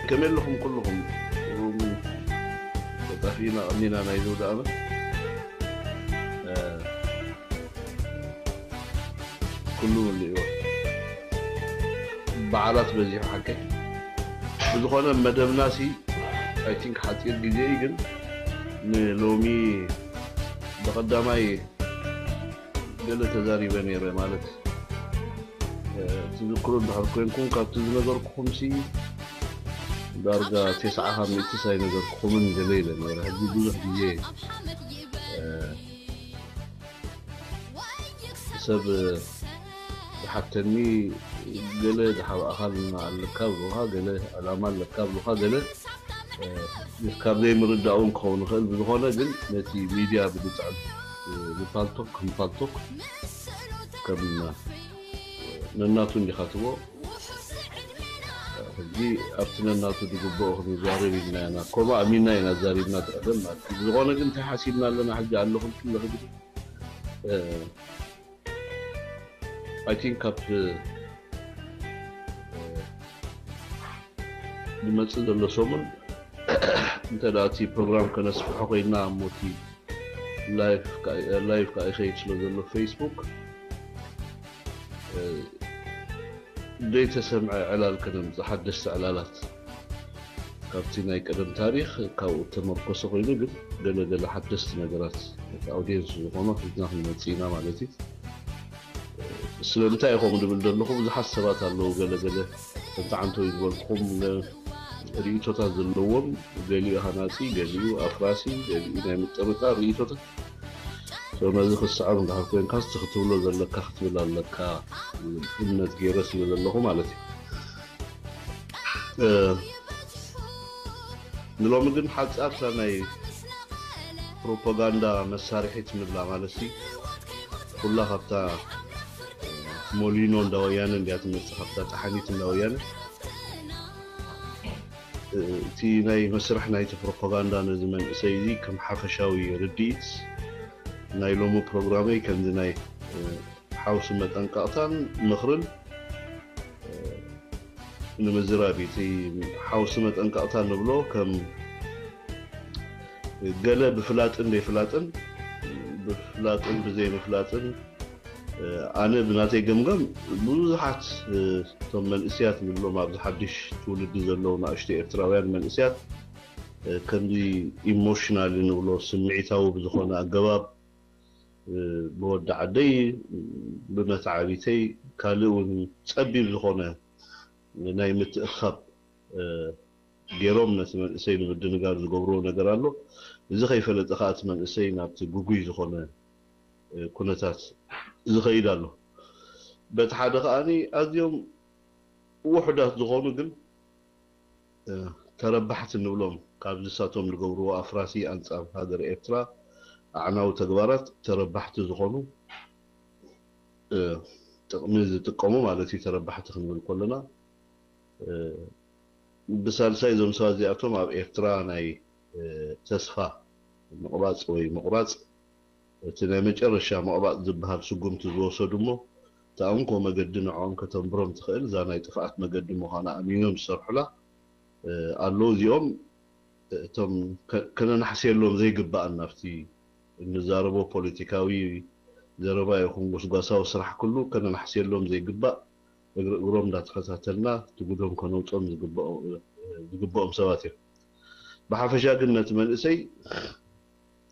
ከመይ ኣለኹም ኩልኹም? ሩም ተጣፊእና ቀኒና ናይ ዘውዳእና፣ እ፣ ኩሉ ምልእዎ። በዓላት በዚሑ ሓቀይ። ብዝኾነ መደብናሲ፣ I think ሓጺር ግዜ እዩ፣ ግን ንሎሚ ብቐዳማይ ገለ ተዛሪበ ነይረ፣ ማለት፣ እ፣ ትዝክሩ እንድሕር ኮንኩም፣ ካብቲ ዝነገርኩኹምሲ ዳርጋ ተስዓ ካብ ሚእቲ ኣይነገርኩኹምን ገለ ኢለ ነይረ። ሕጂ ብዙሕ ግዜ፣ እ፣ ሰብ ዝሓተኒ፣ ገለ ዝሓባእኻ ኣለካ ብልኻ፣ ገለ ዕላማ ኣለካ ብልኻ፣ ገለ፣ እ፣ ካብ ዘይምርዳእ እውን ክኸውን ይኽእል። ብዝኾነ ግን ነቲ ሚድያ ብዝጥዕም፣ እ፣ ብፓልቶክ፣ ከም ፓልቶክ፣ ከም ነናቱ እንዲኻ ትብሎ። ሕጂ ኣብቲ ነናቱ ዝግብኦ ክንዛረብ ኢልና ኢና፣ ከምኡ ኣሚንና ኢና ዛሪብና ትቐደም ማለት እዩ። ብዝኾነ ግን እንታይ ሓሲብና ኣለና ሕጂ ኣለኹም ትብሎ ሕጂ፣ እ፣ I think ካብ፣ እ፣ ዝመጽእ ዘሎ ሰሙን እንተ ደኣ እቲ ፕሮግራም ከነስፍሖ ኮይና እሞ እቲ ላይቭ ከኣ፣ ላይቭ ከኣ ይኸይድ ስለ ዘሎ ፌስቡክ፣ እ፣ ዘይተሰምዐ ዕላል ከነምጽእ፣ ሓደስቲ ዕላላት ካብቲ ናይ ቀደም ታሪኽ ካብኡ እተመርኮሰ ኮይኑ፣ ግን ገለ ገለ ሓደስቲ ነገራት ነቲ ኣውድየንስ ዝኾኖ ሒዝና ክንመጽእ ኢና ማለት እዩ። ስለምንታይ ኢኹም ዝብል ዘለኹ ብዙሓት ሰባት ኣለዉ፣ ገለ ገለ ከምቲ ዓንተው ዝበልኩም ነ-፣ ርእይቶታት ዘለዎም፣ ገሊኡ ሃናጺ፣ ገሊኡ ኣፍራሲ፣ ገሊኡ ናይ ምጥርጣር ርእይቶታት። So ነዚ ክስዕር እንድሕር ኮንካ እስቲ ክትብሎ ዘለካ ክትብል ኣለካ፣ እምነት ገይረ ስለ ዘለኹ ማለት እዩ። እ፣ ንሎሚ ግን ሓጻርታ ናይ ፕሮፓጋንዳ መሳርሒት ንብላ ማለት እዩ። ኩላ ካብታ ሞሊኖ እንዳ ወያነ እንድያ ትመጽእ፣ ካብታ ጠሓኒት እንዳ ወያነ። እ፣ እቲ ናይ መስርሕ ናይቲ ፕሮፓጋንዳ ነዚ መንእሰይ እዚ ከም ሓፈሻዊ ርድኢት ናይ ሎሚ ፕሮግራመይ ከምዚ ናይ፣ እ፣ ሓውሲ መጠንቀቕታን ምኽርን፣ እ፣ ንምዝራብ እዩ። እቲ ሓውሲ መጠንቀቕታ ንብሎ ከም ገለ ብፍላጥን ዘይፍላጥን፣ ብፍላጥን ብዘይምፍላጥን፣ እ፣ ኣነ ብናተይ ገምገም ብዙሓት፣ እ፣ እቶም መንእስያት ንብሎም ኣብዚ ሓድሽ ትውልዲ ዘለዉ ንኣሽቱ ኤርትራውያን መንእስያት፣ እ፣ ከምዚ ኢሞሽናል ንብሎ ስምዒታዊ ብዝኾነ ኣገባብ፣ እ፣ ብወዲ ዓደይ፣ ብመተዓቢተይ፣ ካልእ እውን ጸቢብ ዝኾነ ናይ ምትእኽኻብ፣ እ፣ ገይሮም ነቲ መንእሰይ ንምድንጋር ዝገብርዎ ነገር ኣሎ። እዚ ከይፈለጠ ከኣ እቲ መንእሰይ ናብቲ ግጉይ ዝኾነ፣ እ፣ ኩነታት ዝኸይድ ኣሎ። በቲ ሓደ ከኣኒ ኣዝዮም ውሑዳት ዝኾኑ ግን፣ እ፣ ተረባሕቲ ንብሎም፣ ካብዚ ንሳቶም ዝገብርዎ ኣፍራሲ ኣንጻር ሃገር ኤርትራ ኣዕናዊ ተግባራት ተረባሕቲ ዝኾኑ፣ እ፣ ጥቕሚ ዝጥቀሙ ማለት እዩ፣ ተረባሕቲ ክንብል ከለና። እ፣ ብሳልሳይ እዞም ሰባት እዚኣቶም ኣብ ኤርትራ ናይ፣ እ፣ ተስፋ ምቕባጽ ወይ ምቑራጽ፣ እቲ ናይ መጨረሻ ምቕባጽ ዝበሃል ስጉምቲ ዝወሰዱ እሞ፣ እታ እንኮ መገዲ ንዕኦም ከተንብሮም ትኽእል፣ እዛ ናይ ጥፍኣት መገዲ ምዃና ኣሚኖም ዝሰርሑላ፣ እ፣ ኣለዉ። እዚኦም፣ እ፣ እቶም ከ-፣ ከነናሕስየሎም ዘይግባኣና፣ ኣብቲ እንዛረቦ ፖለቲካዊ ዘረባ ይኹን ጎስጓሳዊ ስራሕ ኩሉ ከነናሕስየሎም ዘይግባእ፣ እግሪ እግሮም እንዳተኸታተልና ትጉዶም ከነውጾም ዝግብኦ-፣ ዝግብኦም ሰባት እዮም። ብሓፈሻ ግን ነቲ መንእሰይ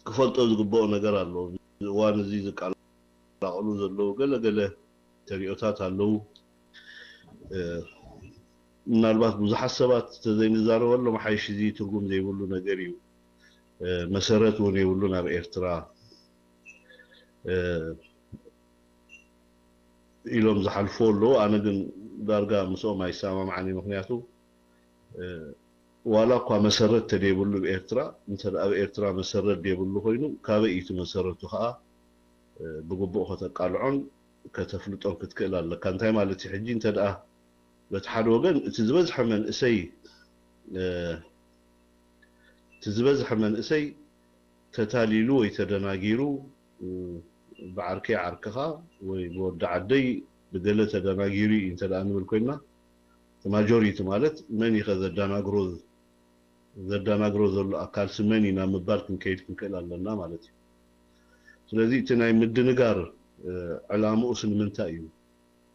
ክፈልጦ ዝግብኦ ነገር ኣሎ። እዚ እዋን እዚ ዝቀላቐሉ ዘለዉ ገለ ገለ ተሪኦታት ኣለዉ። እ፣ ምናልባት ብዙሓት ሰባት ተዘይንዛረበሎም ሓይሽ፣ እዚ ትርጉም ዘይብሉ ነገር እዩ። እ፣ መሰረት እውን የብሉን ኣብ ኤርትራ፣ እ፣ ኢሎም ዝሓልፉ ኣለዉ። ኣነ ግን ዳርጋ ምስኦም ኣይሰማምዓን እየ። ምኽንያቱ፣ እ፣ ዋላ እኳ መሰረት ተደይብሉ ብኤርትራ፣ እንተ ደኣ ኣብ ኤርትራ መሰረት ደይብሉ ኮይኑ፣ ካበይ እዩ እቲ መሰረቱ ከኣ፣ እ፣ ብግቡእ ከተቃልዖን ከተፍልጦን ክትክእል ኣለካ። እንታይ ማለት እዩ? ሕጂ እንተ ደኣ በቲ ሓደ ወገን እቲ ዝበዝሐ መንእሰይ፣ እ፣ እቲ ዝበዝሐ መንእሰይ ተታሊሉ ወይ ተደናጊሩ፣ እ፣ ብዓርከይ ዓርክኻ ወይ ብወዲ ዓደይ ብገለ ተደናጊሩ እዩ እንተ ደኣ ንብል ኮይንና፣ ማጆሪቲ ማለት መን ኢኸ ዘዳናግሮ ዘዳናግሮ ዘሎ ኣካልሲ መን ኢና ምባል ክንከይድ ክንክእል ኣለና ማለት እዩ። ስለዚ እቲ ናይ ምድንጋር ዕላምኡስ ንምንታይ እዩ?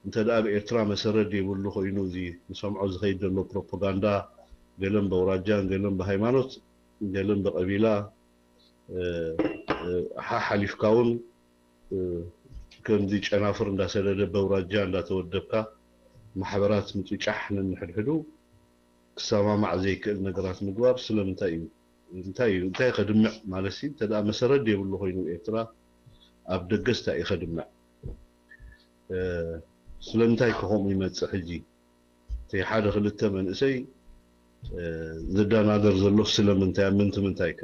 እንተ ደኣ ኣብ ኤርትራ መሰረት ዘይብሉ ኮይኑ እዚ ንሰምዖ ዝኸይድ ዘሎ ፕሮፓጋንዳ ገለን በውራጃን ገለን ብሃይማኖት ገለን ብቐቢላ ሓሓሊፍካ እውን ከምዚ ጨናፍር እንዳሰደደ በውራጃ እንዳተወደብካ ማሕበራት ምጭጫሕ ነንሕድሕዱ ክሰማማዕ ዘይክእል ነገራት ምግባር ስለምንታይ እዩ? እንታይ እዩ እንታይ ከድምዕ ማለት ሲ እንተ ደኣ መሰረት ዘይብሉ ኮይኑ ኤርትራ ኣብ ደገስ እንታይ እዩ ከድምዕ? ስለምንታይ ከ ከምኡ ይመጽእ? ሕጂ እቲ ሓደ ክልተ መንእሰይ ዝደናገር ዘሎ ስለምንታይ ኣብ ምንቲ ምንታይ ከ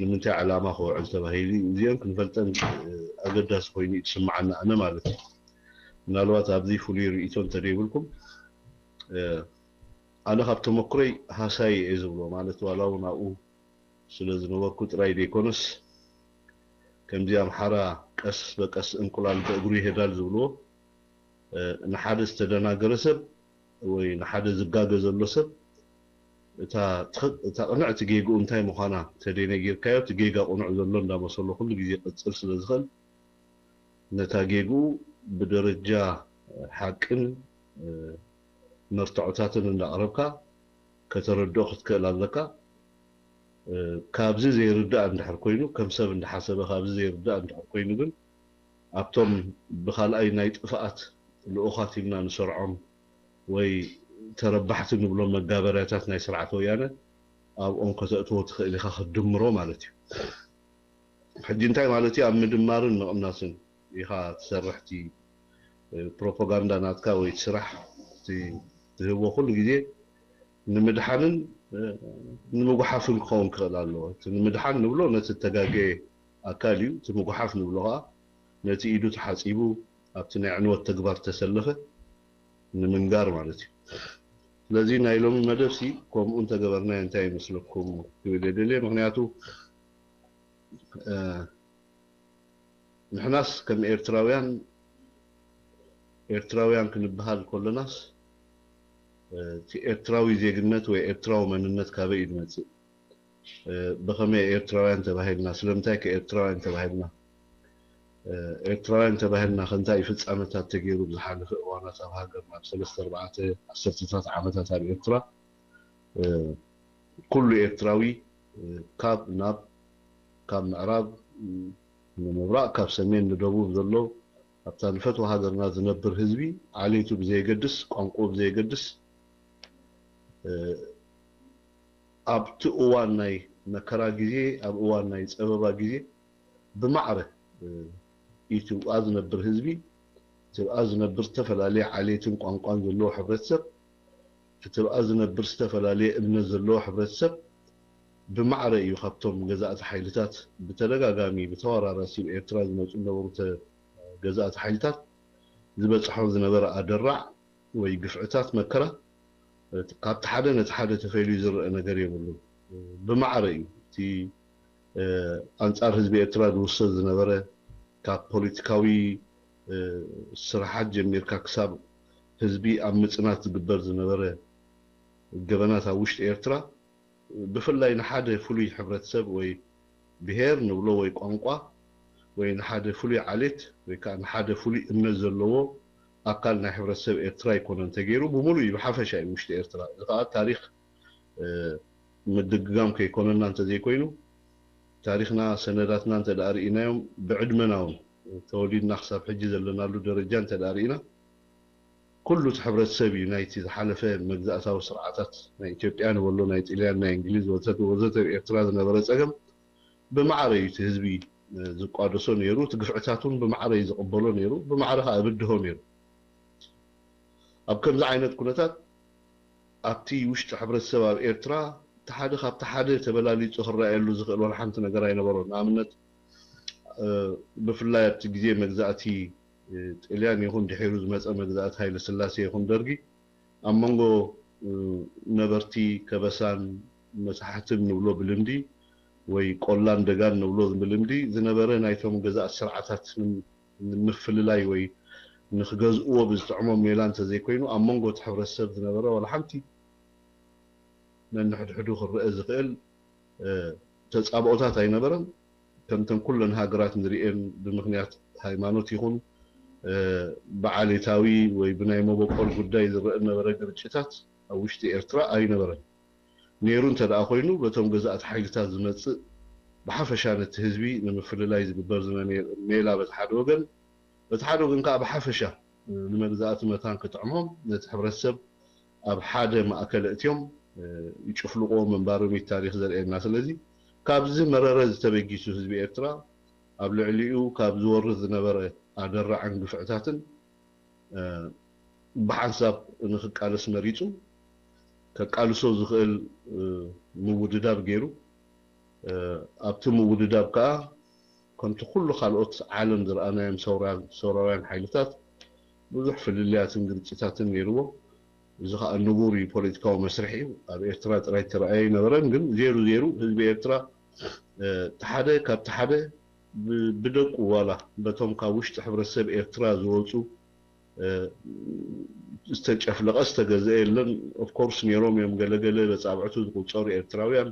ንምንታይ ዕላማ ክውዕል ተባሂሉ እዚኦም ክንፈልጠን ኣገዳሲ ኮይኑ እዩ ዝስምዓና ኣነ ማለት እዩ። ምናልባት ኣብዚ ፍሉይ ርእይቶ እንተደይብልኩም ኣነ ካብ ተመክሮይ ሃሳይ እየ ዝብሎ ማለት ዋላ እውን ኣብኡ ስለ ዝነበርኩ ጥራይ ዘይኮነስ ከምዚ ኣምሓራ ቀስ በቀስ እንቁላል በእግሩ ይሄዳል ዝብልዎ ንሓደ ዝተደናገረ ሰብ ወይ ንሓደ ዝጋገ ዘሎ ሰብ እታ ቅንዕቲ ጌግኡ እንታይ ምዃና ተደይነጊርካዮ እቲ ጌጋ ቅኑዕ ዘሎ እንዳመሰሎ ኩሉ ግዜ ቅፅል ስለ ዝኽእል ነታ ጌግኡ ብደረጃ ሓቅን መርትዖታትን እንዳቕረብካ ከተረድኦ ክትክእል ኣለካ። ካብዚ ዘይርዳእ እንድሕር ኮይኑ ከም ሰብ እንዳሓሰበ ካብዚ ዘይርዳእ እንድሕር ኮይኑ ግን ኣብቶም ብካልኣይ ናይ ጥፍኣት ልኡኻት ኢልና ንሰርዖም ወይ ተረባሕቲ ንብሎም መጋበርያታት ናይ ስርዓት ወያነ ኣብኦም ከተእትዎ ትኽእል ኢኻ ክትድምሮ ማለት እዩ። ሕጂ እንታይ ማለት እዩ ኣብ ምድማርን ምቕናስን ኢኻ ትሰርሕ እቲ ፕሮፓጋንዳ ናትካ ወይ እቲ ስራሕ ትህቦ ኩሉ ግዜ ንምድሓንን ንምጉሓፍን ክኸውን ክኽእል ኣለዎ እቲ ንምድሓን ንብሎ ነቲ እተጋገየ ኣካል እዩ እቲ ምጉሓፍ ንብሎ ከዓ ነቲ ኢዱ ተሓፂቡ ኣብቲ ናይ ዕንወት ተግባር ተሰለፈ ንምንጋር ማለት እዩ ስለዚ ናይ ሎሚ መደብ ሲ ከምኡ እንተገበርናዮ እንታይ ይመስለኩም ክብል የደልየ ምክንያቱ ንሕናስ ከም ኤርትራውያን ኤርትራውያን ክንበሃል ከለናስ እቲ ኤርትራዊ ዜግነት ወይ ኤርትራዊ መንነት ካበይ እዩ ዝመፅእ ብኸመይ ኤርትራውያን ተባሂልና ስለምንታይ ከ ኤርትራውያን ተባሂልና ኤርትራውያን ተባሂልና ከንታይ ፍፃመታት ተገይሩ ብዝሓለፈ እዋናት ኣብ ሃገርና ኣብ ሰለስተ ኣርባዕተ ዓሰርተታት ዓመታት ኣብ ኤርትራ ኩሉ ኤርትራዊ ካብ ናብ ካብ ምዕራብ ንምብራቕ ካብ ሰሜን ንደቡብ ዘሎ ኣብታ ንፈትዋ ሃገርና ዝነብር ህዝቢ ዓሌቱ ብዘየገድስ ቋንቋኡ ብዘየገድስ ኣብቲ እዋን ናይ መከራ ግዜ ኣብ እዋን ናይ ፀበባ ግዜ ብማዕረ ኢትዮጵያ ዝነብር ህዝቢ ኢትዮጵያ ዝነብር ዝተፈላለየ ዓሌትን ቋንቋን ዘለዎ ሕብረተሰብ ኢትዮጵያ ዝነብር ዝተፈላለየ እምነት ዘለዎ ሕብረተሰብ ብማዕረ እዩ ካብቶም ገዛእቲ ሓይልታት ብተደጋጋሚ ብተወራራሲ ኤርትራ ዝመፁ ዝነበሩ ገዛእቲ ሓይልታት ዝበፅሖ ዝነበረ ኣደራዕ ወይ ግፍዕታት መከራ ካብቲ ሓደ ነቲ ሓደ ተፈልዩ ዝረአ ነገር የብሉን። ብማዕረ እዩ እቲ ኣንፃር ህዝቢ ኤርትራ ዝውሰድ ዝነበረ ካብ ፖለቲካዊ ስራሓት ጀሚርካ ክሳብ ህዝቢ ኣብ ምፅናት ዝግበር ዝነበረ ገበናት ኣብ ውሽጢ ኤርትራ ብፍላይ ንሓደ ፍሉይ ሕብረተሰብ ወይ ብሄር ንብሎ ወይ ቋንቋ ወይ ንሓደ ፍሉይ ዓሌት ወይ ከዓ ንሓደ ፍሉይ እምነት ዘለዎ ኣካል ናይ ሕብረተሰብ ኤርትራ ኣይኮነን ተገይሩ ብምሉእ እዩ ብሓፈሻ እዩ ውሽጢ ኤርትራ እዚ ከዓ ታሪክ ምድግጋም ከይኮነና እንተዘይኮይኑ ታሪክና ሰነዳትና እንተ ደኣ ርኢናዮም ብዕድመና እውን ተወሊድና ክሳብ ሕጂ ዘለናሉ ደረጃ እንተ ደኣ ርኢና ኩሉ እቲ ሕብረተሰብ እዩ ናይቲ ዝሓለፈ መግዛእታዊ ስርዓታት ናይ ኢትዮጵያ ንበሎ ናይ ጥልያን ናይ እንግሊዝ ወዘተ ወዘተ ኣብ ኤርትራ ዝነበረ ፀገም ብማዕረ እዩ እቲ ህዝቢ ዝቋደሶ ነይሩ እቲ ግፍዕታት እውን ብማዕረ እዩ ዝቕበሎ ነይሩ ብማዕረ ከዓ እብድሆ ነይሩ ኣብ ከምዚ ዓይነት ኩነታት ኣብቲ ውሽጢ ሕብረተሰብ ኣብ ኤርትራ እቲ ሓደ ካብቲ ሓደ ተበላሊፁ ክረኣየሉ ዝኽእል ዋላ ሓንቲ ነገር ኣይነበሮን ንኣብነት ብፍላይ ኣብቲ ግዜ መግዛእቲ ጥልያን ይኹን ድሒሩ ዝመፀ መግዛእቲ ሃይለ ስላሴ ይኹን ደርጊ ኣብ መንጎ ነበርቲ ከበሳን መሳሕትን ንብሎ ብልምዲ ወይ ቆላን ደጋን ንብሎ ብልምዲ ዝነበረ ናይቶም ገዛእቲ ስርዓታት ንምፍልላይ ወይ ንክገዝእዎ ብዝጥዕሞም ሜላ እንተዘይኮይኑ ኣብ መንጎ እቲ ሕብረተሰብ ዝነበረ ዋላ ሓንቲ ነንሕድሕዱ ክረአ ዝኽእል ተፃብኦታት ኣይነበረን። ከምተን ኩለን ሃገራት ንርእየን ብምኽንያት ሃይማኖት ይኹን ብዓሌታዊ ወይ ብናይ መበቆል ጉዳይ ዝረአ ነበረ ግርጭታት ኣብ ውሽጢ ኤርትራ ኣይነበረን። ነይሩ እንተ ደኣ ኮይኑ በቶም ገዛእቲ ሓይልታት ዝመጽእ ብሓፈሻ ነቲ ህዝቢ ንምፍልላይ ዝግበር ዝነበረ ሜላ በቲ ሓደ ወገን፣ በቲ ሓደ ወገን ከዓ ብሓፈሻ ንመግዛእቲ መታን ክጥዕሞም ነቲ ሕብረተሰብ ኣብ ሓደ ማእከል እእትዮም ይጭፍልቕዎ ምንባሮም እዩ ታሪኽ ዘርእየና። ስለዚ ካብዚ መረረ ዝተበጊሱ ህዝቢ ኤርትራ ኣብ ልዕሊኡ ካብ ዝወርድ ዝነበረ ኣደራዕን ግፍዕታትን ብሓንሳብ ንክቃለስ መሪጹ ከቃልሶ ዝኽእል ምውድዳብ ገይሩ ኣብቲ ምውድዳብ ከዓ ከምቲ ኩሉ ካልኦት ዓለም ዝረኣናዮም ሰውራውያን ሓይልታት ብዙሕ ፍልልያትን ግርጭታትን ነይርዎ። እዚ ከዓ ንቡር እዩ፣ ፖለቲካዊ መስርሕ እዩ። ኣብ ኤርትራ ጥራይ ተረኣየ ኣይነበረን፣ ግን ዜሩ ዜሩ ህዝቢ ኤርትራ እቲ ሓደ ካብቲ ሓደ ብደቁ ዋላ በቶም ካብ ውሽጢ ሕብረተሰብ ኤርትራ ዝወፁ ዝተጨፍለቐ ዝተገዘአ የለን። ኦፍኮርስ ነይሮም እዮም ገለገለ በፃብዕቱ ዝቁፀሩ ኤርትራውያን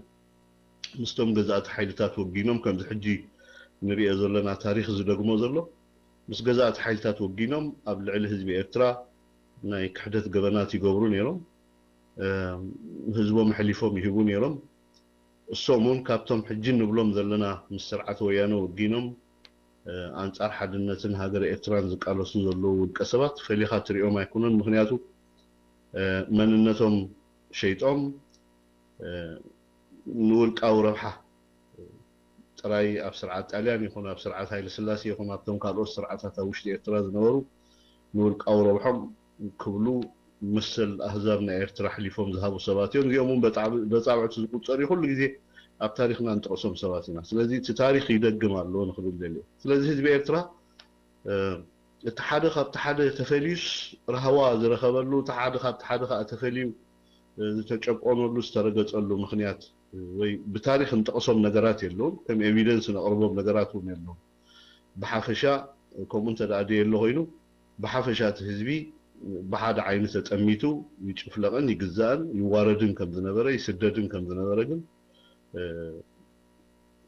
ምስቶም ገዛእቲ ሓይልታት ወጊኖም ከምዚ ሕጂ ንሪኦ ዘለና ታሪኽ ዝደግሞ ዘሎ ምስ ገዛእቲ ሓይልታት ወጊኖም ኣብ ልዕሊ ህዝቢ ኤርትራ ናይ ክሕደት ገበናት ይገብሩ ነይሮም። ህዝቦም ኣሕሊፎም ይህቡ ነይሮም። እሶም እውን ካብቶም ሕጂ ንብሎም ዘለና ምስ ስርዓት ወያነ ወጊኖም ኣንጻር ሓድነትን ሃገረ ኤርትራን ዝቃለሱ ዘለዉ ውልቀ ሰባት ፈሊኻ ትሪኦም ኣይኮነን። ምኽንያቱ መንነቶም ሸይጦም ንውልቃዊ ረብሓ ጥራይ ኣብ ስርዓት ጣልያን ይኹን ኣብ ስርዓት ሃይለ ስላሴ ይኹን ኣብቶም ካልኦት ስርዓታት ኣብ ውሽጢ ኤርትራ ዝነበሩ ንውልቃዊ ረብሖም ክብሉ መሰል ኣህዛብ ናይ ኤርትራ ኣሕሊፎም ዝሃቡ ሰባት እዮም። እዚኦም እውን በጻብዕቲ ዝቁጸሩ ኩሉ ግዜ ኣብ ታሪኽና እንጠቕሶም ሰባት ኢና። ስለዚ እቲ ታሪኽ ይደግም ኣሎ ንኽብል ደልየ። ስለዚ ህዝቢ ኤርትራ እቲ ሓደ ካብቲ ሓደ ተፈልዩስ ራህዋ ዝረኸበሉ፣ እቲ ሓደ ካብቲ ሓደ ከዓ ተፈልዩ ዝተጨቆነሉ ዝተረገፀሉ ምኽንያት ወይ ብታሪኽ እንጠቕሶም ነገራት የለውን፣ ከም ኤቪደንስ ነቕርቦም ነገራት እውን የለውን። ብሓፈሻ ከምኡ እንተ ደኣ ደየሎ ኮይኑ ብሓፈሻ እቲ ህዝቢ ብሓደ ዓይኒ ተጠሚቱ ይጭፍለቕን ይግዛእን ይዋረድን ከም ዝነበረ ይስደድን ከም ዝነበረ ግን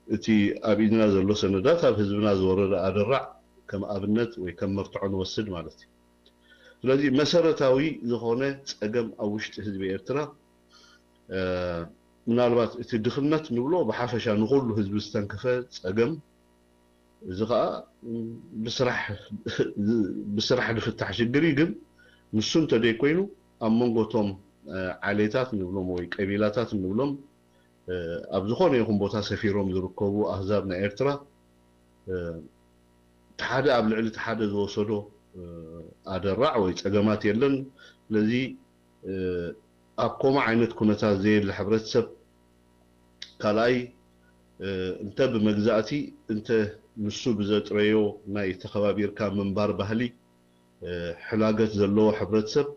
እቲ ኣብ ኢድና ዘሎ ሰነዳት ኣብ ህዝብና ዝወረደ ኣደራዕ ከም ኣብነት ወይ ከም መርትዖ ንወስድ ማለት እዩ። ስለዚ መሰረታዊ ዝኾነ ፀገም ኣብ ውሽጢ ህዝቢ ኤርትራ ምናልባት እቲ ድኽነት ንብሎ ብሓፈሻ ንኹሉ ህዝቢ ዝተንከፈ ፀገም እዚ ከዓ ብስራሕ ዝፍታሕ ሽግር እዩ። ግን ንሱ እንተደይኮይኑ ኣብ መንጎቶም ዓሌታት ንብሎም ወይ ቀቢላታት ንብሎም ኣብ ዝኾነ ይኹን ቦታ ሰፊሮም ዝርከቡ ኣህዛብ ናይ ኤርትራ እቲ ሓደ ኣብ ልዕሊ እቲ ሓደ ዝወሰዶ ኣደራዕ ወይ ፀገማት የለን። ስለዚ ኣብ ከምኡ ዓይነት ኩነታት ዘየለ ሕብረተሰብ ካልኣይ እንተ ብመግዛእቲ እንተ ንሱ ብዘጥረዮ ናይ ተኸባቢርካ ምንባር ባህሊ ሕላገት ዘለዎ ሕብረተሰብ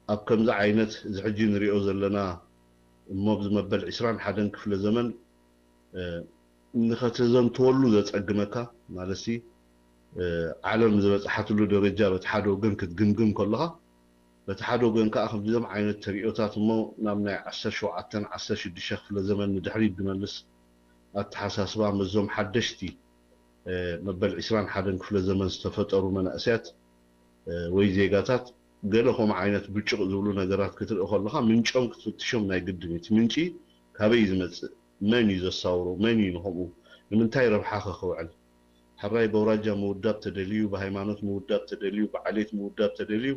ኣብ ከምዚ ዓይነት እዚ ሕጂ ንሪኦ ዘለና እሞ ኣብዚ መበል ዕስራን ሓደን ክፍለ ዘመን ንኸተዘንትወሉ ዘፀግመካ ማለት ዓለም ዝበፅሓትሉ ደረጃ በቲ ሓደ ወገን ክትግምግም ከለኻ በቲ ሓደ ወገን ከዓ ከምዚኦም ዓይነት ተሪኦታት እሞ ናብ ናይ ዓሰርተ ሸውዓተን ዓሰርተ ሽዱሽተ ክፍለ ዘመን ንድሕሪት ዝመልስ ኣተሓሳስባ ምስዞም ሓደሽቲ መበል ዕስራን ሓደን ክፍለ ዘመን ዝተፈጠሩ መናእሰያት ወይ ዜጋታት ገለ ከምኡ ዓይነት ብጭቕ ዝብሉ ነገራት ክትርኢ ከለኻ ምንጮም ክትፍትሾም ናይ ግድን እዩ። እቲ ምንጪ ካበይ እዩ ዝመፅእ? መን እዩ ዘሳውሮ? መን እዩ ንኸምኡ ንምንታይ ረብሓ ከ ክውዕል? ሕራይ በውራጃ ምውዳብ ተደልዩ፣ ብሃይማኖት ምውዳብ ተደልዩ፣ ብዓሌት ምውዳብ ተደልዩ፣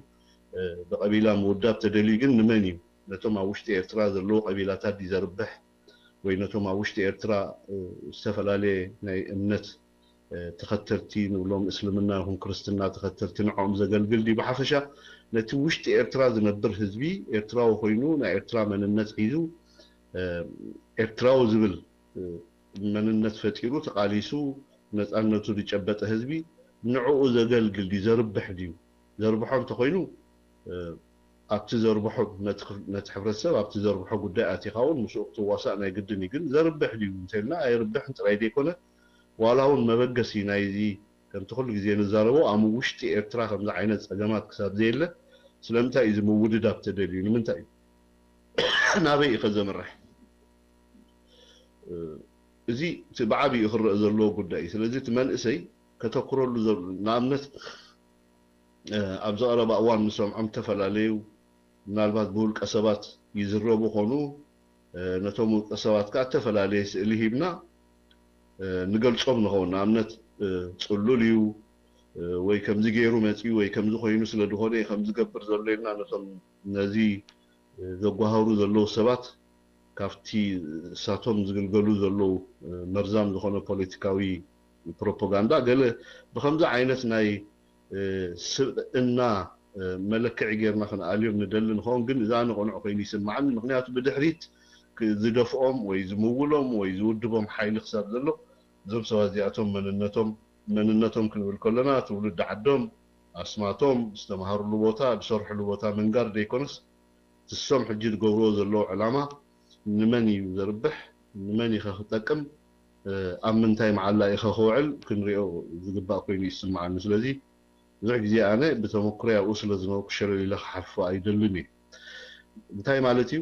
ብቐቢላ ምውዳብ ተደልዩ ግን ንመን እዩ? ነቶም ኣብ ውሽጢ ኤርትራ ዘለዉ ቀቢላታት ድዩ ዘርብሕ? ወይ ነቶም ኣብ ውሽጢ ኤርትራ ዝተፈላለየ ናይ እምነት ተኸተልቲ ንብሎም እስልምና ይኹን ክርስትና ተኸተልቲ ንዕኦም ዘገልግል ድዩ? ብሓፈሻ ነቲ ውሽጢ ኤርትራ ዝነብር ህዝቢ ኤርትራዊ ኮይኑ ናይ ኤርትራ መንነት ሒዙ ኤርትራዊ ዝብል መንነት ፈጢሩ ተቓሊሱ ነፃነቱ ዝጨበጠ ህዝቢ ንዕኡ ዘገልግል ድዩ? ዘርብሕ ድዩ? ዘርብሖ እንተኾይኑ ኣብቲ ዘርብሖ ነቲ ሕብረተሰብ ኣብቲ ዘርብሖ ጉዳይ ኣቲኻ እውን ምስኡ ክትዋሳእ ናይ ግድን እዩ። ግን ዘርብሕ ድዩ እንተልና ኣይርብሕን ጥራይ ዘይኮነ ዋላ እውን መበገሲ ናይዚ ከምቲ ኩሉ ግዜ ንዛረቦ ኣብ ውሽጢ ኤርትራ ከምዚ ዓይነት ጸገማት ክሳብ ዘየለ ስለምንታይ እዩ እዚ ምውድዳብ ተደልዩ? ንምንታይ እዩ? ናበይ እዩ ከዘምርሕ? እዚ እቲ ብዓቢኡ ክረአ ዘለዎ ጉዳይ እዩ። ስለዚ እቲ መንእሰይ ከተኩረሉ ዘሎ ንኣብነት ኣብዚ ቀረባ እዋን ንሰምዖም ዝተፈላለዩ ምናልባት ብውልቀ ሰባት ይዝረቡ ኾኑ ነቶም ውልቀ ሰባት ከዓ እተፈላለየ ስእሊ ሂብና ንገልጾም ንኸውን። ንኣብነት ጽሉል እዩ ወይ ከምዚ ገይሩ መጺኡ ወይ ከምዚ ኮይኑ ስለ ዝኾነ እዩ ከምዚ ገብር ዘሎ ኢልና ነቶም ነዚ ዘጓሃሩ ዘለዉ ሰባት ካብቲ እሳቶም ዝግልገሉ ዘለዉ መርዛም ዝኾነ ፖለቲካዊ ፕሮፓጋንዳ ገለ ብከምዚ ዓይነት ናይ ስብእና መለክዒ ጌርና ክንኣልዮም ንደሊ ንኸውን፣ ግን እዛ ንቕኑዕ ኮይኑ ይስምዓኒ። ምክንያቱ ብድሕሪት ዝደፍኦም ወይ ዝምውሎም ወይ ዝውድቦም ሓይሊ ክሳብ ዘሎ እዞም ሰባት እዚኣቶም መንነቶም መንነቶም ክንብል ከለና ትውልዲ ዓዶም፣ ኣስማቶም፣ ዝተምሃርሉ ቦታ፣ ዝሰርሕሉ ቦታ ምንጋር ዘይኮነስ ትሶም ሕጂ ዝገብርዎ ዘለዉ ዕላማ ንመን እዩ ዘርብሕ፣ ንመን እዩ ክጠቅም፣ ኣብ ምንታይ መዓላ እዩ ክውዕል ክንሪኦ ዝግባእ ኮይኑ ይስምዓኒ። ስለዚ ብዙሕ ግዜ ኣነ ብተመኩሮይ ኣብኡ ስለ ዝነበርኩ ሸለል ኢለ ክሓልፎ ኣይደልን እየ። እንታይ ማለት እዩ?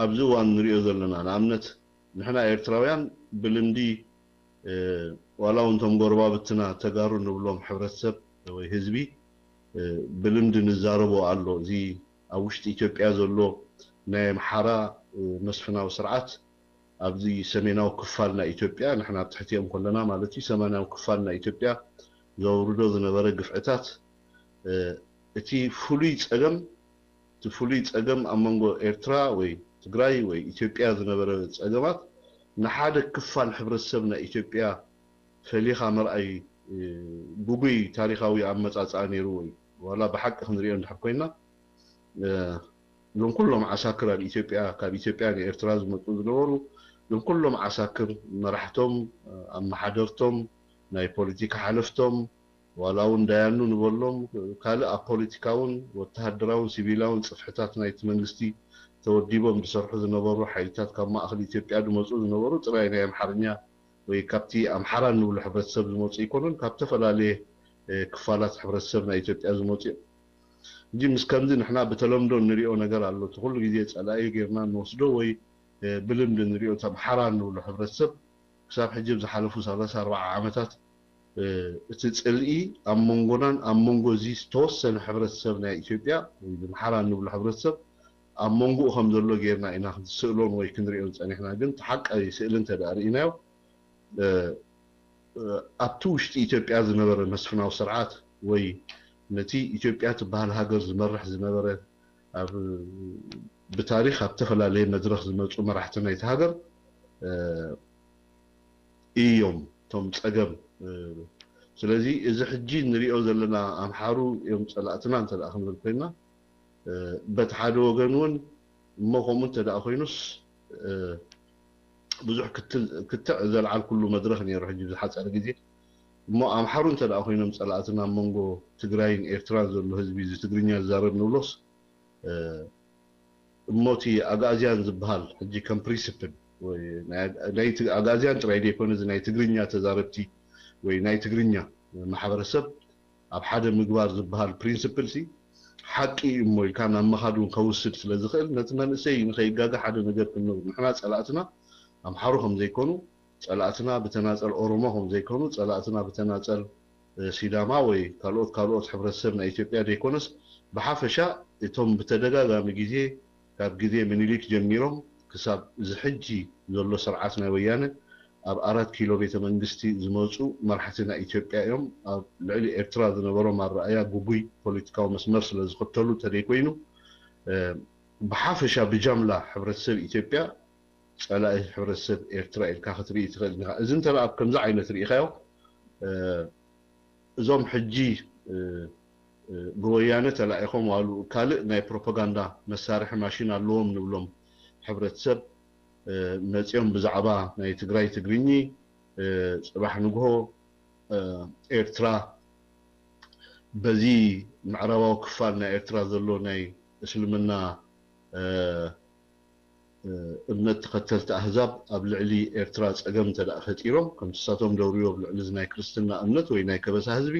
ኣብዚ እዋን ንሪኦ ዘለና ንኣብነት ንሕና ኤርትራውያን ብልምዲ ዋላ እውን እቶም ጎረባብትና ተጋሩ ንብሎም ሕብረተሰብ ወይ ህዝቢ ብልምዲ ንዛረቦ ኣሎ። እዚ ኣብ ውሽጢ ኢትዮጵያ ዘሎ ናይ ኣምሓራ መስፍናዊ ስርዓት ኣብዚ ሰሜናዊ ክፋል ናይ ኢትዮጵያ ንሕና ኣብ ትሕቲኦም ከለና ማለት እዩ ሰሜናዊ ክፋል ናይ ኢትዮጵያ ዘውርዶ ዝነበረ ግፍዕታት እቲ ፍሉይ ጸገም እቲ ፍሉይ ጸገም ኣብ መንጎ ኤርትራ ወይ ትግራይ ወይ ኢትዮጵያ ዝነበረ ጸገማት ንሓደ ክፋል ሕብረተሰብ ናይ ኢትዮጵያ ፈሊኻ ምርኣይ ግጉይ ታሪኻዊ ኣመጻጽኣ ነይርዎ እዩ። ዋላ ብሓቂ ክንሪኦ እንድሕር ኮይና እዞም ኩሎም ዓሳክር ኣብ ኢትዮጵያ ካብ ኢትዮጵያ ንኤርትራ ዝመፁ ዝነበሩ እዞም ኩሎም ዓሳክር መራሕቶም፣ ኣመሓደርቶም፣ ናይ ፖለቲካ ሓለፍቶም ዋላ እውን ዳያኑ ንበሎም ካልእ ኣብ ፖለቲካ እውን ወተሃደራውን ሲቪላውን ፅፍሕታት ናይቲ መንግስቲ ተወዲቦም ዝሰርሑ ዝነበሩ ሓይልታት ካብ ማእኸል ኢትዮጵያ ዝመፁ ዝነበሩ ጥራይ ናይ ኣምሓርኛ ወይ ካብቲ ኣምሓራ እንብሎ ሕብረተሰብ ዝመፁ ኣይኮኑን፣ ካብ ዝተፈላለየ ክፋላት ሕብረተሰብ ናይ ኢትዮጵያ ዝመፁ እዮም። እንጂ ምስ ከምዚ ንሕና ብተለምዶ እንሪኦ ነገር ኣሎ፣ እቲ ኩሉ ግዜ ፀላኢ ጌርና እንወስዶ ወይ ብልምዲ እንሪኦ እቲ ኣምሓራ እንብሎ ሕብረተሰብ ክሳብ ሕጂ ኣብ ዝሓለፉ ሰላሳ ኣርባዓ ዓመታት እቲ ፅልኢ ኣብ መንጎናን ኣብ መንጎ እዚ ዝተወሰነ ሕብረተሰብ ናይ ኢትዮጵያ ወይ ኣምሓራ እንብሎ ሕብረተሰብ ኣብ መንጎኡ ከም ዘሎ ጌርና ኢና ክንስእሎን ወይ ክንሪኦን ፀኒሕና። ግን እቲ ሓቃዊ ስእሊ እንተ ደኣ ርኢናዮ ኣብቲ ውሽጢ ኢትዮጵያ ዝነበረ መስፍናዊ ስርዓት ወይ ነቲ ኢትዮጵያ ትበሃል ሃገር ዝመርሕ ዝነበረ ኣብ ብታሪኽ ኣብ ዝተፈላለየ መድረኽ ዝመፁ መራሕቲ ናይቲ ሃገር እዮም እቶም ፀገም። ስለዚ እዚ ሕጂ ንሪኦ ዘለና ኣምሓሩ እዮም ፀላእትና እንተ ደኣ ክንብል ኮይና በቲ ሓደ ወገን እውን እሞ ከምኡ እንተ ደኣ ኮይኑስ ብዙሕ ክትዕ ዘልዓልኩሉ መድረኽ ነይሩ ሕጂ ብዝሓፀረ ግዜ እሞ ኣምሓሩ እንተ ደኣ ኮይኖም ፀላእትና ኣብ መንጎ ትግራይን ኤርትራን ዘሎ ህዝቢ እዚ ትግርኛ ዝዛረብ ንብሎስ እሞ እቲ ኣግኣዝያን ዝበሃል ሕጂ ከም ፕሪንስፕል ኣግኣዝያን ጥራይ ዘይኮነ እዚ ናይ ትግርኛ ተዛረብቲ ወይ ናይ ትግርኛ ማሕበረሰብ ኣብ ሓደ ምግባር ዝበሃል ፕሪንስፕል ሲ ሓቂ እዩ እሞ ኢልካ ናብ ምኻድ እውን ከውስድ ስለ ዝኽእል ነቲ መንእሰይ ንኸይጋገ ሓደ ነገር ክንነግር ንሕና ፀላእትና ኣምሓሩ ከም ዘይኮኑ ፀላእትና ብተናፀል ኦሮሞ ከም ዘይኮኑ ፀላእትና ብተናፀል ሲዳማ ወይ ካልኦት ካልኦት ሕብረተሰብ ናይ ኢትዮጵያ ዘይኮነስ ብሓፈሻ እቶም ብተደጋጋሚ ግዜ ካብ ግዜ ምኒልክ ጀሚሮም ክሳብ እዚ ሕጂ ዘሎ ስርዓት ናይ ወያነ ኣብ ኣራት ኪሎ ቤተ መንግስቲ ዝመፁ መራሕቲ ናይ ኢትዮጵያ እዮም። ኣብ ልዕሊ ኤርትራ ዝነበሮም ኣረኣያ ግጉይ ፖለቲካዊ መስመር ስለ ዝኽተሉ እንተደይኮይኑ ብሓፈሻ ብጃምላ ሕብረተሰብ ኢትዮጵያ ፀላኢ ሕብረተሰብ ኤርትራ ኢልካ ክትርኢ ትኽእል ኢኻ። እዚ እንተ ኣብ ከምዚ ዓይነት ርኢኻዮ እዞም ሕጂ ብወያነ ተላኢኾም ዋሉ ካልእ ናይ ፕሮፓጋንዳ መሳርሒ ማሽን ኣለዎም ንብሎም ሕብረተሰብ መፂኦም ብዛዕባ ናይ ትግራይ ትግርኚ ፅባሕ ንግሆ ኤርትራ በዚ ምዕራባዊ ክፋል ናይ ኤርትራ ዘሎ ናይ እስልምና እምነት ተኸተልቲ ኣህዛብ ኣብ ልዕሊ ኤርትራ ጸገም እንተ ደኣ ፈጢሮም፣ ከምቲ ንሳቶም ደውርዮ ኣብ ልዕሊ እዚ ናይ ክርስትና እምነት ወይ ናይ ከበሳ ህዝቢ፣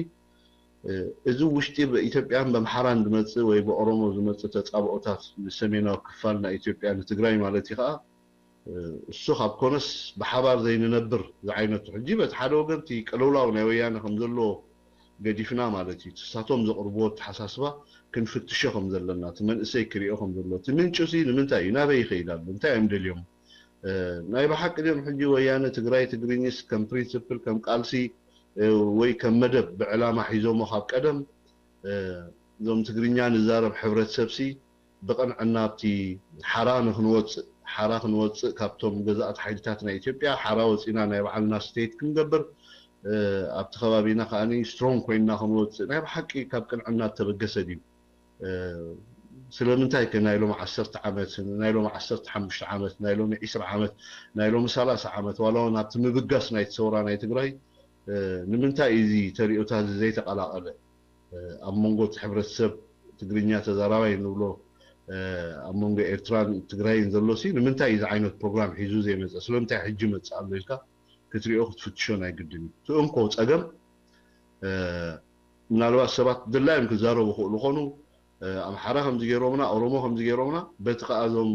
እዚ ውሽጢ ብኢትዮጵያን በምሓራን ዝመጽእ ወይ ብኦሮሞ ዝመጽእ ተጻብኦታት ንሰሜናዊ ክፋል ናይ ኢትዮጵያ፣ ንትግራይ ማለት እዩ ከኣ፣ እሱ ካብ ኮነስ ብሓባር ዘይንነብር ዝዓይነቱ። ሕጂ በቲ ሓደ ወገን እቲ ቅልውላው ናይ ወያነ ከም ዘሎ ገዲፍና ማለት እዩ። እቲ ንሳቶም ዘቕርብዎ ኣተሓሳስባ ክንፍትሾ ከም ዘለና፣ እቲ መንእሰይ ክሪኦ ከም ዘለዎ፣ እቲ ምንጩ ሲ ንምንታይ እዩ፣ ናበይ ይኸይድ ኣሎ፣ እንታይ እዮም ደልዮም? እ፣ ናይ ብሓቂ ድዮም ሕጂ ወያነ ትግራይ ትግርኝስ ከም ፕሪንስፕል፣ ከም ቃልሲ፣ እ፣ ወይ ከም መደብ ብዕላማ ሒዞሞ ካብ ቀደም? እ፣ እዞም ትግርኛ ንዛረብ ሕብረተሰብ ሲ ብቕንዕና ኣብቲ ሓራ ንክንወፅእ፣ ሓራ ክንወፅእ ካብቶም ገዛእቲ ሓይልታት ናይ ኢትዮጵያ ሓራ ወፂና ናይ ባዕልና ስቴት ክንገብር፣ እ፣ ኣብቲ ከባቢና ከኣ ስትሮንግ ኮይንና ክንወፅእ ናይ ብሓቂ ካብ ቅንዕና እተበገሰ ድዩ? እ፣ ስለምንታይ ከ ናይ ሎሚ ዓሰርተ ዓመት፣ ናይ ሎሚ ዓሰርተ ሓሙሽተ ዓመት፣ ናይ ሎሚ ዕስራ ዓመት፣ ናይ ሎሚ ሰላሳ ዓመት፣ ዋላ እውን ኣብቲ ምብጋስ ናይቲ ሰውራ ናይ ትግራይ፣ እ፣ ንምንታይ እዩ እዚ ተሪኦታት እዚ ዘይተቐላቐለ? እ፣ ኣብ መንጎ እቲ ሕብረተሰብ ትግርኛ ተዛራባይ ንብሎ፣ እ፣ ኣብ መንጎ ኤርትራን ትግራይን ዘሎ ሲ ንምንታይ እዩ እዚ ዓይነት ፕሮግራም ሒዙ ዘይመፀ? ስለምንታይ ሕጂ መፅእ ኣሎ ኢልካ ክትሪኦ ክትፍትሾ ናይ ግድን እዩ። እቲ እንኮ ፀገም፣ እ፣ ምናልባት ሰባት ድላዮም ክዛረቡ ክእሉ ኾኑ፣ እ፣ ኣምሓራ ከምዚ ገይሮምና፣ ኦሮሞ ከምዚ ገይሮምና፣ በቲ ከኣ እዞም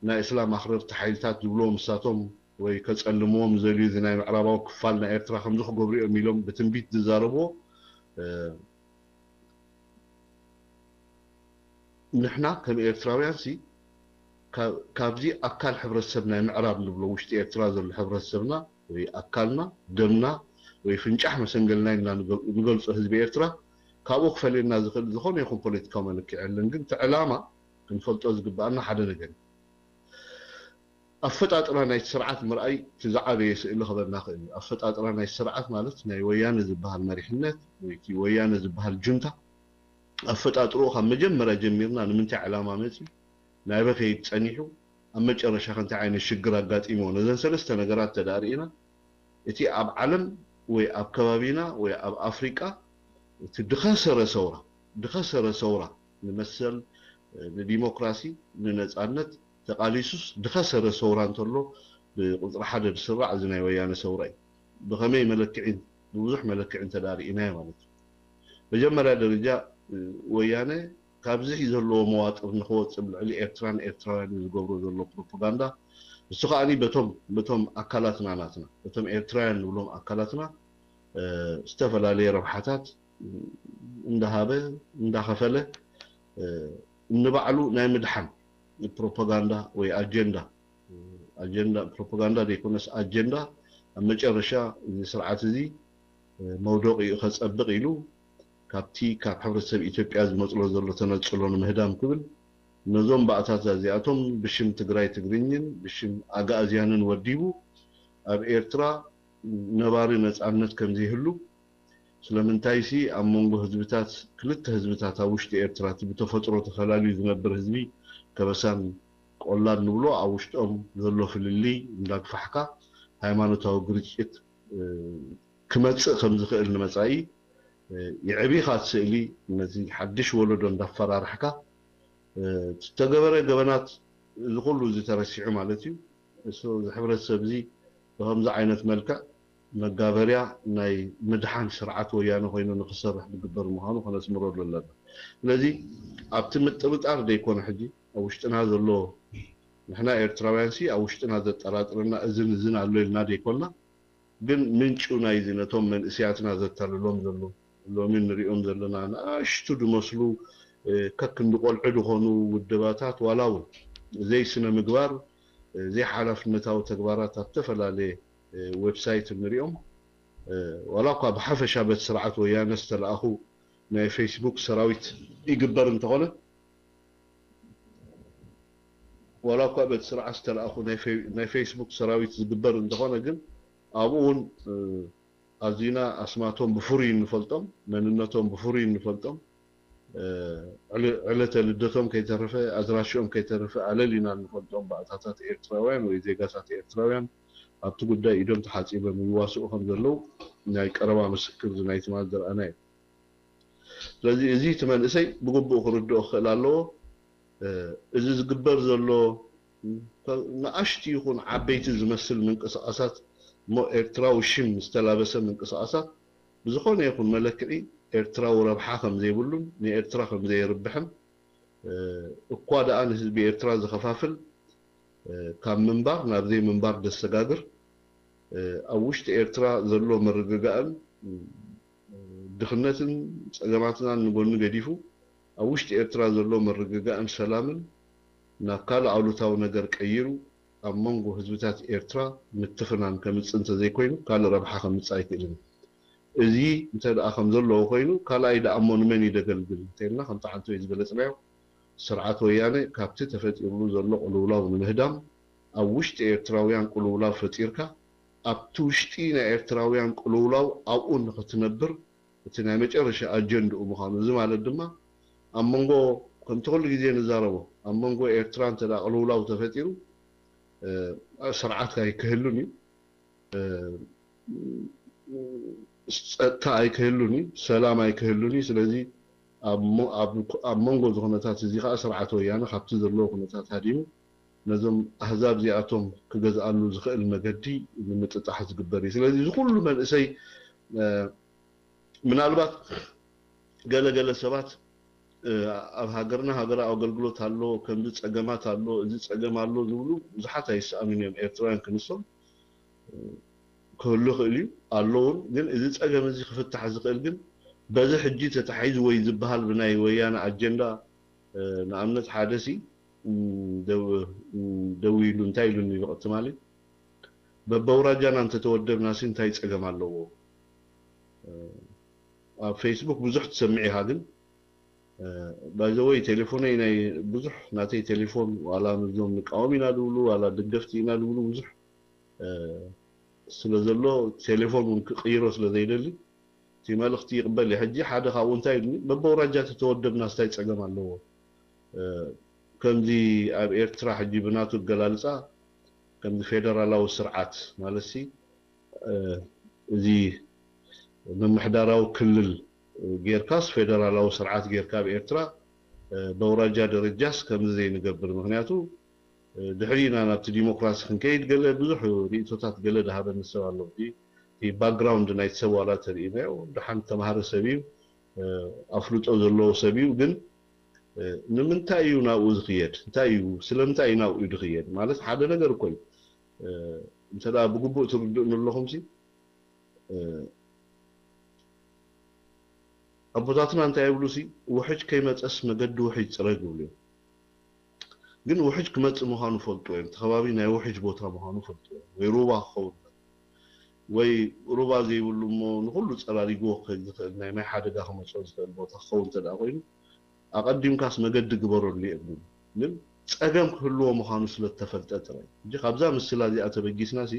ናይ እስላም ኣኽረርቲ ሓይልታት ዝብልዎም ንሳቶም ወይ ከጸልምዎም ዝደልዩ እዚ ናይ ምዕራባዊ ክፋል ናይ ኤርትራ ከምዚ ክገብሩ እዮም ኢሎም ብትንቢት ዝዛረብዎ፣ እ፣ ንሕና ከም ኤርትራውያን ሲ ካብ-፣ ካብዚ ኣካል ሕብረተሰብ ናይ ምዕራብ ንብሎ ውሽጢ ኤርትራ ዘሎ ሕብረተሰብና ወይ ኣካልና፣ ደምና ወይ ፍንጫሕ መሰንገልና ኢልና ንገል-፣ ንገልጾ ህዝቢ ኤርትራ ካብኡ ክፈልየና ዝኽእል ዝኾነ ይኹን ፖለቲካዊ መለክዒ የለን። ግን እቲ ዕላማ ክንፈልጦ ዝግብኣና ሓደ ነገር እዩ። ኣፈጣጥራ ናይቲ ስርዓት ምርኣይ እቲ ዝዓበየ ስእሊ ክበና ክእል እዩ። ኣፈጣጥራ ናይቲ ስርዓት ማለት ናይ ወያነ ዝበሃል መሪሕነት ወይ እቲ ወያነ ዝበሃል ጁንታ ኣፈጣጥርኡ ካብ መጀመርያ ጀሚርና ንምንታይ ዕላማ መጺኡ፣ ናበይ ከይድ ጸኒሑ፣ ኣብ መጨረሻ ከ እንታይ ዓይነት ሽግር ኣጋጢምዎ፣ ነዘን ሰለስተ ነገራት እንተ ደኣ ርኢና፣ እቲ ኣብ ዓለም ወይ ኣብ ከባቢና ወይ ኣብ ኣፍሪቃ እቲ ድኸሰረ ሰውራ፣ ድኸሰረ ሰውራ ንመሰል፣ ንዲሞክራሲ፣ ንነጻነት ተቓሊሱስ ድኸሰረ ሰውራ እንተሎ ብቁጽሪ ሓደ ዝስራዕ እዚ ናይ ወያነ ሰውራ እዩ። ብኸመይ መለክዒ? ብብዙሕ መለክዒ እንተ ደኣ ርኢናዮ ማለት እዩ። መጀመርያ ደረጃ፣ እ፣ ወያነ ካብዚ ዘለዎ መዋጥር ንክወፅእ ኣብ ልዕሊ ኤርትራን ኤርትራውያንን ዝገብሮ ዘሎ ፕሮፓጋንዳ፣ እሱ ከኣኒ በቶም፣ በቶም ኣካላትና ናትና፣ በቶም ኤርትራውያን ንብሎም ኣካላትና፣ እ፣ ዝተፈላለየ ረብሓታት እንዳሃበ፣ እንዳኸፈለ፣ እ፣ ንባዕሉ ናይ ምድሓን ፕሮፓጋንዳ ወይ ኣጀንዳ፣ ኣጀንዳ፣ ፕሮፓጋንዳ ዘይኮነስ ኣጀንዳ፣ ኣብ መጨረሻ እዚ ስርዓት እዚ፣ እ፣ መውደቂኡ ከጸብቕ ኢሉ ካብቲ ካብ ሕብረተሰብ ኢትዮጵያ ዝመጽሎ ዘሎ ተነጽሎ ንምህዳም ክብል፣ ነዞም ባእታት እዚኣቶም ብሽም ትግራይ ትግርኝን ብሽም ኣጋእዝያንን ወዲቡ ኣብ ኤርትራ ነባሪ ነጻነት ከም ዘይህሉ፣ ስለምንታይሲ ኣብ መንጎ ህዝብታት፣ ክልተ ህዝብታት ኣብ ውሽጢ ኤርትራ፣ እቲ ብተፈጥሮ ተፈላልዩ ዝነብር ህዝቢ ከበሳን ቆላን ንብሎ፣ ኣብ ውሽጦም ዘሎ ፍልልይ እንዳግፋሕካ፣ ሃይማኖታዊ ግርጭት፣ እ፣ ክመጽእ ከም ዝኽእል ንመጻኢ፣ እ፣ የዕቢኻ እቲ ስእሊ፣ ነዚ ሓድሽ ወለዶ እንዳፈራርሕካ፣ እ፣ ዝተገበረ ገበናት፣ እዚ ኩሉ እዚ ተረሲዑ ማለት እዩ። እሱ፣ እዚ ሕብረተሰብ እዚ ብኸምዚ ዓይነት መልክዕ መጋበርያ ናይ ምድሓን ስርዓት ወያነ ኮይኑ ንክሰርሕ ዝግበር ምዃኑ ከነስምረሉ ኣለና። ስለዚ ኣብቲ ምጥርጣር ዘይኮነ፣ ሕጂ ኣብ ውሽጥና ዘሎ፣ ንሕና ኤርትራውያን ሲ ኣብ ውሽጥና ዘጠራጥረና እዝን እዝን ኣሎ ኢልና ዘይኮና፣ ግን ምንጩ ናይዚ ነቶም መንእሰያትና ዘታልሎም ዘሎ፣ ሎሚ ንሪኦም ዘለና ንኣሽቱ ዝመስሉ፣ እ፣ ከክንዲ ቆልዑ ዝኾኑ ውድባታት፣ ዋላ እውን ዘይስነ ምግባር፣ እ፣ ዘይሓላፍነታዊ ተግባራት ኣብ ዝተፈላለየ፣ እ፣ ዌብሳይት እንሪኦም፣ እ፣ ዋላ እኳ ብሓፈሻ በቲ ስርዓት ወያነ ዝተለኣኹ ናይ ፌስቡክ ሰራዊት ይግበር እንተኾነ፣ ዋላ እኳ በቲ ስርዓት ዝተለኣኹ ናይ ፌ-፣ ናይ ፌስቡክ ሰራዊት ዝግበር እንተኾነ፣ ግን ኣብኡ እውን፣ እ፣ ኣዚና ኣስማቶም ብፍሩይ እንፈልጦም፣ መንነቶም ብፍሩይ እንፈልጦም፣ እ፣ ዕለ-፣ ዕለተ ልደቶም ከይተረፈ፣ ኣድራሽኦም ከይተረፈ ኣለሊና እንፈልጦም ባእታታት ኤርትራውያን ወይ ዜጋታት ኤርትራውያን ኣብቲ ጉዳይ ኢዶም ተሓጺቦም ይዋስኡ ከም ዘለዉ ናይ ቀረባ ምስክር እዚ ናይ ትማል ዝረኣና እዩ። ስለዚ እዚ እቲ መንእሰይ ብግቡእ ክርድኦ ክኽእል ኣለዎ። እ፣ እዚ ዝግበር ዘሎ ንኣሽቱ ይኹን ዓበይቲ ዝመስል ምንቅስቓሳት፣ እሞ ኤርትራዊ ሽም ዝተላበሰ ምንቅስቓሳት ብዝኾነ ይኹን መለክዒ ኤርትራዊ ረብሓ ከም ዘይብሉን ንኤርትራ ከም ዘየርብሕን፣ እኳ ደኣ ንህዝቢ ኤርትራ ዝኸፋፍል፣ ካብ ምንባር ናብ ዘይምንባር ዘሰጋግር፣ ኣብ ውሽጢ ኤርትራ ዘሎ ምርግጋእን ድኽነትን ጸገማትናን ንጎኒ ገዲፉ፣ ኣብ ውሽጢ ኤርትራ ዘሎ ምርግጋእን ሰላምን ናብ ካልእ ኣሉታዊ ነገር ቀይሩ፣ ኣብ መንጎ ህዝብታት ኤርትራ ምትፍናን ከምጽእ እንተዘይኮይኑ፣ ካልእ ረብሓ ከምጽእ ኣይክእልን እዩ። እዚ እንተ ደኣ ከም ዘለዎ ኮይኑ፣ ካልኣይ ደኣ እሞ ንመን እዩ ደገልግል እንተኢልና፣ ከምቲ ሓንቲ ወይ ዝገለጽናዮ፣ ስርዓት ወያነ ካብቲ ተፈጢሩሉ ዘሎ ቅልውላው ንምህዳም፣ ኣብ ውሽጢ ኤርትራውያን ቅልውላው ፈጢርካ፣ ኣብቲ ውሽጢ ናይ ኤርትራውያን ቅልውላው ኣብኡ ንኽትነብር እቲ ናይ መጨረሻ ኣጀንድኡ ምዃኑ። እዚ ማለት ድማ ኣብ መንጎ፣ ከምቲ ኩሉ ግዜ ንዛረቦ፣ ኣብ መንጎ ኤርትራ እንተ ደኣ ቅልውላው ተፈጢሩ፣ እ፣ ስርዓት ኣይክህሉን እዩ። እ፣ ጸጥታ ኣይክህሉን እዩ፣ ሰላም ኣይክህሉን እዩ። ስለዚ ኣብ ሞ-፣ ኣብ፣ ኣብ መንጎ እዚ ኩነታት እዚ ከኣ ስርዓት ወያነ ካብቲ ዘለዎ ኩነታት ሃዲሙ ነዞም ኣህዛብ እዚኣቶም ክገዝኣሉ ዝኽእል መገዲ ንምጥጣሕ ዝግበር እዩ። ስለዚ እዚ ኩሉ መንእሰይ፣ እ፣ ምናልባት ገለ ገለ ሰባት፣ እ፣ ኣብ ሃገርና ሃገራዊ ኣገልግሎት ኣሎ፣ ከምዚ ጸገማት ኣሎ፣ እዚ ጸገም ኣሎ ዝብሉ ብዙሓት ኣይሰኣኑን እዮም። ኤርትራውያን ክንሶም፣ እ፣ ክህሉ ይኽእል እዩ፣ ኣሎ እውን። ግን እዚ ጸገም እዚ ክፍታሕ ዝኽእል ግን በዚ ሕጂ ተታሒዙ ወይ ዝበሃል ብናይ ወያነ ኣጀንዳ፣ እ፣ ንኣብነት ሓደ ሲ፣ እ፣ ደው-፣ እ፣ ደው ኢሉ እንታይ ኢሉኒ ብቐጥታ ማለት፣ በበውራጃና እንተተወደብና ሲ እንታይ ጸገም ኣለዎ? እ፣ ኣብ ፌስቡክ ብዙሕ ትሰምዕ ኢኻ፣ ግን፣ እ፣ ባይዘወይ ቴሌፎነይ ናይ ብዙሕ ናተይ ቴሌፎን ዋላ ምስዞም ንቃወም ኢና ዝብሉ ዋላ ደገፍቲ ኢና ዝብሉ ብዙሕ፣ እ፣ ስለ ዘሎ ቴሌፎን እውን ክቕይሮ ስለ ዘይደሊ እቲ መልእኽቲ ይቕበል እየ። ሕጂ ሓደ ካብኡ እንታይ ኢሉኒ፣ በበውራጃ ተተወደብና ስታይ ጸገም ኣለዎ? እ፣ ከምዚ ኣብ ኤርትራ ሕጂ ብናቱ ኣገላልጻ ከምዚ ፌደራላዊ ስርዓት ማለት ሲ፣ እ፣ እዚ ምምሕዳራዊ ክልል ጌርካስ ፌደራላዊ ስርዓት ጌርካ ኣብ ኤርትራ፣ እ፣ በውራጃ ደረጃስ ከምዚ ዘይንገብር? ምኽንያቱ፣ እ፣ ድሕሪና ናብቲ ዲሞክራሲ ክንከይድ ገለ ብዙሕ ርእይቶታት ገለ ዝሃበኒ ሰብ ኣሎ። እቲ፣ እቲ ባክግራውንድ ናይቲ ሰብ ዋላ ተርእይናዮ፣ ደሓን ዝተማህረ ሰብ እዩ፣ እ፣ ኣፍልጦ ዘለዎ ሰብ እዩ። ግን፣ እ፣ ንምንታይ እዩ ናብኡ ዝኽየድ? እንታይ እዩ፣ ስለምንታይ እዩ ናብኡ ዝኽየድ? ማለት ሓደ ነገር እኮ እዩ። እ፣ እንተ ደኣ ብግቡእ ትርድእኒ ኣለኹም ሲ፣ እ፣ ኣቦታትና እንታይ ይብሉ ሲ፣ ውሕጅ ከይመጸስ መገዲ ውሕጅ ጽረግ ይብሉ እዮም። ግን ውሕጅ ክመጽእ ምዃኑ ፈልጡ እዮም። እቲ ከባቢ ናይ ውሕጅ ቦታ ምዃኑ ፈልጡ እዮም። ወይ ሩባ ክኸውን ወይ ሩባ ዘይብሉ እሞ ንኹሉ ጸላሊግዎ ክኸድ ዝኽእል ናይ ማይ ሓደጋ ክመጽኦ ዝኽእል ቦታ ክኸውን እንተ ደኣ ኮይኑ፣ ኣቐዲምካስ መገዲ ግበረሉ የብሉን። ግን ጸገም ክህልዎ ምዃኑ ስለ እተፈልጠ ጥራይ። ሕጂ ካብዛ ምስላ እዚኣ ተበጊስና ሲ፣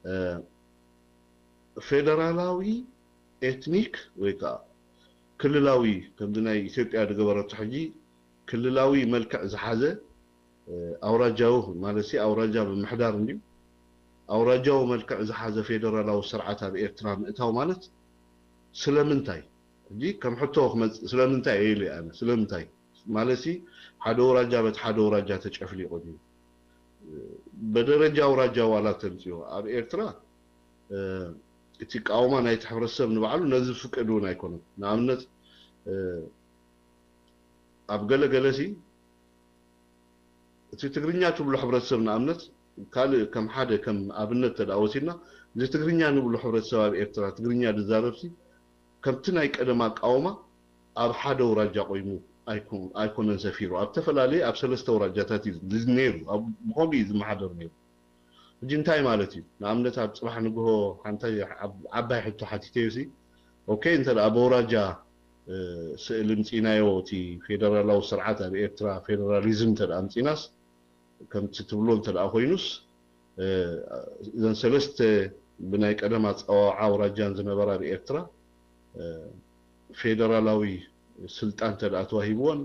እ፣ ፌደራላዊ ኤትኒክ ወይ ከኣ ክልላዊ፣ ከምዚ ናይ ኢትዮጵያ ዝገበረቶ ሕጂ ክልላዊ መልክዕ ዝሓዘ፣ እ፣ ኣውራጃዊ ማለት ሲ ኣውራጃ ምምሕዳር እንድዩ። ኣውራጃዊ መልክዕ ዝሓዘ ፌደራላዊ ስርዓት ኣብ ኤርትራ ምእታው ማለት ስለምንታይ? ሕጂ ከም ሕቶ ክመጽእ፣ ስለምንታይ እየ ኢለ ኣነ፣ ስለምንታይ? ማለት ሲ ሓደ ኣውራጃ በቲ ሓደ ኣውራጃ ተጨፍሊቑ ድዩ? ብደረጃ ኣውራጃ ዋላ ተምጽኦ፣ ኣብ ኤርትራ፣ እ፣ እቲ ቃውማ ናይቲ ሕብረተሰብ ንባዕሉ ነዚ ዝፍቅድ እውን ኣይኮነን። ንኣብነት፣ እ፣ ኣብ ገለ ገለ ሲ እቲ ትግርኛ ትብሎ ሕብረተሰብ ንኣብነት፣ ካልእ ከም ሓደ ከም ኣብነት እንተ ደኣ ወሲድና፣ እዚ ትግርኛ ንብሎ ሕብረተሰብ ኣብ ኤርትራ ትግርኛ ዝዛረብ ሲ ከምቲ ናይ ቀደም ኣቃውማ ኣብ ሓደ ኣውራጃ ቆይሙ ኣይኮ-፣ ኣይኮነን ሰፊሩ። ኣብ ዝተፈላለየ፣ ኣብ ሰለስተ ኣውራጃታት እዩ ዝ-፣ ነይሩ። ኣብ፣ ብኸምኡ እዩ ዝመሓደር ነይሩ። ሕጂ እንታይ ማለት እዩ? ንኣብነት ኣብ ጽባሕ ንግሆ ሓንቲ ዓብ-፣ ዓባይ ሕቶ ሓቲተዮ ሲ፣ ኦኬ፣ እንተ ደኣ ብኣውራጃ፣ እ፣ ስእሊ ምጺናዮ፣ እቲ ፌደራላዊ ስርዓት ኣብ ኤርትራ ፌደራሊዝም እንተ ደኣ ምጺናስ፣ ከምቲ ትብሎ እንተ ደኣ ኮይኑስ፣ እ፣ እዘን ሰለስተ ብናይ ቀደም ኣጸዋውዓ ኣውራጃን ዝነበራ ኣብ ኤርትራ፣ እ፣ ፌደራላዊ ስልጣን እንተ ደኣ ተዋሂብወን፣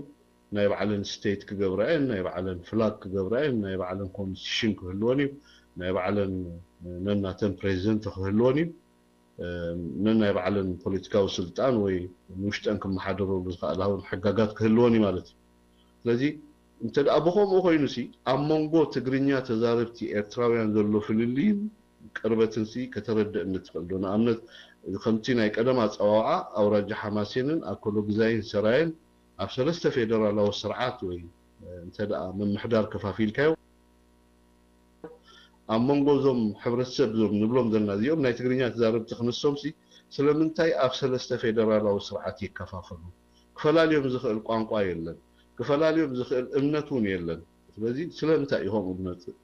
ናይ ባዕለን ስቴት ክገብራ እየን፣ ናይ ባዕለን ፍላግ ክገብራ እየን፣ ናይ ባዕለን ኮንስቲቱሽን ክህልወን እዩ፣ ናይ ባዕለን ነናተን ፕሬዚደንት ክህልወን እዩ፣ እ፣ ነናይ ባዕለን ፖለቲካዊ ስልጣን ወይ ንውሽጠን ክመሓደረሉ ዝኽእላ እውን ሕጋጋት ክህልወን እዩ ማለት እዩ። ስለዚ እንተ ደኣ ብኸምኡ ኮይኑሲ፣ ኣብ መንጎ ትግርኛ ተዛረብቲ ኤርትራውያን ዘሎ ፍልልይን ቅርበትንሲ ከተረድእኒ ትኽእል ዶ? ንኣብነት፣ ከምቲ ናይ ቀደም ኣጸዋውዓ፣ ኣውራጃ ሓማሴንን ኣኮሎግዛይን ሰራየን ኣብ ሰለስተ ፌደራላዊ ስርዓት ወይ፣ እ፣ እንተ ደኣ ምምሕዳር ከፋፊልካዮ፣ ኣብ መንጎ እዞም ሕብረተሰብ እዞም ንብሎም ዘለና እዚኦም ናይ ትግርኛ ተዛረብቲ ክንሶምሲ፣ ስለምንታይ ኣብ ሰለስተ ፌደራላዊ ስርዓት ይከፋፈሉ? ክፈላልዮም ዝኽእል ቋንቋ የለን። ክፈላልዮም ዝኽእል እምነት እውን የለን። ስለዚ ስለምንታይ እዩ ከምኡ ዝመጽእ?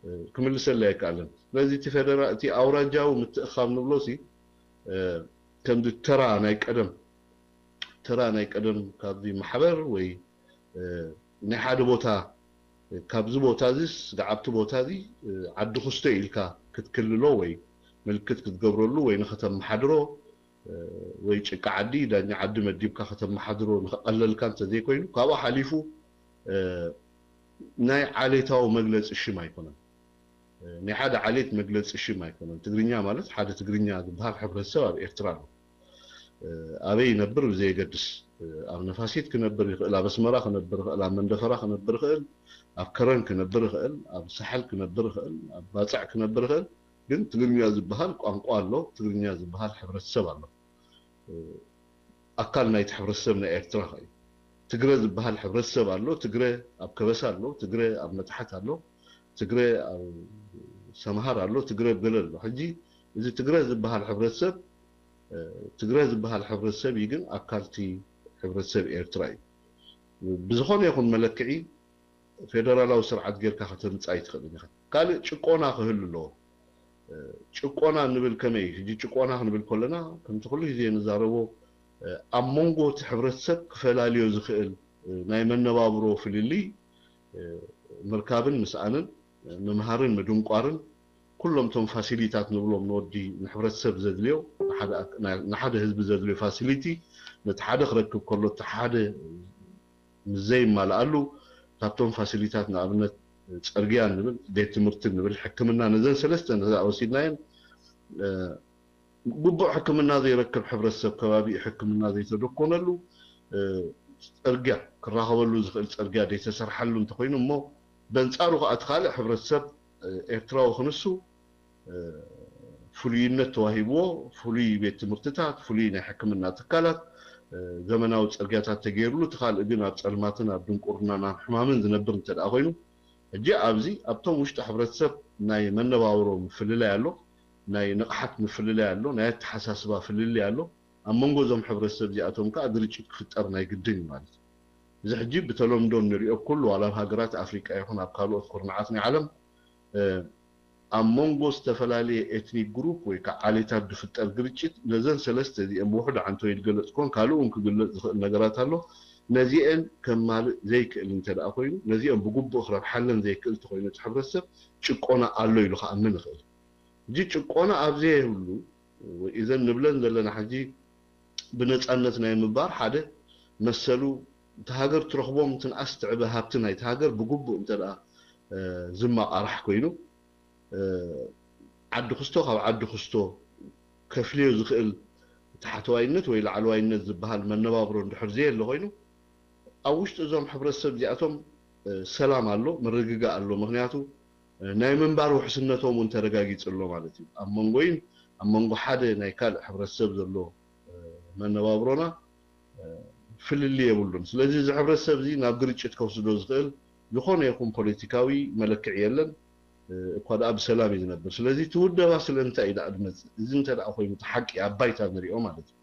እ፣ ክምልሰለይ ኣይከኣለን። ስለዚ እቲ ፌደራ-፣ እቲ ኣውራጃዊ ምትእኻብ ንብሎሲ፣ እ፣ ከምዚ ተራ ናይ ቀደም፣ ተራ ናይ ቀደም ካብዚ ማሕበር ወይ፣ እ፣ ናይ ሓደ ቦታ፣ እ፣ ካብዚ ቦታ እዚ ስጋዕ ኣብቲ ቦታ እዚ፣ እ፣ ዓዲ ክስቶ ኢልካ ክትክልሎ ወይ ምልክት ክትገብረሉ ወይ ንኸተመሓድሮ፣ እ፣ ወይ ጭቃ ዓዲ፣ ዳኛ ዓዲ መዲብካ ከተመሓድሮ ንኸቐለልካ እንተዘይኮይኑ፣ ካብኡ ሓሊፉ፣ እ፣ ናይ ዓሌታዊ መግለጺ ሽም ኣይኮነን። እ፣ ናይ ሓደ ዓሌት መግለጺ ሽም ኣይኮነን። ትግርኛ ማለት ሓደ ትግርኛ ዝበሃል ሕብረተሰብ ኣብ ኤርትራ ኣሎ። እ፣ ኣበይ ይነብር ብዘየገድስ፣ እ፣ ኣብ ነፋሲት ክነብር ይኽእል፣ ኣብ ኣስመራ ክነብር ይኽእል፣ ኣብ መንደፈራ ክነብር ይኽእል፣ ኣብ ከረን ክነብር ይኽእል፣ ኣብ ሳሕል ክነብር ይኽእል፣ ኣብ ባጽዕ ክነብር ይኽእል። ግን ትግርኛ ዝበሃል ቋንቋ ኣሎ፣ ትግርኛ ዝበሃል ሕብረተሰብ ኣሎ። እ፣ ኣካል ናይቲ ሕብረተሰብ ናይ ኤርትራ ከ እዩ። ትግረ ዝበሃል ሕብረተሰብ ኣሎ፣ ትግረ ኣብ ከበሳ ኣሎ፣ ትግረ ኣብ መታሕት ኣሎ፣ ትግረ ኣብ ሰምሃር ኣሎ፣ ትግረ ኣብ ገለ ኣሎ። ሕጂ እዚ ትግረ ዝበሃል ሕብረተሰብ፣ እ፣ ትግረ ዝበሃል ሕብረተሰብ እዩ፣ ግን ኣካልቲ ሕብረተሰብ ኤርትራ እዩ። ብዝኾነ ይኹን መለክዒ ፌደራላዊ ስርዓት ጌርካ ከተምጽእ ኣይትኽእልን ኢኻ። ካልእ ጭቆና ክህሉ ኣለዎ። እ፣ ጭቆና ንብል ከመይ? ሕጂ ጭቆና ክንብል ከለና፣ ከምቲ ኩሉ ግዜ ንዛረቦ፣ እ፣ ኣብ መንጎ እቲ ሕብረተሰብ ክፈላልዮ ዝኽእል፣ እ፣ ናይ መነባብሮ ፍልልይ፣ እ፣ ምርካብን ምስኣንን፣ እ፣ ምምሃርን ምድንቋርን፣ ኩሎም እቶም ፋሲሊታት ንብሎም ንወዲ ንሕብረተሰብ ዘድልዮ፣ ንሓደ ኣክ-፣ ናይ-፣ ንሓደ ህዝቢ ዘድልዮ ፋሲሊቲ፣ ነቲ ሓደ ክረክብ ከሎ፣ እቲ ሓደ ምስ ዘይማልኣሉ፣ ካብቶም ፋሲሊታት ንኣብነት፣ ጽርግያ ንብል፣ ቤት ትምህርቲ ንብል፣ ሕክምና፣ ነዘን ሰለስተ እንተ ወሲድናየን፣ እ፣ ግቡእ ሕክምና ዘይረክብ ሕብረተሰብ፣ ከባቢኡ ሕክምና ዘይተደኮነሉ፣ እ፣ ጽርግያ፣ ክራኸበሉ ዝኽእል ጽርግያ ዘይተሰርሓሉ እንተኾይኑ እሞ፣ በንጻሩ ከኣ እቲ ካልእ ሕብረተሰብ፣ እ፣ ኤርትራዊ ክንሱ፣ እ፣ ፍሉይነት ተዋሂብዎ፣ ፍሉይ ቤት ትምህርትታት፣ ፍሉይ ናይ ሕክምና ትካላት፣ እ፣ ዘመናዊ ጽርግያታት ተገይርሉ፣ እቲ ካልእ ግን ኣብ ጸልማትን ኣብ ድንቁርናን ኣብ ሕማምን ዝነብር እንተ ደኣ ኮይኑ፣ ሕጂ ኣብዚ ኣብቶም ውሽጢ ሕብረተሰብ ናይ መነባብሮ ምፍልላይ ኣሎ፣ ናይ ንቕሓት ምፍልላይ ኣሎ፣ ናይ ኣተሓሳስባ ፍልልይ ኣሎ። ኣብ መንጎ እዞም ሕብረተሰብ እዚኣቶም ከኣ ግርጭት ክፍጠር ናይ ግድን እዩ ማለት እዩ። እዚ ሕጂ ብተለምዶ እንሪኦ ኩሉ፣ ዋላ ኣብ ሃገራት ኣፍሪቃ ይኹን ኣብ ካልኦት ኩርናዓት ናይ ዓለም፣ እ፣ ኣብ መንጎ ዝተፈላለየ ኤትኒክ ግሩፕ ወይ ከዓ ዓሌታት ዝፍጠር ግርጭት፣ ነዘን ሰለስተ እዚአን ብውሑድ ዓንቶ ይግለጽ ኮን፣ ካልእ እውን ክግለጽ ዝኽእል ነገራት ኣሎ። ነዚአን ከማልእ ዘይክእል እንተ ደኣ ኮይኑ፣ ነዚአን ብግቡእ ክረብሓለን ዘይክእል እንተኾይኑ፣ እቲ ሕብረተሰብ ጭቆና ኣሎ ኢሉ ክኣምን ይኽእል። ሕጂ ጭቆና ኣብ ዘየብሉ፣ ወይ እዘን ንብለን ዘለና ሕጂ ብነጻነት ናይ ምባር ሓደ መሰሉ፣ እቲ ሃገር ትረኽቦም ትንኣስ ትዕበ ሃብቲ ናይቲ ሃገር ብግቡእ እንተ ደኣ፣ እ፣ ዝመቓራሕ ኮይኑ፣ እ፣ ዓዲ ክስቶ ካብ ዓዲ ክስቶ ከፍልዮ ዝኽእል ታሕተዋይነት ወይ ላዕለዋይነት ዝበሃል መነባብሮ እንድሕር ዘየለ ኮይኑ፣ ኣብ ውሽጢ እዞም ሕብረተሰብ እዚኣቶም፣ እ፣ ሰላም ኣሎ፣ ምርግጋእ ኣሎ። ምኽንያቱ፣ እ፣ ናይ ምንባር ውሕስነቶም እውን ተረጋጊጹ ኣሎ ማለት እዩ። ኣብ መንጎይን ኣብ መንጎ ሓደ ናይ ካልእ ሕብረተሰብ ዘሎ፣ እ፣ መነባብሮና፣ እ፣ ፍልልይ የብሉን። ስለዚ እዚ ሕብረተሰብ እዚ ናብ ግርጭት ከውስዶ ዝኽእል ዝኾነ ይኹን ፖለቲካዊ መለክዒ የለን። እ፣ እኳ ደኣ ብሰላም እዩ ዝነብር። ስለዚ እቲ ውደባ ስለምንታይ እዩ ደኣ ዝመጽእ? እዚ እንተ ደኣ ኮይኑ እቲ ሓቂ ኣብ ባይታ ንሪኦ ማለት እዩ።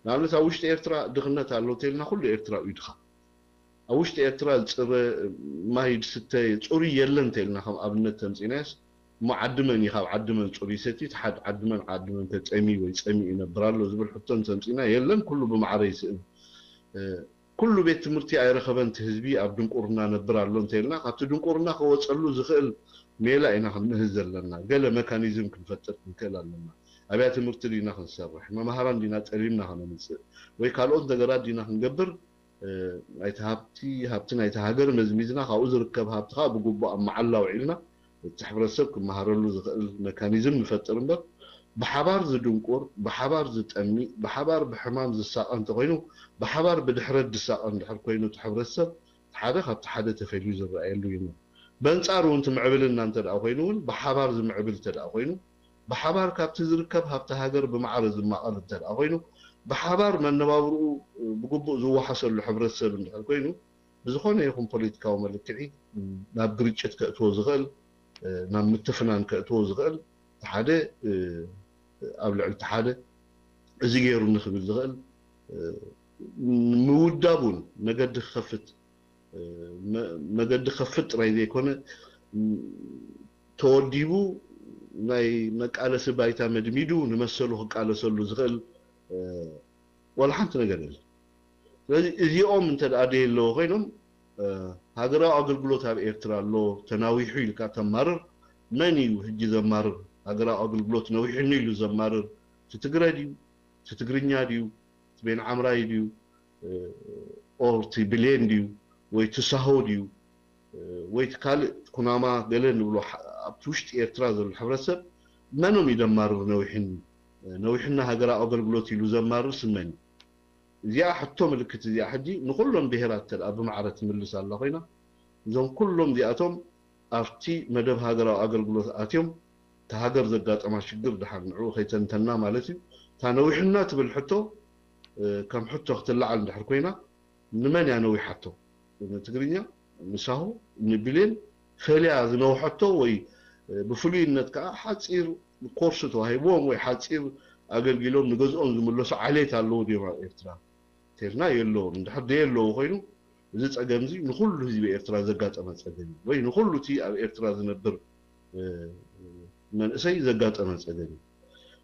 ንኣብነት ኣብ ውሽጢ ኤርትራ ድኽነት ኣሎ እንተኢልና ኩሉ ኤርትራዊ እዩ ድኻ። ኣብ ውሽጢ ኤርትራ ዝጽረ ማይ ዝስተ ጽሩይ የለን እንተኢልና ከም ኣብነት ተምጺናዮስ፣ እሞ ዓዲ መን እዩ ካብ ዓዲ መን ጽሩይ ሰትዩ፣ እቲ ሓድ ዓዲ መን ዓዲ መን ከ ጸምዩ ወይ ጸሚኡ ይነብር ኣሎ ዝብል ሕቶ እንተምጺና የለን፣ ኩሉ ብማዕረ ይስእን። እ፣ ኩሉ ቤት ትምህርቲ ኣይረኸበን እቲ ህዝቢ ኣብ ድንቁርና ነብር ኣሎ እንተኢልና፣ ካብቲ ድንቁርና ክወጸሉ ዝኽእል ሜላ ኢና ክንምህዝ ዘለና። ገለ መካኒዝም ክንፈጥር ክንክእል ኣለና። ኣብያ ትምህርቲ ዲና ክንሰርሕ፣ መምሃራን ዲና ጠሊምና ከነምጽእ፣ ወይ ካልኦት ነገራት ዲና ክንገብር፣ እ፣ ናይቲ ሃብቲ፣ ሃብቲ ናይቲ ሃገር መዝሚዝና ካብኡ ዝርከብ ሃብቲ ከዓ ብግቡእ ኣብ መዓላ ኣውዒልና እቲ ሕብረተሰብ ክመሃረሉ ዝኽእል መካኒዝም ንፈጥር እምበር፣ ብሓባር ዝድንቁር፣ ብሓባር ዝጠሚ፣ ብሓባር ብሕማም ዝሳቐ እንተኾይኑ፣ ብሓባር ብድሕረት ዝሳቐ እንድሕር ኮይኑ እቲ ሕብረተሰብ፣ እቲ ሓደ ካብቲ ሓደ ተፈልዩ ዝረኣየሉ እዩ። በንጻሩ እውን ትምዕብልና እንተ ደኣ ኮይኑ እውን ብሓባር ዝምዕብል እንተ ደኣ ኮይኑ ብሓባር ካብቲ ዝርከብ ሃብቲ ሃገር ብማዕረ ዝማቐል እንተ ደኣ ኮይኑ ብሓባር መነባብርኡ ብግቡእ ዝወሓሰሉ ሕብረተሰብ እንድሕር ኮይኑ ብዝኾነ ይኹን ፖለቲካዊ መልክዒ ናብ ግርጭት ከእትዎ ዝኽእል ናብ ምትፍናን ከእትዎ ዝኽእል ሓደ ኣብ ልዕሊ ሓደ እዚ ገይሩ ንክብል ዝኽእል ምውዳብ እውን መገዲ ክኸፍት መገዲ ክኸፍት ጥራይ ዘይኮነ ተወዲቡ ናይ መቃለሲ ባይታ መድሚዱ ንመሰሉ ክቃለሰሉ ዝኽእል ዋላ ሓንቲ ነገር የለን። ስለዚ እዚኦም እንተ ደኣ ደየለዎ ኮይኖም ሃገራዊ ኣገልግሎት ኣብ ኤርትራ ኣሎ ተናዊሑ ኢልካ ተማርር መን እዩ ሕጂ ዘማርር? ሃገራዊ ኣገልግሎት ነዊሕኒ ኢሉ ዘማርር እቲ ትግረ ድዩ? እቲ ትግርኛ ድዩ? እቲ ቤን ዓምራይ ድዩ? ኦር እቲ ብሌን ድዩ? ወይ እቲ ሳሆ ድዩ? ወይ እቲ ካልእ ኩናማ ገለ ንብሎ ኣብቲ ውሽጢ ኤርትራ ዘሎ ሕብረተሰብ መኖም እዩ ደማርር ነዊሕኒ ነዊሕና ሃገራዊ ኣገልግሎት ኢሉ ዘማርር ስመን እዩ። እዚኣ ሕቶ ምልክት እዚኣ ሕጂ ንኩሎም ብሄራት እንተ ደኣ ብማዕረ ትምልስ ኣላ ኮይና እዞም ኩሎም እዚኣቶም ኣብቲ መደብ ሃገራዊ ኣገልግሎት ኣትዮም እታ ሃገር ዘጋጠማ ሽግር ድሓር ንዕኡ ከይተንተና ማለት እዩ እታ ነዊሕና ትብል ሕቶ ከም ሕቶ ክትለዓል እንድሕር ኮይና ንመን እያ ነዊሓቶ ንትግርኛ ንሳሆ ንብሌን ፈልያ ዝነውሐቶ ወይ ብፍሉይነት ከዓ ሓፂር ኮርስ ተዋሂብዎም ወይ ሓፂር ኣገልጊሎም ንገዝኦም ዝምለሱ ዓሌት ኣለዉ ድዮም ኣብ ኤርትራ ተልና የለዎም እንድሕር ደየለዎ ኮይኑ እዚ ፀገም እዚ ንኩሉ ህዝቢ ኤርትራ ዘጋጠመ ፀገም እዩ ወይ ንኩሉ እቲ ኣብ ኤርትራ ዝነብር መንእሰይ ዘጋጠመ ፀገም እዩ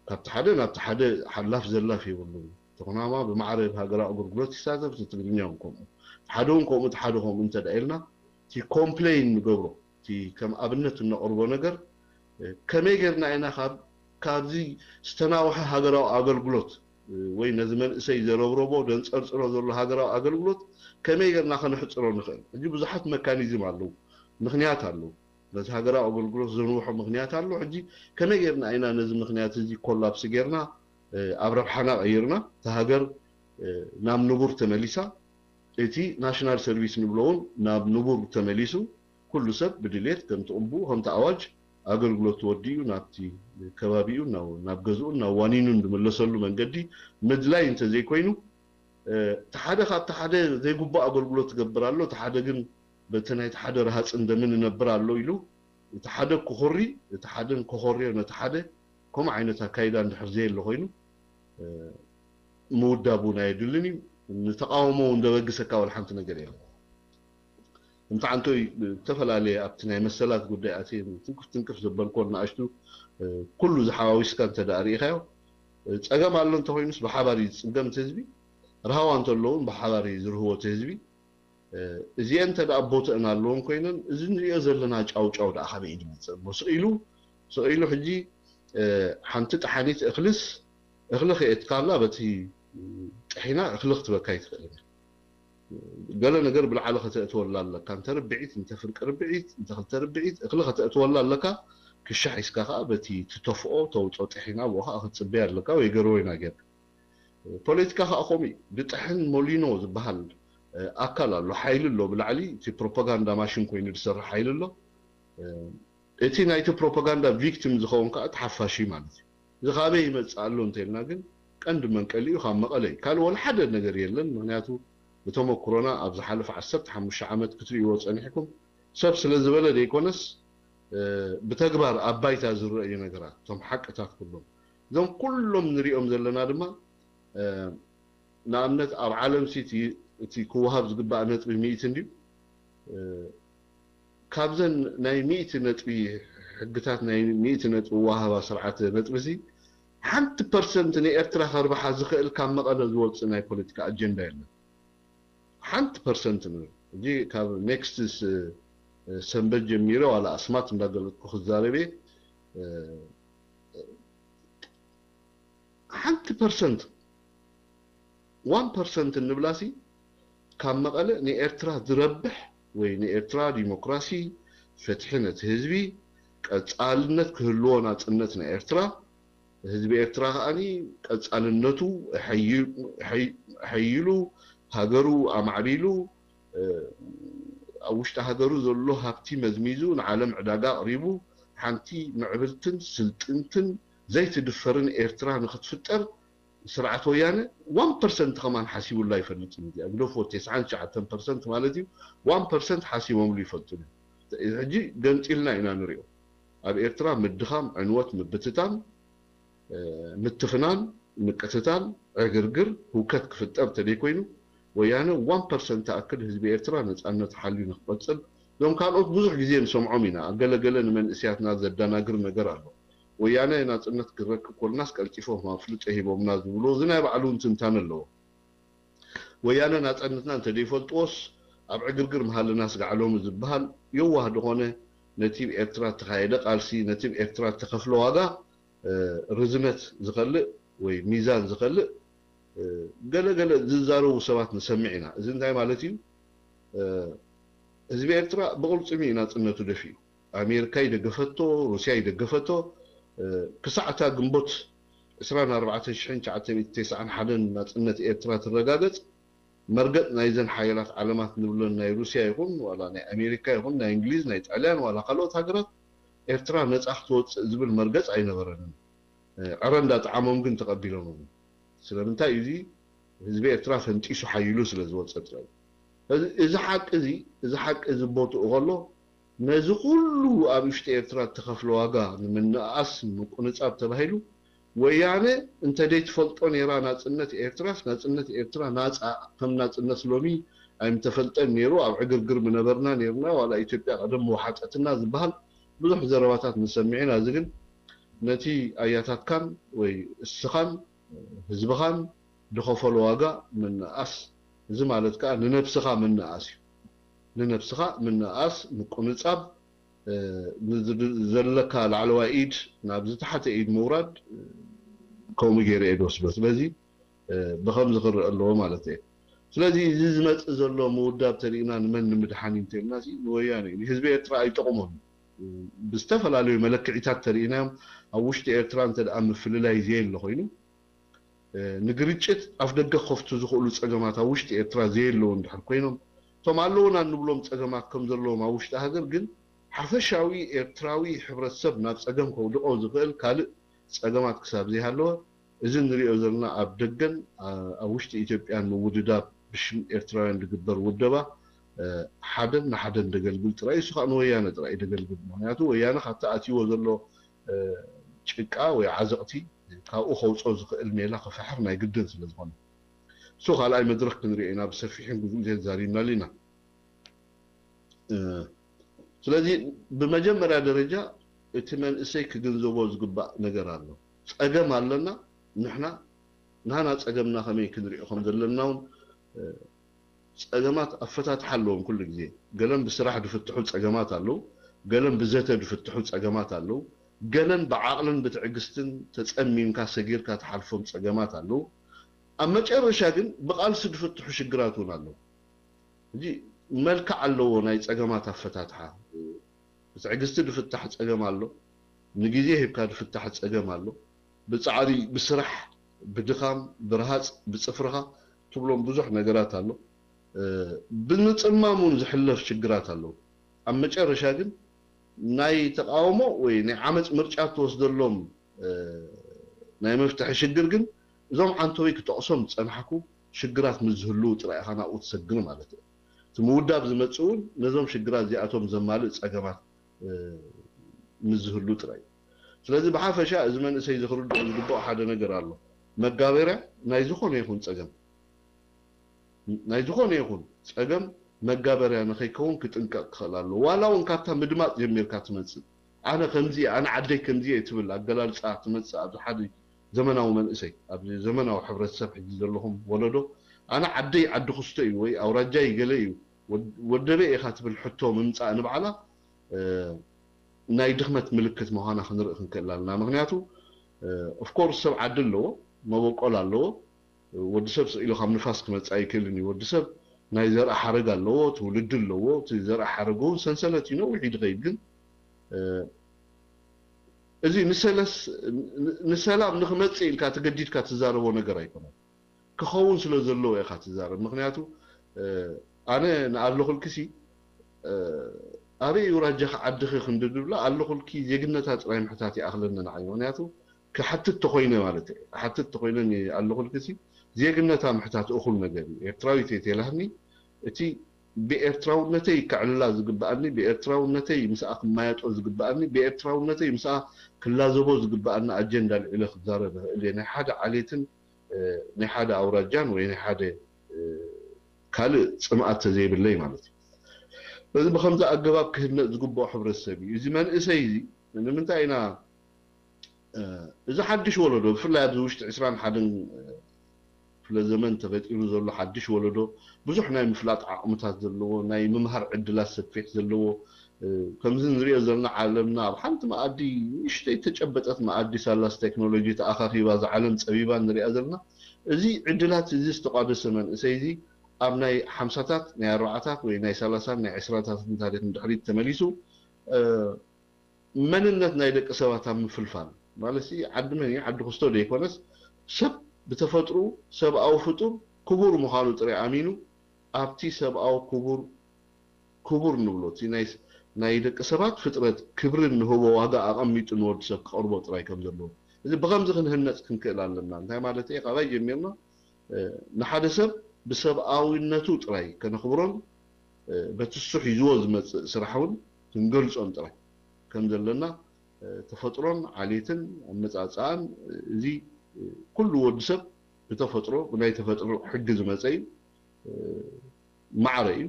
ካብቲ ሓደ ናብቲ ሓደ ሓላፍ ዘላፍ የብሉን ተኹናማ ብማዕረ ሃገራዊ ኣገልግሎት ይሳተፍ ትግርኛ እውን ከምኡ ሓደ እውን ከምኡ ሓደ ከምኡ እንተ ኢልና እቲ ኮምፕሌን ንገብሮ እቲ ከም ኣብነት እነቕርቦ ነገር ከመይ ጌርና ኢና ካብ ካብዚ ዝተናውሐ ሃገራዊ ኣገልግሎት ወይ ነዚ መንእሰይ ዘረብረቦ ደንፀርፅሮ ዘሎ ሃገራዊ ኣገልግሎት ከመይ ጌርና ከነሕፅሮ ንኽእል ሕጂ ብዙሓት መካኒዝም ኣለዉ ምክንያት ኣለዉ ነቲ ሃገራዊ ኣገልግሎት ዘንውሖ ምክንያት ኣሎ ሕጂ ከመይ ጌርና ኢና ነዚ ምክንያት እዚ ኮላፕስ ጌርና ኣብ ረብሓና ቀይርና እታ ሃገር ናብ ንቡር ተመሊሳ እቲ ናሽናል ሰርቪስ ንብሎ እውን ናብ ንቡር ተመሊሱ ኩሉ ሰብ ብድሌት ከምቲ ቅቡእ ከምቲ ኣዋጅ ኣገልግሎት ተወዲኡ ናብቲ ከባቢኡ ናብ ገዝኡን ናብ ዋኒኑን ዝምለሰሉ መንገዲ ምድላይ እንተዘይኮይኑ እቲ ሓደ ካብቲ ሓደ ዘይግቡእ ኣገልግሎት ትገብር ኣሎ እቲ ሓደ ግን በቲ ናይቲ ሓደ ረሃፅን ደምን እነብር ኣሎ ኢሉ እቲ ሓደ ክኹሪ እቲ ሓደን ከኾርዮ ነቲ ሓደ ከምኡ ዓይነት ኣካይዳ እንድሕር ዘየለ ኮይኑ ምውዳብ እውን ኣየድልን እዩ ንተቃውሞ እውን ደበግሰካ ወላ ሓንቲ ነገር የለን እንተዓንቶይ ዝተፈላለየ ኣብቲ ናይ መሰላት ጉዳይ ኣትየ ትንክፍ ትንክፍ ዘበልኮ ንኣሽቱ ኩሉ ዝሓዋዊስካ እንተ ደኣ ርኢኻዮ ፀገም ኣሎ እንተኮይኑስ ብሓባር እዩ ዝፅገም እቲ ህዝቢ ርሃዋ እንተለውን ብሓባር እዩ ዝርህዎ እቲ ህዝቢ እዚአን እንተ ደኣ ቦትአን ኣለወን ኮይነን እዚ ንሪኦ ዘለና ጫውጫው ደኣ ካበይ እዩ ዝመፅእ እሞ ስቕ ኢሉ ስቕ ኢሉ ሕጂ ሓንቲ ጠሓኒት እኽልስ እኽሊ ከየትካላ በቲ ጥሒና እኽሊ ክትበካ ይትኽእል እያ ገለ ነገር ብላዕሊ ከተእትወላ ኣለካ እንተ ርብዒት እንተ ፍርቂ ርብዒት እንተ ክልተ ርብዒት እኽሊ ከተእትወላ ኣለካ ክሻሕ ሒዝካ ከዓ በቲ ትተፍኦ ተውፅኦ ጥሒና ብኡ ከዓ ክትፅበያ ኣለካ ወይ ገርወይና ጌርካ ፖለቲካ ከዓ ከምኡ እዩ ድጥሕን ሞሊኖ ዝበሃል ኣካል ኣሎ ሓይሊ ኣሎ ብላዕሊ እቲ ፕሮፓጋንዳ ማሽን ኮይኑ ዝሰርሕ ሓይሊ ኣሎ እቲ ናይቲ ፕሮፓጋንዳ ቪክቲም ዝኸውን ከዓ ተሓፋሽ ማለት እዩ እዚ ካበይ ይመፅእ ኣሎ እንተልና ግን ቀንዲ መንቀሊኡ ካብ መቐለ እዩ ካልእ ወላ ሓደ ነገር የለን ምክንያቱ ብተመክሮና ኣብ ዝሓለፈ ዓሰርተ ሓሙሽተ ዓመት ክትርእይዎ ፀኒሕኩም ሰብ ስለ ዝበለ ዘይኮነስ ብተግባር ኣብ ባይታ ዝረኣዩ ነገራት እቶም ሓቅታት ኩሎም እዞም ኩሎም ንሪኦም ዘለና ድማ ንኣብነት ኣብ ዓለም ሲ እቲ ክወሃብ ዝግባእ ነጥቢ ሚእቲ እንድዩ ካብዘን ናይ ሚእቲ ነጥቢ ሕግታት ናይ ሚእቲ ነጥቢ ዋሃባ ስርዓት ነጥቢ ሲ ሓንቲ ፐርሰንት ንኤርትራ ከርብሓ ዝኽእል ካብ መቐለ ዝወፅእ ናይ ፖለቲካ ኣጀንዳ የለን ሓንቲ ፐርሰንት ንብል ሕጂ ካብ ኔክስት ሰንበት ጀሚረ ዋላ ኣስማት እንዳገለጥኩ ክዛረብ እየ ሓንቲ ፐርሰንት ዋን ፐርሰንት እንብላሲ ካብ መቐለ ንኤርትራ ዝረብሕ ወይ ንኤርትራ ዲሞክራሲ ፍትሒ ነቲ ህዝቢ ቀፃልነት ክህልዎ ናፅነት ናይ ኤርትራ ህዝቢ ኤርትራ ከዓኒ ቀፃልነቱ ሐይሉ ሃገሩ ኣማዕቢሉ ኣብ ውሽጢ ሃገሩ ዘሎ ሃብቲ መዝሚዙ ንዓለም ዕዳጋ ኣቕሪቡ ሓንቲ ምዕብልትን ስልጥንትን ዘይትድፈርን ኤርትራ ንኽትፍጠር ስርዓት ወያነ ዋን ፐርሰንት ከማን ሓሲቡላ ኣይፈልጥን እዩ። ግደፎ፣ ተስዓን ትሽዓተን ፐርሰንት ማለት እዩ፣ ዋን ፐርሰንት ሓሲቦምሉ ይፈልጡ። ሕጂ ገንጢልና ኢና ንሪኦ። ኣብ ኤርትራ ምድኻም፣ ዕንወት፣ ምብትታን፣ ምትፍናን፣ ምቅትታል፣ ዕግርግር፣ ህውከት ክፍጠር ተደይኮይኑ ወያነ ዋን ፐርሰንት ተኣክል ህዝቢ ኤርትራ ነጻነት ሓልዩ ንክቐጽል፣ እዞም ካልኦት ብዙሕ ግዜ ንሰምዖም ኢና። ገለ ገለ ንመንእስያትና ዘደናግር ነገር ኣሎ። ወያነ ናጽነት ክረክብ ኮልናስ ቀልጢፎም ኣፍልጦ ሂቦምና ዝብሉ፣ እዚ ናይ ባዕሉ ትንታነ ኣለዎ። ወያነ ናጸነትና እንተደይፈልጥዎስ ኣብ ዕግርግር ምሃልና ስጋዕ ሎሚ ዝበሃል የዋህ ዝኾነ ነቲ ኤርትራ እተኻየደ ቃልሲ፣ ነቲ ኤርትራ እተኸፍለ ዋጋ ርዝነት ዝኸልእ ወይ ሚዛን ዝኸልእ ገለ ገለ ዝዛረቡ ሰባት ንሰምዕ ኢና። እዚ እንታይ ማለት እዩ? ህዝቢ ኤርትራ ብቕልጽሚ እዩ ናጽነቱ ደፊኡ። ኣሜሪካ ይደገፈቶ፣ ሩስያ ይደገፈቶ። ክሳዕ እታ ግንቦት ዕስራን ኣርባዕተን ሽሕን ትሽዓተ ሚእቲ ተስዓን ሓደን ናጽነት ኤርትራ ትረጋገጽ፣ መርገጽ ናይዘን ሓያላት ዓለማት ንብለን ናይ ሩስያ ይኹን ዋላ ናይ ኣሜሪካ ይኹን ናይ እንግሊዝ ናይ ጣልያን ዋላ ካልኦት ሃገራት ኤርትራ ነጻ ክትወጽእ ዝብል መርገጽ ኣይነበረንን። ዕረ እንዳጠዓሞም ግን ተቐቢሎሞም። ስለምንታይ እዩ? እዚ ህዝቢ ኤርትራ ፈንጢሱ ሓይሉ ስለ ዝወጸ ጥራይ። እዚ ሓቂ እዚ እዚ ሓቂ እዚ ቦትኡ ከሎ ነዚ ኩሉ ኣብ ውሽጢ ኤርትራ እተኸፍለ ዋጋ ንምንእኣስ ንምቁንጻብ ተባሂሉ ወያነ እንተ ደይትፈልጦ ነይራ ናጽነት ኤርትራስ ናጽነት ኤርትራ ናጻ ከም ናጽነት ሎሚ ኣይምተፈልጠን ነይሩ፣ ኣብ ዕግርግር ምነበርና ነይርና፣ ዋላ ኢትዮጵያ ቀደም ምወሓጠትና ዝበሃል ብዙሕ ዘረባታት ንሰምዕ ኢና። እዚ ግን ነቲ ኣያታትካን ወይ እስኻን ህዝብኻን ዝኸፈሎ ዋጋ ምንኣስ፣ እዚ ማለት ከኣ ንነብስኻ ምንኣስ እዩ። ንነብስኻ ምንኣስ፣ ምቁንጻብ፣ ዘለካ ላዕለዋይ ኢድ ናብ ዝተሓተ ኢድ ምውራድ ከምኡ ገይረ እየ ዝወስዶ። ስለዚ ብኸምዚ ክረአ ኣለዎ ማለት እየ። ስለዚ እዚ ዝመጽእ ዘሎ ምውዳብ ተሪእና ንመን ንምድሓን እዩ እንተልና ንወያነ እዩ። ንህዝቢ ኤርትራ ኣይጠቕሞን። ብዝተፈላለዩ መለክዒታት ተሪእናዮም ኣብ ውሽጢ ኤርትራ እንተ ደኣ ምፍልላይ ዘየለ ኮይኑ ንግርጭት ኣፍ ደገ ክኸፍቱ ዝኽእሉ ጸገማት ኣብ ውሽጢ ኤርትራ ዘየለዉ እንድሕር ኮይኖም እቶም ኣለዉና እንብሎም ጸገማት ከም ዘለዎም ኣብ ውሽጢ ሃገር ግን ሓፈሻዊ ኤርትራዊ ሕብረተሰብ ናብ ጸገም ከውድቖ ዝኽእል ካልእ ጸገማት ክሳብ ዘይሃለወ እዚ እንሪኦ ዘለና ኣብ ደገን ኣብ ውሽጢ ኢትዮጵያን ምውድዳብ ብሽም ኤርትራውያን ዝግበር ውደባ ሓደን ንሓደን ደገልግል ጥራይ እሱ ከዓ ንወያነ ጥራይ ደገልግል ምክንያቱ ወያነ ካብቲ ኣትይዎ ዘሎ ጭቃ ወይ ዓዘቕቲ ካብኡ ከውፅኦ ዝኽእል ሜላ ክፈሕር ናይ ግድን ስለ ዝኾነ እሱ ካልኣይ መድረክ ክንሪኦ ኢና ብሰፊሕን ብዙ ግዜ ተዛሪብናሉ ኢና ስለዚ ብመጀመርያ ደረጃ እቲ መንእሰይ ክግንዘቦ ዝግባእ ነገር ኣሎ ፀገም ኣለና ንሕና ናና ፀገምና ከመይ ክንሪኦ ከም ዘለና እውን ፀገማት ኣፈታትሓ ኣለዎም ኩሉ ግዜ ገለን ብስራሕ ዝፍትሑ ፀገማት ኣለዉ ገለን ብዘተ ዝፍትሑ ፀገማት ኣለዉ ገለን ብዓቕልን ብትዕግስትን ተፀሚምካ ሰጊርካ ትሓልፎም ፀገማት ኣለዉ ኣብ መጨረሻ ግን ብቃልሲ ዝፍትሑ ሽግራት እውን ኣለዉ እዚ መልክዕ ኣለዎ ናይ ፀገማት ኣፈታትሓ ብትዕግስቲ ዝፍታሕ ፀገም ኣሎ ንግዜ ሂብካ ዝፍታሕ ፀገም ኣሎ ብፃዕሪ ብስራሕ ብድኻም ብረሃፅ ብፅፍርኻ ትብሎም ብዙሕ ነገራት ኣሎ ብምፅማም እውን ዝሕለፍ ሽግራት ኣሎ ኣብ መጨረሻ ግን ናይ ተቃውሞ ወይ ናይ ዓመፅ ምርጫ ትወስደሎም ናይ መፍትሒ ሽግር ግን እዞም ዓንተወይ ክጠቕሶም ዝፀናሕኩ ሽግራት ምስ ዝህልው ጥራይ ኢኻ ናብኡ ትሰግር ማለት እዩ እቲ ምውዳብ ዝመፅእ እውን ነዞም ሽግራት እዚኣቶም ዘማልእ ፀገማት ምስ ዝህሉ ጥራይ እዩ ስለዚ ብሓፈሻ እዚ መንእሰይ እዚ ክርድኦ ዝግብኦ ሓደ ነገር ኣሎ መጋበርያ ናይ ዝኾነ ይኹን ፀገም ናይ ዝኾነ ይኹን ፀገም መጋበርያ ንኸይከውን ክጥንቀቕ ክኽእል ኣለዎ ዋላ እውን ካብታ ምድማፅ ጀሚርካ ትመፅእ ኣነ ከምዚ ኣነ ዓደይ ከምዚ እየ ትብል ኣገላልፃ ትመፅእ ኣብዚ ሓደ ዘመናዊ መንእሰይ ኣብዚ ዘመናዊ ሕብረተሰብ ሕጂ ዘለኹም ወለዶ ኣነ ዓደይ ዓዲ ክስቶ እዩ ወይ ኣውራጃይ ገለ እዩ ወደበ ኢኻ ትብል ሕቶ ምምፃእ ንባዕላ ናይ ድኽመት ምልክት ምዃና ክንርኢ ክንክእል ኣለና ምክንያቱ ኦፍኮርስ ሰብ ዓዲ ኣለዎ መበቆል ኣለዎ ወዲ ሰብ ስቕ ኢሉ ካብ ንፋስ ክመጽእ ኣይክእልን እዩ። ወዲ ሰብ ናይ ዘርእ ሓረግ ኣለዎ፣ ትውልዲ ኣለዎ። እቲ ዘርእ ሓረጉ እውን ሰንሰለት እዩ፣ ነዊሕ እዩ ዝኸይድ። ግን እዚ ንሰለስ ንሰላም ንክመጽእ ኢልካ ተገዲድካ ትዛረቦ ነገር ኣይኮነን። ክኸውን ስለ ዘለዎ ኢኻ ትዛረብ። ምክንያቱ ኣነ ንኣለኹልክሲ ኣበይ ኣውራጃኺ ዓድኺ ክንዲ ድብላ ኣለኹልኪ ዜግነታ ጥራይ ምሕታት ይኣኽለኒ ንዓይ። ምኽንያቱ ክሓትት ተኾይነ ማለት እየ። ክሓትት ተኾይነ ኣለኹልኪ ሲ ዜግነታ ምሕታት እኹል ነገር እዩ። ኤርትራዊት እየ ተላህኒ እቲ ብኤርትራውነተይ ከዕልላ ዝግብኣኒ፣ ብኤርትራውነተይ ምስኣ ክማየጦ ዝግብኣኒ፣ ብኤርትራውነተይ ምስኣ ክላዘቦ ዝግብኣኒ ኣጀንዳ ልዒለ ክዛረብ እኽእል እየ። ናይ ሓደ ዓሌትን ናይ ሓደ ኣውራጃን ወይ ናይ ሓደ ካልእ ጽምኣት ተዘይብለይ ማለት እዩ። እዚ ብኸምዚ ኣገባብ ክህነጽ ዝግብኦ ሕብረተሰብ እዩ። እዚ መንእሰይ እዚ ንምንታይ ኢና እዚ ሓድሽ ወለዶ ብፍላይ ኣብዚ ውሽጢ ዕስራን ሓደን ክፍለ ዘመን ተፈጢሩ ዘሎ ሓድሽ ወለዶ ብዙሕ ናይ ምፍላጥ ዓቕምታት ዘለዎ ናይ ምምሃር ዕድላት ሰፊሕ ዘለዎ ከምዚ ንሪኦ ዘለና ዓለምና ኣብ ሓንቲ መኣዲ ንእሽተይ ተጨበጠት መኣዲ ሳላስ ቴክኖሎጂ ተኣኻኺባ እዛ ዓለም ፀቢባ ንሪኣ ዘለና እዚ ዕድላት እዚ ዝተቋደሰ መንእሰይ እዚ ኣብ ናይ ሓምሳታት ናይ ኣርባዓታት ወይ ናይ ሰላሳን ናይ ዕስራታትን ታሪክ ንድሕሪት ተመሊሱ መንነት ናይ ደቂ ሰባት ኣብ ምፍልፋል ማለት ዓዲ መን ዓዲ ክስቶ ዘይኮነስ ሰብ ብተፈጥሩ ሰብኣዊ ፍጡር ክቡር ምዃኑ ጥራይ ኣሚኑ ኣብቲ ሰብኣዊ ክቡር ክቡር ንብሎ ናይ ደቂ ሰባት ፍጥረት ክብሪ ንህቦ ዋጋ ኣቐሚጡ ንወዲ ሰብ ክቐርቦ ጥራይ ከም ዘለዎ እዚ ብኸምዚ ክንህነፅ ክንክእል ኣለና። እንታይ ማለት እየ? ካባይ ጀሚርና ንሓደ ሰብ ብሰብኣዊነቱ ጥራይ ከነኽብሮን በቲ እሱ ሒዝዎ ዝመፅእ ስራሕ እውን ክንገልፆን ጥራይ ከም ዘለና ተፈጥሮን ዓሌትን ኣመፃፅኣን እዚ ኩሉ ወዲ ሰብ ብተፈጥሮ ብናይ ተፈጥሮ ሕጊ ዝመፀ እዩ። ማዕረ እዩ።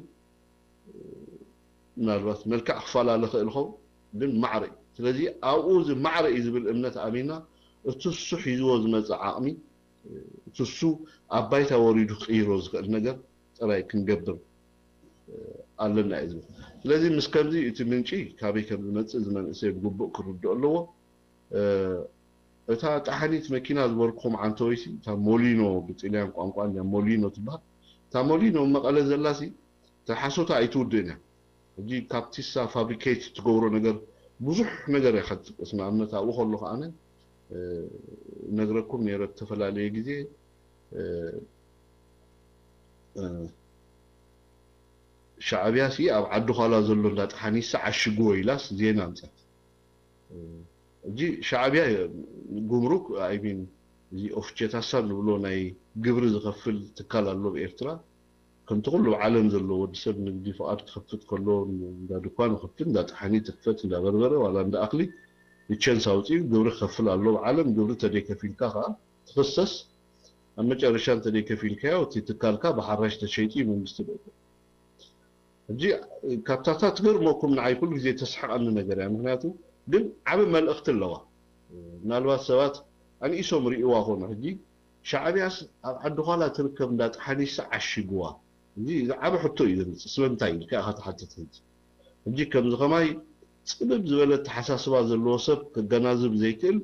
ምናልባት መልክዕ ክፈላለ ክእል ኸውን ግን ማዕረ እዩ። ስለዚ ኣብኡ እዚ ማዕረ እዩ ዝብል እምነት ኣሚና እቲ እሱ ሒዝዎ ዝመፅእ ዓቕሚ እቲ እሱ ኣብ ባይታ ወሪዱ ክቕይሮ ዝኽእል ነገር ጥራይ ክንገብር ኣለና እዩ ዝብል። ስለዚ ምስ ከምዚ እቲ ምንጪ ካበይ ከም ዝመፅእ እዚ መንእሰይ ብግቡእ ክርድኦ ኣለዎ። እታ ጠሓኒት መኪና ዝበልኩኹም ዓንተወይሲ እታ ሞሊኖ ብጥልያን ቋንቋ እንድያ ሞሊኖ ትበሃል። እታ ሞሊኖ መቐለ ዘላሲ እታ ሓሶታ ኣይትውድእን እያ። ሕጂ ካብ ቲሳ ፋብሪኬት ትገብሮ ነገር ብዙሕ ነገር እያ ከትጥቀስ። ንኣብነት ኣብኡ ከለኹ ኣነ ነግረኩም ነይረ ዝተፈላለየ ግዜ ሻዕብያ ሲ ኣብ ዓዲ ዃላ ዘሎ እንዳ ጠሓኒሳ ዓሽግዎ ኢላስ ዜና ኣምፀት። ሕጂ ሻዕብያ ጉምሩክ ኣይሚን እዚ ኦፍቼታሳ ንብሎ ናይ ግብሪ ዝኸፍል ትካል ኣሎ ኣብ ኤርትራ። ከምቲ ኩሉ ኣብ ዓለም ዘሎ ወዲ ሰብ ንግዲ ፍቓድ ክኸፍት ከሎ እንዳ ድኳን ይኸፍት፣ እንዳ ጠሓኒ ትኽፈት፣ እንዳ በርበረ ዋላ እንዳ ኣኽሊ ብቸንስ ኣውፂኡ ግብሪ ክኸፍል ኣሎ። ኣብ ዓለም ግብሪ ተደይከፊልካ ከዓ ትኽሰስ። ኣብ መጨረሻ እንተደይከፊልካዮ እቲ ትካልካ ብሓራሽ ተሸይጡ እዩ መንግስቲ ደእቶ። ሕጂ ካብታታ ትገርመኩም ንዓይ ኩሉ ግዜ ተስሕቐኒ ነገር እያ። ምክንያቱ ግን ዓብ መልእክቲ ኣለዋ። ምናልባት ሰባት ኣንኢሶም ርእይዋ ኮኑ። ሕጂ ሻዕብያስ ኣብ ዓዲ ኳላ ትርከብ እንዳ ጠሓኒሳ ዓሽግዋ። እዚ ዓብ ሕቶ እዩ ዘምፅእ። ስለምንታይ ኢልካ ኢኻ ትሓትት። ሕጂ ሕጂ ከምዚ ከማይ ፅብብ ዝበለ ኣተሓሳስባ ዘለዎ ሰብ ከገናዝብ ዘይክእል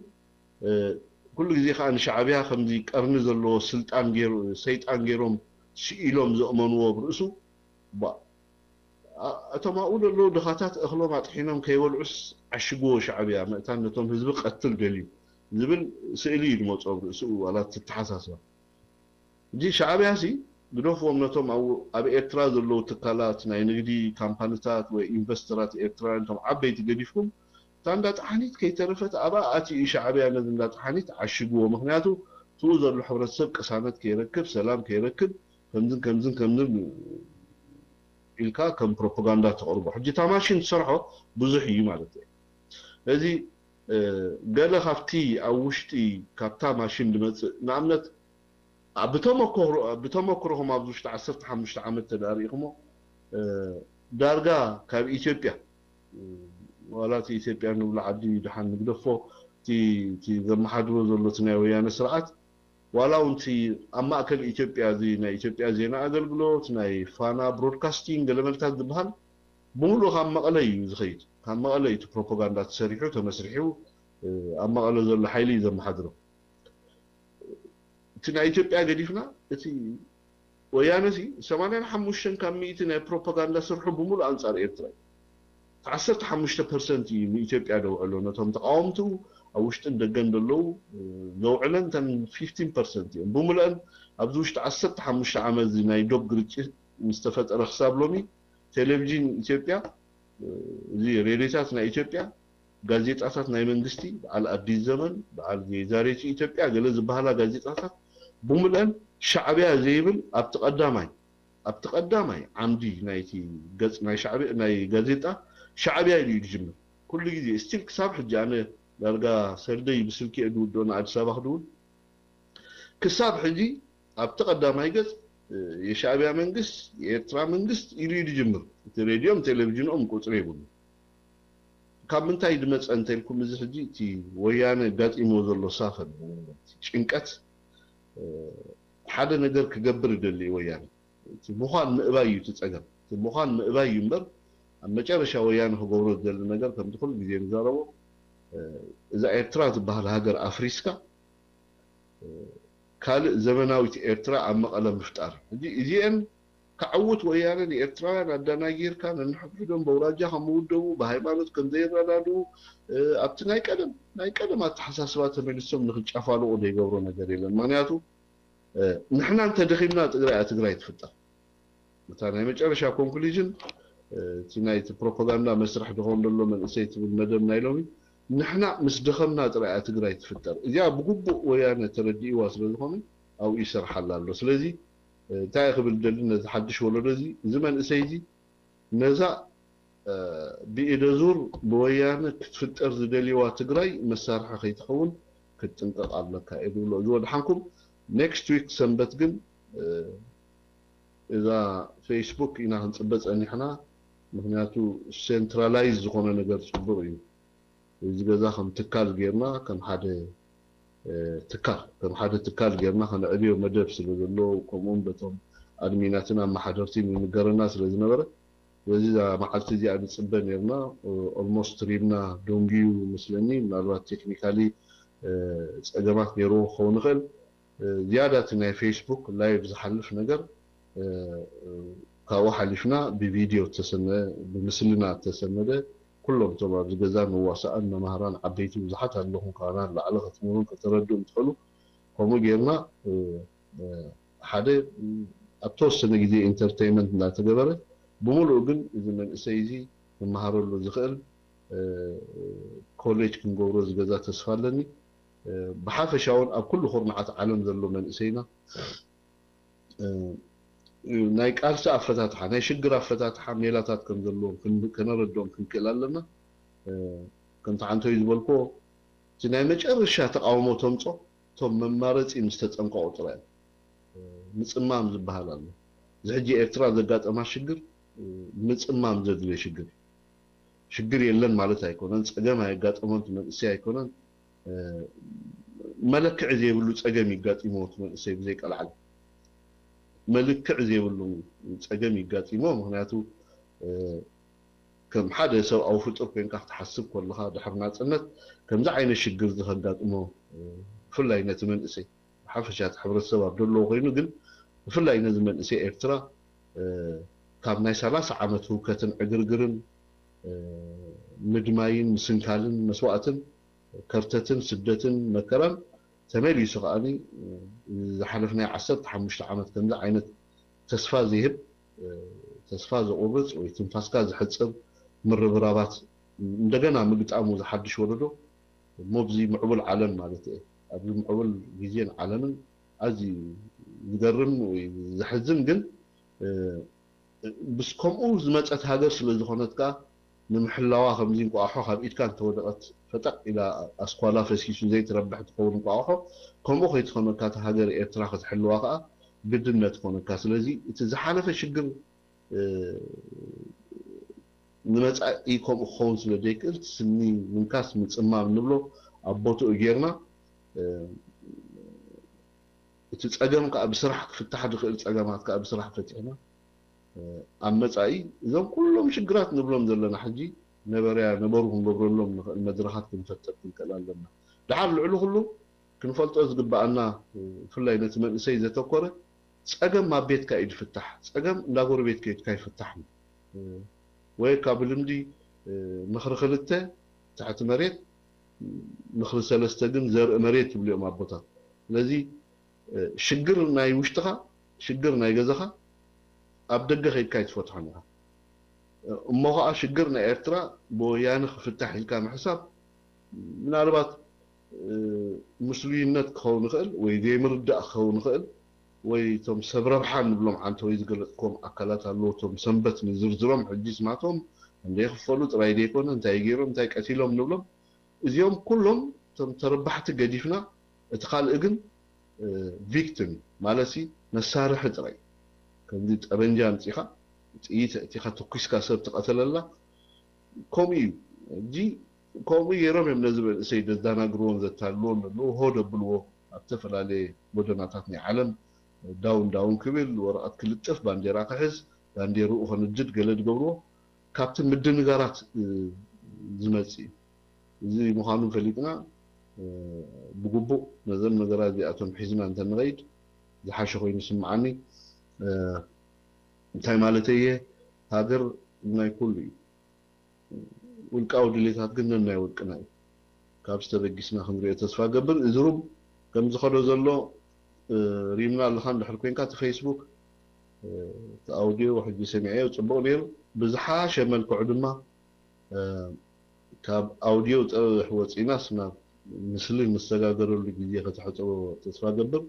ኩሉ ግዜ ከዓ ንሻዕብያ ከምዚ ቀርኒ ዘለዎ ስልጣን ገይሩ ሰይጣን ገይሮም ስኢሎም ዘእመንዎ ኣብ ርእሱ እቶም ኣብኡ ዘለዉ ድኻታት እኽሎም ኣጥሒኖም ከይበልዑስ ዓሽግዎ ሻዕብያ ምእታን ነቶም ህዝቢ ቀትል ደልዩ ዝብል ስእሊ እዩ ዝመፅኦ ኣብ ርእስኡ ዋላ ትተሓሳስባ። ሕጂ ሻዕብያ ሲ ግደፍዎም ነቶም ኣብ ኤርትራ ዘለዉ ትካላት ናይ ንግዲ ካምፓኒታት ወይ ኢንቨስተራት ኤርትራውያን እቶም ዓበይቲ ገዲፍኩም እታ እንዳ ጠሓኒት ከይተረፈት ኣብኣ ኣትዩ ሻዕብያ ነዚ እንዳ ጠሓኒት ዓሽግዎ። ምክንያቱ ትኡ ዘሎ ሕብረተሰብ ቅሳነት ከይረክብ ሰላም ከይረክብ ከምዝን ከምዝን ከምዝን ኢልካ ከም ፕሮፓጋንዳ ተቕርቦ። ሕጂ እታ ማሽን ትሰርሖ ብዙሕ እዩ ማለት እዩ። ስለዚ ገለ ካብቲ ኣብ ውሽጢ ካብታ ማሽን ዝመፅእ ንኣብነት ብተመክሮኹም ኣብዚ ውሽጢ ዓሰርተ ሓሙሽተ ዓመት ተዳሪእኹሞ ዳርጋ ካብ ኢትዮጵያ ዋላ እቲ ኢትዮጵያ ንብሎ ዓዲ ድሓን ንግደፎ እቲ ዘመሓድሮ ዘሎ እቲ ናይ ወያነ ስርዓት ዋላ እውን እቲ ኣብ ማእከል ኢትዮጵያ እዚ ናይ ኢትዮጵያ ዜና ኣገልግሎት ናይ ፋና ብሮድካስቲንግ ገለመልታት ዝበሃል ብምሉእ ካብ መቐለ እዩ ዝኸይድ። ካብ መቐለ እዩ እቲ ፕሮፓጋንዳ ተሰሪሑ ተመስሪሑ ኣብ መቐለ ዘሎ ሓይሊ እዩ ዘመሓድሮ። እቲ ናይ ኢትዮጵያ ገዲፍና እቲ ወያነ ሲ ሰማንያን ሓሙሽተን ካብ ሚእቲ ናይ ፕሮፓጋንዳ ስርሑ ብምሉእ ኣንጻር ኤርትራ እዩ። ዓሰርተ ሓሙሽተ ፐርሰንት እዩ ንኢትዮጵያ ደውዕሎ ነቶም ተቃወምቱ ኣብ ውሽጥን ደገን ዘለዉ ዘውዕለን ተን ፊፍቲን ፐርሰንት እዮም ብምሉአን ኣብዚ ውሽጢ ዓሰርተ ሓሙሽተ ዓመት እዚ ናይ ዶብ ግርጭት ምስ ተፈጠረ ክሳብ ሎሚ ቴሌቪዥን ኢትዮጵያ፣ እዚ ሬድዮታት ናይ ኢትዮጵያ፣ ጋዜጣታት ናይ መንግስቲ፣ በዓል ኣዲስ ዘመን፣ በዓል ዛሬቱ ኢትዮጵያ ገለ ዝበሃላ ጋዜጣታት ብምልአን ሻዕብያ ዘይብል ኣብቲ ቀዳማይ ኣብቲ ቀዳማይ ዓምዲ ናይቲ ገጽ ናይ ሻዕብያ ናይ ጋዜጣ ሻዕብያ ኢሉ እዩ ዝጅምር። ኩሉ ግዜ ስቲል ክሳብ ሕጂ ኣነ ዳርጋ ሰልደይ ብስልኪ እየ ዝውድኦ ንኣዲስ ኣበባ ክድውል ክሳብ ሕጂ ኣብቲ ቀዳማይ ገጽ የሻዕብያ መንግስት የኤርትራ መንግስት ኢሉ እዩ ዝጅምር። እቲ ሬድዮም ቴሌቪዥንኦም ቁጽሪ የብሉ። ካብ ምንታይ ዝመጸ እንተልኩም እዚ ሕጂ እቲ ወያነ ጋጢሞ ዘሎ ሳፈን ጭንቀት ሓደ ነገር ክገብር ይደሊ እዩ ወያነ። እቲ ምዃን ምእባይ እዩ እቲ ጸገም። እቲ ምዃን ምእባይ እዩ እምበር ኣብ መጨረሻ ወያነ ክገብሮ ዝደሊ ነገር ከምቲ ኩሉ ግዜ ንዛረቦ እዛ ኤርትራ ትበሃል ሃገር ኣፍሪስካ ካልእ ዘመናዊት ኤርትራ ኣብ መቐለ ምፍጣር። ሕጂ እዚአን ከዕውት ወያነ ንኤርትራውያን ኣዳናጊርካ ነንሕድሕዶም በውራጃ ከም ውደቡ ብሃይማኖት ከም ዘይረዳድኡ ኣብቲ ናይ ቀደም ናይ ቀደም ኣተሓሳስባ ተመሊሶም ንክጫፋልቑ ዘይገብሮ ነገር የለን። ምክንያቱ ንሕና እንተደኺምና ትግራይ ትግራይ ትፍጠር። እታ ናይ መጨረሻ ኮንክሉዥን እቲ ናይቲ ፕሮፓጋንዳ መስርሕ ድኾን ዘሎ መንእሰይ ትብል መደብ ናይ ሎሚ ንሕና ምስ ደኸምና ጥራይ እያ ትግራይ ትፍጠር። እዚኣ ብግቡእ ወያነ ተረዲእዋ ስለ ዝኾነ ኣብኡ ይሰርሓላ ኣሎ። ስለዚ እንታይ ክብል ደሊ ነዚ ሓድሽ ወለዶ እዚ እዚ መንእሰይ እዚ ነዛ ብኢደ ዙር ብወያነ ክትፍጠር ዝደልይዋ ትግራይ መሳርሒ ከይትኸውን ክትጥንቀቕ ኣለካ እየ ዝብሎ። እዚ ወድሓንኩም ኔክስት ዊክ ሰንበት ግን እዛ ፌስቡክ ኢና ክንፅበ ፀኒሕና። ምክንያቱ ሴንትራላይዝ ዝኾነ ነገር ፅቡቅ እዩ። እዚ ገዛ ከም ትካል ጌርና ከም ሓደ ትካል ከም ሓደ ትካል ጌርና ከነዕብዮ መደብ ስለ ዘሎ ከምኡውን በቶም ኣድሚናትን ኣመሓደርትን ይንገረና ስለ ዝነበረ በዚ እዛ መዓልቲ እዚኣ ንፅበ ነርና። ኦልሞስት ሪምና ደንጉዩ መስለኒ። ምናልባት ቴክኒካሊ ፀገማት ነይርዎ ክኸውን ይኽእል። ዝያዳ እቲ ናይ ፌስቡክ ላይቭ ዝሓልፍ ነገር ካብኡ ሓሊፍና ብቪድዮ ተሰነ ብምስልና ተሰነደ ኩሎም እቶም ኣብዚ ገዛ ንዋሳኣን መማህራን ዓበይቲ ብዙሓት ኣለኹም ካባና ላዕሊ ክትምህሩን ከተረድኡን ትኽእሉ ከምኡ ጌርና ሓደ ኣብ ተወሰነ ግዜ ኢንተርቴይመንት እናተገበረ ብምሉኡ ግን እዚ መንእሰይ እዚ ክመሃረሉ ዝኽእል ኮሌጅ ክንገብሮ ዝገዛ ተስፋ ኣለኒ። ብሓፈሻ እውን ኣብ ኩሉ ኩርናዓት ዓለም ዘሎ መንእሰይና ናይ ቃልሲ ኣፈታትሓ ናይ ሽግር ኣፈታትሓ ሜላታት ከም ዘለዎም ከነረድኦም ክንክእል ኣለና። ከምቲ ሓንቶይ ዝበልኮ እቲ ናይ መጨረሻ ተቃውሞ ተምጾ እቶም መማረፂ ምስ ተፀንቀቑ ጥራይ እዮም። ምፅማም ዝበሃል ኣሎ። እዚ ሕጂ ኤርትራ ዘጋጠማ ሽግር ምፅማም ዘድልዮ ሽግር ሽግር የለን ማለት ኣይኮነን። ፀገም ኣየጋጠሞን እቲ መንእሰይ ኣይኮነን። መለክዒ ዘይብሉ ፀገም ይጋጢሞ እቲ መንእሰይ ብዘይቀልዓል መልክዕ ዘይብሉ ፀገም ይጋጢሞ። ምክንያቱ ከም ሓደ ሰብኣዊ ፍጡር ኮይንካ ክትሓስብ ከለካ ድሕሪ ናፅነት ከምዚ ዓይነት ሽግር እዚ ከጋጥሞ ብፍላይ ነቲ መንእሰይ ብሓፈሻ እቲ ሕብረተሰብ ኣብ ዘለዎ ኮይኑ ግን ብፍላይ ነዚ መንእሰይ ኤርትራ ካብ ናይ ሰላሳ ዓመት ህውከትን ዕግርግርን ምድማይን ምስንካልን መስዋእትን ከርተትን ስደትን መከራን ተመሊሱ ከዓኒ ዝሓለፍናይ ዓሰርተ ሓሙሽተ ዓመት ከምዚ ዓይነት ተስፋ ዝህብ ተስፋ ዘቑርፅ ወይ ትንፋስካ ዝሕፅር ምርብራባት እንደገና ምግጣሙ ዝሓድሽ ወለዶ እሞ ብዚ ምዕቡል ዓለም ማለት እየ ኣብዚ ምዕቡል ግዜን ዓለምን ኣዝዩ ዝገርም ወይ ዘሕዝን ግን ምስ ከምኡ ዝመፀት ሃገር ስለ ዝኾነት ከዓ ንምሕላዋ ከምዚ እንቋቑሖ ካብ ኢድካ እንተወደቐት ፈጠቕ ኢላ ኣስኳላ ፈሲሱ ዘይትረብሕ ትኸውን እንቋቑሖ ከምኡ ከይትኾነካ እታ ሃገር ኤርትራ ክትሕልዋ ከዓ ግድነት ትኾነካ። ስለዚ እቲ ዝሓለፈ ሽግር ንመፃኢ ከምኡ ክኸውን ስለ ዘይክእል ስኒ ምንካስ ምፅማም ንብሎ ኣብ ቦትኡ ጌርና እቲ ፀገም ከዓ ብስራሕ ክፍታሕ ዝኽእል ፀገማት ከዓ ብስራሕ ፈቲሕና ኣብ መፃኢ እዞም ኩሎም ሽግራት ንብሎም ዘለና ሕጂ ነበርያ ነበሩ ክንገብረሎም ንኽእል መድረኻት ክንፈጥር ክንክእል ኣለና። ድሓር ልዕሊ ኩሉ ክንፈልጦ ዝግበኣና ብፍላይ ነቲ መንእሰይ ዘተኮረ ፀገም ኣብ ቤትካ እዩ ዝፍታሕ። ፀገም እንዳ ጎረቤት ከይድካ ይፍታሕ ወይ ካብ ልምዲ ምኽሪ ክልተ ትሕቲ መሬት ምኽሪ ሰለስተ ግን ዘርኢ መሬት ይብሉ እዮም ኣቦታት። ስለዚ ሽግር ናይ ውሽጥኻ ሽግር ናይ ገዛኻ ኣብ ደገ ከይድካ ኣይትፈትሖን ኢኻ። እሞ ከዓ ሽግር ናይ ኤርትራ ብወያነ ክፍታሕ ኢልካ ምሕሳብ ምናልባት ምስሉይነት ክኸውን ይኽእል ወይ ዘይምርዳእ ክኸውን ይኽእል ወይ እቶም ሰብ ረብሓ ንብሎም ዓንተ ወይ ዝገለፅኮም ኣካላት ኣለዉ እቶም ሰንበት ንዝርዝሮም ሕጂ ስማቶም እንደ ይኽፈሉ ጥራይ ዘይኮነ እንታይ ገይሮም እንታይ ቀቲሎም ንብሎም እዚኦም ኩሎም እቶም ተረባሕቲ ገዲፍና እቲ ካልእ ግን ቪክቲም ማለት መሳርሒ ጥራይ ከምዚ ጠበንጃ ኣምፂኻ ጥይት እቲኻ ተኩስካ ሰብ ትቐተለላ ከምኡ እዩ ሕጂ ከምኡ ገይሮም እዮም ነዚ መንእሰይ ዘዳናግርዎን ዘታልልዎን ዘለዉ ሆ ደብልዎ ኣብ ዝተፈላለየ ጎደናታት ናይ ዓለም ዳውን ዳውን ክብል ወረቐት ክልጥፍ ባንዴራ ክሕዝ ባንዴርኡ ከንድድ ገለ ዝገብርዎ ካብቲ ምድንጋራት ዝመጽእ እዩ። እዚ ምዃኑ ፈሊጥና ብግቡእ ነዘን ነገራት እዚኣቶም ሒዝና እንተንኸይድ ዝሓሸ ኮይኑ ይስምዓኒ። እንታይ ማለተይ እየ? ሃገር ናይ ኩሉ እዩ። ውልቃዊ ድሌታት ግን ነናይ ውልቅና እዩ። ካብ ዝተበጊስና ክንሪኦ ተስፋ ገብር። እዚ ሩም ከም ዝኸዶ ዘሎ ሪምና ኣለኻ እንድሕር ኮንካ እቲ ፌስቡክ እቲ ኣውዲዮ ሕጂ ሰሚዐዮ ጽቡቕ ነይሩ። ብዝሓሸ መልክዑ ድማ ካብ ኣውዲዮ ጥራሕ ወፂናስ ናብ ምስልን ንሰጋገረሉ ግዜ ከተሕፅሮ ተስፋ ገብር።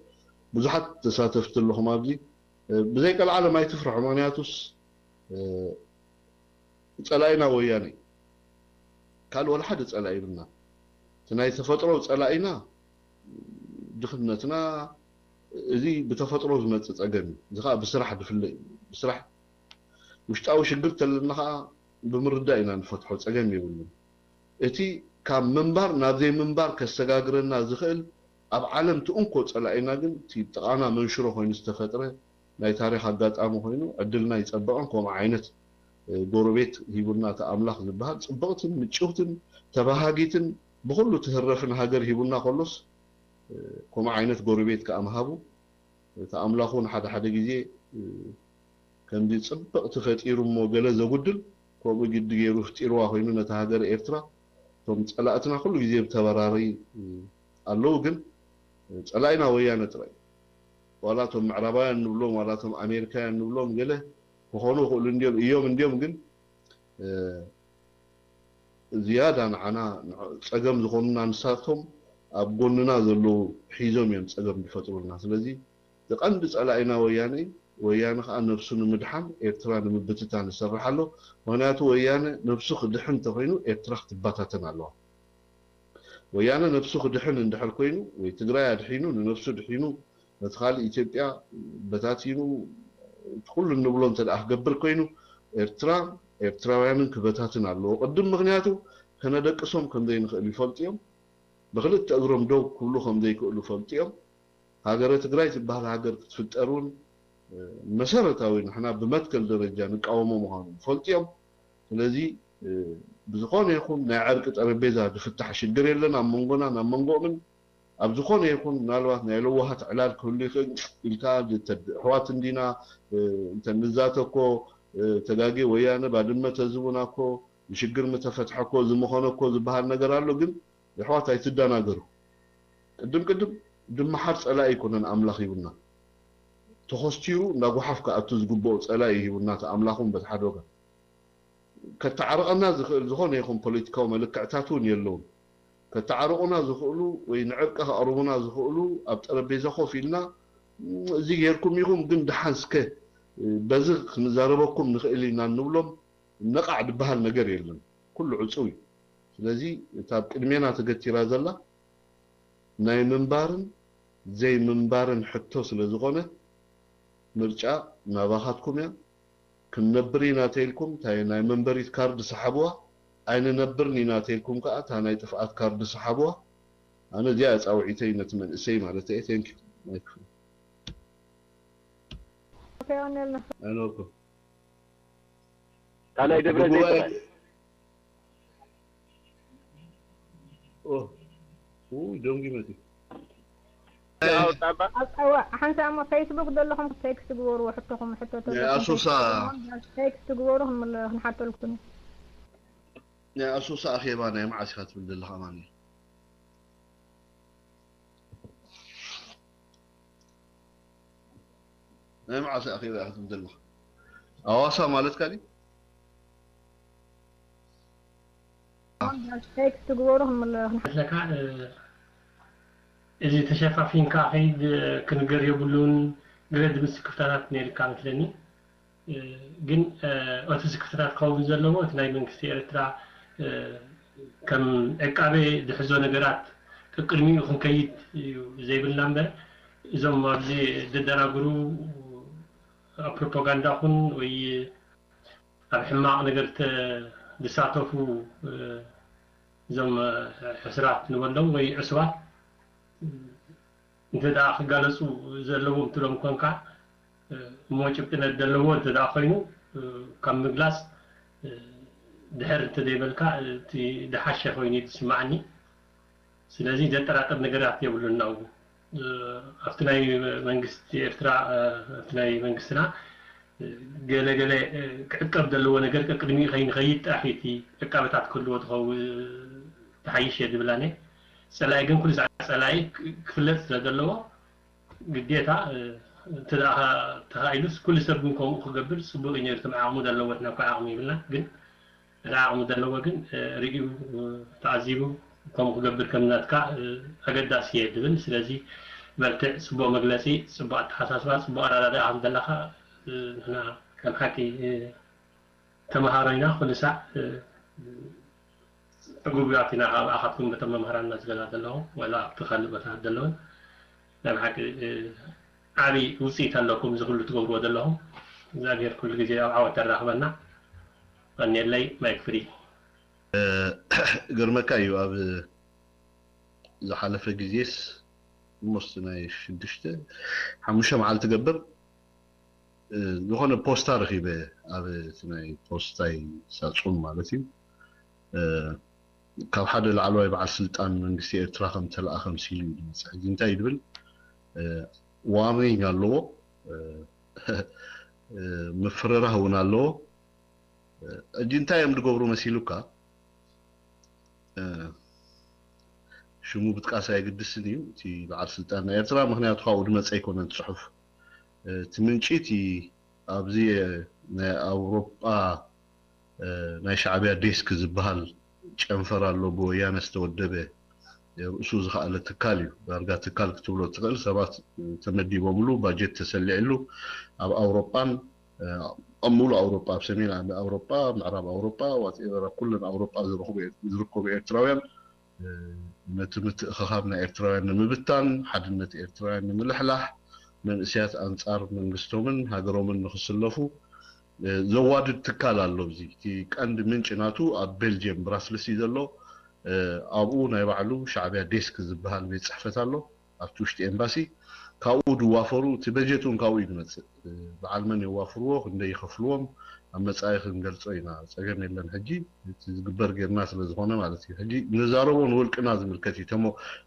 ብዙሓት ተሳተፍቲ ኣለኹም ኣብዚ። ብዘይ ቀልዓለም ኣይትፍርሑ፣ ምክንያቱስ ፀላኢና ወያነ ካልእ ወላ ሓደ ፀላኢ ይብልና። እቲ ናይ ተፈጥሮ ፀላኢና ድኽነትና፣ እዚ ብተፈጥሮ ዝመፅእ ፀገም እዩ። እዚ ከዓ ብስራሕ ዝፍለ እዩ። ብስራሕ ውሽጣዊ ሽግር ተለና ከዓ ብምርዳእ ኢና ንፈትሖ፣ ፀገም የብሉን። እቲ ካብ ምንባር ናብ ዘይምንባር ከሰጋግረና ዝኽእል ኣብ ዓለም እቲ እንኮ ፀላኢና ግን እቲ ጥቓና መንሽሮ ኮይኑ ዝተፈጥረ ናይ ታሪኽ ኣጋጣሚ ኮይኑ ዕድልና ይፀበቐን ከምኡ ዓይነት ጎረቤት ሂቡና እቲ ኣምላኽ ዝበሃል ፅብቕትን ምጭውትን ተባሃጊትን ብኹሉ ትህረፍን ሃገር ሂቡና ከሎስ ከምኡ ዓይነት ጎረቤት ከዓ ምሃቡ እቲ ኣምላኽ እውን ሓደ ሓደ ግዜ ከምዚ ፅብቕቲ ፈጢሩ እሞ ገለ ዘጉድል ከምኡ ግዲ ገይሩ ፍጢርዋ ኮይኑ ነታ ሃገር ኤርትራ እቶም ፀላእትና ኩሉ ግዜ ብተበራሪ ኣለዉ ግን ፀላኢና ወያነ ጥራይ ዋላ እቶም ምዕራባውያን ንብሎም ዋላ እቶም ኣሜሪካውያን ንብሎም ገለ ክኾኑ ይኽእሉ እንዲዮም እዮም እንዲዮም ግን ዝያዳ ንዓና ፀገም ዝኾኑና ንሳቶም ኣብ ጎንና ዘለዉ ሒዞም እዮም ፀገም ዝፈጥሩልና ስለዚ እቲ ቀንዲ ፀላኢና ወያነ እዩ ወያነ ከዓ ነብሱ ንምድሓን ኤርትራ ንምብትታን ይሰርሕ ኣሎ ምክንያቱ ወያነ ነብሱ ክድሕን እንተኮይኑ ኤርትራ ክትባታተን ኣለዋ ወያነ ነብሱ ክድሕን እንድሕር ኮይኑ ወይ ትግራይ ኣድሒኑ ንነብሱ ድሒኑ ነቲ ካልእ ኢትዮጵያ በታቲኑ ኩሉ እንብሎ እንተ ክገብር ኮይኑ ኤርትራ ኤርትራውያንን ክበታትን ኣለዎ ቅድም ምክንያቱ ከነደቅሶም ከምዘይንኽእል ይፈልጡ እዮም ብክልተ እግሮም ደው ክብሉ ከምዘይክእሉ ፈልጡ እዮም ሃገረ ትግራይ ትበሃል ሃገር ክትፍጠር እውን መሰረታዊ ንሕና ብመትከል ደረጃ ንቃወሞ ምዃኑ ይፈልጡ እዮም ስለዚ ብዝኾነ ይኹን ናይ ዕርቂ ጠረጴዛ ዝፍታሕ ሽግር የለን ኣብ መንጎናን ኣብ መንጎኦምን ኣብ ዝኾነ ይኹን ምናልባት ናይ ለዋሃት ዕላል ክህሉ ይኽእል ኢልካ ኣሕዋት እንዲና እንተ ንዛተኮ ተጋጌ ወያነ ባድመ ተዝቡና ኮ ንሽግር ምተፈትሐ ኮ ዝምኾነ ኮ ዝበሃል ነገር ኣሎ ግን የሕዋት ኣይትደናገሩ ቅድም ቅድም ድመሓር ፀላኢ ኣይኮነን ኣምላኽ ሂቡና ተኾስቲሩ እንዳጓሓፍ ክኣቱ ዝግብኦ ፀላኢ ሂቡና እቲ ኣምላኽ እውን በቲ ሓደ ወገን ከተዓርቐና ዝኽእል ዝኾነ ይኹን ፖለቲካዊ መለክዕታት እውን የለውን። ከተዓርቑና ዝኽእሉ ወይ ንዕርቂ ከቕርቡና ዝኽእሉ ኣብ ጠረጴዛ ኮፍ ኢልና እዚ ጌርኩም ኢኹም ግን ደሓን እስከ በዚ ክንዛረበኩም ንኽእል ኢና እንብሎም ነቓዕ ዝበሃል ነገር የለን። ኩሉ ዕጹው እዩ። ስለዚ እታ ኣብ ቅድሜና ተገቲራ ዘላ ናይ ምንባርን ዘይምንባርን ሕቶ ስለ ዝኾነ ምርጫ ናባኻትኩም እያ። ክንነብር ኢና ተይልኩም እታ ናይ መንበሪት ካርድ ሰሓብዋ፣ ኣይንነብርን ኢና ተይልኩም ከዓ እታ ናይ ጥፍኣት ካርድ ሰሓብዋ። ኣነ እዚኣ እያ ፃውዒተይ ነቲ መንእሰይ ማለት እየ። Thank you። ኣይክፍል። ኦኬ፣ ቀንልና። ኣይነበርኩም። እታ ናይ ደብረ ዘይት ጥራይ። ኦ፣ ኡ፣ ደንጉ ይመጽእ። ያው ጣባ ኣብ- እዋ፣ ሓንሳእ እሞ ፌስቡክ ዘለኹም ቴክስት ግበርዎ፣ ሕቶኹም ሕቶ ናይ ተለኩም ኣሶሳ። ቴክስት ግበሩ፣ ክንምል- ክንሓተልኩም እዩ። ናይ ኣሶሳ ኣኼባ ናይ መዓስ ኢኻ ትብል ዘለኻ ማን እዩ? ናይ መዓስ ኣኼባ ኢኻ ትብል ዘለኻ? ኣዋሳ ማለትካ ድዩ? ቴክስት ትግበሩ። መስለካ እዚ ተሸፋፊንካ ከይድ ክንገር የብሉን። ገለ ድምፂ ክፍተታት ነይርካ መስለኒ። ግን እቲ ክፍተታት ክኸውን ዘለዎ እቲ ናይ መንግስቲ ኤርትራ ከም ዕቃቤ ዝሕዞ ነገራት ቅድሚኡ ክንከይድ እዩ ዘይብልና እምበር፣ እዞም ኣብዚ ደደናግሩ ኣብ ፕሮፓጋንዳ ኹን ወይ ኣብ ሕማቕ ነገር ዝሳተፉ እዞም ሕስራት ንበሎም ወይ ዕስባት እንተ ደኣ ክጋለጹ ዘለዎም ትሎም ኮንካ እሞ ጭብጥነት ዘለዎ እንተ ደኣ ኮይኑ ካብ ምግላጽ ድሕር እንተ ዘይበልካ እቲ ድሓሸ ኮይኑ እዩ ዝስማዓኒ። ስለዚ ዘጠራጥር ነገራት የብሉን ናብኡ። ኣብቲ ናይ መንግስቲ ኤርትራ ኣብቲ ናይ መንግስትና ገለ ገለ ክዕቀብ ዘለዎ ነገር ቅድሚኡ ከይንኸይድ ጥራሕ እዩ እቲ ዕቃበታት ክህልዎ ትኸውን ትሓይሽ እየ ዝብል ኣነ። ጸላኢ ግን ኩሉ ሰዓት ጸላኢ ክፍለጥ ስለ ዘለዎ ግዴታ እንተ ደኣ ተኻኢሉስ ኩሉ ሰብ ግን ከምኡ ክገብር ጽቡቕ እዩ ነይሩ። ትም ዓቕሙ ዘለዎ ትናኳ ዓቕሚ ይብልና ግን እቲ ዓቕሚ ዘለዎ ግን ርእዩ ተዓዚቡ ከምኡ ክገብር ከም ናትካ ኣገዳሲ እየ ዝብል። ስለዚ በርትዕ፣ ጽቡቕ መግለጺ፣ ጽቡቕ ኣተሓሳስባ፣ ጽቡቕ ኣረዳድኣ ከም ዘለካ ንሕና ከም ሓቂ ተመሃሮ ኢና። ኩሉ ሳዕ ዕጉብጋት ኢና ካብ ኣኻትኩም በቶም መምህራንና ዝገዛ ዘለኹም ወላ ኣብቲ ካልእ ቦታት ዘለውን ናይ ብሓቂ ዓብዪ ውፅኢት ኣለኩም እዚ ኩሉ ትገብርዎ ዘለኹም። እግዚኣብሔር ኩሉ ግዜ ኣብ ዓወት ተራኽበና። ቀንየለይ ማይክ ፍሪ። ገርመካ እዩ ኣብ ዝሓለፈ ግዜስ ሞስት ናይ ሽዱሽተ ሓሙሽተ መዓልቲ ገብር ዝኾነ ፖስታ ረኺበ ኣብ እቲ ናይ ፖስታይ ሳጹን ማለት እዩ ካብ ሓደ ላዕለዋይ በዓል ስልጣን መንግስቲ ኤርትራ ከም ተለኣኸ ምሲሉ እዩ ዝመፅእ። ሕጂ እንታይ እዩ ዝብል ዋርኒንግ ኣለዎ፣ ምፍርራህ እውን ኣለዎ። ሕጂ እንታይ እዮም ዝገብሩ መሲሉካ? ሽሙ ብጥቃስ ኣየግድስን እዩ። እቲ በዓል ስልጣን ናይ ኤርትራ ምክንያቱ ካብኡ ዝመፀ ኣይኮነን ጽሑፍ። እቲ ምንጪ እቲ ኣብዚ ናይ ኣውሮጳ ናይ ሻዕቢያ ዴስክ ዝበሃል ጨንፈር ኣሎ ብወያነ ዝተወደበ ርእሱ ዝኸኣለ ትካል እዩ። ዳርጋ ትካል ክትብሎ ትኽእል። ሰባት ተመዲቦምሉ፣ ባጀት ተሰሊዕሉ ኣብ ኣውሮጳን ኣብ ሙሉእ ኣውሮጳ፣ ኣብ ሰሜን ኣውሮጳ፣ ምዕራብ ኣውሮጳ፣ ዋትኤቨር ኣብ ኩለን ኣውሮጳ ዝርከቡ ኤርትራውያን ነቲ ምትእኽኻብ ናይ ኤርትራውያን ንምብታን፣ ሓድነት ኤርትራውያን ንምልሕላሕ፣ መንእሰያት ኣንጻር መንግስቶምን ሃገሮምን ንኽስለፉ ዘዋድድ ትካል ኣሎ። እዚ እቲ ቀንዲ ምንጪ ናቱ ኣብ ቤልጅየም ብራስልስ እዩ ዘሎ። ኣብኡ ናይ ባዕሉ ሻዕቢያ ዴስክ ዝበሃል ቤት ጽሕፈት ኣሎ ኣብቲ ውሽጢ ኤምባሲ። ካብኡ ዝዋፈሩ እቲ በጀት እውን ካብኡ እዩ ዝመፅእ። በዓል መን የዋፍርዎ፣ ክንደይ ይኸፍልዎም ኣብ መፃኢ ክንገልፆ ኢና። ፀገም የለን። ሕጂ እቲ ዝግበር ጌርና ስለ ዝኾነ ማለት እዩ። ሕጂ ንዛረቦ ንውልቅና ዝምልከት እዩ።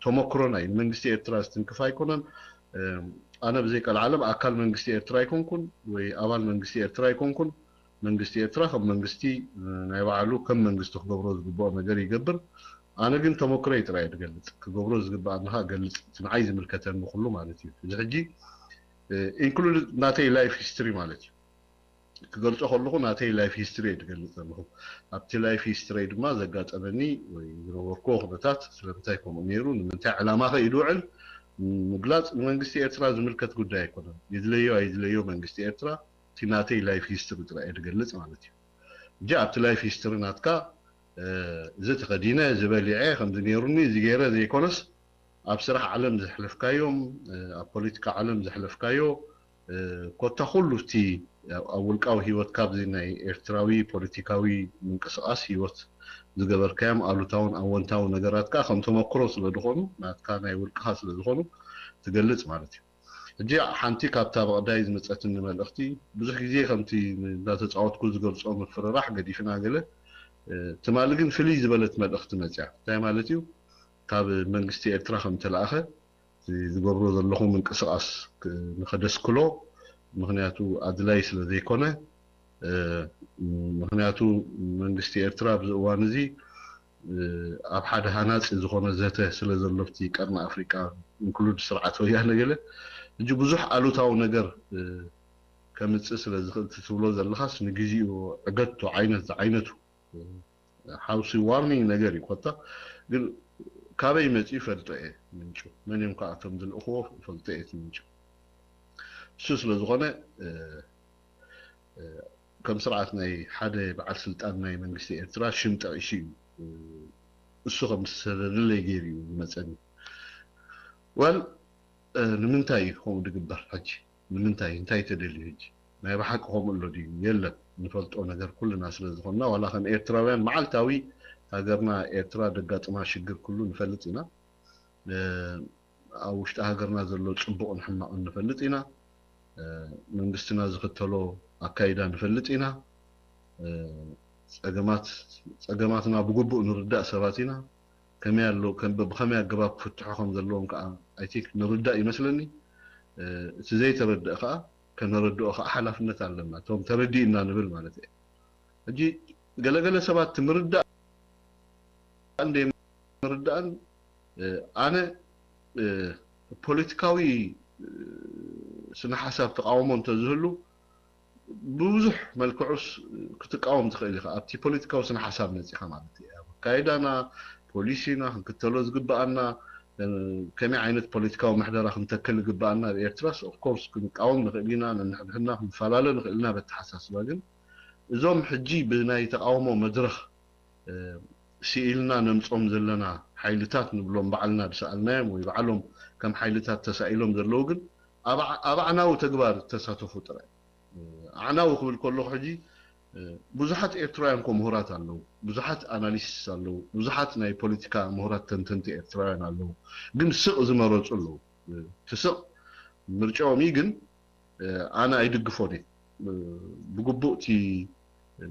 ተመክሮና እዩ። ንመንግስቲ ኤርትራ ዝትንክፍ ኣይኮነን። ኣነ ብዘይ ቀልዓለም ኣካል መንግስቲ ኤርትራ ኣይኮንኩን ወይ ኣባል መንግስቲ ኤርትራ ኣይኮንኩን። መንግስቲ ኤርትራ ከም መንግስቲ ናይ ባዕሉ ከም መንግስቲ ክገብሮ ዝግብኦ ነገር ይገብር። ኣነ ግን ተመክሮይ ጥራይ ዝገልጽ፣ ክገብሮ ዝግብኣኒ ኸኣ ገልጽ፣ እቲ ንዓይ ዝምልከተኒ ኩሉ ማለት እዩ። እዚ ሕጂ ኢንክሉድ ናተይ ላይፍ ሂስትሪ ማለት እዩ። ክገልጾ ከለኹ ናተይ ላይፍ ሂስትሪ እየ ዝገልጽ ዘለኹ። ኣብቲ ላይፍ ሂስትሪ ድማ ዘጋጠመኒ ወይ ዝነበርክዎ ኩነታት ስለምንታይ ከምኡ ነይሩ፣ ንምንታይ ዕላማ ከ እዩ ዝውዕል ምግላጽ ንመንግስቲ ኤርትራ ዝምልከት ጉዳይ ኣይኮነን። ይድለዮ ኣይድለዮ መንግስቲ ኤርትራ እቲ ናተይ ላይፍ ሂስትሪ ጥራይ እየ ዝገልጽ ማለት እዩ። ሕጂ ኣብቲ ላይፍ ሂስትሪ ናትካ እዚ ተኸዲነ፣ እዚ በሊዐ፣ ከምዚ ነይሩኒ፣ እዚ ገይረ ዘይኮነስ ኣብ ስራሕ ዓለም ዘሕለፍካዮም፣ ኣብ ፖለቲካ ዓለም ዘሕለፍካዮ፣ ኮታ ኩሉ እቲ ኣብ ውልቃዊ ህይወት ካብዚ ናይ ኤርትራዊ ፖለቲካዊ ምንቅስቃስ ህይወት ዝገበርካዮም ኣሉታውን ኣወንታዊ ነገራት ከዓ ከም ተመክሮ ስለ ዝኾኑ ናትካ ናይ ውልቅኻ ስለ ዝኾኑ ትገልጽ ማለት እዩ። ሕጂ ሓንቲ ካብታ ብቐዳይ ዝመጸትኒ መልእኽቲ ብዙሕ ግዜ ከምቲ እንዳተጻወትኩ ዝገልጾ ምፍርራሕ ገዲፍና ገለ ትማሊ ግን ፍልይ ዝበለት መልእኽቲ መጽያ እንታይ ማለት እዩ ካብ መንግስቲ ኤርትራ ከም ተለኣኸ ዝገብሮ ዘለኹ ምንቅስቃስ ንኸደስክሎ ምክንያቱ ኣድላይ ስለ ዘይኮነ ምክንያቱ መንግስቲ ኤርትራ ኣብዚ እዋን እዚ ኣብ ሓደ ሃናፂ ዝኾነ ዘተ ስለ ዘሎ ኣብቲ ቀርኒ ኣፍሪቃ ኢንክሉድ ስርዓት ወያነ ገለ ሕጂ ብዙሕ ኣሉታዊ ነገር ከምፅእ ስለ ዝኽእል ትብሎ ዘለኻስ ንግዚኡ ዕገቶ ዓይነት ዝዓይነቱ ሓውሲ ዋርኒንግ ነገር እዩ። ኮታ ግን ካበይ መፂኡ ይፈልጦ እየ ምንጩ፣ መን እዮም ከዓ እቶም ዝልእኽዎ ይፈልጦ እየ እቲ ምንጩ። እሱ ስለ ዝኾነ ከም ስርዓት ናይ ሓደ በዓል ስልጣን ናይ መንግስቲ ኤርትራ ሽም ጠቒሱ እዩ እሱ ከም ዝሰደደለይ ገይሩ እዩ ዝመፀኒ። ወል ንምንታይ እዩ ከምኡ ዝግበር ሕጂ? ንምንታይ እንታይ ተደልዩ ሕጂ? ናይ ብሓቂ ከምኡ ኣሎ ድዩ? የለን። ንፈልጦ ነገር ኩልና ስለ ዝኾንና ዋላ ከም ኤርትራውያን መዓልታዊ ሃገርና ኤርትራ ደጋጥማ ሽግር ኩሉ ንፈልጥ ኢና። ኣብ ውሽጢ ሃገርና ዘሎ ፅቡቕን ሕማቕን ንፈልጥ ኢና። መንግስትና ዝኽተሎ ኣካይዳ ንፈልጥ ኢና። ፀገማት ፀገማትና ብግቡእ ንርዳእ ሰባት ኢና። ከመይ ኣሎ ከም ብኸመይ ኣገባብ ክፍትሑ ከም ዘለዎም ከዓ ኣይ ቲንክ ንርዳእ ይመስለኒ። እቲ ዘይተረድእ ከዓ ከነረድኦ ከዓ ሓላፍነት ኣለና። እቶም ተረዲእና ንብል ማለት እየ። ሕጂ ገለገለ ሰባት ትምርዳእ እንደ ምርዳእን ኣነ ፖለቲካዊ ስነ ሓሳብ ተቃውሞ እንተዝህሉ ብብዙሕ መልክዑስ ክትቃወም ትኽእል ኢኻ። ኣብቲ ፖለቲካዊ ስነ ሓሳብ መፂኻ ማለት እዩ። ኣካይዳና፣ ፖሊሲና ክንክተሎ ዝግበኣና፣ ከመይ ዓይነት ፖለቲካዊ ምሕደራ ክንተክል ዝግበኣና ኣብ ኤርትራስ ኦፍኮርስ ክንቃወም ንኽእል ኢና፣ ነንሕድሕድና ክንፈላለ ንኽእል ኢና በተሓሳስባ። ግን እዞም ሕጂ ብናይ ተቃውሞ መድረኽ ስኢልና ነምጾም ዘለና ሓይልታት ንብሎም ባዕልና ዝሰኣልናዮም ወይ ባዕሎም ከም ሓይልታት ተሳኢሎም ዘለዉ ግን ኣብ ኣዕናዊ ተግባር ተሳተፉ ጥራይ። ኣዕናዊ ክብል ከለኹ ሕጂ ብዙሓት ኤርትራውያን ኮ ምሁራት ኣለዉ፣ ብዙሓት ኣናሊስት ኣለዉ፣ ብዙሓት ናይ ፖለቲካ ምሁራት ተንተንቲ ኤርትራውያን ኣለዉ። ግን ስቕ ዝመረጹ ኣለዉ። ትስቕ ምርጫኦም እዩ ግን ኣነ ኣይድግፎን እየ። ብግቡእ እቲ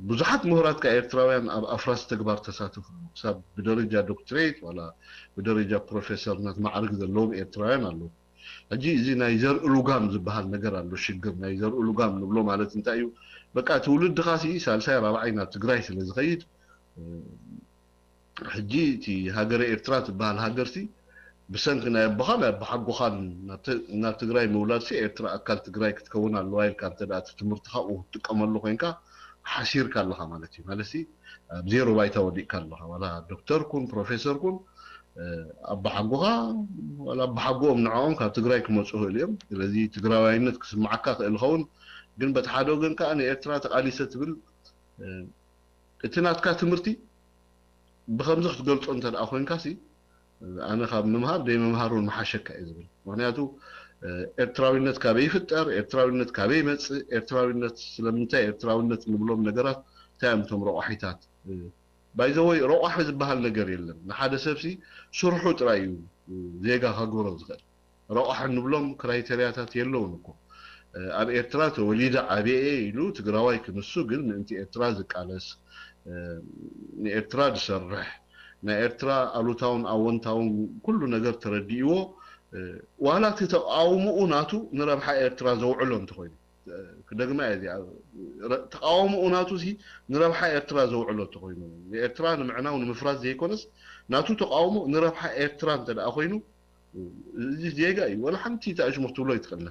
ብዙሓት ምሁራት ከኣ ኤርትራውያን ኣብ ኣፍራስ ተግባር ተሳተፉ ኣለዉ። ክሳብ ብደረጃ ዶክትሬት ዋላ ብደረጃ ፕሮፌሰርነት ማዕርግ ዘለዎም ኤርትራውያን ኣለዉ። ሕጂ እዚ ናይ ዘርኢ ሉጋም ዝበሃል ነገር ኣሎ። ሽግር ናይ ዘርኢ ሉጋም ንብሎ ማለት እንታይ እዩ? በቃ ትውልድኻ ሲ ሳልሳይ ራብዓይ ናብ ትግራይ ስለ ዝኸይድ ሕጂ እቲ ሃገረ ኤርትራ ትበሃል ሃገርሲ ብሰንኪ ናይ ኣቦኻን ኣቦሓጎኻን ናብ ትግራይ ምውላድሲ ኤርትራ ኣካል ትግራይ ክትከውን ኣለዋ ኢልካ እንተ እቲ ትምህርትኻ ክትጥቀመሉ ኮይንካ ሓሲርካ ኣለኻ ማለት እዩ። ማለትሲ ኣብ ዜሮ ባይታ ወዲቕካ ኣለኻ። ዋላ ዶክተር ኩን ፕሮፌሰር ኩን ኣቦሓጎኻ ዋላ ኣቦሓጎኦም ንዕኦም ካብ ትግራይ ክመፁ ይኽእሉ እዮም። ስለዚ ትግራዋይነት ክስማዓካ ክእል ይኸውን፣ ግን በቲ ሓደ ወገን ከዓ ንኤርትራ ተቓሊሰ ትብል እቲ ናትካ ትምህርቲ ብከምዚ ክትገልጾ እንተ ደኣ ኮይንካሲ ኣነ ካብ ምምሃር ደይ ምምሃር እውን መሓሸካ እዩ ዝብል። ምክንያቱ ኤርትራዊነት ካበይ ይፍጠር፣ ኤርትራዊነት ካበይ ይመጽእ፣ ኤርትራዊነት ስለምንታይ ኤርትራዊነት ንብሎም ነገራት እንታይ እዮም እቶም ረቋሒታት? ባይዘወይ ረቋሒ ዝበሃል ነገር የለን። ንሓደ ሰብሲ ስርሑ ጥራይ እዩ ዜጋ ከግብሮ ዝኽእል። ረቋሒ እንብሎም ክራይተርያታት የለውን እኮ። ኣብ ኤርትራ ተወሊደ ዓብየ ኢሉ ትግራዋይ ክንሱ ግን ምእንቲ ኤርትራ ዝቃለስ፣ ንኤርትራ ዝሰርሕ፣ ናይ ኤርትራ ኣሉታውን ኣወንታውን ኩሉ ነገር ተረዲእዎ፣ ዋላ እቲ ተቃውምኡ ናቱ ንረብሓ ኤርትራ ዘውዕሎ እንተኾይኑ፣ ክደግማ እየ እዚኣ፣ ተቃውምኡ ናቱ ሲ ንረብሓ ኤርትራ ዘውዕሎ እንተኾይኑ፣ ንኤርትራ ንምዕናው ንምፍራስ ዘይኮነስ ናቱ ተቃውሞ ንረብሓ ኤርትራ እንተ ደኣ ኮይኑ፣ እዚ ዜጋ እዩ። ወላ ሓንቲ ተኣሽሙር ትብሎ ኣይትኽእልና።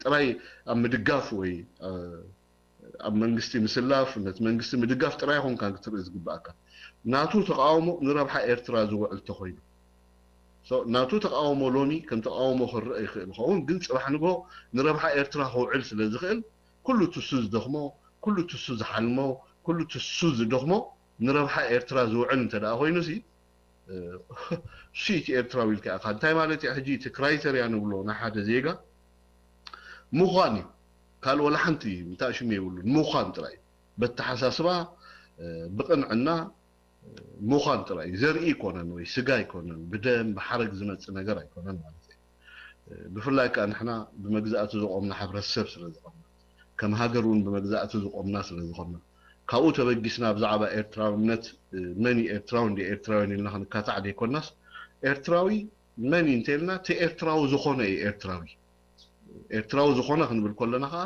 ጥራይ ኣብ ምድጋፍ ወይ ኣብ መንግስቲ ምስላፍ፣ ነቲ መንግስቲ ምድጋፍ ጥራይ ይኾንካ ክትርኢ ዝግባኣካ። ናቱ ተቃውሞ ንረብሓ ኤርትራ ዝውዕል ተኾይኑ፣ ናቱ ተቃውሞ ሎሚ ከም ተቃውሞ ክረአ ይኽእል ይኸውን፣ ግን ፅባሕ ንግሆ ንረብሓ ኤርትራ ክውዕል ስለ ዝኽእል ኩሉ ትሱ ዝደኽሞ፣ ኩሉ ትሱ ዝሓልሞ፣ ኩሉ ትሱ ዝደኽሞ ንረብሓ ኤርትራ ዝውዕል እንተ ደኣ ኮይኑ ሲ እሱ እቲ ኤርትራዊ ኢልካ ኢኻ። እንታይ ማለት እዩ? ሕጂ እቲ ክራይተርያ ንብሎ ናይ ሓደ ዜጋ ምዃን እዩ። ካልእ ወላ ሓንቲ እንታይ ሽሙ የብሉን። ምዃን ጥራይ እዩ። በተሓሳስባ ብቕንዕና ምዃን ጥራይ እዩ። ዘርኢ ኣይኮነን ወይ ስጋ ኣይኮነን፣ ብደም ብሓረግ ዝመጽእ ነገር ኣይኮነን ማለት እዩ። ብፍላይ ከኣ ንሕና ብመግዛእቲ ዝቖምና ሕብረተሰብ ስለ ዝኾንና፣ ከም ሃገር እውን ብመግዛእቲ ዝቖምና ስለ ዝኾንና፣ ካብኡ ተበጊስና ብዛዕባ ኤርትራውነት መን እዩ ኤርትራዊ እንዲ ኤርትራውያን ኢልና ክንካታዕ ዘይኮናስ፣ ኤርትራዊ መን እዩ እንተኢልና እቲ ኤርትራዊ ዝኾነ እዩ ኤርትራዊ። ኤርትራዊ ዝኾነ ክንብል ከለና ከዓ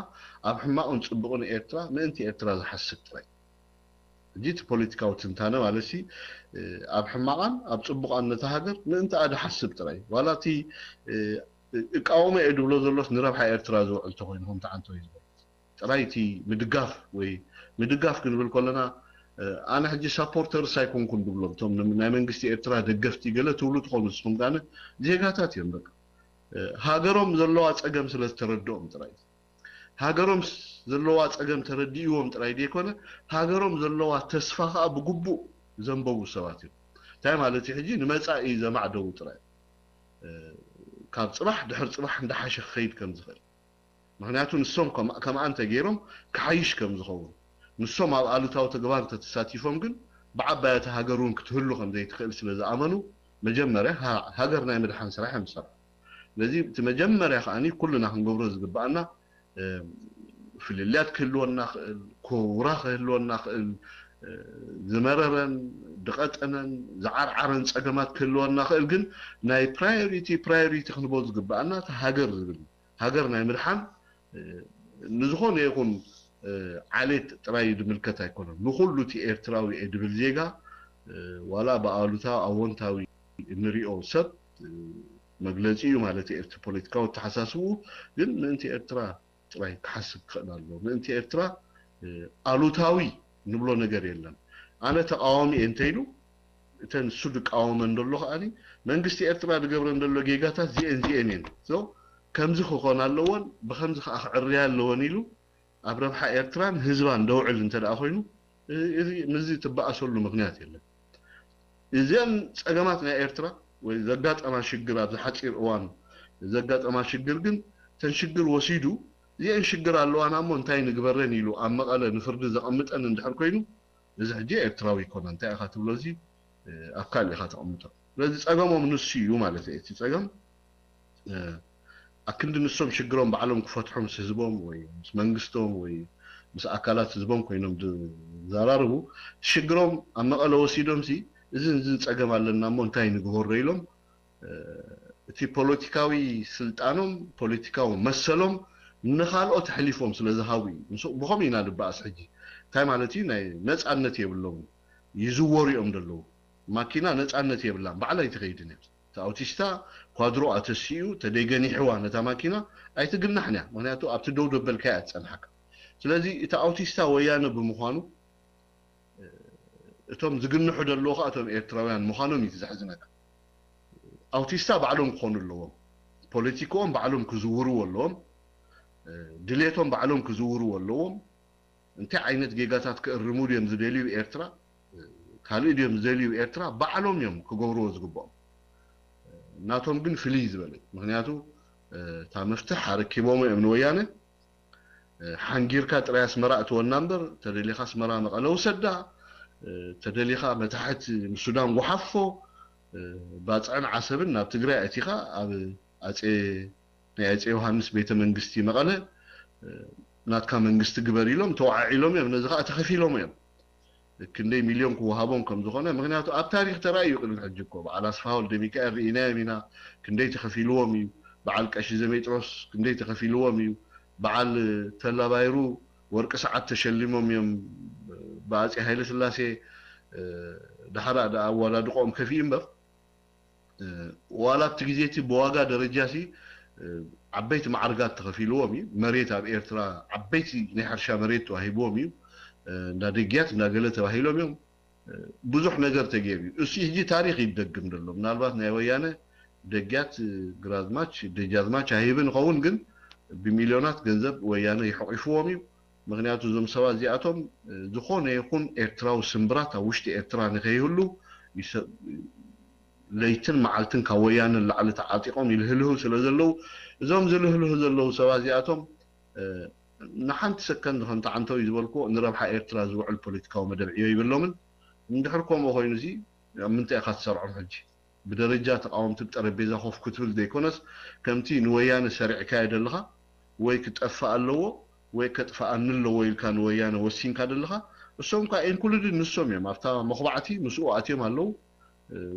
ኣብ ሕማቕን ጽቡቕን ኤርትራ ምእንቲ ኤርትራ ዝሓስብ ጥራይ። ሕጂ እቲ ፖለቲካዊ ትንታነ ማለት ሲ ኣብ ሕማቓን ኣብ ጽቡቓን ነታ ሃገር ምእንትኣ ዝሓስብ ጥራይ። ዋላ እቲ እቃወሞ እየ ዝብሎ ዘሎስ ንረብሓ ኤርትራ ዝውዕል ተኾይኑ ከምቲ ዓንቶ እዩ ዝበል። ጥራይ እቲ ምድጋፍ ወይ ምድጋፍ ክንብል ከለና ኣነ ሕጂ ሳፖርተርስ ኣይኮንኩን ድብሎም፣ እቶም ናይ መንግስቲ ኤርትራ ደገፍቲ ገለ ትብሉ ትኾኑ ንስኹም፣ ጋነ ዜጋታት እዮም። በቃ ሃገሮም ዘለዋ ጸገም ስለ ዝተረድኦም ጥራይ፣ ሃገሮም ዘለዋ ጸገም ተረዲእዎም ጥራይ ዘይኮነ፣ ሃገሮም ዘለዋ ተስፋ ከኣ ብግቡእ ዘንበቡ ሰባት እዮም። እንታይ ማለት እዩ? ሕጂ ንመጻኢ ዘማዕደዉ ጥራይ፣ ካብ ጽባሕ ድሕር ጽባሕ እንዳሓሸ ክኸይድ ከም ዝኽእል፣ ምክንያቱ ንሶም ከምኣ እንተገይሮም ክሓይሽ ከም ዝኸውን፣ ንሶም ኣብ ኣሉታዊ ተግባር እንተተሳቲፎም ግን ብዓባይ እታ ሃገር እውን ክትህሉ ከም ዘይትኽእል ስለ ዝኣመኑ፣ መጀመርያ ሃገር ናይ ምድሓን ስራሕ እዮም ዝሰርሑ። ስለዚ እቲ መጀመርያ ከኣ ኩልና ክንገብሮ ዝግብኣና፣ ፍልልያት ክህልወና ክእል፣ ኮውራ ክህልወና ክእል፣ ዝመረረን ዝቐጠነን ዝዓርዓረን ጸገማት ክህልወና ክእል፣ ግን ናይ ፕራዮሪቲ ፕራዮሪቲ ክንቦ ዝግብኣና እቲ ሃገር ዝብል፣ ሃገር ናይ ምድሓን ንዝኾነ ይኹን ዓሌት ጥራይ ዝምልከት ኣይኮነን። ንኹሉ እቲ ኤርትራዊ እየ ድብል ዜጋ፣ ዋላ ብኣሉታዊ ኣወንታዊ እንሪኦ ሰብ መግለጺ እዩ ማለት እዩ። እቲ ፖለቲካዊ ኣተሓሳስብኡ ግን ምእንቲ ኤርትራ ጥራይ ክሓስብ ክኽእል ኣለዎ። ምእንቲ ኤርትራ ኣሉታዊ ንብሎ ነገር የለን። ኣነ ተቃዋሚ እየ እንተኢሉ፣ እተን እሱ ዝቃወመን ዘሎ ከኣ መንግስቲ ኤርትራ ዝገብረን ዘሎ ጌጋታት ዚኤን ዚኤን እየን። ከምዚ ክኾን ኣለዎን ብከምዚ ከዓ ክዕርያ ኣለዎን ኢሉ ኣብ ረብሓ ኤርትራን ህዝባን ደውዕል እንተ ደኣ ኮይኑ፣ እዚ ምስዚ ትበኣሰሉ ምክንያት የለን። እዚኣን ጸገማት ናይ ኤርትራ ወይ ዘጋጠማ ሽግር፣ ኣብዚ ሓጺር እዋን ዘጋጠማ ሽግር ግን፣ ተን ሽግር ወሲዱ እዚአን ሽግር ኣለዋና እሞ እንታይ ንግበረን ኢሉ ኣብ መቐለ ንፍርዲ ዘቐምጠን እንድሕር ኮይኑ፣ እዚ ሕጂ ኤርትራዊ ይኮነ እንታይ ኢኻ ትብሎ፣ እዚ ኣብ ካልእ ኢኻ ተቐምጦ። ስለዚ ጸገሞም ንሱ እዩ ማለት እዩ። እቲ ጸገም ኣክንዲ ንሶም ሽግሮም ባዕሎም ክፈትሑ ምስ ህዝቦም ወይ ምስ መንግስቶም ወይ ምስ ኣካላት ህዝቦም ኮይኖም ዝዘራርቡ፣ ሽግሮም ኣብ መቐለ ወሲዶም ሲ እዝን እዝን ጸገም ኣለና እሞ እንታይ ንግበሮ ኢሎም፣ እቲ ፖለቲካዊ ስልጣኖም፣ ፖለቲካዊ መሰሎም ንኻልኦት ኣሕሊፎም ስለ ዝሃቡ እዩ። ብኸምኡ ኢና ንበኣስ ሕጂ። እንታይ ማለት እዩ? ናይ ነጻነት የብሎም፣ ይዝወሩ እዮም ዘለዉ። ማኪና ነጻነት የብላን፣ ባዕላ ኣይትኸይድን እያ። እቲ ኣውቲስታ ኳድሮ ኣተሲኡ ተደይገኒሕዋ ነታ ማኪና ኣይትግናሕን እያ። ምክንያቱ ኣብቲ ደው ደበልካ እያ ትጸንሓካ። ስለዚ እቲ ኣውቲስታ ወያነ ብምዃኑ፣ እቶም ዝግንሑ ዘለዉ ከዓ እቶም ኤርትራውያን ምዃኖም እዩ ዘሕዝነካ። ኣውቲስታ ባዕሎም ክኾኑ ኣለዎም። ፖለቲክኦም ባዕሎም ክዝውርዎ ኣለዎም። ድሌቶም ባዕሎም ክዝውርዎ ኣለዎም። እንታይ ዓይነት ጌጋታት ክእርሙ ድዮም ዝደልዩ ኤርትራ፣ ካልእ ድዮም ዝደልዩ ኤርትራ፣ ባዕሎም እዮም ክገብርዎ ዝግብኦም። ናቶም ግን ፍልይ ዝበለ። ምክንያቱ እታ መፍትሕ ኣረኪቦም እዮም ንወያነ። ሓንጊርካ ጥራይ ኣስመራ እትወና እምበር፣ ተደሊኻ ኣስመራ መቐለ ውሰዳ፣ ተደሊኻ መታሕት ንሱዳን ጎሓፎ፣ ባጽዕን ዓሰብን ናብ ትግራይ ኣቲኻ ኣብ ኣጼ ናይ ኣጼ ዮሃንስ ቤተ መንግስቲ መቐለ ናትካ መንግስቲ ግበር ኢሎም ተወዓዒሎም እዮም። ነዚ ከዓ ተኸፊሎም እዮም። ክንደይ ሚልዮን ክወሃቦም ከም ዝኾነ፣ ምክንያቱ ኣብ ታሪክ ተራእዩ ቅድሚ ሕጂ እኮ በዓል ኣስፋሃ ወልደ ሚካኤል ርኢናዮም ኢና። ክንደይ ተኸፊልዎም እዩ። በዓል ቀሺ ዘሜጥሮስ ክንደይ ተኸፊልዎም እዩ። በዓል ተላባይሩ ወርቂ ሰዓት ተሸሊሞም እዮም ብኣጼ ሃይለ ስላሴ። ዳሕራ ደኣ ኣወዳድቆም ከፊኡ እምበር፣ ዋላ ኣብቲ ግዜ እቲ ብዋጋ ደረጃ ሲ ዓበይቲ ማዕርጋት ተኸፊልዎም እዩ። መሬት ኣብ ኤርትራ ዓበይቲ ናይ ሕርሻ መሬት ተዋሂብዎም እዩ። እንዳ ደግያት እንዳ ገለ ተባሂሎም እዮም። ብዙሕ ነገር ተገይሩ እዩ። እሱ ሕጂ ታሪክ ይደግም ዘሎ። ምናልባት ናይ ወያነ ደግያት ግራዝማች ደጃዝማች ኣይህብን ይኸውን፣ ግን ብሚልዮናት ገንዘብ ወያነ ይሕቂፍዎም እዩ። ምክንያቱ እዞም ሰባት እዚኣቶም ዝኾነ ይኹን ኤርትራዊ ስምብራት ኣብ ውሽጢ ኤርትራ ንከይህሉ ለይትን መዓልትን ካብ ወያነ ንላዕሊ ተዓጢቖም ይልህልሁ ስለ ዘለዉ፣ እዞም ዝልህልሁ ዘለዉ ሰባት እዚኣቶም ንሓንቲ ሰከንድ ከምቲ ዓንተው እዩ ዝበልክዎ ንረብሓ ኤርትራ ዝውዕል ፖለቲካዊ መደብ ዕዮ ይብሎምን። እንድሕር ከምኡ ኮይኑ እዚ ኣብ ምንታይ ኢኻ ትሰርዖም? ሕጂ ብደረጃ ተቃወምቲ ብጠረጴዛ ኮፍ ክትብል ዘይኮነስ፣ ከምቲ ንወያነ ሰሪዕካዮ ደለኻ ወይ ክጠፍእ ኣለዎ ወይ ከጥፍኣኒ ኣለዎ ኢልካ ንወያነ ወሲንካ ደለኻ፣ እሶም ከኣ ኢንኩሉድድ ንሶም እዮም ኣብታ መኹባዕቲ ምስኡ ኣትዮም ኣለዉ።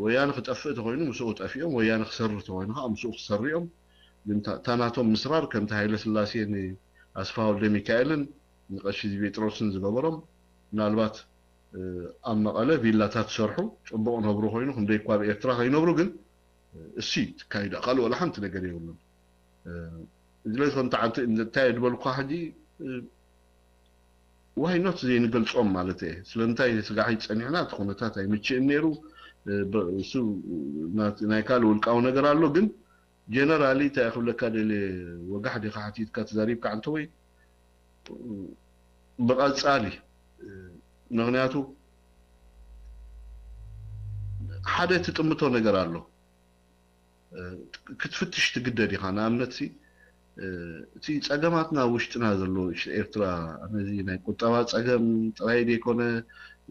ወያነ ክጠፍእ ተኾይኑ ምስኡ ጠፊኦም፣ ወያነ ክሰሪ ተኾይኑ ከዓ ምስኡ ክሰሪ እዮም። ግን እታ ናቶም ምስራር ከምቲ ሃይለ ስላሴ ንኣስፋ ወልደ ሚካኤልን ንቀሺ ጴጥሮስን ዝገበሮም፣ ምናልባት ኣብ መቐለ ቪላታት ሰርሑ ጽቡቕ ነብሩ ኮይኑ፣ ክንደይ እኳ ኣብ ኤርትራ ከይነብሩ ግን እሲ ትካይዳ ካልእ ወላ ሓንቲ ነገር የብሉን። እዚለ ከምቲ ዓንቲ እንታይ ዝበልኳ ሕጂ ዋይ ኖት ዘይንገልጾም ማለት እየ። ስለምንታይ ስጋሕ ይጸኒሕና እቲ ኩነታት ኣይምችእን ነይሩ። እ፣ ብ-፣ እሱ ናት-፣ ናይ ካልእ ውልቃዊ ነገር ኣሎ። ግን ጀነራሊ እንታይ ክብለካ ደልየ፣ ወጋሕ ዲኻ ሓቲትካ ተዛሪብካ እንተወይ ብቐጻሊ፣ እ፣ ምኽንያቱ ሓደ ትጥምቶ ነገር ኣሎ። እ፣ ክትፍትሽ ትግደድ ኢኻ። ንኣብነት ሲ፣ እ፣ እቲ ጸገማትና ኣብ ውሽጥና ዘሎ፣ ኤርትራ፣ ነዚ ናይ ቁጠባ ጸገም ጥራይ ዘይኮነ፣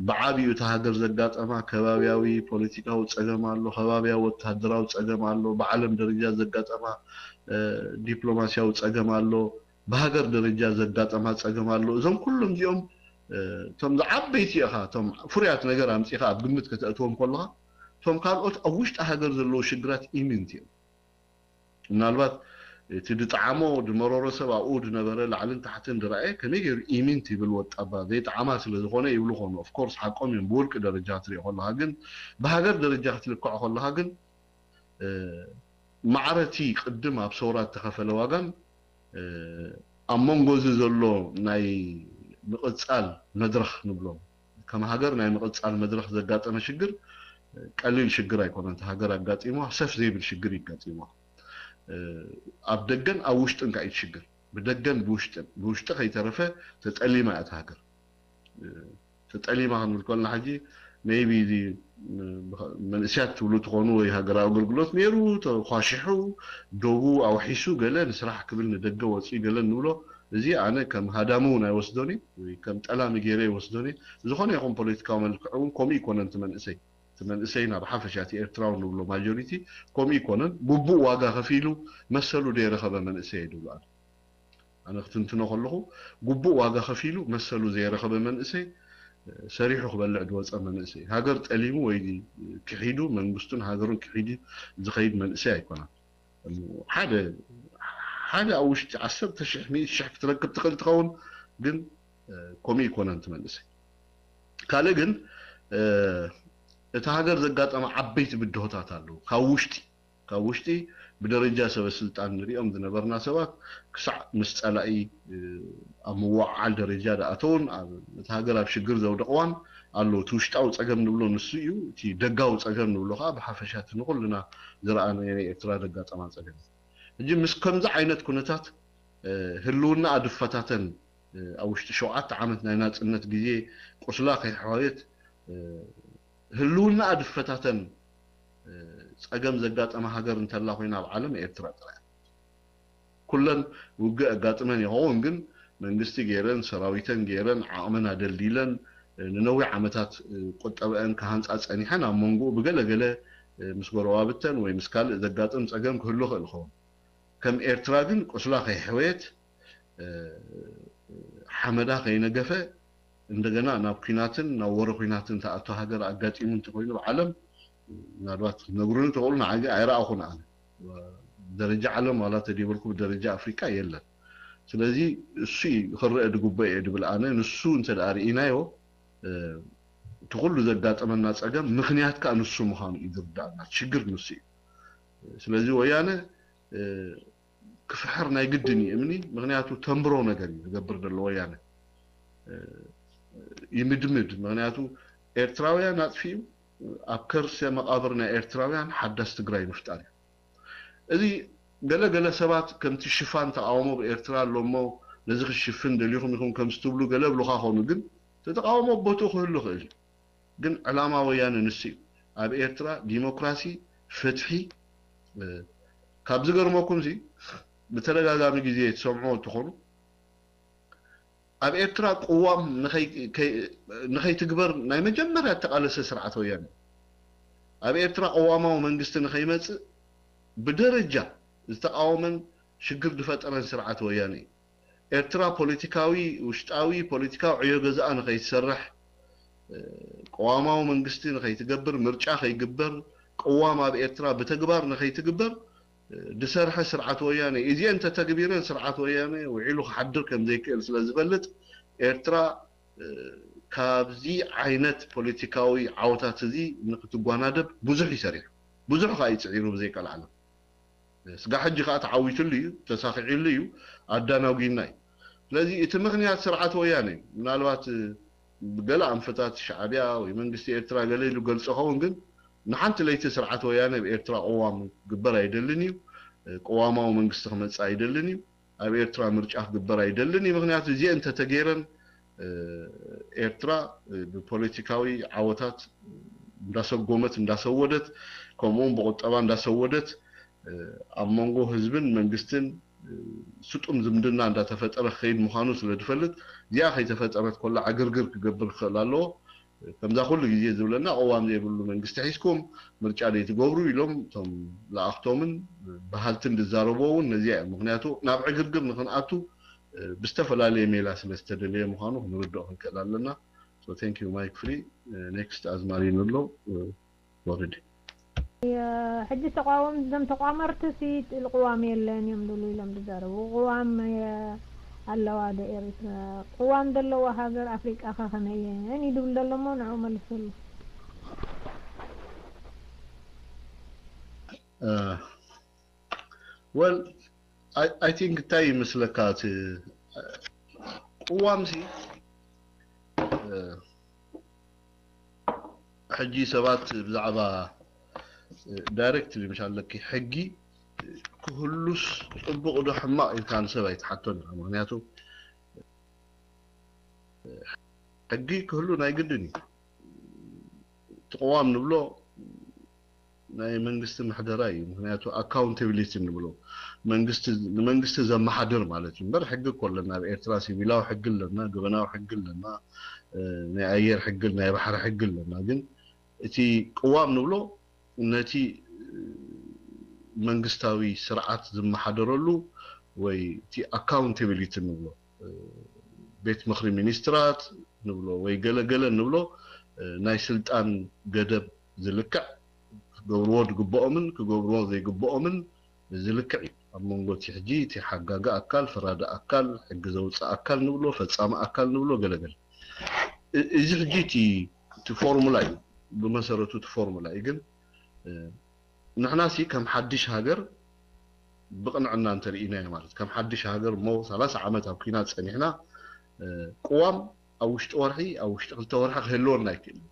ብዓቢኡ እታ ሃገር ዘጋጠማ ከባብያዊ ፖለቲካዊ ጸገም ኣሎ፣ ከባብያዊ ወተሃደራዊ ጸገም ኣሎ፣ ብዓለም ደረጃ ዘጋጠማ፣ እ፣ ዲፕሎማስያዊ ጸገም ኣሎ፣ ብሃገር ደረጃ ዘጋጠማ ጸገም ኣሎ። እዞም ኩሎም እዚኦም፣ እ፣ እቶም ዝዓበይቲ ኢኻ፣ እቶም ፍሩያት ነገር ኣምጺኻ ኣብ ግምት ከተእትዎም ከለኻ፣ እቶም ካልኦት ኣብ ውሽጢ ሃገር ዘለዉ ሽግራት ኢምንት እዮም። ምናልባት እቲ ድጠዓሞ ድመረሮ ሰብ ኣብኡ ድነበረ ላዕልን ታሕትን ድረኣየ ከመይ ገይሩ ኢምንት ይብል ወጣባ ዘይጠዓማ ስለ ዝኾነ ይብሉ ኾኑ። ኦፍኮርስ ሓቆም እዮም ብውልቂ ደረጃ ክትሪኦ ከለኻ፣ ግን ብሃገር ደረጃ ክትልክዖ ከለኻ ግን፣ እ፣ ማዕረ እቲ ቅድም ኣብ ሰውራ እተኸፈለ ዋጋን፣ እ፣ ኣብ መንጎ እዚ ዘሎ ናይ ምቕጻል መድረኽ ንብሎ፣ ከም ሃገር ናይ ምቕጻል መድረኽ ዘጋጠመ ሽግር፣ እ፣ ቀሊል ሽግር ኣይኮነን። እቲ ሃገር ኣጋጢሞ ሰፍ ዘይብል ሽግር ይጋጢሞ። እ፣ ኣብ ደገን ኣብ ውሽጥን ካኢት ሽግር፣ ብደገን ብውሽጥን፣ ብውሽጢ ከይተረፈ ተጠሊማ እያ እታ ሃገር። እ፣ ተጠሊማ ክንብል ከለና ሕጂ ሜይቢ እዚ፣ እ፣ መንእስያት ትብሉ ትኾኑ ወይ ሃገራዊ ኣገልግሎት ነይሩ፣ ተኳሽሑ፣ ዶቡ ኣውሒሱ ገለ ንስራሕ ክብል ንደገ ወፂኡ ገለ እንብሎ፣ እዚ ኣነ ከም ሃዳሚ እውን ኣይወስዶን እየ ወይ ከም ጠላሚ ገይረ ይወስዶን እየ። ዝኾነ ይኹን ፖለቲካዊ መልክዕ እውን ከምኡ ይኮነን። እቲ መንእሰይ፣ እቲ መንእሰይና ብሓፈሻ እቲ ኤርትራዊ ንብሎ ማጆሪቲ ከምኡ ይኮነን። ግቡእ ዋጋ ከፊሉ መሰሉ ዘይረኸበ መንእሰይ እየ ድብሎ ኣነ። ኣነ ክትንትኖ ከለኹ ግቡእ ዋጋ ከፊሉ መሰሉ ዘይረኸበ መንእሰይ፣ ሰሪሑ ክበልዕ ዝወፀ መንእሰይ፣ ሃገር ጠሊሙ ወይ ክሒዱ መንግስቱን ሃገሩን ክሒዱ ዝኸይድ መንእሰይ ኣይኮነን። ሓደ፣ ሓደ ኣብ ውሽጢ ዓሰርተ ሽሕ፣ ሚእቲ ሽሕ ክትረክብ ትኽእል ትኸውን፣ ግን፣ እ፣ ከምኡ ይኮነን እቲ መንእሰይ። ካልእ ግን፣ እ፣ እቲ ሃገር ዘጋጠመ ዓበይቲ ብድሆታት ኣለዉ። ካብ ውሽጢ፣ ካብ ውሽጢ ብደረጃ ሰበ ስልጣን ንሪኦም ዝነበርና ሰባት ክሳዕ ምስ ጸላኢ፣ እ፣ ኣብ ምውዕዓል ደረጃ ዝኣተዉን ኣብ፣ እቲ ሃገር ኣብ ሽግር ዘውደቕዋን ኣለዉ። እቲ ውሽጣዊ ጸገም ንብሎ ንሱ እዩ። እቲ ደጋዊ ጸገም ንብሎ ከኣ ብሓፈሻ እቲ ንኹልና ዝረኣናዮ ናይ ኤርትራ ዘጋጠማ ጸገም። ሕጂ ምስ ከምዚ ዓይነት ኩነታት፣ እ፣ ህልውናኣ ድፈታተን፣ እ፣ ኣብ ውሽጢ ሸውዓተ ዓመት ናይ ናጽነት ግዜ ቁስላ ከይሕወየት፣ እ፣ ህልውናኣ ድፈታተን፣ እ፣ ጸገም ዘጋጠመ ሃገር እንተላ ኮይና ኣብ ዓለም ኤርትራ ጥራይ። ኩለን ውግእ ኣጋጥመን ይኸውን፣ ግን መንግስቲ ገይረን፣ ሰራዊተን ገይረን፣ ዓቕመን ኣደልዲለን፣ እ፣ ንነዊሕ ዓመታት፣ እ፣ ቁጠበአን ክሃንጻ ጸኒሐን፣ ኣብ መንጎኡ ብገለ ገለ፣ እ፣ ምስ ጎረባብተን ወይ ምስ ካልእ ዘጋጥም ጸገም ክህሉ ይኽእል ይኸውን። ከም ኤርትራ ግን ቁስላ ከይሕወየት፣ እ፣ ሓመዳ ከይነገፈ፣ እንደገና ናብ ኲናትን ናብ ወረ ኲናትን ትኣቱ ሃገር ኣጋጢሙ እንተኾይኑ ብዓለም፣ ምናልባት ክትነግሩኒ ትኽእሉ፣ ንዓይ ግን ኣይረኣኹን ኣነ። ደረጃ ዓለም ዋላ ተደይበልኩ ብደረጃ ኣፍሪቃ የለን። ስለዚ እሱ እዩ ክረአ ዝግበኦ እየ ድብል ኣነ። ንሱ እንተ ደኣ ርኢናዮ፣ እ፣ እቲ ኩሉ ዘጋጠመና ጸገም ምኽንያት ከኣ ንሱ ምዃኑ እዩ ዝርዳእና። ሽግር ንሱ እዩ። ስለዚ ወያነ፣ እ፣ ክፍሕር ናይ ግድን እዩ እምኒ። ምኽንያቱ ተንብሮ ነገር እዩ ዝገብር ዘሎ ወያነ። እ፣ ይምድምድ። ምኽንያቱ ኤርትራውያን ኣጥፊኡ ኣብ ከርሰ መቓብር ናይ ኤርትራውያን ሓዳስ ትግራይ ምፍጣር እዩ። እዚ ገለ ገለ ሰባት ከምቲ ሽፋን ተቃውሞ ብኤርትራ ኣሎ እሞ ነዚ ክሽፍን ደሊኹም ኢኹም ከም ዝትብሉ ገለ ብሉኻ ኾኑ፣ ግን እቲ ተቃውሞ ቦትኡ ክህሉ ይኽእል እዩ። ግን ዕላማ ወያነ ንሱ እዩ። ኣብ ኤርትራ ዲሞክራሲ፣ ፍትሒ፣ እ፣ ካብ ዝገርመኩም ሲ ብተደጋጋሚ ግዜ ትሰምዕዎ እንትኾኑ ኣብ ኤርትራ ቅዋም ንኸይ-፣ ከይ-፣ ንኸይትግበር ናይ መጀመርያ እተቃለሰ ስርዓት ወያነ። ኣብ ኤርትራ ቅዋማዊ መንግስቲ ንኸይመጽእ ብደረጃ ዝተቃወመን ሽግር ዝፈጠረን ስርዓት ወያነ እዩ። ኤርትራ ፖለቲካዊ፣ ውሽጣዊ ፖለቲካዊ ዕዮ ገዛኣ ንኸይትሰርሕ፣ እ፣ ቅዋማዊ መንግስቲ ንኸይትገብር፣ ምርጫ ከይግበር፣ ቅዋም ኣብ ኤርትራ ብተግባር ንኸይትግበር፣ እ፣ ዝሰርሐ ስርዓት ወያነ እዩ። እዚአን ተተግቢረን ስርዓት ወያነ ውዒሉ ክሓድር ከም ዘይክእል ስለ ዝፈልጥ፣ ኤርትራ፣ እ፣ ካብዚ ዓይነት ፖለቲካዊ ዓወታት እዚ ንክትጓናደብ ብዙሕ እዩ ሰሪሑ። ብዙሕ ከኣ እዩ ጽዒሩ ብዘይቀልዓለም። ስጋ ሕጂ ከኣ ተዓዊትሉ እዩ፣ ተሳኺዕሉ እዩ፣ ኣዳናጒና እዩ። ስለዚ እቲ ምኽንያት ስርዓት ወያነ እዩ። ምናልባት ብገለ ኣንፈታት ሻዕብያ ወይ መንግስቲ ኤርትራ ገለ ኢሉ ገልጾ ኸውን፣ ግን ንሓንቲ ለይቲ ስርዓት ወያነ ኣብ ኤርትራ ቅዋም ክግበር ኣይደልን እዩ። ቅዋማዊ መንግስቲ ክመጽእ ኣይደልን እዩ። ኣብ ኤርትራ ምርጫ ክግበር ኣይደልን እዩ። ምኽንያቱ እዚአን እንተተገይረን ኤርትራ ብፖለቲካዊ ዓወታት እንዳሰጎመት እንዳሰወደት፣ ከምኡውን ብቁጠባ እንዳሰወደት፣ ኣብ መንጎ ህዝብን መንግስትን ስጡም ዝምድና እንዳተፈጠረ ክኸይድ ምዃኑ ስለ ዝፈልጥ፣ እዚኣ ከይተፈጠረት ኮላ ዕግርግር ክገብር ክኽእል ኣለዎ። ከምዛ ኩሉ ግዜ ዝብለና ቅዋም ዘይብሉ መንግስቲ ሒዝኩም ምርጫ ዘይትገብሩ ኢሎም እቶም ለኣኽቶምን በሃልትን ዝዛረብዎ እውን ነዚኣ እዮም። ምኽንያቱ ናብ ዕግርግር ንኽንኣቱ ብዝተፈላለየ ሜላ ስለ ዝተደለየ ምዃኑ ክንርድኦ ክንክእል ኣለና። So thank you Mike Free. Next ኣዝማሪኖ ኣሎ። Go ahead. ሕጂ ተቋወም እዞም ተቋመርቲ ሲ ቅዋም የለን እዮም ዝብሉ ኢሎም ዝዛረቡ። ቅዋም ኣለዋ ዶ ኤሪትራ? ቅዋም ዘለዋ ሃገር ኣፍሪቃ ከ ከመይ እየን እዩ ዝብል ዘሎ እሞ ንዑ መልስሉ። Well, I think እንታይ ይመስለካ እቲ ቅዋም ሲ ሕጂ ሰባት ብዛዕባ ዳይሬክትሊ ምሽ ኣለኪ ሕጊ ክህሉስ ጽቡቕ ዶ ሕማቕ ኢልካ ንሰብ ኣይትሓቶን ኢኻ። ምክንያቱ ሕጊ ክህሉ ናይ ግድን እዩ። እቲ ቅዋም ንብሎ ናይ መንግስቲ ምሕደራ እዩ። ምክንያቱ ኣካውንታቢሊቲ ንብሎ መንግስቲ ንመንግስቲ ዘመሓድር ማለት እዩ። እምበር ሕጊ እኮ ኣለና። ኣብ ኤርትራ ሲቪላዊ ሕጊ ኣለና፣ ገበናዊ ሕጊ ኣለና፣ ናይ ኣየር ሕጊ፣ ናይ ባሕሪ ሕጊ ኣለና። ግን እቲ ቅዋም ንብሎ ነቲ መንግስታዊ ስርዓት ዝመሓደረሉ ወይ እቲ ኣካውንታቢሊቲ ንብሎ ቤት ምኽሪ ሚኒስትራት ንብሎ ወይ ገለ ገለ ንብሎ ናይ ስልጣን ገደብ ዝልክዕ ክገብርዎ ዝግብኦምን ክገብርዎ ዘይግብኦምን ዝልክዕ እዩ። ኣብ መንጎ እቲ ሕጂ እቲ ሓጋጊ ኣካል፣ ፈራዲ ኣካል፣ ሕጊ ዘውፅእ ኣካል ንብሎ፣ ፈፃሚ ኣካል ንብሎ ገለ ገለ። እዚ ሕጂ እቲ ፎርሙላ እዩ፣ ብመሰረቱ እቲ ፎርሙላ እዩ። ግን ንሕና ሲ ከም ሓድሽ ሃገር ብቕንዕና እንተርኢናዮ ማለት ከም ሓድሽ ሃገር እሞ ሰላሳ ዓመት ኣብ ኲናት ጸኒሕና ቅዋም ኣብ ውሽጢ ወርሒ ኣብ ውሽጢ ክልተ ወርሒ ክህልወና ኣይክእልን።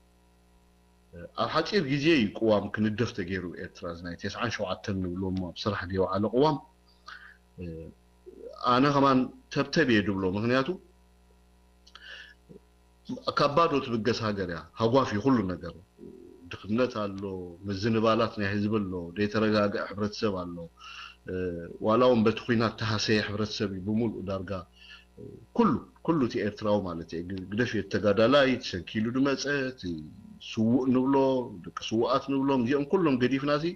ኣብ ሓጺር ግዜ እዩ ቅዋም ክንደፍ ተገይሩ ኤርትራ ናይ ተስዓን ሸውዓተን ንብሎ እሞ ኣብ ስራሕ ዘይወዓለ ቅዋም ኣነ ከማን ተብተብ እየ ድብሎ። ምክንያቱ ካብ ባዶ ትብገስ ሃገር እያ። ሃጓፍ እዩ ኩሉ ነገር። ድኽነት ኣሎ፣ ምዝንባላት ናይ ህዝቢ ኣሎ፣ ዘይተረጋግአ ሕብረተሰብ ኣሎ። ዋላ እውን በቲ ኲናት ተሃሰየ ሕብረተሰብ እዩ ብምሉእ ዳርጋ ኩሉ ኩሉ እቲ ኤርትራዊ ማለት እየ። ግደፍ እቲ ተጋዳላይ፣ እቲ ሰንኪሉ ዝመፀ፣ እቲ ስዉእ ንብሎ፣ ደቂ ስዉኣት ንብሎም እዚኦም ኩሎም ገዲፍና ሲ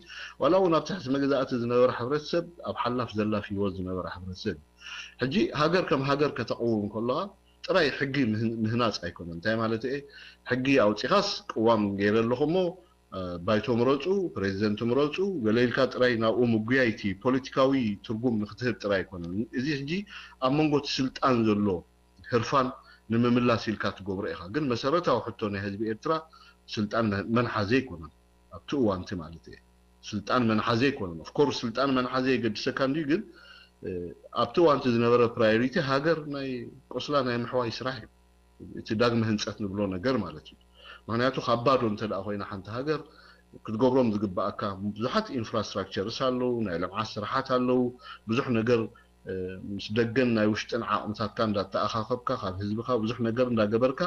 ዋላ እውን ኣብ ትሕቲ መግዛእቲ ዝነበረ ሕብረተሰብ ኣብ ሓላፍ ዘላፍ ህይወት ዝነበረ ሕብረተሰብ እዩ። ሕጂ ሃገር ከም ሃገር ከተቕውም ከለኻ ጥራይ ሕጊ ምህናፅ ኣይኮነን። እንታይ ማለት እየ? ሕጊ ኣውፂኻስ ቅዋም ገይረ ኣለኹ እሞ ባይቶ ምረፁ፣ ፕሬዚደንት ምረፁ፣ ገለ ኢልካ ጥራይ ናብኡ ምጉያይ እቲ ፖለቲካዊ ትርጉም ንክትህብ ጥራይ ኣይኮነን። እዚ ሕጂ ኣብ መንጎ እቲ ስልጣን ዘሎ ህርፋን ንምምላስ ኢልካ ትገብሮ ኢኻ። ግን መሰረታዊ ሕቶ ናይ ህዝቢ ኤርትራ ስልጣን መን ሓዘ ኣይኮነን። ኣብቲ እዋንቲ ማለት እየ ስልጣን መን ሓዘ ኣይኮነን። ኦፍኮርስ ስልጣን መን ሓዘ የገድሰካ እንድዩ፣ ግን ኣብቲ እዋንቲ ዝነበረ ፕራዮሪቲ ሃገር ናይ ቆስላ ናይ ምሕዋይ ስራሕ እዩ። እቲ ዳግመ ህንፀት ንብሎ ነገር ማለት እዩ። ምክንያቱ ካብ ባዶ እንተ ደኣ ኮይና ሓንቲ ሃገር ክትገብሮም ዝግባኣካ ብዙሓት ኢንፍራስትራክቸርስ ኣለዉ፣ ናይ ልምዓት ስራሓት ኣለዉ፣ ብዙሕ ነገር ምስ ደገን ናይ ውሽጥን ዓቕምታትካ እንዳተኣኻኸብካ ካብ ህዝብኻ ብዙሕ ነገር እንዳገበርካ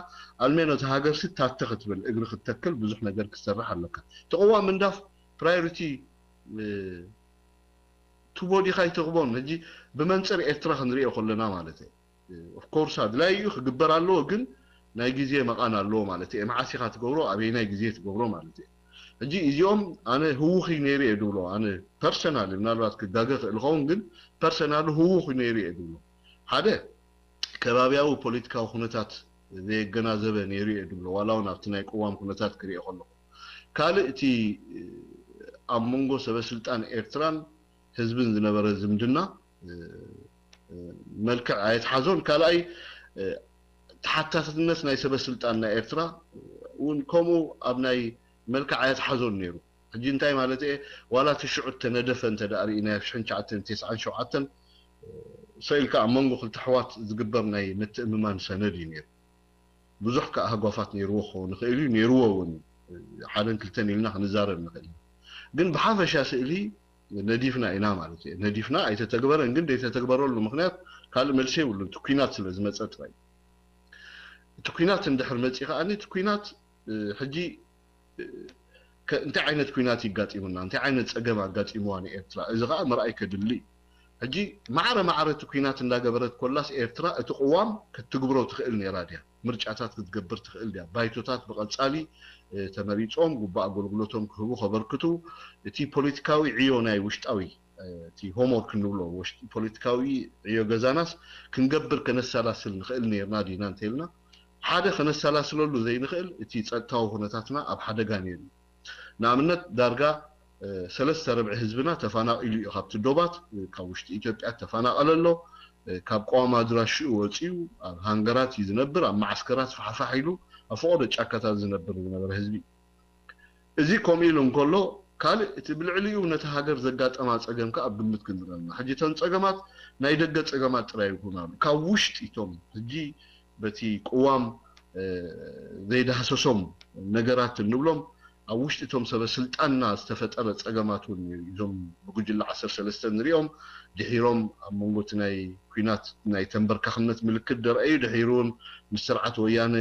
ኣልሜኖ እቲ ሃገር ሲ ታተ ክትብል እግሪ ክትተክል ብዙሕ ነገር ክትሰርሕ ኣለካ። እቲ ቅዋም ምንዳፍ ፕራዮሪቲ ቱቦ ዲኻ ኣይተኽቦን። ሕጂ ብመንፅር ኤርትራ ክንሪኦ ከለና ማለት እየ ኦፍኮርስ ኣድላይ እዩ ክግበር ኣለዎ፣ ግን ናይ ግዜ መቓን ኣለዎ ማለት እየ። መዓስ ኢኻ ትገብሮ፣ ኣበይናይ ግዜ ትገብሮ ማለት እየ። ሕጂ እዚኦም ኣነ ህውኽ እዩ ነይሩ እየ ድብሎ፣ ኣነ ፐርሰናሊ ምናልባት ክጋገ ክእል ኸውን፣ ግን ፐርሰናሊ ህውኽ እዩ ነይሩ እየ ድብሎ። ሓደ ከባብያዊ ፖለቲካዊ ኩነታት ዘየገናዘበ ነይሩ እየ ድብሎ፣ ዋላ እውን ኣብቲ ናይ ቅዋም ኩነታት ክሪኦ ከለኹ። ካልእ እቲ ኣብ መንጎ ሰበ ስልጣን ኤርትራን ህዝብን ዝነበረ ዝምድና መልክዕ ኣየትሓዞን። ካልኣይ ተሓታትነት ናይ ሰበ ስልጣን ናይ ኤርትራ እውን ከምኡ ኣብ ናይ መልክዕ ኣየትሓዞን ነይሩ። ሕጂ እንታይ ማለት እየ? ዋላ እቲ ሽዑ እተነደፈ እንተ ደኣ ርኢናዮ ኣብ ሽሕን ትሽዓተን ተስዓን ሸውዓተን ሰኢልካ ኣብ መንጎ ክልተ ኣሕዋት ዝግበር ናይ ምትእምማን ሰነድ እዩ ነይሩ። ብዙሕ ከኣ ሃጓፋት ነይርዎ ክኸውን ይኽእል እዩ፣ ነይርዎ እውን እዩ። ሓደን ክልተን ኢልና ክንዛረብ ንኽእል ኢና። ግን ብሓፈሻ ስእሊ ነዲፍና ኢና ማለት እዩ። ነዲፍና ኣይተተግበረን፣ ግን ዘይተተግበረሉ ምኽንያት ካልእ መልሲ የብሉን። እቲ ኲናት ስለ ዝመጸ ጥራይ። እቲ ኲናት እንድሕር መጺ ከኣ እቲ ኲናት ሕጂ እንታይ ዓይነት ኲናት ይጋጢሙና፣ እንታይ ዓይነት ጸገም ኣጋጢምዋ ንኤርትራ፣ እዚ ኸዓ ምርኣይ ከድሊ እዩ። ሕጂ ማዕረ ማዕረ እቲ ኲናት እንዳገበረት ኮላስ ኤርትራ እቲ ቅዋም ክትትግብሮ ትኽእል ነይራ ድያ? ምርጫታት ክትገብር ትኽእል ድያ? ባይቶታት ብቐጻሊ ተመሪጾም ግቡእ ኣገልግሎቶም ክህቡ ከበርክቱ፣ እቲ ፖለቲካዊ ዕዮ ናይ ውሽጣዊ እቲ ሆምወርክ እንብሎ ውሽጢ ፖለቲካዊ ዕዮ ገዛናስ ክንገብር ከነሰላስል ንኽእል ነይርና ዲና እንተኢልና ሓደ ከነሰላስለሉ ዘይንኽእል እቲ ጸጥታዊ ኩነታትና ኣብ ሓደጋ ነይሩ። ንኣብነት ዳርጋ ሰለስተ ርብዒ ህዝብና ተፈናቒሉ እዩ፣ ካብቲ ዶባት ካብ ውሽጢ ኢትዮጵያ ተፈናቐለ ኣሎ። ካብ ቀዋሚ ኣድራሽኡ ወፂኡ ኣብ ሃንገራት እዩ ዝነብር፣ ኣብ ማዓስከራት ፋሕፋሕ ኢሉ ኣብ ፈቐዶ ጫካታት ዝነብር ዝነበረ ህዝቢ። እዚ ከምኡ ኢሉ እንከሎ ካልእ እቲ ብልዕሊኡ ነቲ ሃገር ዘጋጠማ ፀገም ከኣ ኣብ ግምት ክንርኢ ኣለና። ሕጂ እተን ፀገማት ናይ ደገ ፀገማት ጥራይ ይኹናሉ፣ ካብ ውሽጢ እቶም ሕጂ በቲ ቅዋም ዘይዳህሰሶም ነገራት እንብሎም ኣብ ውሽጢ እቶም ሰበ ስልጣንና ዝተፈጠረ ፀገማት እውን እዞም ብጉጅለ ዓሰርተ ሰለስተ ንሪኦም ድሒሮም ኣብ መንጎ እቲ ናይ ኲናት ናይ ተንበርካኽነት ምልክት ደርኣዩ ድሒሩ እውን ምስ ስርዓት ወያነ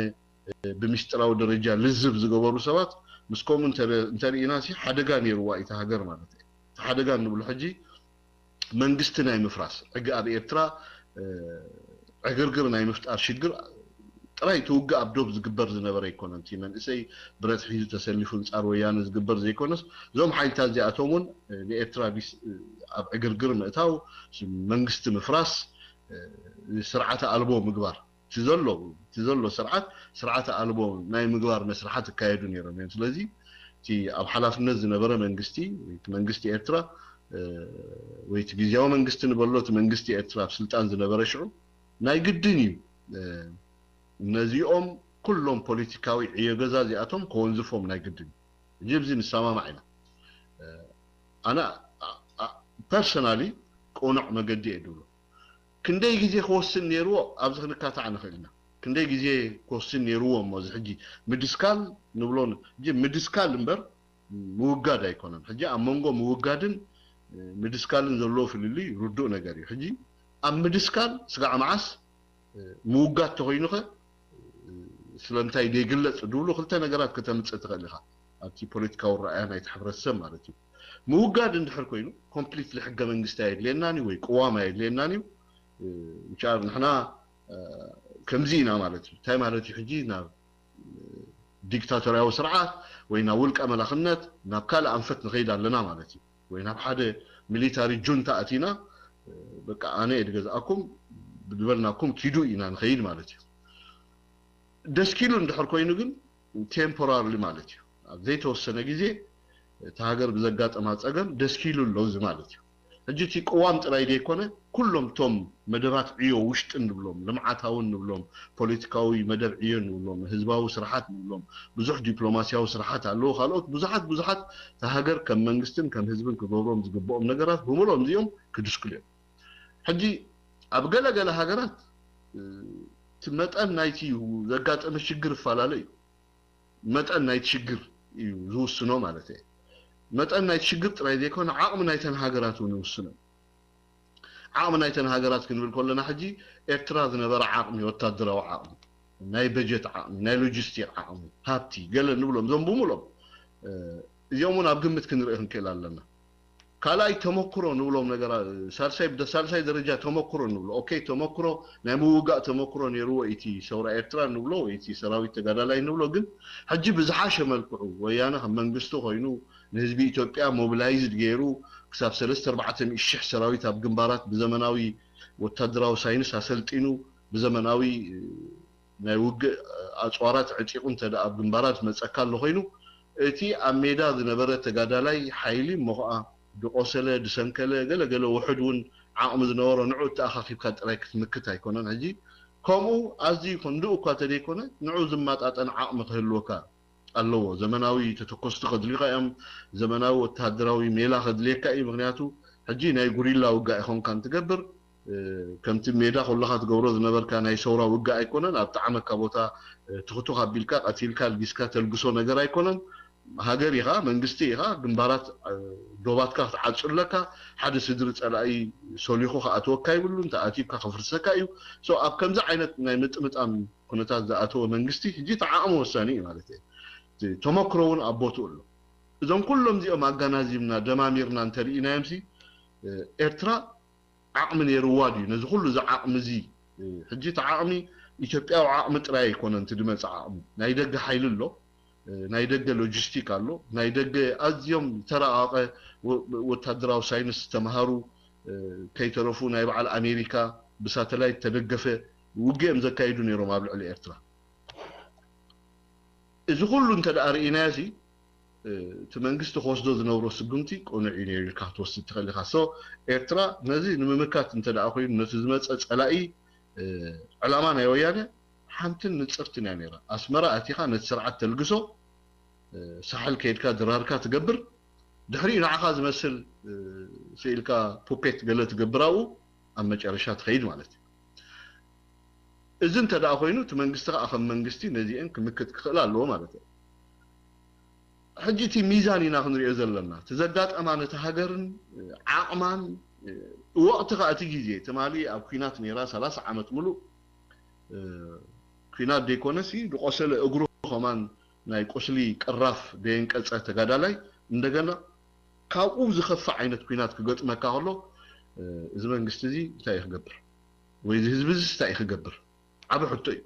ብምስጢራዊ ደረጃ ልዝብ ዝገበሩ ሰባት ምስ ከምኡ እንተሪኢና ሓደጋ ነይርዋ ኢታ ሃገር ማለት እዩ። እቲ ሓደጋ እንብሎ ሕጂ መንግስቲ ናይ ምፍራስ ሕጂ ኣብ ኤርትራ ዕግርግር ናይ ምፍጣር ሽግር ጥራይ ትውግእ ኣብ ዶብ ዝግበር ዝነበረ ኣይኮነን። እቲ መንእሰይ ብረት ሒዙ ተሰሊፉ ንጻር ወያነ ዝግበር ዘይኮነስ እዞም ሓይልታት እዚኣቶም እውን ንኤርትራ ኣብ ዕግርግር ምእታው መንግስቲ ምፍራስ ስርዓተ ኣልቦ ምግባር እቲ ዘሎ እቲ ዘሎ ስርዓት ስርዓተ ኣልቦ ናይ ምግባር መስርሓት ይካየዱ ነይሮም እዮም። ስለዚ እቲ ኣብ ሓላፍነት ዝነበረ መንግስቲ ወይ እቲ መንግስቲ ኤርትራ ወይ እቲ ግዝያዊ መንግስቲ ንበሎ እቲ መንግስቲ ኤርትራ ኣብ ስልጣን ዝነበረ ሽዑ ናይ ግድን እዩ ነዚኦም ኩሎም ፖለቲካዊ ዕዮ ገዛ እዚኣቶም ከወንዝፎም ናይ ግድን እዩ። ሕጂ ኣብዚ ንሰማማዕ ኢና። ኣነ ፐርሰናሊ ቅኑዕ መገዲ እየ ድብሎ። ክንደይ ግዜ ክወስን ነይርዎ ኣብዚ ክንካታዕ ንኽእል ኢና። ክንደይ ግዜ ክወስን ነይርዎ እሞ እዚ ሕጂ ምድስካል ንብሎ ሕጂ ምድስካል እምበር ምውጋድ ኣይኮነን። ሕጂ ኣብ መንጎ ምውጋድን ምድስካልን ዘለዎ ፍልልይ ርዱእ ነገር እዩ። ሕጂ ኣብ ምድስካል ስጋዕ መዓስ ምውጋድ ተኾይኑኸ ስለምንታይ ዘይግለጽ ድብሉ ክልተ ነገራት ከተምጽእ ትኽእል ኢኻ። ኣብቲ ፖለቲካዊ ረኣያ ናይቲ ሕብረተሰብ ማለት እዩ። ምውጋድ እንድሕር ኮይኑ ኮምፕሊትሊ ሕገ መንግስቲ ኣየድልየናን እዩ ወይ ቅዋም ኣየድልየናን እዩ። ምሻር ንሕና ከምዚ ኢና ማለት እዩ። እንታይ ማለት እዩ? ሕጂ ናብ ዲክታቶርያዊ ስርዓት ወይ ናብ ውልቀ መላኽነት ናብ ካልእ ኣንፈት ንኸይድ ኣለና ማለት እዩ። ወይ ናብ ሓደ ሚሊታሪ ጁንታ ኣቲና በቃ ኣነ እየ ዝገዝኣኩም ዝበልናኩም ኪዱ ኢና ንኸይድ ማለት እዩ። ደስኪሉ እንድሕር ኮይኑ ግን ቴምፖራርሊ ማለት እዩ። ኣብ ዘይተወሰነ ግዜ እቲ ሃገር ብዘጋጠማ ፀገም ደስኪሉ ኣሎ እዚ ማለት እዩ። ሕጂ እቲ ቅዋም ጥራይ ዘይኮነ ኩሎም እቶም መደባት ዕዮ ውሽጢ ንብሎም ልምዓታዊ ንብሎም ፖለቲካዊ መደብ ዕዮ ንብሎም ህዝባዊ ስርሓት ንብሎም ብዙሕ ዲፕሎማሲያዊ ስርሓት ኣለዎ። ካልኦት ብዙሓት ብዙሓት እቲ ሃገር ከም መንግስትን ከም ህዝብን ክገብሮም ዝግብኦም ነገራት ብምልኦም እዚኦም ክድስክሉ እዮም። ሕጂ ኣብ ገለ ገለ ሃገራት እቲ መጠን ናይቲ ዘጋጠመ ሽግር ይፈላለ እዩ። መጠን ናይቲ ሽግር እዩ ዝውስኖ ማለት እየ። መጠን ናይቲ ሽግር ጥራይ ዘይኮነ ዓቕሚ ናይተን ሃገራት እውን ይውስኖ። ዓቕሚ ናይተን ሃገራት ክንብል ከለና ሕጂ ኤርትራ ዝነበረ ዓቕሚ፣ ወታደራዊ ዓቕሚ፣ ናይ በጀት ዓቕሚ፣ ናይ ሎጂስቲክ ዓቕሚ፣ ሃብቲ ገለ ንብሎም እዞም ብምሎም እዚኦም እውን ኣብ ግምት ክንርኢ ክንክእል ኣለና። ካልኣይ ተመክሮ ንብሎም ነገራ ሳልሳይ ብደ ሳልሳይ ደረጃ ተመክሮ ንብሎ ኦኬ ተመክሮ ናይ ምውጋእ ተመክሮ ነይርዎ እቲ ሰውራ ኤርትራ ንብሎ ወይ እቲ ሰራዊት ተጋዳላይ ንብሎ ግን ሕጂ ብዝሓሸ መልክዑ ወያነ ከም መንግስቲ ኮይኑ ንህዝቢ ኢትዮጵያ ሞቢላይዝድ ገይሩ ክሳብ ሰለስተ ኣርባዕተ ሚእቲ ሽሕ ሰራዊት ኣብ ግንባራት ብዘመናዊ ወታደራዊ ሳይንስ ኣሰልጢኑ ብዘመናዊ ናይ ውግእ ኣፅዋራት ዕጢቑ እንተ ኣብ ግንባራት መፀካ ኣሎ ኮይኑ እቲ ኣብ ሜዳ ዝነበረ ተጋዳላይ ሓይሊ እሞ ከዓ ድቆሰለ ድሰንከለ ገለገለ ውሕድ እውን ዓቕሚ ዝነበሮ ንዑ እተኣኻኺብካ ጥራይ ክትምክት ኣይኮነን። ሕጂ ከምኡ ኣዝዩ ክንድኡ እኳ ተደይኮነ ንዑ ዝመጣጠን ዓቕሚ ክህልወካ ኣለዎ። ዘመናዊ ተተኮስቲ ከድልዩካ እዮም። ዘመናዊ ወተሃደራዊ ሜላ ከድልየካ እዩ። ምክንያቱ ሕጂ ናይ ጉሪላ ውጋ ኢኾንካ እንትገብር ከምቲ ሜዳ ኩልኻ ትገብሮ ዝነበርካ ናይ ሰውራ ውግእ ኣይኮነን። ኣብ ጣዕመካ ቦታ ትኽቱኽ ኣቢልካ ቀቲልካ ኣልጊስካ ተልግሶ ነገር ኣይኮነን። ሃገር ኢኻ፣ መንግስቲ ኢኻ፣ ግንባራት ዶባትካ ክትዓጹ ኣለካ። ሓደ ስድሪ ጸላኢ ሶሊኹ ክኣትወካ ይብሉ፣ እንተ ኣትዩካ ክፍርሰካ እዩ። So ኣብ ከምዚ ዓይነት ናይ ምጥምጣም ኩነታት ዝኣተወ መንግስቲ ሕጂ እቲ ዓቕሚ ወሳኒ እዩ ማለት እዩ። ተመክሮ እውን ኣብ ቦትኡ ኣሎ። እዞም ኩሎም እዚኦም ኣጋናዚብና ደማሚርና እንተርኢናዮም ሲ ኤርትራ ዓቕሚ ነይርዋ ድዩ ነዚ ኩሉ እዚ ዓቕሚ እዚ? ሕጂ እቲ ዓቕሚ ኢትዮጵያዊ ዓቕሚ ጥራይ ኣይኮነን እቲ ዝመፅእ ዓቕሚ። ናይ ደገ ሓይሊ ኣሎ፣ ናይ ደገ ሎጂስቲክ ኣሎ፣ ናይ ደገ ኣዝዮም ዝተራቐቐ ወታደራዊ ሳይንስ ዝተምሃሩ ከይተረፉ ናይ በዓል ኣሜሪካ ብሳተላይት ተደገፈ ውግእ እዮም ዘካይዱ ነይሮም ኣብ ልዕሊ ኤርትራ። እዚ ኩሉ እንተ ደኣ ርኢናዮ ሲ እቲ መንግስቲ ክወስዶ ዝነብሮ ስጉምቲ ቅኑዕ እዩ ነይሩ ኢልካ ክትወስድ ትኽእል ኢኻ። So ኤርትራ ነዚ ንምምካት እንተ ደኣ ኮይኑ ነቲ ዝመጸ ጸላኢ ዕላማ ናይ ወያነ ሓንትን ንጽርትን እያ ነይራ። ኣስመራ ኣቲኻ ነቲ ስርዓት ተልግሶ፣ ሳሕል ከይድካ ድራርካ ትገብር፣ ድሕሪኡ ንዓኻ ዝመስል ስኢልካ ፑፔት ገለ ትገብር ኣብኡ ኣብ መጨረሻ ትኸይድ ማለት እዩ። እዚ እንተ ደኣ ኮይኑ እቲ መንግስቲ ከዓ ከም መንግስቲ ነዚአን ክምክት ክኽእል ኣለዎ ማለት እዩ። ሕጂ እቲ ሚዛን ኢና ክንሪኦ ዘለና። እቲ ዘጋጠማ ነቲ ሃገርን ዓቕማን ወቕቲ ከዓ እቲ ግዜ ትማሊ ኣብ ኩናት ነይራ ሰላሳ ዓመት ሙሉእ ኩናት ደይኮነሲ ዝቆሰለ እግሩ ከማን ናይ ቁስሊ ቅራፍ ደየንቀጸ ተጋዳላይ እንደገና ካብኡ ዝኸፍእ ዓይነት ኩናት ክገጥመካ ከሎ እዚ መንግስቲ እዚ እንታይ እዩ ክገብር? ወይ እዚ ህዝቢ እዚ እንታይ እዩ ክገብር? ዓቢ ሕቶ እዩ።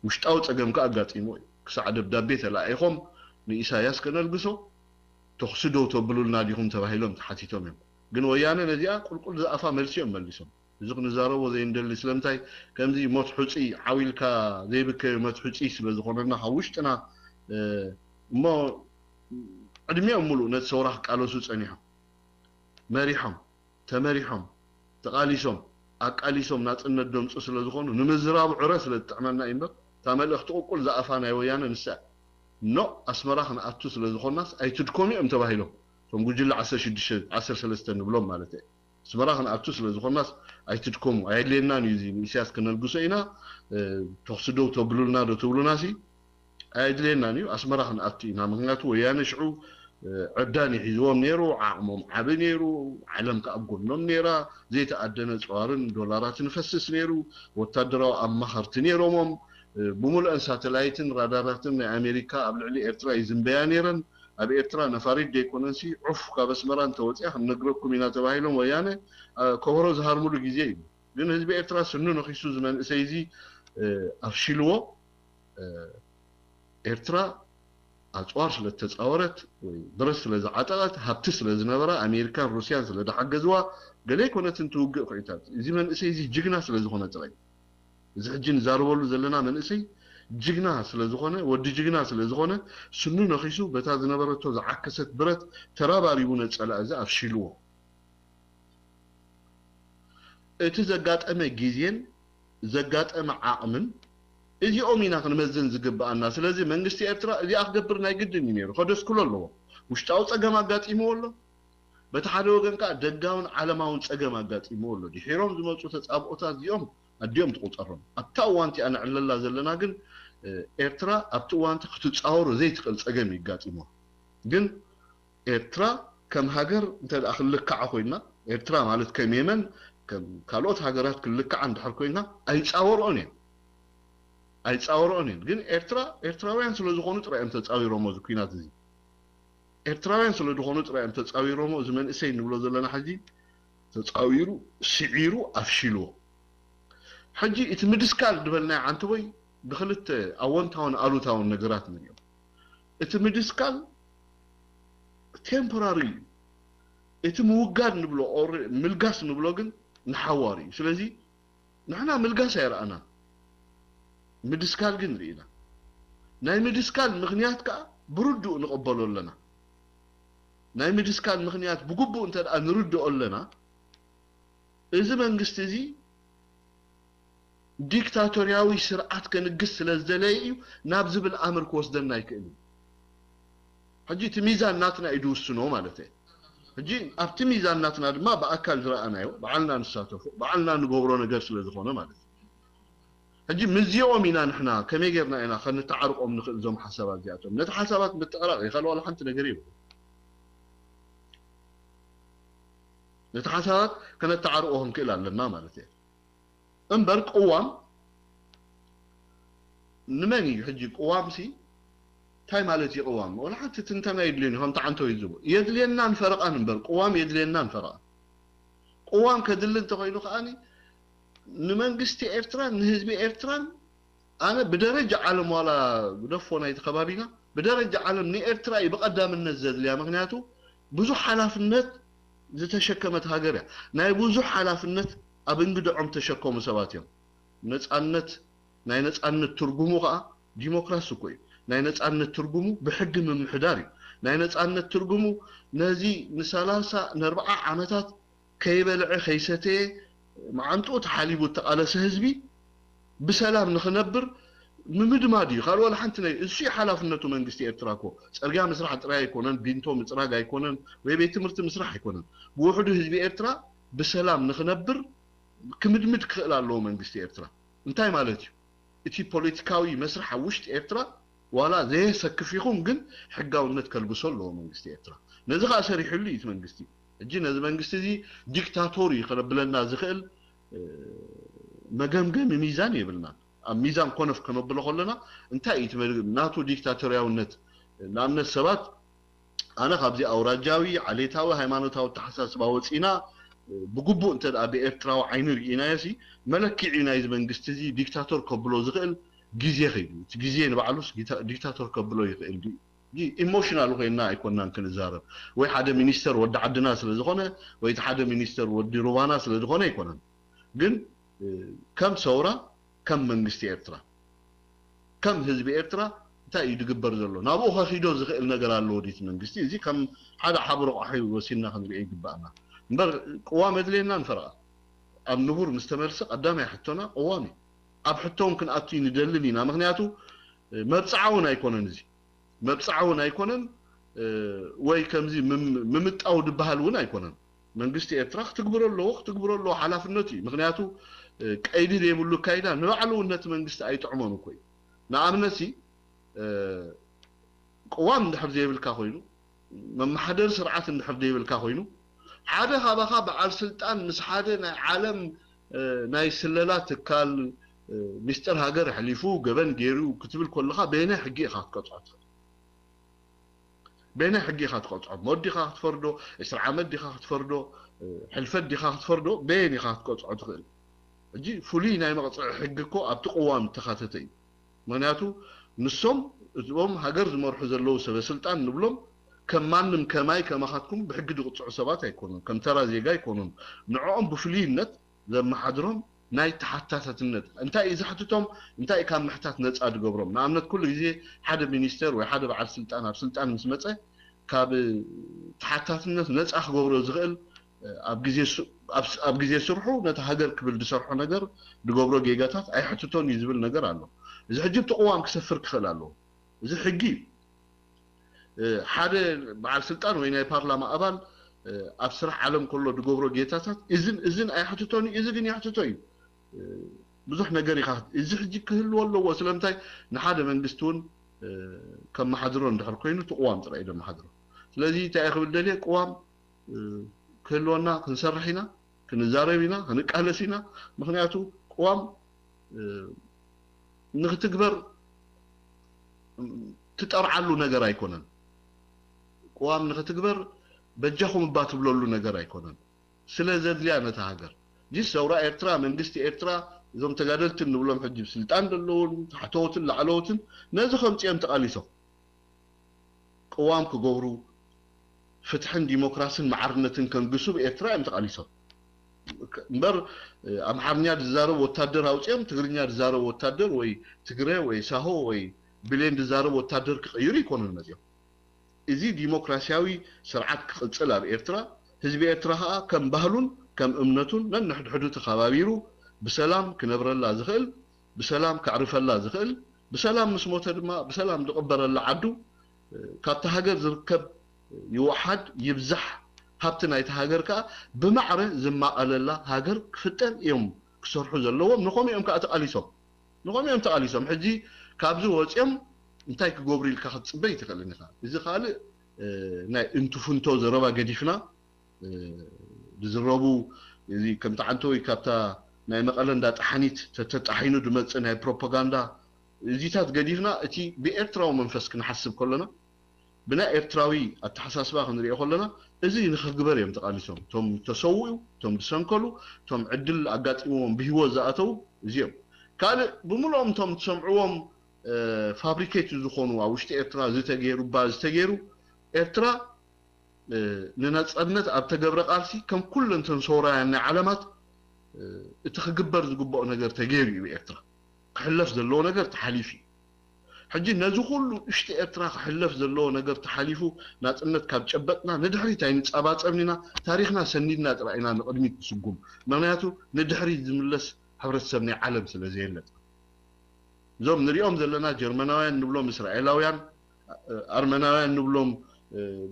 ውሽጣዊ ጸገም ከኣ ኣጋጢሞ እዩ። ክሳዕ ደብዳቤ ተላኢኾም ንኢሳያስ ከነልግሶ ተኹሲ ደው ተብሉልና ዲኹም ተባሂሎም ተሓቲቶም እዮም። ግን ወያነ ነዚኣ ቁልቁል ዝኣፋ መልሲ እዮም መሊሶም። እዚ ክንዛረቦ ዘይንደሊ ስለምንታይ ከምዚ ሞት ሑጺ ዓው ኢልካ ዘይብከዮ ሞት ሑጺ ስለ ዝኾነና ካብ ውሽጥና እሞ ዕድሚኦም ሙሉእ ነቲ ሰውራ ክቃለሱ ጸኒሖም መሪሖም ተመሪሖም ተቓሊሶም ኣቃሊሶም ናጽነት ደምጹ ስለ ዝኾኑ ንምዝራብ ዕረ ስለ ዝጥዕመና እዩ እምበር እታ መልእኽቲ ቁልቁል ዝኣፋ ናይ ወያነ ንሳ እያ። ኖ ኣስመራ ክንኣቱ ስለ ዝኾንናስ ኣይትድከሙ እዮም ተባሂሎም እቶም ጉጅለ ዓሰርተ ሽዱሽተ ዓሰርተ ሰለስተ ንብሎም ማለት እየ። ኣስመራ ክንኣቱ ስለ ዝኾንናስ ኣይትድከሙ ኣየድልየናን እዩ እዚ ንኢሳያስ ክነልግሶ ኢና ተኽሲ ደው ተብሉልና ዶ ትብሉናሲ ኣየድልየናን እዩ ኣስመራ ክንኣቱ ኢና ምክንያቱ ወያነ ሽዑ ዕዳን ይሒዝዎም ነይሩ ዓቕሞም ዓቢ ነይሩ ዓለም ከኣ ጎኖም ነይራ ዘይተኣደነ ጸዋርን ዶላራትን ይፈስስ ነይሩ ወታደራዊ ኣማኸርቲ ነይሮሞም ብሙሉአን ሳተላይትን ራዳራትን ናይ ኣሜሪካ ኣብ ልዕሊ ኤርትራ ይዝንበያ ነይረን ኣብ ኤርትራ ነፋሪት ደይኮነንሲ ዑፍ ካብ ኣስመራ እንተወፅያ ክንነግረኩም ኢና ተባሂሎም ወያነ ከበሮ ዝሃርምሉ ግዜ እዩ ግን ህዝቢ ኤርትራ ስኑ ነኺሱ ዝመንእሰይ እዚ ኣፍሽልዎ ኤርትራ ኣፅዋር ስለተፃወረት ወይ ብረት ስለዝዓጠቐት ሃብቲ ስለዝነበራ ኣሜሪካን ሩስያን ስለዝሓገዝዋ ገለ ኣይኮነትን ትውግእ ኩዒታት እዚ መንእሰይ እዚ ጅግና ስለዝኾነ ጥራይ እዚ ሕጂ ንዛረበሉ ዘለና መንእሰይ ጅግና ስለዝኾነ ወዲ ጅግና ስለዝኾነ ስኑ ነኺሱ በታ ዝነበረቶ ዝዓከሰት ብረት ተራባሪቡ ነፀላ እዚ ኣፍሽልዎ እቲ ዘጋጠመ ግዜን ዘጋጠመ ዓቕምን እዚኦም ኢና ክንመዝን ዝግብኣና ስለዚ መንግስቲ ኤርትራ እዚኣ ክገብር ናይ ግድን እዩ ነይሩ ከደስክሎ ኣለዎ ውሽጣዊ ፀገም ኣጋጢምዎ ኣሎ በቲ ሓደ ወገን ከዓ ደጋውን ዓለማውን ፀገም ኣጋጢምዎ ኣሎ ድሒሮም ዝመፁ ተፃብኦታት እዚኦም ኣዲኦም ትቁፀሮም ኣብታ እዋንቲ ኣነዕለላ ዘለና ግን ኤርትራ ኣብቲ እዋንቲ ክትፃወሮ ዘይትኽእል ፀገም ይጋጢሞ ግን ኤርትራ ከም ሃገር እንተ ደኣ ክልክዓ ኮይና ኤርትራ ማለት ከም የመን ከም ካልኦት ሃገራት ክልክዓ እንድሕር ኮይና ኣይፃወርኦን እየን ኣይፃወርኦን እየን ግን ኤርትራ ኤርትራውያን ስለ ዝኾኑ ጥራይ እዮም ተፃዊሮሞ እዚ ኩናት እዚ ኤርትራውያን ስለ ዝኾኑ ጥራይ እዮም ተፃዊሮሞ እዚ መንእሰይ ንብሎ ዘለና ሕጂ ተፃዊሩ ስዒሩ ኣፍሽልዎ ሕጂ እቲ ምድስካል ዝበልናዮ ዓንተቦይ ብክልተ ኣወንታውን ኣሉታውን ነገራት ንሪኦ እቲ ምድስካል ቴምፖራሪ እዩ እቲ ምውጋድ ንብሎ ምልጋስ ንብሎ ግን ንሓዋር እዩ ስለዚ ንሕና ምልጋስ ኣይረኣናን ምድስካል ግን ርኢና ናይ ምድስካል ምክንያት ከዓ ብርድኡ ንቐበሎ ኣለና ናይ ምድስካል ምክንያት ብግቡእ እንተ ንርድኦ ኣለና እዚ መንግስቲ እዚ ዲክታቶርያዊ ስርዓት ከንግስ ስለ ዝደለየ እዩ ናብ ዝብል ኣምር ክወስደና ኣይክእልን ሕጂ እቲ ሚዛን ናትና እዩ ዝውስኖ ማለት እየ ሕጂ ኣብቲ ሚዛን ናትና ድማ ብኣካል ዝረኣናዮ ባዕልና ንሳተፎ ባዕልና ንገብሮ ነገር ስለ ዝኾነ ማለት እዩ። ሕጂ ምስዚኦም ኢና ንሕና ከመይ ጌርና ኢና ከነተዓርቆም ንኽእል እዞም ሓሳባት እዚኣቶም? ነቲ ሓሳባት ምትዕራቕ ይኸል ዋላ ሓንቲ ነገር የብሉ። ነቲ ሓሳባት ከነተዓርቆ ክንክእል ኣለና ማለት እየ። እምበር ቅዋም ንመን እዩ ሕጂ? ቅዋም ሲ እንታይ ማለት እዩ ቅዋም? ወላ ሓንቲ ትንተና የድልዮን እዩ። ከምቲ ዓንተው እዩ ዝብሉ የድልየናን ፈረቓን እምበር ቅዋም የድልየናን ፈረቓን። ቅዋም ከድሊ እንተኮይኑ ከዓኒ ንመንግስቲ ኤርትራን ንህዝቢ ኤርትራን ኣነ ብደረጃ ዓለም ዋላ ግደፎ ናይቲ ከባቢና ብደረጃ ዓለም ንኤርትራ እዩ ብቐዳምነት ዘድልያ። ምክንያቱ ብዙሕ ሓላፍነት ዝተሸከመት ሃገር እያ። ናይ ብዙሕ ሓላፍነት ኣብ እንግድዖም ተሸከሙ ሰባት እዮም። ነጻነት ናይ ነጻነት ትርጉሙ ከዓ ዲሞክራሲ እኮ እዩ። ናይ ነጻነት ትርጉሙ ብሕጊ ምምሕዳር እዩ። ናይ ነጻነት ትርጉሙ ነዚ ንሰላሳ ንኣርብዓ ዓመታት ከይበልዐ ከይሰተየ መዓንጥኡ ተሓሊቡ እተቓለሰ ህዝቢ ብሰላም ንኽነብር ምምድማድ እዩ። ካልእ ዋላ ሓንቲ ናይ እሱ እዩ ሓላፍነቱ። መንግስቲ ኤርትራ እኮ ጽርግያ ምስራሕ ጥራይ ኣይኮነን፣ ቢንቶ ምጽራግ ኣይኮነን፣ ወይ ቤት ትምህርቲ ምስራሕ ኣይኮነን። ብውሕዱ ህዝቢ ኤርትራ ብሰላም ንኽነብር ክምድምድ ክኽእል ኣለዎ መንግስቲ ኤርትራ። እንታይ ማለት እዩ? እቲ ፖለቲካዊ መስርሕ ኣብ ውሽጢ ኤርትራ ዋላ ዘየሰክፍ ይኹን ግን ሕጋውነት ከልግሶ ኣለዎ መንግስቲ ኤርትራ። ነዚ ከዓ ሰሪሕሉ እዩ እቲ መንግስቲ። ሕጂ ነዚ መንግስቲ እዚ ዲክታቶር እዩ ከነብለና ዝኽእል መገምገሚ ሚዛን የብልናን። ኣብ ሚዛን ኮነፍ ከነብሎ ከለና እንታይ እዩ እቲ መ- ናቱ ዲክታቶርያውነት? ንኣብነት ሰባት ኣነ ካብዚ ኣውራጃዊ ዓሌታዊ ሃይማኖታዊ ኣተሓሳስባ ወፂና ብግቡእ እንተ ደኣ ብኤርትራዊ ዓይኒ ርኢናዮ ሲ መለክዒ ናይዚ መንግስቲ እዚ ዲክታቶር ከብሎ ዝኽእል ግዜ ከይዱ እቲ ግዜ ንባዕሉስ ዲክታቶር ከብሎ ይኽእል ድዩ? ኢሞሽናል ኮይንና ኣይኮንናን ክንዛረብ። ወይ ሓደ ሚኒስተር ወዲ ዓድና ስለ ዝኾነ ወይ እቲ ሓደ ሚኒስተር ወዲ ሩባና ስለ ዝኾነ ኣይኮነን። ግን ከም ሰውራ ከም መንግስቲ ኤርትራ ከም ህዝቢ ኤርትራ እንታይ እዩ ዝግበር ዘሎ? ናብኡ ከኺዶ ዝኽእል ነገር ኣለዎ ድዩ እቲ መንግስቲ? እዚ ከም ሓደ ሓብሮ ቋሒ ወሲድና ክንሪኦ ይግባኣና። እምበር ቅዋም የድልየና ንፈረቓ ኣብ ንቡር ምስ ተመልሰ ቀዳማይ ሕቶና ቅዋም እዩ። ኣብ ሕቶ እውን ክንኣቱ ንደልን ኢና። ምክንያቱ መብፅዓ እውን ኣይኮነን፣ እዚ መብፅዓ እውን ኣይኮነን። ወይ ከምዚ ምምጣው ዝበሃል እውን ኣይኮነን። መንግስቲ ኤርትራ ክትግብሮ ኣለዎ፣ ክትግብሮ ኣለዎ፣ ሓላፍነቱ እዩ። ምክንያቱ ቀይዲ ዘይብሉ ኣካይዳ ንባዕሉ እውን ነቲ መንግስቲ ኣይጥዕሞን እኮ እዩ። ንኣብነት ሲ ቅዋም እንድሕር ዘይብልካ ኮይኑ፣ መመሓደሪ ስርዓት እንድሕር ዘይብልካ ኮይኑ፣ ሓደ ካባኻ በዓል ስልጣን ምስ ሓደ ናይ ዓለም ናይ ስለላ ትካል ሚስጥር ሃገር ኣሕሊፉ ገበን ገይሩ ክትብል ከለኻ በየናይ ሕጊ ኢኻ ክትቀፅዖ ትኽእል? በየናይ ሕጊ ኢኻ ትቐፅዖ? ሞት ዲኻ ክትፈርዶ? ዕስራ ዓመት ዲኻ ክትፈርዶ? ሕልፈት ዲኻ ክትፈርዶ? በየን ኢኻ ክትቀፅዖ ትኽእል? ሕጂ ፍሉይ ናይ መቕፅዒ ሕጊ እኮ ኣብቲ ቅዋም እተኻተተ እዩ። ምክንያቱ ንሶም እዞም ሃገር ዝመርሑ ዘለዉ ሰበ ስልጣን ንብሎም ከም ማንም ከማይ ከማኻትኩም ብሕጊ ዝቕፅዑ ሰባት ኣይኮኑን፣ ከም ተራ ዜጋ ኣይኮኑን። ንዕኦም ብፍሉይነት ዘመሓድሮም ናይ ተሓታታትነት እንታይ እዩ ዘሕትቶም? እንታይ እዩ ካብ ምሕታት ነፃ ዝገብሮም? ንኣብነት ኩሉ ግዜ ሓደ ሚኒስተር ወይ ሓደ በዓል ስልጣን ኣብ ስልጣን ምስ መፀ ካብ ተሓታትነት ነፃ ክገብሮ ዝኽእል ኣብ ግዜ ስርሑ ነቲ ሃገር ክብል ዝሰርሖ ነገር ዝገብሮ ጌጋታት ኣይሕትቶን እዩ ዝብል ነገር ኣሎ። እዚ ሕጂ ብቲ ቅዋም ክሰፍር ክኽእል ኣለዎ። እዚ ሕጊ እዩ። ሓደ በዓል ስልጣን ወይ ናይ ፓርላማ ኣባል ኣብ ስራሕ ዓለም ከሎ ዝገብሮ ጌታታት እዝን እዝን ኣይሕትቶን እዩ፣ እዚ ግን የሕትቶ እዩ። ብዙሕ ነገር ኢኻ እዚ ሕጂ ክህልዎ ኣለዎ። ስለምንታይ ንሓደ መንግስቲ እውን ከመሓድሮ እንድሕር ኮይኑ እቲ ቅዋም ጥራይ እዩ ዘመሓድሮ። ስለዚ እንታይ ክብል ደልየ ቅዋም ክህልወና ክንሰርሕ ኢና፣ ክንዛረብ ኢና፣ ክንቃለስ ኢና። ምክንያቱ ቅዋም ንክትግበር ትጠርዓሉ ነገር ኣይኮነን። ቅዋም ንክትግበር በጃኹም እባ ትብለሉ ነገር ኣይኮነን። ስለ ዘድልያ ነታ ሃገር ጅስ ሰውራ ኤርትራ መንግስቲ ኤርትራ እዞም ተጋደልቲ እንብሎም ሕጂ ስልጣን ዘለውን ታሕተዎትን ላዕለዎትን ነዚ ከምፅኦም ተቃሊሶም ቅዋም ክገብሩ ፍትሕን ዲሞክራስን ማዕርነትን ከንግሱ ብኤርትራ እዮም ተቃሊሶም። እምበር ኣምሓርኛ ዝዛረብ ወታደር ኣውፅኦም ትግርኛ ዝዛረብ ወታደር ወይ ትግረ ወይ ሳሆ ወይ ብሌን ዝዛረብ ወታደር ክቅይሩ ይኮኑን መፅኦም። እዚ ዲሞክራሲያዊ ስርዓት ክቅፅል ኣብ ኤርትራ ህዝቢ ኤርትራ ከዓ ከም ባህሉን ከም እምነቱን ነንሕድሕዱ ተኸባቢሩ ብሰላም ክነብረላ ዝኽእል ብሰላም ከዕርፈላ ዝኽእል ብሰላም ምስ ሞተ ድማ ብሰላም ዝቕበረላ ዓዱ ካብቲ ሃገር ዝርከብ ይወሓድ ይብዛሕ ሃብቲ ናይቲ ሃገር ከዓ ብማዕረ ዝማቐለላ ሃገር ክፍጠር እዮም ክሰርሑ ዘለዎም። ንኸምኡ እዮም ከዓ ተቓሊሶም፣ ንኸምኡ እዮም ተቓሊሶም። ሕጂ ካብዚ ወፂኦም እንታይ ክገብሩ ኢልካ ክትፅበ ይትኽእልን ኢኻ። እዚ ካልእ ናይ እንትፍንቶ ዘረባ ገዲፍና ዝዝረቡ፣ እዚ ከምቲ ዓንተወይ ካብታ ናይ መቐለ እንዳ ጠሓኒት ተተጣሒኑ ዝመፅእ ናይ ፕሮፓጋንዳ እዚታት ገዲፍና፣ እቲ ብኤርትራዊ መንፈስ ክንሓስብ ከለና፣ ብናይ ኤርትራዊ ኣተሓሳስባ ክንሪኦ ከለና፣ እዚ ንክግበር እዮም ተቓሊሶም። እቶም ተሰውኡ፣ እቶም ዝሰንከሉ፣ እቶም ዕድል ኣጋጢምዎም ብህይወት ዝኣተው እዚኦም። ካልእ ብምልኦም እቶም ትሰምዕዎም ፋብሪኬት ዝኾኑ ኣብ ውሽጢ ኤርትራ ዝተገይሩ እባ ዝተገይሩ ኤርትራ ንነጻነት ኣብ ተገብረ ቃልሲ ከም ኩለን እተን ሰውራውያን ናይ ዓለማት እቲ ክግበር ዝግብኦ ነገር ተገይሩ እዩ። ኤርትራ ክሕለፍ ዘለዎ ነገር ተሓሊፉ እዩ። ሕጂ ነዚ ኩሉ ውሽጢ ኤርትራ ክሕለፍ ዘለዎ ነገር ተሓሊፉ ናጽነት ካብ ጨበጥና ንድሕሪት ኣይንጻባጸብን ኢና። ታሪኽና ሰኒድና ጥራይ ኢና ንቕድሚት ንስጉም። ምኽንያቱ ንድሕሪት ዝምለስ ሕብረተሰብ ናይ ዓለም ስለ ዘየለ። እዞም ንሪኦም ዘለና ጀርመናውያን ንብሎም፣ እስራኤላውያን፣ ኣርመናውያን ንብሎም፣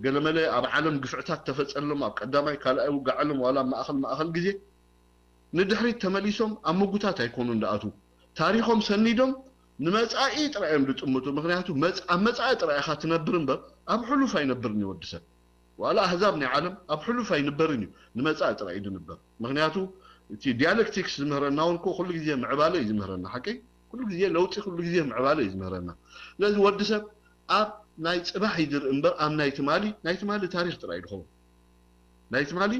ገለመለ ኣብ ዓለም ግፍዕታት ተፈጸሎም ኣብ ቀዳማይ ካልኣይ ውግእ ዓለም ዋላ ኣብ ማእኸል ማእኸል ግዜ ንድሕሪት ተመሊሶም ኣብ ምጉታት ኣይኮኑን ዝኣትዉ። ታሪኾም ሰኒዶም ንመጻኢ ጥራይ እዮም ዝጥምቱ። ምኽንያቱ መጽ- ኣብ መጻኢ ጥራይ ኢኻ ትነብር እምበር ኣብ ሕሉፍ ኣይነብርን እዩ ወዲ ሰብ። ዋላ ኣህዛብ ናይ ዓለም ኣብ ሕሉፍ ኣይንበርን እዩ፣ ንመጻኢ ጥራይ እዩ ዝንበር። ምኽንያቱ እቲ ዲያሌክቲክስ ዝምህረና እውን እኮ ኩሉ ግዜ ምዕባለ እዩ ዝምህረና። ሓቀይ ኩሉ ግዜ ለውጢ፣ ኩሉ ግዜ ምዕባለ እዩ ዝምህረና። ስለዚ ወዲ ሰብ ኣብ ናይ ጽባሕ ይድር እምበር ኣብ ናይ ትማሊ፣ ናይ ትማሊ ታሪኽ ጥራይ ድኸውን። ናይ ትማሊ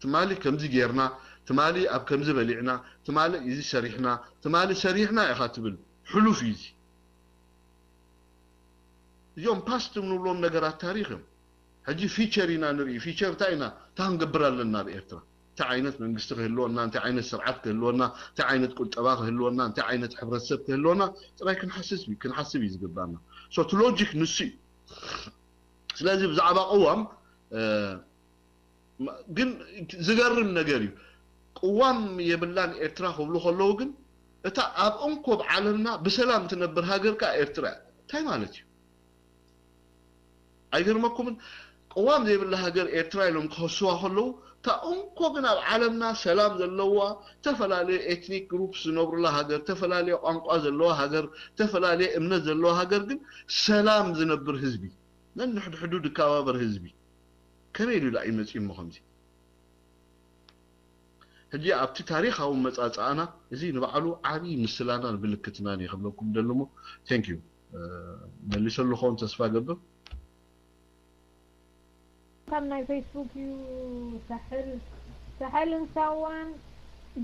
ትማሊ ከምዚ ጌርና፣ ትማሊ ኣብ ከምዚ በሊዕና፣ ትማሊ እዚ ሰሪሕና፣ ትማሊ ሰሪሕና ኢኻ ትብል። ሕሉፍ እዩ እዚ። እዚኦም ፓስት እንብሎም ነገራት ታሪኽ እዮም። ሕጂ ፊቸር ኢና ንርኢ። ፊቸር እንታይ ኢና እንታይ ክንገብር ኣለና ኣብ ኤርትራ? እንታይ ዓይነት መንግስቲ ክህልወና፣ እንታይ ዓይነት ስርዓት ክህልወና፣ እንታይ ዓይነት ቁጠባ ክህልወና፣ እንታይ ዓይነት ሕብረተሰብ ክህልወና ጥራይ ክንሓስብ ክንሓስብ እዩ ዝግባና። ሶ እቲ ሎጂክ ንሱ እዩ። ስለዚ ብዛዕባ ቅዋም ግን ዝገርም ነገር እዩ። ቅዋም የብላን ኤርትራ ክብሉ ከለዉ ግን እታ ኣብ እንኮ ኣብ ዓለምና ብሰላም ትነብር ሃገር ከኣ ኤርትራ እያ። እንታይ ማለት እዩ? ኣይገርመኩምን? ቅዋም ዘይብላ ሃገር ኤርትራ ኢሎም ክኸስዋ ከለዉ፣ እታ እንኮ ግን ኣብ ዓለምና ሰላም ዘለዋ፣ ተፈላለዩ ኤትኒክ ግሩፕስ ዝነብሩላ ሃገር፣ ተፈላለየ ቋንቋ ዘለዋ ሃገር፣ ተፈላለየ እምነት ዘለዋ ሃገር ግን ሰላም ዝነብር ህዝቢ፣ ነንሕድሕዱ ዝከባበር ህዝቢ ከመይ ኢሉ ኢላ እዩ መጺኡ እሞ ከምዚ? ሕጂ ኣብቲ ታሪኻዊ መጻጽኣና እዚ ንባዕሉ ዓቢ ምስላናን ምልክትናን እዩ ክብለኩም ደሊ እሞ፣ ቴንክ ዩ። መሊሰሉ ኸውን ተስፋ ገብር። ካብ ናይ ፌስቡክ እዩ። ሳሕል ሳሕልን ሳዋን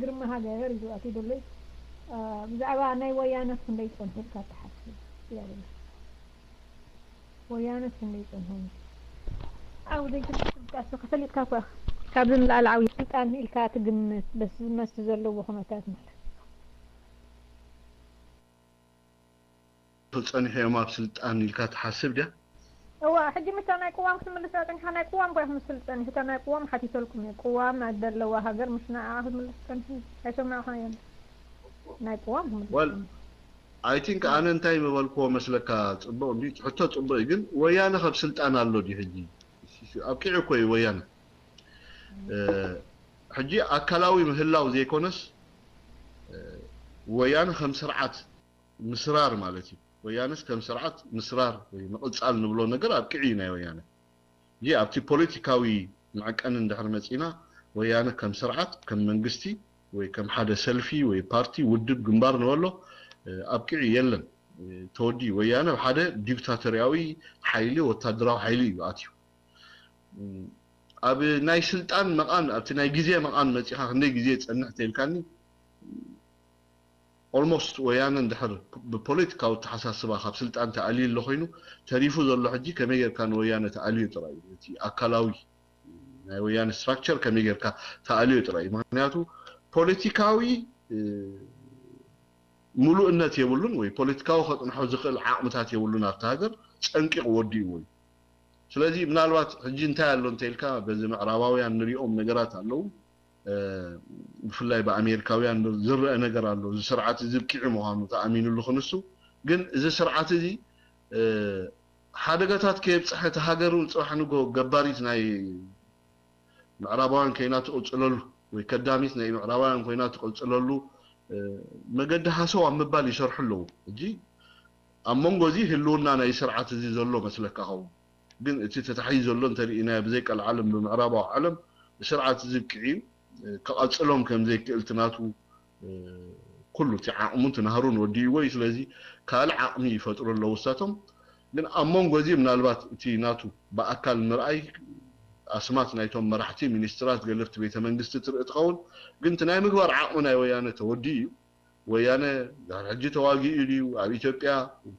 ግርማ ሃገር እዩ ኣትዩለይ። ብዛዕባ ናይ ወያነ ክንደይ ጸንሑ ኢልካ ትሓስብ? ወያነ ክንደይ ጸንሑ? ኣብ ዘይትፈልጥ ቃልሲ ከፈሊጥካ እኳ ካብዚ ንላዕሊ ዓብዪ ስልጣን ኢልካ ትግምት፣ በስ መስቲ ዘለዎ ኩነታት ማለት። ጸኒሑ እዮም ኣብ ስልጣን ኢልካ ትሓስብ ድያ? እዋ፣ ሕጂ ምታ ናይ ቅዋም ክትምልስ ጸኒሕካ፣ ናይ ቅዋም እኳ ኢኹም ስል ጸኒሑ፣ እታ ናይ ቅዋም ሓቲተልኩም እየ። ቅዋም ዘለዋ ሃገር ምሽ ንዓኣ ክትምልስ ጸኒሑ ኣይሰማዕካዮን። ናይ ቅዋም ክምልስ ወል፣ ጸኒሑ። ኣይ ቲንክ ኣነ እንታይ ምበልክዎ መስለካ፣ ጽቡቕ እንዲ፣ ሕቶ ጽቡቕ እዩ፣ ግን ወያነ ካብ ስልጣን ኣሎ ድዩ ሕጂ? ኣብቂዑ እኮ እዩ ወያነ። እ፣ ሕጂ ኣካላዊ ምህላው ዘይኮነስ፣ እ፣ ወያነ ከም ስርዓት ምስራር ማለት እዩ። ወያነስ ከም ስርዓት ምስራር ወይ ምቕጻል ንብሎ ነገር ኣብቂዑ እዩ ናይ ወያነ። ሕጂ ኣብቲ ፖለቲካዊ መዕቀኒ እንድሕር መጺና፣ ወያነ ከም ስርዓት፣ ከም መንግስቲ ወይ ከም ሓደ ሰልፊ ወይ ፓርቲ፣ ውድብ፣ ግንባር ንበሎ፣ እ፣ ኣብቂዑ የለን። እ፣ ተወዲኡ። ወያነ ኣብ ሓደ ዲክታቶርያዊ ሓይሊ፣ ወታደራዊ ሓይሊ እዩ ኣትዩ። እ፣ ኣብ ናይ ስልጣን መቓን፣ ኣብቲ ናይ ግዜ መቓን መጺኻ ክንደይ ግዜ ይጸንሕ ተኢልካኒ፣ ኦልሞስት ወያነ እንድሕር ብፖለቲካዊ ኣተሓሳስባ ካብ ስልጣን ተኣልዩ ኣሎ ኮይኑ፣ ተሪፉ ዘሎ ሕጂ ከመይ ጌርካ ንወያነ ተኣልዩ ጥራይ እዩ። እቲ ኣካላዊ ናይ ወያነ ስትራክቸር ከመይ ጌርካ ተኣልዮ ጥራይ እዩ። ምኽንያቱ ፖለቲካዊ፣ እ፣ ምሉእነት የብሉን ወይ ፖለቲካዊ ከጽንሖ ዝኽእል ዓቕምታት የብሉን። ኣብቲ ሃገር ጸንቂቑ ወዲእዎ እዩ። ስለዚ ምናልባት ሕጂ እንታይ ኣሎ እንተ ኢልካ፣ በዚ ምዕራባውያን ንሪኦም ነገራት ኣለዉ። እ፣ ብፍላይ ብኣሜሪካውያን ዝረአ ነገር ኣሎ። እዚ ስርዓት እዚ ብቂዑ ምዃኑ ተኣሚኑሉ ክንሱ፣ ግን እዚ ስርዓት እዚ፣ እ፣ ሓደጋታት ከየብጽሐ፣ እቲ ሃገር እውን ጽባሕ ንግሆ ገባሪት ናይ ምዕራባውያን ኮይና ትቕፅለሉ ወይ ከዳሚት ናይ ምዕራባውያን ኮይና ትቕፅለሉ መገዲ ሃሰው ኣብ ምባል ይሰርሑ ኣለዉ። ሕጂ ኣብ መንጎ እዚ ህልውና ናይ ስርዓት እዚ ዘሎ መስለካ ኸውን። ግን እቲ ተታሒዙ ዘሎ እንተርኢናዮ ብዘይ ቀልዓለም ብምዕራባዊ ዓለም ስርዓት እዚ ብቅዒ እዩ። ክቐፅሎም ከም ዘይክእል እቲ ናቱ ኩሉ እቲ ዓቕሙን እቲ ናህሩን ወዲእዎ እዩ። ስለዚ ካልእ ዓቕሚ ይፈጥሩ ኣለዉ እሳቶም። ግን ኣብ መንጎ እዚ ምናልባት እቲ ናቱ ብኣካል ምርኣይ ኣስማት ናይቶም መራሕቲ ሚኒስትራት ገለፍቲ ቤተ መንግስቲ ትርኢ ትኸውን። ግን እቲ ናይ ምግባር ዓቕሚ ናይ ወያነ ተወዲኡ እዩ። ወያነ ዳር ሕጂ ተዋጊኡ ድዩ ኣብ ኢትዮጵያ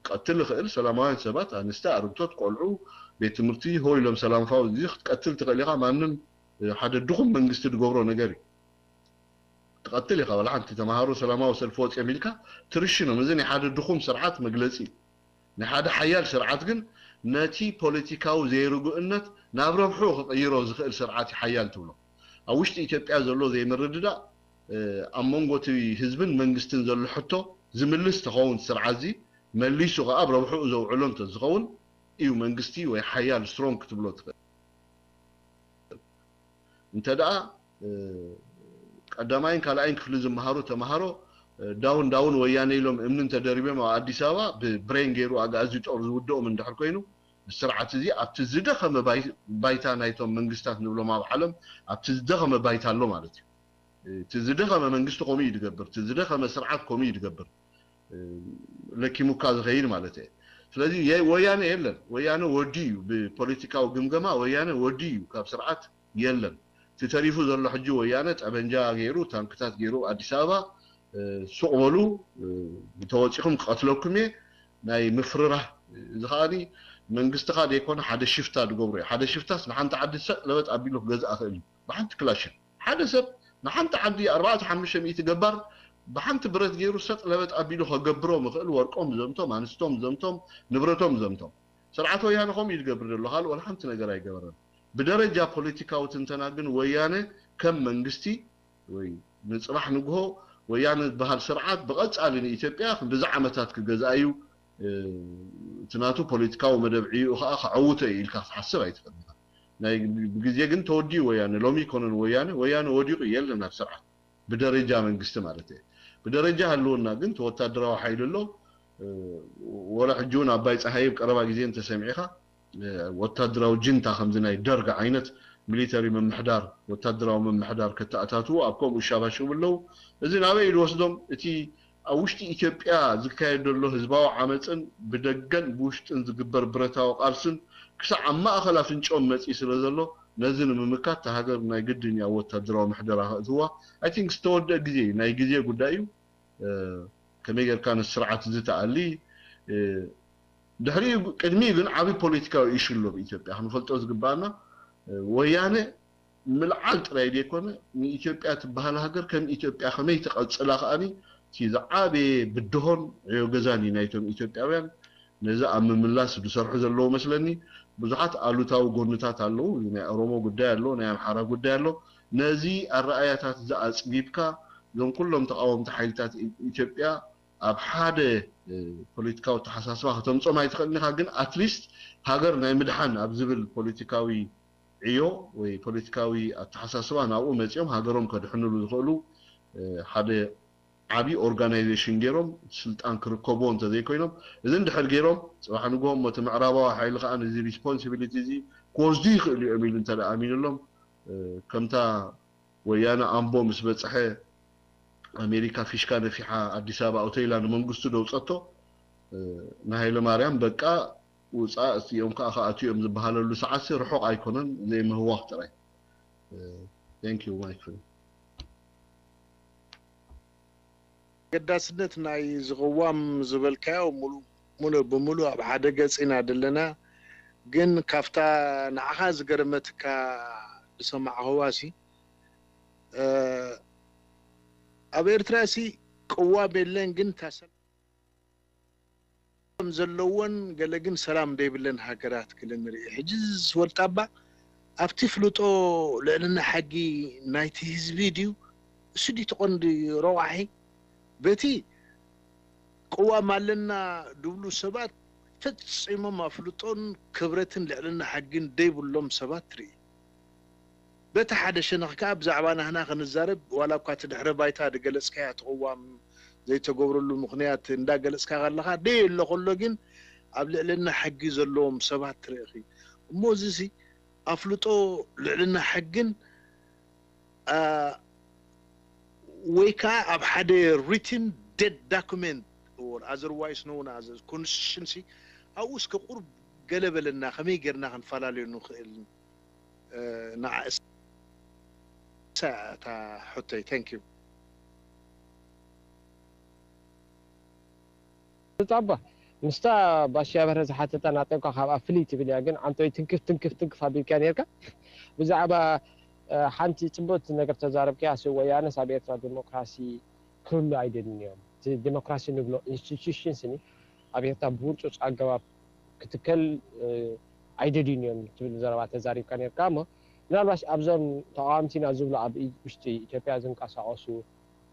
ቀትል ይኽእል ሰላማውያን ሰባት ኣንስቲ ኣርግቶት ቆልዑ ቤት ትምህርቲ ሆ ኢሎም ሰላምፋዊ እዚ ክትቀትል ትኽእል ኢኻ። ማንም ሓደ ድኹም መንግስቲ ዝገብሮ ነገር እዩ። ትቐትል ኢኻ ዋላ ሓንቲ ተምሃሮ ሰላማዊ ሰልፊ ወፂኦም ኢልካ ትርሽኖም። እዚ ናይ ሓደ ድኹም ስርዓት መግለፂ እዩ። ናይ ሓደ ሓያል ስርዓት ግን ነቲ ፖለቲካዊ ዘይርጉእነት ናብ ረብሑ ክቕይሮ ዝኽእል ስርዓት እዩ ሓያል ትብሎ። ኣብ ውሽጢ ኢትዮጵያ ዘሎ ዘይምርድዳእ ኣብ መንጎ እቲ ህዝብን መንግስትን ዘሎ ሕቶ ዝምልስ ተኸውን ስርዓት እዚ መሊሱ ከዓ ኣብ ረብሑ ዘውዕሎ እንተዝኸውን እዩ መንግስቲ ወይ ሓያል ስትሮንግ ክትብሎ ትኽእል። እንተ ደኣ ቀዳማይን ካልኣይን ክፍሊ ዝመሃሩ ተምሃሮ ዳውን ዳውን ወያነ ኢሎም እምኒ እንተደሪብዮም ኣብ ኣዲስ ኣበባ ብብሬን ገይሩ ኣግኣዚ ጦር ዝውድኦም እንድሕር ኮይኑ ስርዓት እዚ ኣብቲ ዝደኸመ ባይታ ናይቶም መንግስታት ንብሎም ኣብ ዓለም ኣብቲ ዝደኸመ ባይታ ኣሎ ማለት እዩ። እቲ ዝደኸመ መንግስቲ ከምኡ እዩ ዝገብር፣ እቲ ዝደኸመ ስርዓት ከምኡ እዩ ዝገብር። ለኪሙካ ዝኸይድ ማለት እየ። ስለዚ ወያነ የለን። ወያነ ወዲ እዩ። ብፖለቲካዊ ግምገማ ወያነ ወዲ እዩ። ካብ ስርዓት የለን። እቲ ተሪፉ ዘሎ ሕጂ ወያነ ጠበንጃ ገይሩ ታንክታት ገይሩ ኣዲስ ኣበባ ሱቕ በሉ እንተወፂኹም ክቐትለኩም እየ ናይ ምፍርራህ እዚ ከዓኒ መንግስትኻ ዘይኮነ ሓደ ሽፍታ ዝገብሮ እዩ። ሓደ ሽፍታስ ንሓንቲ ዓዲ ሰጥ ለበጥ ኣቢሉ ክገዝኣ ክእል እዩ ብሓንቲ ክላሽን። ሓደ ሰብ ንሓንቲ ዓዲ ኣርባዕተ ሓሙሽተ ሚእቲ ገባር ብሓንቲ ብረት ገይሩ ሰጥ ለበጥ ኣቢሉ ከገብሮም ይኽእል። ወርቆም ዘምቶም፣ ኣንስቶም ዘምቶም፣ ንብረቶም ዘምቶም። ስርዓት ወያነ ከምኡ እዩ ዝገብር ዘሎ። ካልእ ወላ ሓንቲ ነገር ኣይገበረን። ብደረጃ ፖለቲካዊ ትንተና ግን ወያነ ከም መንግስቲ ወይ ንፅባሕ ንግሆ ወያነ ዝበሃል ስርዓት ብቐፃሊ ንኢትዮጵያ ክንዲዚ ዓመታት ክገዝኣ እዩ እቲ ናቱ ፖለቲካዊ መደብ ዕይኡ ከዓ ከዐውቶ እዩ ኢልካ ክትሓስብ ኣይትኽእል። ናይ ብግዜ ግን ተወዲኡ ወያነ ሎሚ ይኮነን ወያነ ወያነ ወዲቁ የለን ኣብ ስርዓት ብደረጃ መንግስቲ ማለት እየ። ብደረጃ ህልውና ግን እቲ ወታደራዊ ሓይሊ ኣሎ። ወላ ሕጂ እውን ኣባይ ፀሃየ ቀረባ ግዜ እንተሰሚዕካ ወታደራዊ ጅንታ ከምዚ ናይ ደርግ ዓይነት ሚሊተሪ ምምሕዳር ወታደራዊ ምምሕዳር ከተኣታትዉ ኣብ ከምኡ ይሻባሸቡ ኣለዉ። እዚ ናበይ እዩ ዝወስዶም? እቲ ኣብ ውሽጢ ኢትዮጵያ ዝካየድ ዘሎ ህዝባዊ ዓመፅን ብደገን ብውሽጥን ዝግበር ብረታዊ ቃልስን ክሳዕ ኣብ ማእኸል ኣፍንጭኦም መፂኡ ስለ ዘሎ ነዚ ንምምካት እታ ሃገር ናይ ግድን እዩ ኣብ ወታደራዊ ምሕደራ ከእትዋ። I think ዝተወደአ ግዜ እዩ፣ ናይ ግዜ ጉዳይ እዩ። ከመይ ጌርካ ነቲ ስርዓት እዚ ትኣሊ? ድሕሪኡ ቅድሚኡ ግን ዓብዪ ፖለቲካዊ ኢሹ ኣሎ ኣብ ኢትዮጵያ ክንፈልጦ ዝግባኣና። ወያነ ምልዓል ጥራይ ዘይኮነ ንኢትዮጵያ ትበሃል ሃገር ከም ኢትዮጵያ ከመይ ትቐፅላ ከኣኒ እቲ ዝዓበየ ብድሆን ዕዮ ገዛን እዩ ናይቶም ኢትዮጵያውያን። ነዚ ኣብ ምምላስ ዝሰርሑ ዘለዉ መስለኒ። ብዙሓት ኣሉታዊ ጎንታት ኣለዉ። ናይ ኦሮሞ ጉዳይ ኣሎ፣ ናይ ኣምሓራ ጉዳይ ኣሎ። ነዚ ኣረኣያታት እዚ ኣፅቢብካ እዞም ኩሎም ተቃወምቲ ሓይልታት ኢትዮጵያ ኣብ ሓደ ፖለቲካዊ ኣተሓሳስባ ከተምፅኦም ኣይትኽእልን ኢኻ። ግን ኣትሊስት ሃገር ናይ ምድሓን ኣብ ዝብል ፖለቲካዊ ዕዮ ወይ ፖለቲካዊ ኣተሓሳስባ ናብኡ መፂኦም ሃገሮም ከድሕንሉ ዝኽእሉ ሓደ ዓቢ ኦርጋናይዜሽን ገይሮም ስልጣን ክርከብዎ እንተዘይኮይኖም እዚ እንድሕር ገይሮም ፅባሕ ንግሆ እሞ እቲ ምዕራባዊ ሓይሊ ከዓ ነዚ ሪስፖንሲቢሊቲ እዚ ክወስዱ ይኽእሉ እዮም ኢሉ እንተ ኣሚኑሎም ከምታ ወያነ ኣምቦ ምስ በፅሐ ኣሜሪካ ፊሽካ ነፊሓ ኣዲስ ኣበባ እተው ኢላ ንመንግስቱ ደውፀቶ ንሃይለ ማርያም በቃ ውፃእ እዚኦም ከዓ ክኣትዩ እዮም ዝበሃለሉ ሰዓትሲ ርሑቕ ኣይኮነን። ዘይምህዋኽ ጥራይ። Thank you my friend። ኣገዳስነት ናይ ዝቕዋም ዝበልካዮ ሙሉ ሙሉ ብምሉ ኣብ ሓደ ገፅ ኢና ዘለና። ግን ካብታ ንዓኻ ዝገርመትካ ዝሰማዕኽዋ ሲ ኣብ ኤርትራ ሲ ቅዋም የለን ግን እታ ሰላም ዘለወን ገለ ግን ሰላም ዘይብለን ሃገራት ገለ ንርኢ። ሕጂ ዝወልጣባ ኣብቲ ፍልጦ ልዕልና ሕጊ ናይቲ ህዝቢ ድዩ እሱ ድዩ ተቐንዲ ረዋሒ በቲ ቅዋም ኣለና ድብሉ ሰባት ፈጺሞም ኣፍልጦን ክብረትን ልዕልና ሕግን ደይብሎም ሰባት ትርኢ። በቲ ሓደ ሸነኽ ከኣ ብዛዕባ ናህና ክንዛረብ፣ ዋላ እኳ እቲ ድሕረ ባይታ ዝገለጽካያ እቲ ቅዋም ዘይተገብረሉ ምኽንያት እንዳገለጽካ ከለኻ ደየሎ ከሎ ግን ኣብ ልዕልና ሕጊ ዘለዎም ሰባት ትርኢ ኢኺ። እሞ እዚሲ ኣፍልጦ ልዕልና ሕግን፣ ኣ፣ ወይ ከኣ ኣብ ሓደ written dead document or otherwise known as constitution ሲ ኣብኡ እስከ ቁሩብ ገለ በለና፣ ከመይ ጌርና ክንፈላለዮ ንኽእል? እ፣ ንዓ እሳ እታ ሕቶይ። Thank you። ጻባ ምስታ ባሽያ በርሀ ዝሓተታ ናጠብካ ካብኣ ፍልይ ትብል እያ። ግን ዓንቶይ ትንክፍ ትንክፍ ትንክፍ ኣቢልካ ነርካ። ብዛዕባ እ፣ ሓንቲ ጽብቕቲ ነገር ተዛረብክያ። ሲ ወያነስ ኣብ ኤርትራ ዲሞክራሲ ክህሉ ኣይደልን እዮም። እቲ ዲሞክራሲ ንብሎ ኢንስቲትዩሽንስ ኒ ኣብ ኤርትራ ብህርጹጽ ኣገባብ ክትከል እ፣ ኣይደልዩን እዮም ትብል ዘረባ ተዛሪብካ ነርካ። እሞ ምናልባሽ ኣብዞም ተቃዋምቲ ኢና ዝብሉ ኣብ ኢ- ውሽጢ ኢትዮጵያ ዝንቀሳቀሱ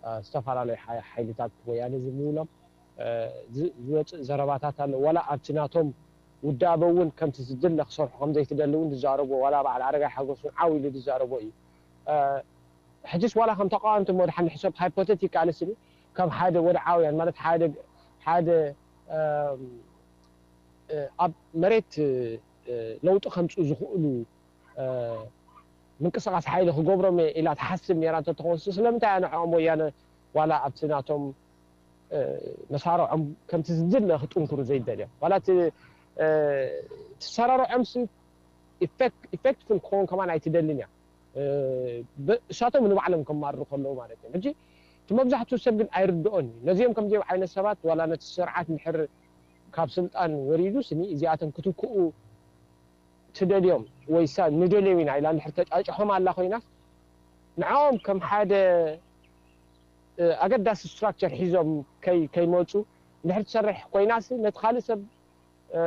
እ፣ ዝተፈላለዩ ሓ- ሓይልታት ወያነ ዝምውሎም እ፣ ዝ- ዝወፅእ ዘረባታት ኣሎ። ዋላ ኣብቲ ናቶም ውዳበ እውን ከምቲ ዝድለ ክሰርሑ ከም ዘይትደሊ እውን ዝዛረብዎ፣ ዋላ በዓል ኣረጋይ ሓጎስ እውን ዓው ኢሉ ዝዛረቦ እዩ። እ፣ ሕጅስ ዋላ ከም ተቃወምቲ እሞ ድሓን ንሕሰብ ሃይፖቴቲካሊ ስኒ ከም ሓደ ወድዓውያን ማለት ሓደ ሓደ እ፣ እ፣ ኣብ መሬት እ፣ ለውጢ ከምፅኡ ዝኽእሉ እ፣ ምንቅስቃስ ሓይሊ ክገብሮም እየ ኢላ ትሓስብ ነይራ እንተትኾንስ ስለምንታይ እያ ንዕኦም ወያነ ዋላ ኣብቲ ናቶም እ፣ መሳርዖም ከምቲ ዝድለ ክጥንክሩ ዘይደልዮም? ዋላ እቲ እ፣ ትሰራርዖምሲ ኢፌክትፉል ክኸውን ከማን ኣይትደልን እያ። እ፣ ብ- እሳቶም ንባዕሎም ከማርሩ ከለዉ ማለት እዩ። ሕጂ እቲ መብዛሕትኡ ሰብ ግን ኣይርድኦን እዩ። ነዚኦም ከምዚኦም ዓይነት ሰባት ዋላ ነቲ ስርዓት እንድሕር ካብ ስልጣን ወሪዱ ስኒ እዚኣቶም ክትክኡ ትደልዮም ወይ ሳ ንደልዮም ኢና ኢላ እንድሕር ተጫጭሖም ኣላ ኮይናስ ንዕኦም ከም ሓደ እ፣ ኣገዳሲ ስትራክቸር ሒዞም ከይ- ከይመፁ እንድሕር ትሰርሕ ኮይናስ ነቲ ካልእ ሰብ እ፣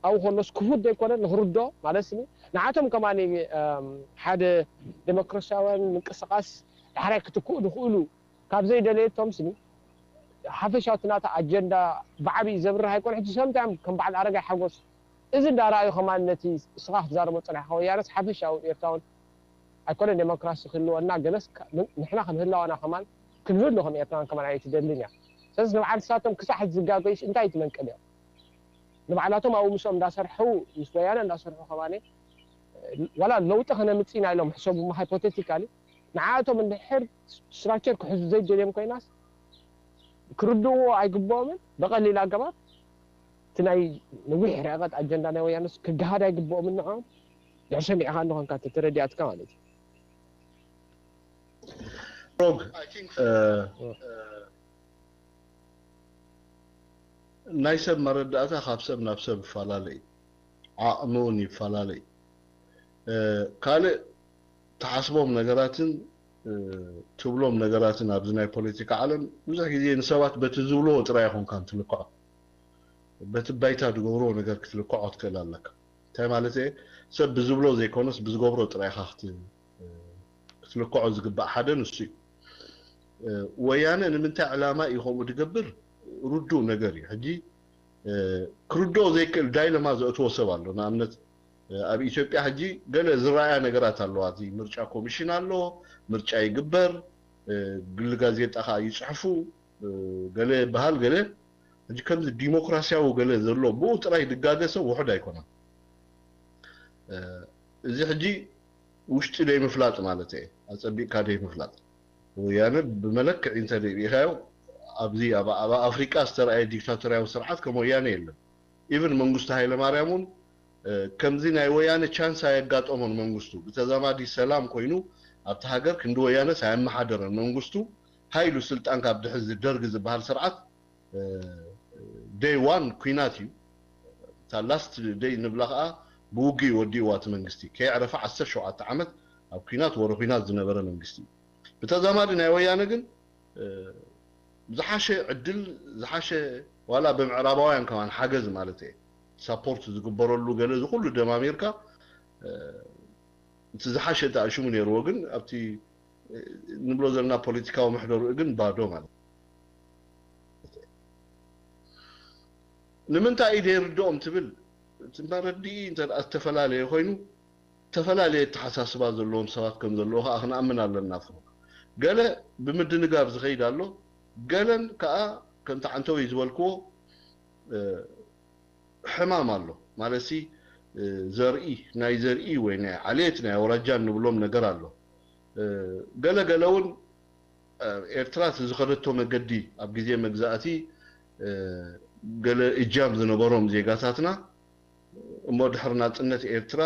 ኣብኡ ከሎስ ክፉት ዘይኮነ ንክርድኦ ማለት ስኒ ንዓቶም ከማን እም፣ ሓደ ዴሞክራሲያውያን ምንቅስቃስ ዳሕራይ ክትክኡ ዝኽእሉ ካብ ዘይደለየቶም ስኒ ሓፈሻዊ እቲ ናታ ኣጀንዳ ብዓብዪ ዘብርህ ኣይኮነ። ሕጂ ሰምታም ከም በዓል ኣረጋይ ሓጎስ እዚ እንዳረኣዩ ከማን ነቲ እስኻ ክትዛረቦ ዝጸናሕካ ወያነስ ሓፈሻዊ ኤርትራውን ኣይኮነን ዴሞክራሲ ክህልወና ገለስ ከ- ምን- ንሕና ከም ህላዋና ከማን ክንህሉ ከም ኤርትራን ከማን ኣይትደልን እያ። ስለዚ ንበዓል ንሳቶም ክሳሕ ዝጋገዩስ እንታይ ትመንቀል እዮም? ንባዕላቶም ኣብኡ ምስኦም እንዳሰርሑ ምስ ወያነ እንዳሰርሑ ከማን ዋላ ለውጢ ከነምጽእ ኢና ኢሎም ሕሰቡ ሃይፖቴቲካሊ ንዓቶም እንድሕር ስትራክቸር ክሕዙ ዘይደልዮም ኮይናስ ክርድእዎ ኣይግብኦምን። ብቐሊል ኣገባብ እቲ ናይ ነዊሕ ርሕቀት ኣጀንዳ ናይ ወያነስ ክገሃድ ኣይግብኦምን። ንዕኦም ድሕር ሰሚዕካ እንድኾንካ ተተረዲኣትካ ማለት እዩ። ሮግ እ፣ ናይ ሰብ መረዳእታ ካብ ሰብ ናብ ሰብ ይፈላለ እዩ። ዓቕሚ እውን ይፈላለ እዩ። እ፣ ካልእ ትሓስቦም ነገራትን እ፣ ትብሎም ነገራትን ኣብዚ ናይ ፖለቲካ ዓለም ብዙሕ ግዜ ንሰባት በቲ ዝብልዎ ጥራይ ኣይኮንካን ትልክዖ። በቲ ባይታ ዝገብርዎ ነገር ክትልክዖ ትክእል ኣለካ። እንታይ ማለት እየ? ሰብ ብዝብሎ ዘይኮነስ ብዝገብሮ ጥራይ ኢኻ ክት- ክትልክዖ ዝግባእ ሓደ ንሱ እዩ። ወያነ ንምንታይ ዕላማ እዩ ከምኡ ዝገብር ርዱእ ነገር እዩ። ሕጂ ክርድኦ ዘይክእል ዳይለማ ዘእትዎ ሰብ ኣሎ። ንኣብነት ኣብ ኢትዮጵያ ሕጂ ገለ ዝረኣያ ነገራት ኣለዋ። እቲ ምርጫ ኮሚሽን ኣሎ፣ ምርጫ ይግበር፣ ግሊ ጋዜጣ ከዓ ይፅሕፉ፣ ገለ ይበሃል ገለ ሕጂ ከምዚ ዲሞክራሲያዊ ገለ ዘሎ ብኡ ጥራይ ድጋገ ሰብ ውሑድ ኣይኮነን። እዚ ሕጂ ውሽጢ ደይ ምፍላጥ ማለት እየ፣ ኣጸቢቕካ ደይ ምፍላጥ። ወያነ ብመለክዒ እንተ ሪኢኻዮ ኣብዚ ኣብ ኣብ ኣፍሪቃ ዝተረኣየ ዲክታቶርያዊ ስርዓት ከም ወያነ የለን። ኢቭን መንግስቱ ሃይለማርያም እውን ከምዚ ናይ ወያነ ቻንስ ኣየጋጠሞን። መንግስቱ ብተዛማዲ ሰላም ኮይኑ ኣብቲ ሃገር ክንዲ ወያነስ ኣየመሓደረን። መንግስቱ ሃይሉ ስልጣን ካብ ድሕዚ ደርግ ዝበሃል ስርዓት ደይ ዋን ኲናት እዩ። እታ ላስት ደይ ንብላ ከዓ ብውግእ እዩ ወዲእዋ እቲ መንግስቲ። ከየዕረፈ ዓሰርተ ሸውዓተ ዓመት ኣብ ኲናት ወረ ኲናት ዝነበረ መንግስቲ እዩ። ብተዛማዲ ናይ ወያነ ግን ዝሓሸ ዕድል ዝሓሸ ዋላ ብምዕራባውያን ከማን ሓገዝ ማለት እየ ሳፖርት ዝግበረሉ ገለ እዚ ኩሉ ደማሚርካ እቲ ዝሓሸ ተኣሽሙ ነይርዎ ግን ኣብቲ ንብሎ ዘለና ፖለቲካዊ ምሕደርኡ ግን ባዶ ማለት እዩ። ንምንታይ እዩ ዘይርድኦም ትብል እቲ መረድኢ እንተ ዝተፈላለየ ኮይኑ ዝተፈላለየ ኣተሓሳስባ ዘለዎም ሰባት ከም ዘለዉ ከዓ ክንኣምን ኣለና። ፍሩቕ ገለ ብምድንጋር ዝኸይድ ኣሎ፣ ገለን ከዓ ከምቲ ዓንተወይ ዝበልክዎ ሕማም ኣሎ። ማለትሲ ዘርኢ ናይ ዘርኢ ወይ ናይ ዓሌት ናይ ኣውራጃ እንብሎም ነገር ኣሎ። ገለ ገለ እውን ኤርትራ እቲ ዝኸደቶ መገዲ ኣብ ግዜ መግዛእቲ ገለ እጃም ዝነበሮም ዜጋታትና እሞ ድሕሪ ናጽነት ኤርትራ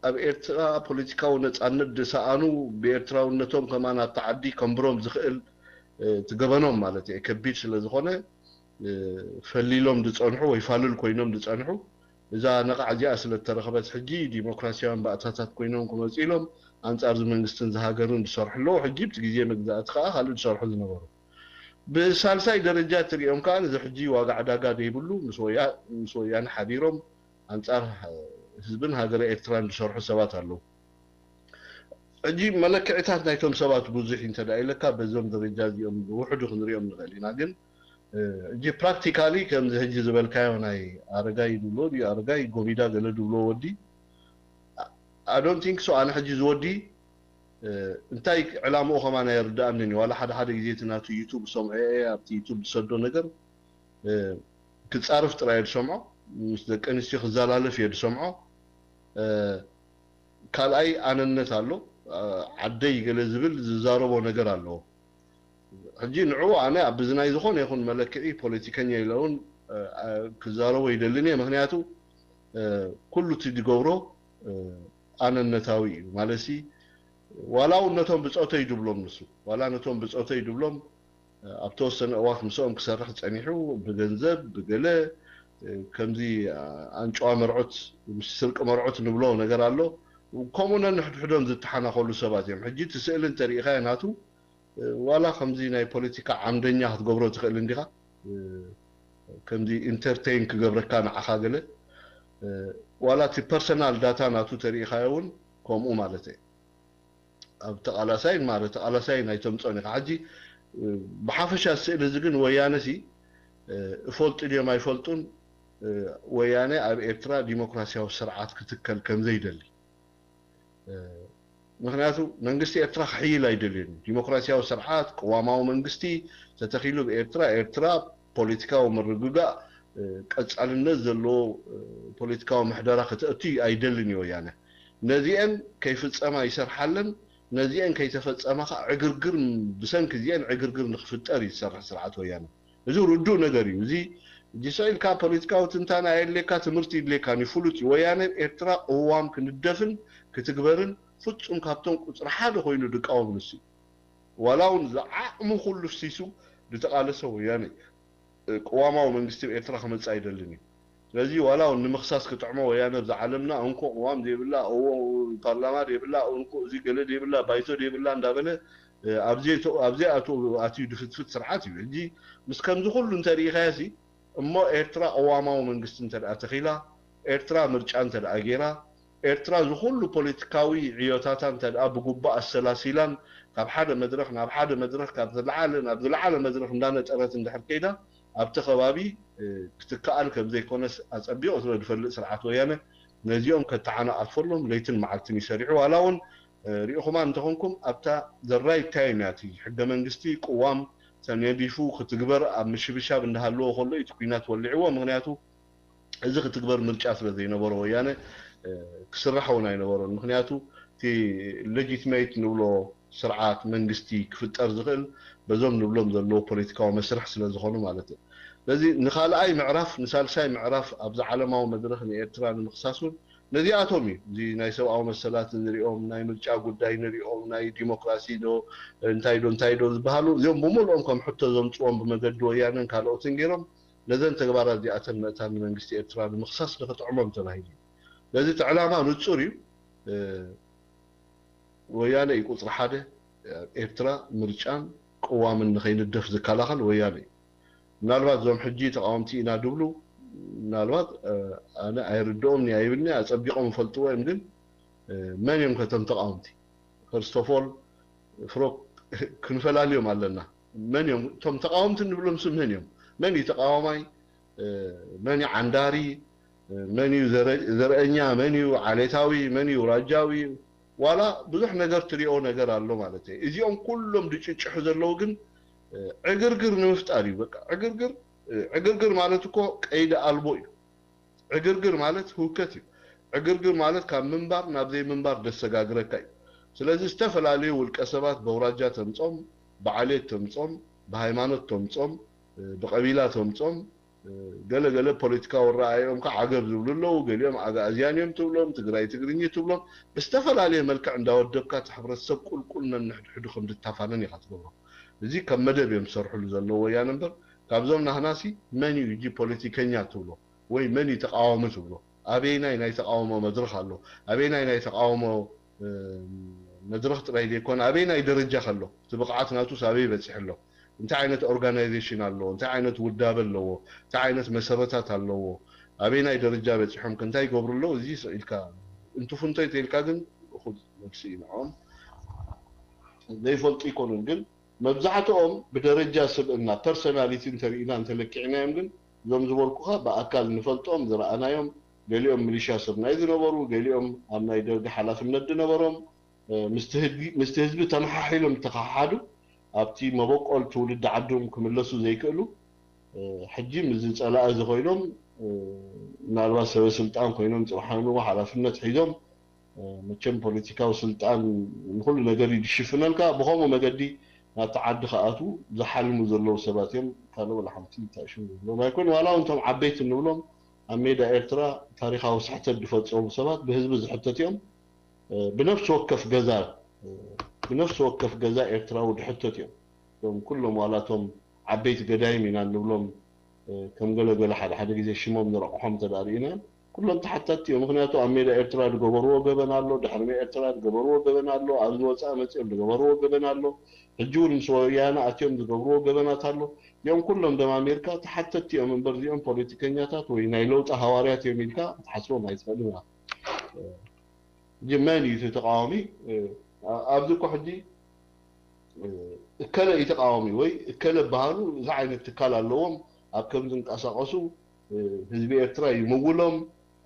ኣብ ኤርትራ ፖለቲካዊ ነጻነት ዝሰኣኑ ብኤርትራውነቶም ከማን ኣብቲ ዓዲ ከንብሮም ዝኽእል እቲ ገበኖም ማለት እየ ከቢድ ስለ ዝኾነ ፈሊሎም ዝጸንሑ ወይ ፋልል ኮይኖም ዝጸንሑ እዛ ነቓዕ እዚኣ ስለ እተረኸበት ሕጂ ዲሞክራሲያውያን ባእታታት ኮይኖም ክመጹ ኢሎም ኣንጻር እዚ መንግስትን ዝሃገርን ዝሰርሑ ኣለዉ። ሕጂ ብቲ ግዜ መግዛእቲ ከዓ ካልእ ዝሰርሑ ዝነበሩ ብሳልሳይ ደረጃ እትሪኦም ከዓ እዚ ሕጂ ዋጋ ዕዳጋ ዘይብሉ ምስ ወያነ ሓቢሮም ኣንጻር ህዝብን ሃገረ ኤርትራን ዝሰርሑ ሰባት ኣለዉ። ሕጂ መለክዕታት ናይቶም ሰባት ብዙሕ እንተ ኢለካ በዞም ደረጃ እዚኦም ብውሕዱ ክንሪኦም ንኽእል ኢና። ግን ሕጂ ፕራክቲካሊ ከምዚ ሕጂ ዝበልካዮ ናይ ኣረጋይ ድብሎ ድዩ ኣረጋይ ጎቢዳ ገለ ድብሎ ወዲ ኣዶን ቲንክ ሶ ኣነ ሕጂ ዝወዲ እንታይ ዕላምኡ ከማን ኣይርድኣንን እዩ። ዋላ ሓደ ሓደ ግዜ እቲ ናቱ ዩቱብ ዝሰምዖ እየ ኣብቲ ዩቱብ ዝሰዶ ነገር ክጻርፍ ጥራይ እየ ዝሰምዖ። ምስ ደቂ ኣንስትዮ ክዘላለፍ እየ ዝሰምዖ። ካልኣይ ኣነነት ኣሎ። ዓደይ ገለ ዝብል ዝዛረቦ ነገር ኣለዎ። ሕጂ ንዕኡ ኣነ ኣብ ብዝናይ ዝኾነ ይኹን መለክዒ ፖለቲከኛ ኢለ እውን ክዛረቦ ይደልን እየ። ምክንያቱ ኩሉ እቲ ዝገብሮ ኣነነታዊ እዩ። ማለትሲ ዋላ እውን ነቶም ብፆተይ ድብሎም ንሱ ዋላ ነቶም ብፆተይ ድብሎም ኣብ ተወሰነ እዋት ምስኦም ክሰርሕ ፀኒሑ ብገንዘብ ብገለ ከምዚ ኣንጭዋ መርዖት ምስ ስርቂ መርዖት ንብሎ ነገር ኣሎ። ከምኡ ነንሕድሕዶም ዝተሓናኸሉ ሰባት እዮም። ሕጂ እቲ ስእሊ እንተሪኢኻዮ ናቱ ዋላ ከምዚ ናይ ፖለቲካ ዓምደኛ ክትገብሮ ትኽእል እንዲኻ ከምዚ ኢንተርቴይን ክገብረካ ንዓኻ ገለ ዋላ እቲ ፐርሰናል ዳታ ናቱ ተሪኢኻዮ እውን ከምኡ ማለት እየ። ኣብ ተቓላሳይን ማረ ተቓላሳይን ኣይተምፅኦን ኢኻ። ሕጂ ብሓፈሻ ስእሊ እዚ ግን ወያነ ሲ እፈልጡ ድዮም ኣይፈልጡን ወያነ ኣብ ኤርትራ ዲሞክራሲያዊ ስርዓት ክትከል ከም ዘይደሊ ምክንያቱ መንግስቲ ኤርትራ ክሕይል ኣይደልዮን እዩ። ዲሞክራሲያዊ ስርዓት ቅዋማዊ መንግስቲ ተተኺሉ ብኤርትራ ኤርትራ ፖለቲካዊ ምርግጋእ ቀጻልነት ዘለዎ ፖለቲካዊ ምሕደራ ከተእቱ ኣይደልን እዩ ወያነ። ነዚአን ከይፍጸማ ይሰርሓለን ነዚአን ከይተፈጸማ ከዓ ዕግርግር ብሰንኪ እዚአን ዕግርግር ንክፍጠር እዩ ዝሰርሕ ስርዓት ወያነ። እዚ ርዱእ ነገር እዩ። እዚ ጅስዕ ኢልካ ፖለቲካዊ ትንታነ ኣየድልየካ ትምህርቲ ይድልየካን እዩ ፍሉጥ እዩ። ወያነ ኤርትራ ቅዋም ክንደፍን ክትግበርን ፍጹም ካብቶም ቁፅሪ ሓደ ኮይኑ ድቃወም ንሱ እዩ። ዋላ እውን ዝዓቕሙ ኩሉ ፍሲሱ ዝተቓለሰ ወያነ እዩ። ቅዋማዊ መንግስቲ ኣብ ኤርትራ ክመፅእ ኣይደልን እዩ። ስለዚ ዋላ እውን ንምኽሳስ ክጥዕሞ ወያነ ኣብዛ ዓለምና እንኮ ቅዋም ዘይብላ እዎ ፓርላማ ዘይብላ እንኮ እዚ ገለ ዘይብላ ባይቶ ዘይብላ እንዳበለ ኣብዚኣ ኣትዩ ድፍትፍት ስርዓት እዩ። ሕጂ ምስ ከምዚ ኩሉ እንተሪኢኻዮ ሲ እሞ ኤርትራ ቅዋማዊ መንግስቲ እንተ ተኺላ ኤርትራ ምርጫ እንተ ገይራ ኤርትራ ዝኹሉ ፖለቲካዊ ዕዮታታ እንተ ብግቡእ ኣሰላሲላን ካብ ሓደ መድረኽ ናብ ሓደ መድረኽ ካብ ዝለዓለ ናብ ዝለዓለ መድረኽ እንዳነጠረት እንድሕር ከይዳ ኣብቲ ከባቢ ክትከኣል ከም ዘይኮነስ ኣጸቢቑ ስለ ዝፈልጥ ስርዓት ወያነ ነዚኦም ከተዓናቐፈሎም ለይትን መዓልትን ይሰሪሑ። ዋላ እውን ሪኢኹማ እንተኾንኩም ኣብታ the right time እያ እቲ ሕገ መንግስቲ ቅዋም ተነዲፉ ክትግበር ኣብ ምሽብሻብ እንዳሃለዎ ከሎ እቲ ኲናት ወሊዕዎ። ምክንያቱ እዚ ክትግበር ምርጫ ስለ ዘይነበሮ ወያነ ክስራሕ እውን ኣይነበሮን። ምክንያቱ እቲ legitimate ንብሎ ስርዓት መንግስቲ ክፍጠር ዝኽእል በዞም ንብሎም ዘለዎ ፖለቲካዊ መስርሕ ስለ ዝኾኑ ማለት እዩ። ስለዚ ንካልኣይ ምዕራፍ ንሳልሳይ ምዕራፍ ኣብዚ ዓለማዊ መድረኽ ንኤርትራ ንምኽሳስ እውን ነዚኣቶም እዩ። እዚ ናይ ሰብኣዊ መሰላት ንሪኦም፣ ናይ ምርጫ ጉዳይ ንሪኦም፣ ናይ ዲሞክራሲ ዶ እንታይ ዶ እንታይ ዶ ዝበሃሉ እዚኦም ብምልኦም ከም ሕቶ ዘምፅዎም ብመገዲ ወያነን ካልኦትን ገይሮም ነዘን ተግባራት እዚኣተን ምእታን ንመንግስቲ ኤርትራ ንምኽሳስ ንክጥዕሞም ተባሂሉ እዩ። ስለዚ እቲ ዕላማ ንፁር እዩ። ወያነ እዩ ቁፅሪ ሓደ ኣብ ኤርትራ ምርጫን ቅዋምን ንኸይንደፍ ዝከላኸል ወያነ እዩ። ምናልባት እዞም ሕጂ ተቃወምቲ ኢና ድብሉ ምናልባት ኣነ ኣይርድኦም ኒ ኣይብልኒ ኣፀቢቆም ይፈልጥዎ እዮም ግን መን እዮም ከቶም ተቃወምቲ first of all ፍሮ ክንፈላልዮም ኣለና መን እዮም እቶም ተቃወምቲ ንብሎም ስ መን እዮም መን እዩ ተቃዋማይ መን እዩ ዓንዳሪ መን እዩ ዘረ- ዘርእኛ፣ መን እዩ ዓሌታዊ፣ መን እዩ ራጃዊ፣ ዋላ ብዙሕ ነገር ትሪኦ ነገር ኣሎ ማለት እዩ። እዚኦም ኩሎም ድጭጭሑ ዘለዉ ግን ዕግርግር ንምፍጣር እዩ። በቃ ዕግርግር ዕግርግር ማለት እኮ ቀይዲ ኣልቦ እዩ። ዕግርግር ማለት ህውከት እዩ። ዕግርግር ማለት ካብ ምንባር ናብ ዘይምንባር ደሰጋግረካ እዩ። ስለዚ ዝተፈላለዩ ውልቀ ሰባት በውራጃ ተምጾም፣ ብዓሌት ተምጾም፣ ብሃይማኖት ተምጾም፣ ብቀቢላ ተምጾም፣ ገለ ገለ ፖለቲካዊ ኣረኣእዮም ከዓ ዓገብ ዝብሉ ኣለዉ። ገሊኦም ኣግኣዝያን እዮም ትብሎም፣ ትግራይ ትግርኝ ትብሎም። ብዝተፈላለየ መልክዕ እንዳወደብካ እቲ ሕብረተሰብ ቁልቁል ነንሕድሕዱ ከም ዝታፋነን ኢኻ ትገብሮ። እዚ ከም መደብ እዮም ዝሰርሕሉ ዘለዉ ወያነ እምበር ካብዞም ናህናሲ መን እዩ ሕጂ ፖለቲከኛ ትብሎ ወይ መን እዩ ተቃዋሚ ትብሎ? ኣበየናይ ናይ ተቃውሞ መድረኽ ኣሎ? ኣበየናይ ናይ ተቃውሞ መድረኽ ጥራይ ዘይኮነ ኣበየናይ ደረጃ ከሎ እቲ ብቕዓት ናቱስ ኣበይ በፂሑ ኣሎ? እንታይ ዓይነት ኦርጋናይዜሽን ኣለዎ? እንታይ ዓይነት ውዳበ ኣለዎ? እንታይ ዓይነት መሰረታት ኣለዎ? ኣበየናይ ደረጃ በፂሖም ከ እንታይ ይገብሩ ኣለዉ? እዚ ስቕ ኢልካ እንትፉንቶ ተይልካ ግን እኹል መልሲ እዩ ንዕኦም። ዘይፈልጡ ይኮኑን ግን መብዛሕትኦም ብደረጃ ስብእና ፐርሶናሊቲ እንተርኢና እንተለኪዕናዮም ግን እዞም ዝበልኩኻ ብኣካል ንፈልጦም ዝረኣናዮም ገሊኦም ሚሊሻ ስርናይ ዝነበሩ ገሊኦም ኣብ ናይ ደርጊ ሓላፍነት ዝነበሮም ምስቲ ህዝቢ ተመሓሒሎም ዝተኸሓዱ ኣብቲ መበቆል ትውልዲ ዓዶም ክምለሱ ዘይክእሉ ሕጂ ምስዚ ፀላኢ እዚ ኮይኖም ምናልባት ሰበ ስልጣን ኮይኖም ፅባሕ ንግሆ ሓላፍነት ሒዞም መቸም ፖለቲካዊ ስልጣን ንኩሉ ነገር እዩ ዝሽፍነልካ ብከምኡ መገዲ ናብቲ ዓዲ ክኣትዉ ዝሓልሙ ዘለዉ ሰባት እዮም ካልእ ወላ ሓንቲ እንታይ ሽም ዝብሎም ኣይኮን ዋላ እውን እቶም ዓበይቲ እንብሎም ኣብ ሜዳ ኤርትራ ታሪካዊ ስሕተት ዝፈፀሙ ሰባት ብህዝቢ ዝሕተት እዮም ብነፍሲ ወከፍ ገዛ ብነፍሲ ወከፍ ገዛ ኤርትራዊ ዝሕተት እዮም እቶም ኩሎም ዋላ እቶም ዓበይቲ ገዳይም ኢና እንብሎም ከም ገለ ገለ ሓደ ሓደ ግዜ ሽሞም ንረቑሖም እንተዳርኢና ኩሎም ተሓታቲ እዮም ምክንያቱ ኣብ ሜዳ ኤርትራ ዝገበርዎ ገበን ኣሎ ድሕሪ ሜዳ ኤርትራ ዝገበርዎ ገበን ኣሎ ኣብዚ ወፃኢ መፅኦም ዝገበርዎ ገበን ኣሎ ሕጂ እውን ምስ ወያነ ኣትዮም ዝገብርዎ ገበናት ኣሎ እዚኦም ኩሎም ደማሚርካ ተሓተቲ እዮም እምበር እዚኦም ፖለቲከኛታት ወይ ናይ ለውጢ ሃዋርያት እዮም ኢልካ ክትሓስቦም ኣይትኽእልን ኢኻ ሕጂ መን እዩ እቲ ተቃዋሚ ኣብዚ እኮ ሕጂ እከለ እዩ ተቃዋሚ ወይ እከለ በሃሉ እዚ ዓይነት ትካል ኣለዎም ኣብ ከም ዝንቀሳቀሱ ህዝቢ ኤርትራ ይምውሎም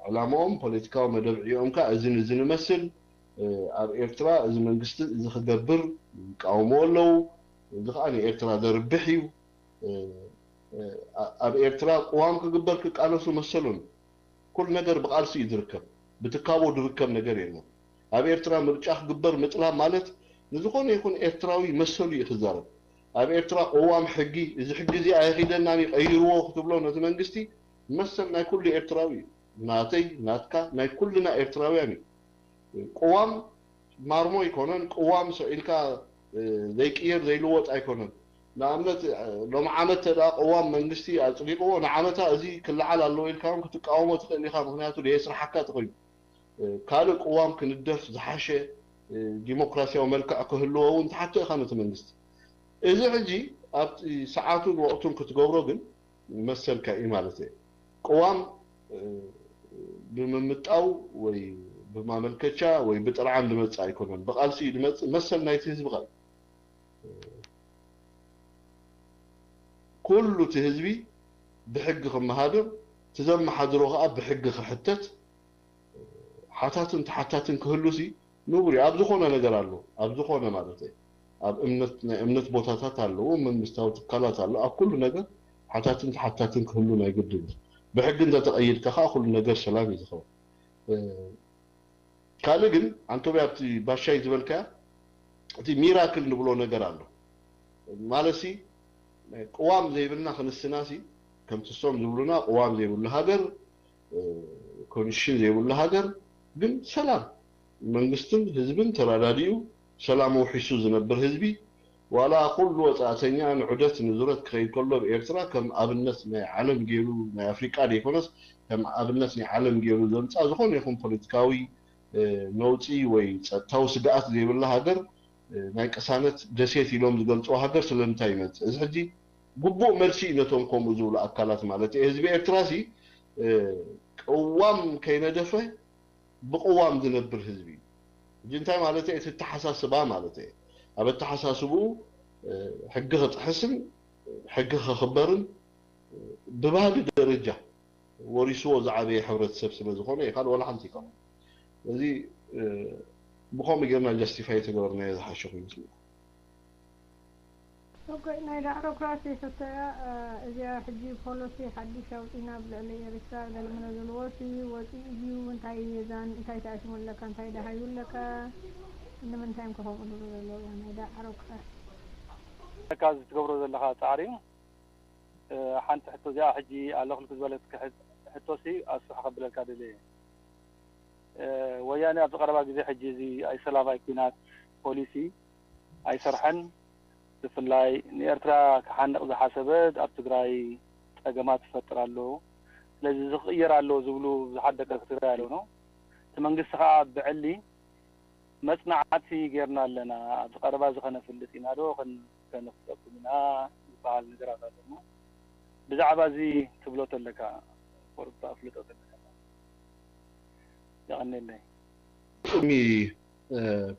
ዕላማኦም ፖለቲካዊ መደብ ዕኦም ከዓ እዚ ንዚ ንመስል ኣብ ኤርትራ እዚ መንግስቲ እዚ ክገብር ይቃወምዎ ኣለዉ እዚ ከዓ ንኤርትራ ዘርብሕ እዩ ኣብ ኤርትራ ቅዋም ክግበር ክቃለሱ መሰሎም ኩሉ ነገር ብቃልሲ እዩ ዝርከብ ብትካቦ ዝርከብ ነገር የለን ኣብ ኤርትራ ምርጫ ክግበር ምጥላብ ማለት ንዝኾነ ይኹን ኤርትራዊ መሰሉ እዩ ክዛረብ ኣብ ኤርትራ ቅዋም ሕጊ እዚ ሕጊ እዚ ኣየኺደናን እዩ ቀይርዎ ክትብሎ ነቲ መንግስቲ መሰል ናይ ኩሉ ኤርትራዊ እዩ ናተይ ናትካ ናይ ኩልና ኤርትራውያን እዩ ቅዋም ማርሞ ኣይኮነን ቅዋም ስዒልካ ዘይቅየር ዘይልወጥ ኣይኮነን ንኣብነት ሎም ዓመት ተዳ ቅዋም መንግስቲ ኣፅዲቅዎ ንዓመታ እዚ ክለዓል ኣለዎ ኢልካ ክትቃወሞ ትኽእል ኢኻ ምክንያቱ ደየስራሓካ ተኮይኑ ካልእ ቅዋም ክንደፍ ዝሓሸ ዲሞክራሲያዊ መልክዕ ክህልዎ እውን ትሓቶ ኢኻ ነቲ መንግስቲ እዚ ሕጂ ኣብቲ ሰዓቱን ወቅቱን ክትገብሮ ግን መሰልካ እዩ ማለት እዩ ቅዋም ብምምጣው ወይ ብማመልከቻ ወይ ብጥርዓን ዝመፅእ ኣይኮነን ብቃልሲ እዩ ዝመፅእ መሰል ናይቲ ህዝቢ ቃል ኩሉ እቲ ህዝቢ ብሕጊ ክመሃደር እቲ ዘመሓድሮ ከዓ ብሕጊ ክሕተት ሓታትን ተሓታትን ክህሉ ሲ ንቡር እዩ ኣብ ዝኾነ ነገር ኣሎ ኣብ ዝኾነ ማለት እዩ ኣብ እምነት ናይ እምነት ቦታታት ኣለዎ መንግስታዊ ትካላት ኣሎ ኣብ ኩሉ ነገር ሓታትን ተሓታትን ክህሉ ናይ ግድን እዩ ብሕጊ እንተተቀይድካ ከዓ ኩሉ ነገር ሰላም እዩ ዝኸውን ካልእ ግን ኣንቶብያ ኣብቲ ባሻይ ዝበልካያ እቲ ሚራክል ንብሎ ነገር ኣሎ ማለትሲ ቅዋም ዘይብልና ክንስናሲ ከምቲ ሶም ዝብሉና ቅዋም ዘይብሉ ሃገር ኮንሽን ዘይብሉ ሃገር ግን ሰላም መንግስትን ህዝብን ተራዳዲኡ ሰላም ውሒሱ ዝነብር ህዝቢ ዋላ ኩሉ ወፃእተኛ ንዑደት ንዙረት ክኸይድ ከሎ ብኤርትራ ከም ኣብነት ናይ ዓለም ገይሩ ናይ ኣፍሪቃ ዘይኮነስ ከም ኣብነት ናይ ዓለም ገይሩ ዘምፃ ዝኾነ ይኹን ፖለቲካዊ ነውፂ ወይ ፀጥታዊ ስግኣት ዘይብላ ሃገር ናይ ቅሳነት ደሴት ኢሎም ዝገልፅዋ ሃገር ስለምንታይ ይመፅእ እዚ ሕጂ ግቡእ መልሲ እዩ ነቶም ከምኡ ዝብሉ ኣካላት ማለት እዩ ህዝቢ ኤርትራ ሲ ቅዋም ከይነደፈ ብቅዋም ዝነብር ህዝቢ እዩ ሕጂ እንታይ ማለት እቲ ተሓሳስባ ማለት እዩ ኣብ ኣተሓሳስብኡ ሕጊ ክጥሕስን ሕጊ ክኽበርን ብባህሊ ደረጃ ወሪስዎ ዝዓበየ ሕብረተሰብ ስለ ዝኾነ ይኻል ዋላ ሓንቲ ይኸውን። እዚ ብኸምኡ ጌርና ጃስቲፋይ ተገበርናዮ ዝሓሸ ኮይኑ ስለ ኦኬ ናይ ዳዕሮ ክራሲ ሕቶያ እዚኣ ሕጂ ፖሎሲ ሓድሽ ኣውፂና ኣብ ልዕሊ ኤርትራ ዘልምኖ ዘለዎ ሲ ወፂኡ ድዩ እንታይ የዛን እንታይ ተኣሽሙ ኣለካ እንታይ ደሃዩ ኣለካ ንምንታይ እዮም ከኸምኡ ድሩ ዘለዉ ናይ ዳዕሮ ክራሲ ካብ ዝትገብሮ ዘለኻ ፃዕሪ ሓንቲ ሕቶ እዚኣ ሕጂ ኣለኽልክ ዝበለት ሕቶሲ ኣስፍሕ ከብለልካ ደልየ ወያኔ ኣብዚ ቀረባ ግዜ ሕጂ እዚ ኣይሰላም ኣይኩናት ፖሊሲ ኣይሰርሐን ብፍላይ ንኤርትራ ክሓንቕ ዝሓሰበ ኣብ ትግራይ ጸገማት ይፈጥር ኣሎ ስለዚ እዚ ክቕየር ኣሎ ዝብሉ ብዙሓት ደቂ ትግራይ ኣለዉ እቲ መንግስቲ ከዓ ብዕሊ መጽናዕቲ ጌርና ኣለና ኣብዚ ቀረባ እዚ ከነፍልጥ ኢና ዶ ከነፍጠኩም ኢና ዝበሃል ነገራት ኣሎ እሞ ብዛዕባ እዚ ትብሎ ተለካ ቁሩብ ኣፍልጦ ተለካ የቐንየለይ ቅድሚ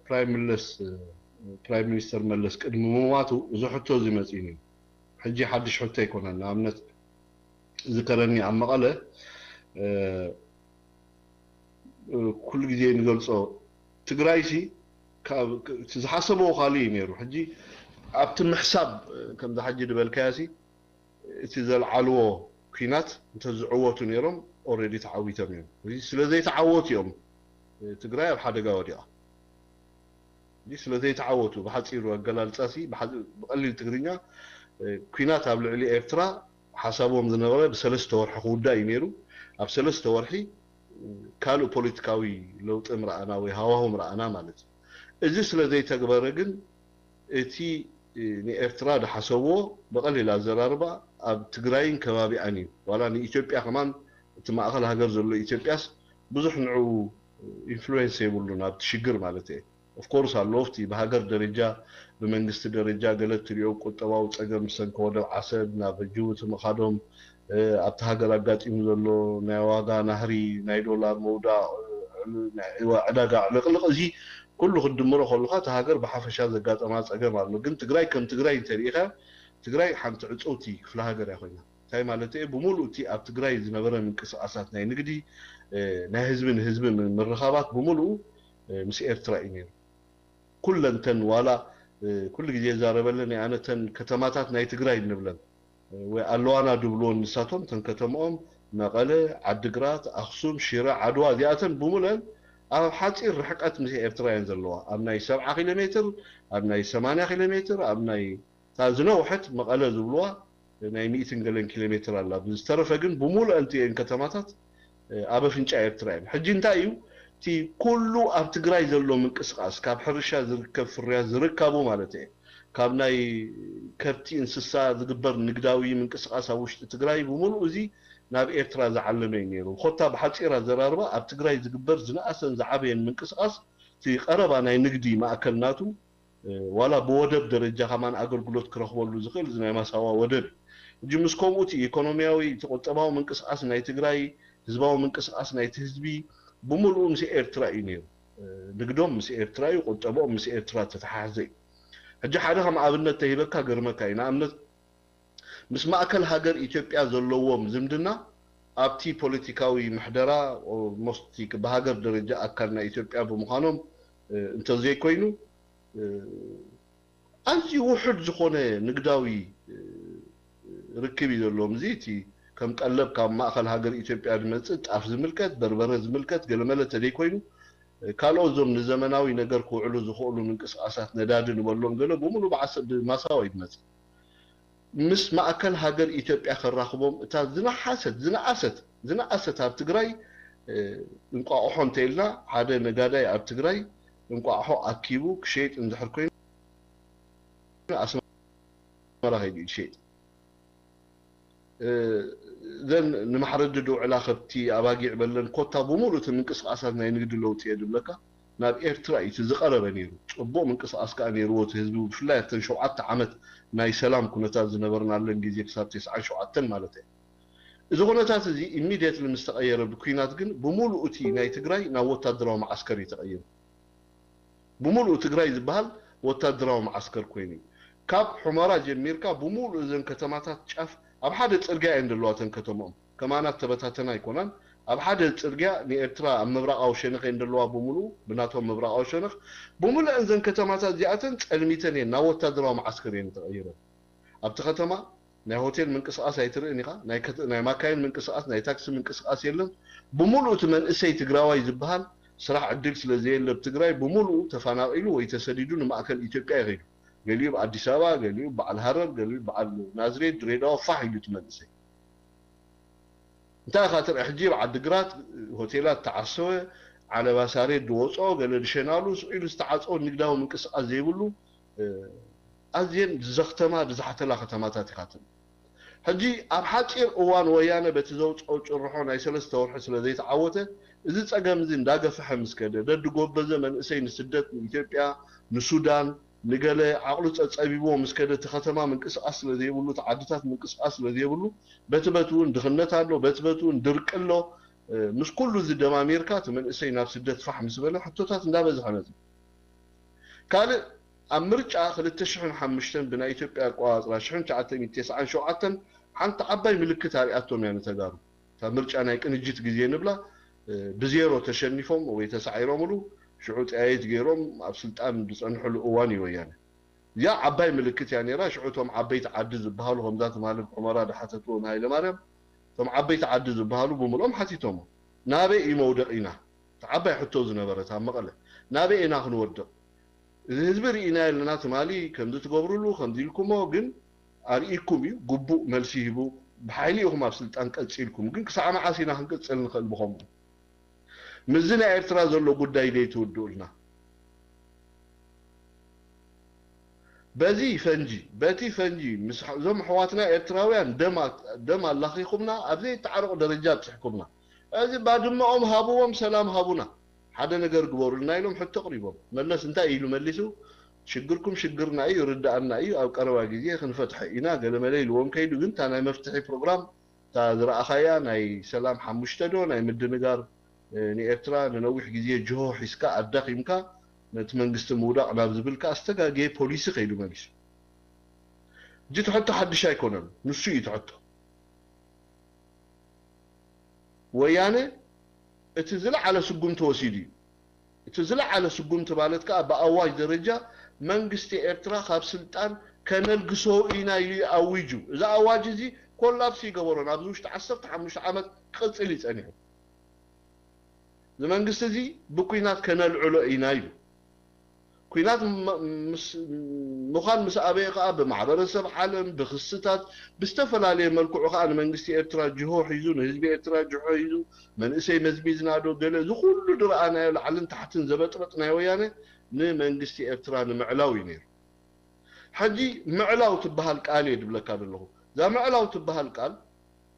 ፕራይም መለስ ፕራይም ሚኒስተር መለስ ቅድሚ ምሟቱ እዚ ሕቶ እዚ መፂኡ ነይሩ ሕጂ ሓድሽ ሕቶ ኣይኮነን ንኣብነት ዝከረኒ ኣብ መቐለ ኩሉ ግዜ ንገልፆ ትግራይ ሲ ዝሓሰብዎ ካልእ እዩ ነይሩ ሕጂ ኣብቲ ምሕሳብ ከምዚ ሓጂ ዝበልካዮ ሲ እቲ ዘልዓልዎ ኲናት እንተዝዕወቱ ነይሮም already ተዓዊቶም እዮም። እዚ ስለዘይተዓወቱ እዮም ትግራይ ኣብ ሓደጋ ወዲቓ። እዚ ስለዘይተዓወቱ ብሓፂሩ ኣገላልፃ ሲ ብቐሊል ትግርኛ ኲናት ኣብ ልዕሊ ኤርትራ ሓሳቦም ዝነበረ ብሰለስተ ወርሒ ክውዳእ እዩ ነይሩ። ኣብ ሰለስተ ወርሒ ካልእ ፖለቲካዊ ለውጢ ምረኣና ወይ ሃዋሁ ምረኣና ማለት እዩ። እዚ ስለዘይተግበረ ግን እቲ ንኤርትራ ዝሓሰብዎ ብቐሊል ኣዘራርባ ኣብ ትግራይን ከባቢኣን እዩ ዋላ ንኢትዮጵያ ከማን እቲ ማእኸል ሃገር ዘሎ ኢትዮጵያስ ብዙሕ ንዕኡ influence የብሉን ኣብቲ ሽግር ማለት እየ of course ኣሎ ኣብቲ ብሃገር ደረጃ ብመንግስቲ ደረጃ ገለ እትሪኦ ቁጠባዊ ፀገም ብሰንኪ ወደብ ዓሰብ ናብ ጅቡቲ ምኻዶም ኣብቲ ሃገር ኣጋጢሙ ዘሎ ናይ ዋጋ ናህሪ ናይ ዶላር ምውዳቕ ዕዳጋ ዕልቕልቕ እዚ ኩሉ ክትድምሮ ከለኻ እታ ሃገር ብሓፈሻ ዘጋጠማ ፀገም ኣሎ ግን ትግራይ ከም ትግራይ እንተሪኢኻ ትግራይ ሓንቲ ዕፅውቲ ክፍለ ሃገር እያ ኮይና እንታይ ማለት እየ ብሙሉእ እቲ ኣብ ትግራይ ዝነበረ ምንቅስቃሳት ናይ ንግዲ ናይ ህዝቢ ንህዝቢ ምርኻባት ብሙሉኡ ምስ ኤርትራ እዩ ነይሩ ኩለንተን ዋላ ኩሉ ግዜ ዛረበለን ኣነ ተን ከተማታት ናይ ትግራይ ንብለን ወይ ኣለዋና ድብልዎን ንሳቶም ተን ከተምኦም መቐለ፣ ዓድግራት፣ ኣኽሱም፣ ሽረ፣ ዓድዋ እዚኣተን ብሙለን ኣብ ሓፂር ርሕቀት ምስ ኤርትራ እየን ዘለዋ ኣብ ናይ ሰብዓ ኪሎ ሜትር ኣብ ናይ ሰማንያ ኪሎ ሜትር ኣብ ናይ እታ ዝነውሐት መቐለ ዝብልዋ ናይ ሚእትን ገለን ኪሎ ሜትር ኣላ ዝተረፈ ግን ብሙሉአን እቲኤን ከተማታት ኣብ ኣፍንጫ ኤርትራ እየን። ሕጂ እንታይ እዩ እቲ ኩሉ ኣብ ትግራይ ዘሎ ምንቅስቃስ ካብ ሕርሻ ዝርከብ ፍርያት ዝርካቡ ማለት እየ ካብ ናይ ከብቲ እንስሳ ዝግበር ንግዳዊ ምንቅስቃስ ኣብ ውሽጢ ትግራይ ብምሉኡ እዚ ናብ ኤርትራ ዝዓለመ እዩ ነይሩ። ኮታ ብሓፂር ኣዘራርባ ኣብ ትግራይ ዝግበር ዝነኣሰን ዝዓበየን ምንቅስቃስ እቲ ቀረባ ናይ ንግዲ ማእከል ናቱ ዋላ ብወደብ ደረጃ ከማን ኣገልግሎት ክረኽበሉ ዝኽእል እዚ ናይ ማሳዋ ወደብ እዩ። ሕጂ ምስ ከምኡ እቲ ኢኮኖሚያዊ እቲ ቁጠባዊ ምንቅስቃስ ናይ ትግራይ ህዝባዊ ምንቅስቃስ ናይቲ ህዝቢ ብምልኡ ምስ ኤርትራ እዩ ነይሩ። ንግዶም ምስ ኤርትራ እዩ፣ ቁጠብኦም ምስ ኤርትራ ተተሓሕዘ እዩ። ሕጂ ሓደ ከም ኣብነት ተሂበካ ገርመካ እዩ። ንኣብነት ምስ ማእከል ሃገር ኢትዮጵያ ዘለዎም ዝምድና ኣብቲ ፖለቲካዊ ምሕደራ ኦልሞስት ብሃገር ደረጃ ኣካል ናይ ኢትዮጵያ ብምዃኖም እንተዘይኮይኑ ኣዝዩ ውሑድ ዝኾነ ንግዳዊ ርክብ እዩ ዘለዎም። እዚ እቲ ከም ቀለብ ካብ ማእኸል ሃገር ኢትዮጵያ ዝመፅእ ጣፍ ዝምልከት፣ በርበረ ዝምልከት ገለመለ ተደይኮይኑ ካልኦት እዞም ንዘመናዊ ነገር ክውዕሉ ዝኽእሉ ምንቅስቃሳት ነዳዲ ንበሎም ገለ ብምሉእ ብዓሰብ ብማሳዋ እዩ ዝመፅእ። ምስ ማእከል ሃገር ኢትዮጵያ ከራኽቦም እታ ዝነሓሰት ዝነኣሰት ዝነኣሰት ኣብ ትግራይ እንቋቑሖ እንተኢልና ሓደ ነጋዳይ ኣብ ትግራይ እንቋቑሖ ኣኪቡ ክሸይጥ እንድሕር ኮይኑ ኣስመራ ከይዱ እዩ ዝሸይጥ። እዘን ንማሕረዲ ድውዕላ ከብቲ ኣባጊዕ በለን ኮታ ብምሉእ እቲ ምንቅስቃሳት ናይ ንግዲ ለውጢ እየ ዝብለካ ናብ ኤርትራ እዩ እቲ ዝቐረበ ነይሩ። ፅቡቕ ምንቅስቃስ ከዓ ነይርዎ እቲ ህዝቢ ብፍላይ ኣብተን ሸውዓተ ዓመት ናይ ሰላም ኩነታት ዝነበርናለን ግዜ ክሳብ ተስዓን ሸውዓተን ማለት እየ። እዚ ኩነታት እዚ ኢሚድየትሊ ምስ ተቐየረ ብኲናት ግን ብምሉእ እቲ ናይ ትግራይ ናብ ወታደራዊ መዓስከር እዩ ተቐይሩ። ብምሉእ ትግራይ ዝበሃል ወታደራዊ መዓስከር ኮይኑ እዩ። ካብ ሑመራ ጀሚርካ ብምሉእ እዘን ከተማታት ጫፍ ኣብ ሓደ ፅርግያ እየን ዘለዋ እተን ከተምኦም። ከማናት ተበታተና ኣይኮናን። ኣብ ሓደ ጽርግያ ንኤርትራ ኣብ ምብራቓዊ ሸነኽ እየን ዘለዋ ብምሉኡ፣ ብናቶም ምብራቓዊ ሸነኽ ብምሉእ እዘን ከተማታት እዚኣተን ጸልሚተን እየን፣ ናብ ወታደራዊ መዓስከር እየን ተቐይረን። ኣብቲ ከተማ ናይ ሆቴል ምንቅስቓስ ኣይትርእን ኢኻ፣ ናይ ከተ- ናይ ማካይን ምንቅስቓስ፣ ናይ ታክሲ ምንቅስቓስ የለን። ብምሉእ እቲ መንእሰይ ትግራዋይ ዝበሃል ስራሕ ዕድል ስለ ዘየለ ኣብ ትግራይ ብምሉኡ ተፈናቒሉ ወይ ተሰዲዱ ንማእከል ኢትዮጵያ ይኸይዱ። ገሊኡ ኣብ ኣዲስ ኣበባ፣ ገሊኡ በዓል ሃረር፣ ገሊኡ በዓል ናዝሬት፣ ድሬዳዋ ፋሕ ኢሉ እቲ መንእሰይ። እንታይ ኢኻ ትርኢ ሕጂ ኣብ ዓዲግራት ሆቴላት ተዓሰወ፣ ዓለባ ሳሬት ዝወፅኦ፣ ገለ ዝሸናሉ ስቕ ኢሉ ዝተዓፀወ ንግዳዊ ምንቅስቓስ ዘይብሉ ኣዝየን ዝዘኽተማ ዝዛሕተላ ከተማታት ኢኻ ትርኢ። ሕጂ ኣብ ሓፂር እዋን ወያነ በቲ ዘውፅኦ ጭርሖ ናይ ሰለስተ ወርሒ ስለ ዘይተዓወተ እዚ ፀገም እዚ እንዳገፈሐ ምስ ከደ ደድጎበዘ መንእሰይ ንስደት ንኢትዮጵያ ንሱዳን ንገለ ዓቕሉ ፀፀቢብዎ ምስ ከደ እቲ ከተማ ምንቅስቓስ ስለ ዘይብሉ እቲ ዓድታት ምንቅስቓስ ስለ ዘይብሉ በቲ በቲ እውን ድኽነት ኣሎ በቲ በቲ እውን ድርቂ ኣሎ። ምስ ኩሉ እዚ ደማሚርካ እቲ መንእሰይ ናብ ስደት ፋሕ ምስ በለ ሕቶታት እንዳበዝሐ መፅእ። ካልእ ኣብ ምርጫ ክልተ ሽሕን ሓሙሽተን ብናይ ኢትዮጵያ ኣቆፃፅራ ሽሕን ትሽዓተ ሚእትን ተስዓን ሸውዓተን ሓንቲ ዓባይ ምልክት ኣርያቶም እያ ንተጋሩ። እታ ምርጫ ናይ ቅንጅት ግዜ ንብላ ብዜሮ ተሸኒፎም ወይ ተሳዒሮምሉ ሽዑ ጠያይት ገይሮም ኣብ ስልጣን ዝፀንሕሉ እዋን እዩ ወያነ። እዚኣ ዓባይ ምልክት እያ ነይራ። ሽዑ እቶም ዓበይቲ ዓዲ ዝበሃሉ ከምዛ ትማሊ ብሑመራ ዝሓተትዎ ንሃይለማርያም እቶም ዓበይቲ ዓዲ ዝበሃሉ ብምልኦም ሓቲቶሞ ናበይ እዩ መውደቕ ኢና? እቲ ዓባይ ሕቶ ዝነበረት ኣብ መቐለ ናበይ ኢና ክንወድቕ? እዚ ህዝቢ ርኢና የለና ትማሊ ከምዚ ትገብርሉ ከምዚ ኢልኩሞ ግን ኣርኢኩም እዩ ግቡእ መልሲ ሂቡ ብሓይሊ ኢኹም ኣብ ስልጣን ቀፂልኩም ግን ክሳዕ መዓስ ኢና ክንቅፅል ንኽእል ብኸምኡ ምስዚ ናይ ኤርትራ ዘሎ ጉዳይ ደይትውድኡልና በዚ ፈንጂ በቲ ፈንጂ እዞም ኣሕዋትና ኤርትራውያን ደም ኣላኺኹምና ኣብ ዘይተዓረቑ ደረጃ ኣብፅሕኩምና እዚ ባድመኦም ሃብዎም ሰላም ሃቡና ሓደ ነገር ግበሩልና ኢሎም ሕቶ ኣቕሪቦም መለስ እንታይ ኢሉ መሊሱ ሽግርኩም ሽግርና እዩ ይርድኣና እዩ ኣብ ቀረባ ግዜ ክንፈትሖ ኢና ገለመለ ኢልዎም ከይዱ ግን እታ ናይ መፍትሒ ፕሮግራም እታ ዝረኣኻያ ናይ ሰላም ሓሙሽተ ዶ ናይ ምድንጋር ንኤርትራ ንነዊሕ ግዜ ጅሆ ሒዝካ ኣዳኺምካ ነቲ መንግስቲ ምውዳቕ ናብ ዝብል ከኣ ዝተጋገየ ፖሊሲ ከይዱ መሊሱ። ሕጂ እቲ ሕቶ ሓድሽ ኣይኮነን፣ ንሱ እዩ እቲ ሕቶ። ወያነ እቲ ዝለዓለ ስጉምቲ ወሲዱ እዩ። እቲ ዝለዓለ ስጉምቲ ማለት ከኣ ብኣዋጅ ደረጃ መንግስቲ ኤርትራ ካብ ስልጣን ከነልግሶ ኢና ኢሉ እዩ ኣዊጁ። እዚ ኣዋጅ እዚ ኮላፕስ ይገበሮ፣ ናብዚ ውሽጢ ዓሰርተ ሓሙሽተ ዓመት ክቕጽል እዩ ጸኒሑ። እዚ መንግስቲ እዚ ብኲናት ከነልዕሎ ኢና ኢሉ። ኲናት ምዃን ምስ ኣበየ ከኣ ብማሕበረሰብ ዓለም ብክስታት ብዝተፈላለየ መልክዑ ከኣ ንመንግስቲ ኤርትራ ጅሆ ሒዙ ንህዝቢ ኤርትራ ጅሆ ሒዙ መንእሰይ መዝሚዝና ዶ ገለ እዚ ኩሉ ዝረኣናዮ ላዕልን ታሕትን ዘበጥበጥ ናይ ወያነ ንመንግስቲ ኤርትራ ንምዕላው እዩ ነይሩ። ሕጂ ምዕላው ትበሃል ቃል እየ ድብለካ ዘለኹ። እዛ ምዕላው ትበሃል ቃል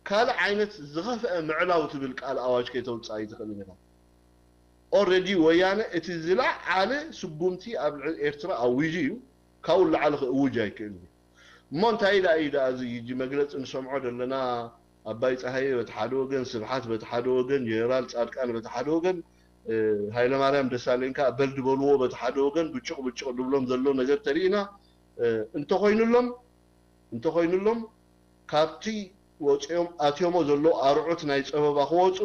ካልእ ዓይነት ዝኸፍአ ምዕላው ትብል ቃል ኣዋጅ ከይተውፅእ ኣይትኽእልን ኢኻ። ኦረዲ ወያነ እቲ ዝለዓለ ስጉምቲ ኣብ ልዕሊ ኤርትራ ኣዊጁ እዩ። ካብኡ ንላዕሊ ክእውጅ ኣይክእልን እዩ። እሞ እንታይ ኢላ እዩ ደኣ እዚ ሕጂ መግለፂ ንሰምዖ ዘለና ኣባይ ፀሃየ በቲ ሓደ ወገን፣ ስብሓት በቲ ሓደ ወገን፣ ጀነራል ፃድቃን በቲ ሓደ ወገን፣ ሃይለማርያም ደሳለኝ ከዓ በል ድበልዎ በቲ ሓደ ወገን ብጭቕ ብጭቕ ድብሎም ዘሎ ነገር ተሪእና እንተኾይኑሎም እንተኾይኑሎም ካብቲ ወፂኦም ኣትዮሞ ዘለዉ ኣርዑት ናይ ፀበባ ክወፁ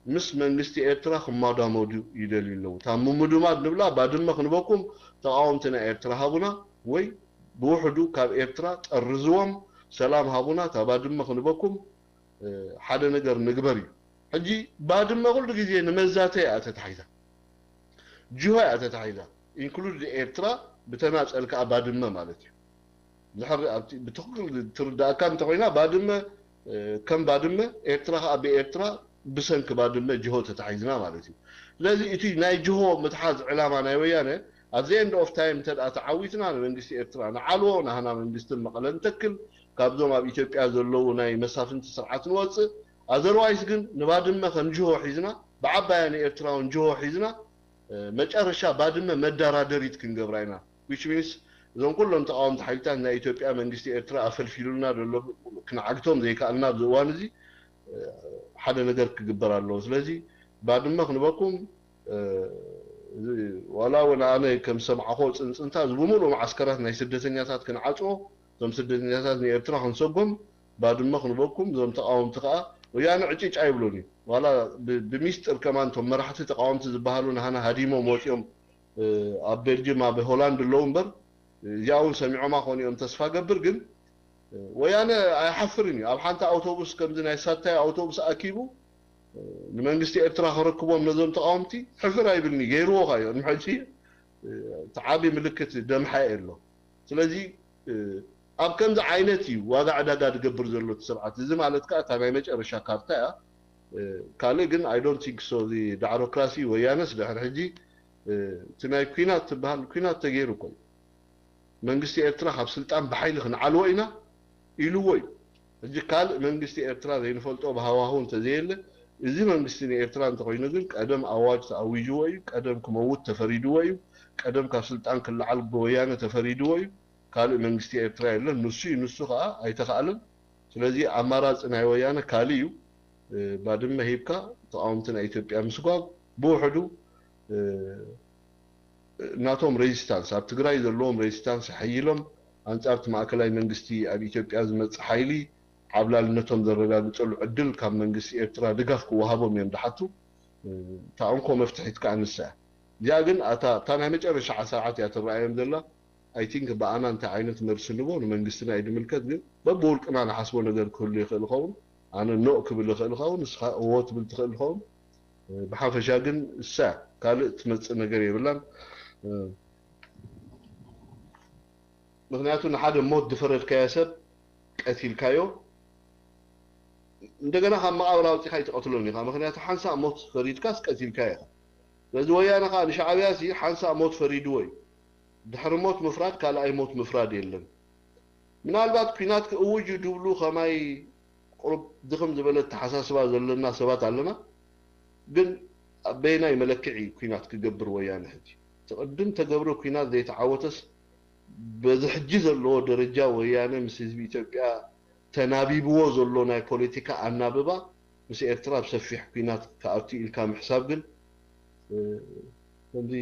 ምስ መንግስቲ ኤርትራ ክማዳመዱ ይደልዩ ኣለዉ። እታ ምምድማድ ንብላ ባድመ ክንበኩም ተቓወምቲ ናይ ኤርትራ ሃቡና ወይ ብውሕዱ ካብ ኤርትራ ጠርዝዎም ሰላም ሃቡና እታ ባድመ ክንበኩም ሓደ ነገር ንግበር እዩ። ሕጂ ባድመ ኩሉ ግዜ ንመዛተ እያ ተታሒዛ፣ ጅሆ እያ ተታሒዛ፣ ኢንክሉድ ኤርትራ ብተናፀል ከዓ ባድመ ማለት እዩ። ድሕሪ ኣብቲ ብትኽክል ትርዳእካ እንተኮይና ባድመ ከም ባድመ ኤርትራ ከዓ ብኤርትራ ብሰንኪ ባድመ ጅሆ ተታሒዝና ማለት እዩ። ስለዚ እቲ ናይ ጅሆ ምትሓዝ ዕላማ ናይ ወያነ ኣብዚ ኤንድ ኦፍ ታይም እንተ ተዓዊትና ንመንግስቲ ኤርትራ ንዓልዎ ናህና መንግስትን መቐለ ንተክል ካብዞም ኣብ ኢትዮጵያ ዘለዉ ናይ መሳፍንቲ ስርዓት ንወፅእ ኣዘርዋይስ ግን ንባድመ ከም ጅሆ ሒዝና ብዓባያ ንኤርትራውን ጅሆ ሒዝና መጨረሻ ባድመ መደራደሪት ክንገብራ ኢና which means እዞም ኩሎም ተቃወምቲ ሓይልታት ናይ ኢትዮጵያ መንግስቲ ኤርትራ ኣፈልፊሉልና ዘሎ ክንዓግቶም ዘይከኣልና ኣብዚ እዋን እዚ ሓደ ነገር ክግበር ኣለዎ ስለዚ ባድመ ክንበኩም ዋላ እውን ኣነ ከም ሰምዓኾ ፅንፅንታ እዚ ብምሉእ መዓስከራት ናይ ስደተኛታት ክንዓፅዎ እዞም ስደተኛታት ንኤርትራ ክንሰጎም ባድመ ክንበኩም እዞም ተቃወምቲ ከዓ ወያነ ዕጭጭ ኣይብሎን እዩ። ዋላ ብ- ብሚስጥር ከማን እቶም መራሕቲ ተቃወምቲ ዝበሃሉ ንሃና ሃዲሞም ወፂኦም፣ እ፣ ኣብ ቤልጅም ኣብ ሆላንድ ኣለዉ እምበር፣ እዚኣ እውን ሰሚዖማ ኮን እዮም ተስፋ ገብር። ግን እ፣ ወያነ ኣይሓፍርን እዩ። ኣብ ሓንቲ ኣውቶቡስ ከምዚ ናይ ሳታይ ኣውቶቡስ ኣኪቡ፣ እ፣ ንመንግስቲ ኤርትራ ከረክቦም ነዞም ተቃወምቲ ሕፍር ኣይብልን እዩ። ገይርዎ ካዮ ንሕጂ፣ እ፣ እቲ ዓቢ ምልክት ደምሓ ኣሎ። ስለዚ፣ እ፣ ኣብ ከምዚ ዓይነት እዩ ዋጋ ዕዳጋ ዝገብር ዘሎ እቲ ስርዓት። እዚ ማለት ከዓ እታ ናይ መጨረሻ ካርታ እያ። እ፣ ካልእ ግን I don't think so። እዚ ዳዕሮክራሲ ወያነስ ድሕሪ ሕጂ፣ እ፣ እቲ ናይ ኩናት ትበሃል ኩናት ተገይሩ እኮ እዩ። መንግስቲ ኤርትራ ካብ ስልጣን ብሓይሊ ክንዓልዎ ኢና ኢልዎ እዩ። ሕጂ ካልእ መንግስቲ ኤርትራ ዘይንፈልጦ ብሃዋሁ እንተዘየለ፣ እዚ መንግስቲ ንኤርትራ እንተኮይኑ ግን ቀደም ኣዋጅ ተኣዊጅዎ እዩ፣ ቀደም ክመውት ተፈሪድዎ እዩ፣ ቀደም ካብ ስልጣን ክለዓል ብወያነ ተፈሪድዎ እዩ። ካልእ መንግስቲ ኤርትራ የለን። ንሱ እዩ፣ ንሱ ከዓ ኣይተኻእለን። ስለዚ ኣማራፂ ናይ ወያነ ካልእ እዩ። እ፣ ባድመ ሂብካ ተቃወምቲ ናይ ኢትዮጵያ ምስጓግ ብውሕዱ፣ እ፣ ናቶም ሬዚስታንስ፣ ኣብ ትግራይ ዘለዎም ሬዚስታንስ ሓይሎም ኣንጻር እቲ ማእከላይ መንግስቲ ኣብ ኢትዮጵያ ዝመጽእ ሓይሊ ዓብላልነቶም ዘረጋግጸሉ ዕድል ካብ መንግስቲ ኤርትራ ድጋፍ ክወሃቦም እዮም ድሓቱ። እታ እንኮ መፍትሒት ከኣ ንሳ እያ። እዚኣ ግን ኣታ እታ ናይ መጨረሻ ዓሰርተ እያ ትረኣዮም ዘላ። I think ብኣና እንታይ ዓይነት መልሲ ንቦ ንመንግስትና እዩ ድምልከት። ግን በብውልቅና ንሓስቦ ነገር ክህሉ ይኽእል ይኸውን። ኣነ ኖእ ክብል ይኽእል ይኸውን፣ ንስኻ እዎ ትብል ትኽእል ይኸውን። ብሓፈሻ ግን እሳ ካልእ ትመጽእ ነገር የብላን። ምኽንያቱ ንሓደ ሞት ዝፈረድካዮ ሰብ ቀቲልካዮ፣ እንደገና ካብ መቓብር ኣውጺኻ ኣይትቐትሎን ኢኻ። ምኽንያቱ ሓንሳእ ሞት ፈሪድካስ ቀቲልካዮ ኢኻ። ስለዚ ወያነ ኸኣ ንሻዕብያ ሲ ሓንሳእ ሞት ፈሪድዎ እዩ። ድሕሪ ሞት ምፍራድ ካልኣይ ሞት ምፍራድ የለን። ምናልባት ኲናት ክእውጅ እዩ ድብሉ ኸማይ ቁሩብ ድኽም ዝበለ ኣተሓሳስባ ዘለና ሰባት ኣለና። ግን ኣብ በየናይ መለክዒ ኲናት ክገብር ወያነ ሕጂ? እቲ ቅድም ተገብረ ኲናት ዘይተዓወተስ በዚ ሕጂ ዘለዎ ደረጃ ወያነ ምስ ህዝቢ ኢትዮጵያ ተናቢብዎ ዘሎ ናይ ፖለቲካ ኣናብባ ምስ ኤርትራ ኣብ ሰፊሕ ኲናት ክኣቱ ኢልካ ምሕሳብ ግን፣ እ፣ ከምዚ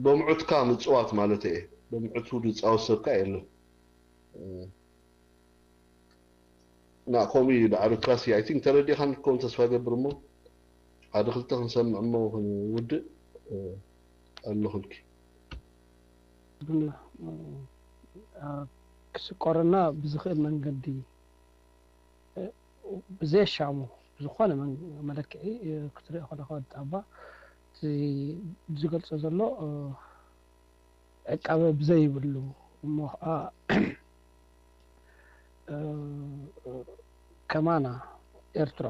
በምዑትካ ምጽዋት ማለት እየ። በምዑቱ ዝጻወት ሰብካ የለን። እ፣ እና ከምኡ እዩ ዳዕሮ ክላሲ፣ I think ተረዲእካኒ ክኸውን ተስፋ ገብር እሞ ሓደ ክልተ ክንሰምዕ እሞ ክንውድእ፣ እ፣ ኣለኹልኪ። ግን ክስቆረና ብዝኽእል መንገዲ ብዘየሻሙ ብዝኾነ መለክዒ ክትሪኦ ከለኻ ወዲ ጣባ እቲ ዝገልጾ ዘሎ ዕቃበ ብዘይብሉ እሞ ከዓ ከማና ኤርትራ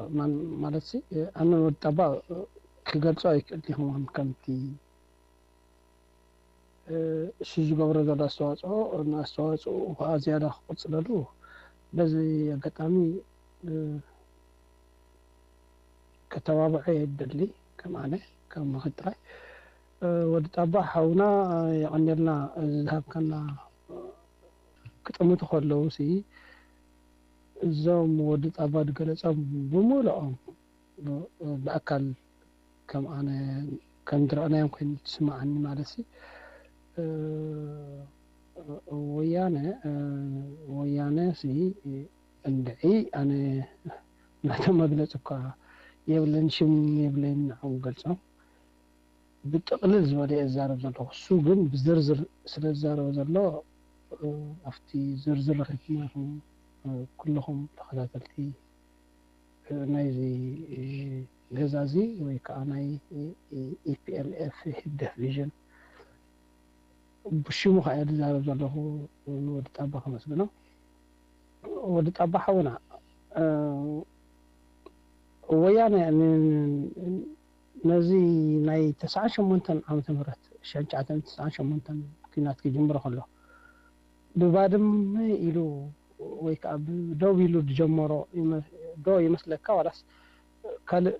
ማለት ኣነ ወዲ ጣባ ክገልጾ ኣይክእል ይኸውን ከምቲ እሱ ዝገብሮ ዘሎ ኣስተዋፅኦ ንኣስተዋፅኦ ከዓ ዝያዳ ክቕፅለሉ በዚ ኣጋጣሚ ከተባብዖ የደሊ ከም ኣነ ከም ምኽትራይ ወዲ ጣባ ሓውና የቐንየልና ዝሃብካና ክጥምቱ ከለዉ ሲ እዞም ወዲ ጣባ ዝገለፆም ብምልኦም ብኣካል ከም ኣነ ከም ዝረኣናዮም ኮይኑ ዝስማዓኒ ማለት ሲ ወያነ ወያነ ሲ እንድዒ ኣነ ናቶም መግለፂ እኳ የብለን ሽም የብለን ንዕኦም ገልፆም ብጥቕልል ዝበለ እየ ዝዛረብ ዘለኹ እሱ ግን ብዝርዝር ስለ ዝዛረበ ዘሎ ኣብቲ ዝርዝር ረኺብኩም ኢኹም ኩልኹም ተኸታተልቲ ናይዚ ገዛ እዚ ወይ ከዓ ናይ EPLF ህግደፍ ቪዥን ብሽሙ ከዓ እየ ዝዛረብ ዘለኹ ንወዲ ጣባ ከመስግኖ ወዲ ጣባ ሓውና ወያነ ነዚ ናይ ተስዓን ሸሞንተን ዓመተ ምህረት ሽሕን ትሽዓተ ሚእትን ተስዓን ሸሞንተን ኲናት ክጅምር ከሎ ብባድመ ኢሉ ወይ ከዓ ብደው ኢሉ ዝጀመሮ ዶ ይመስለካ ዋላስ ካልእ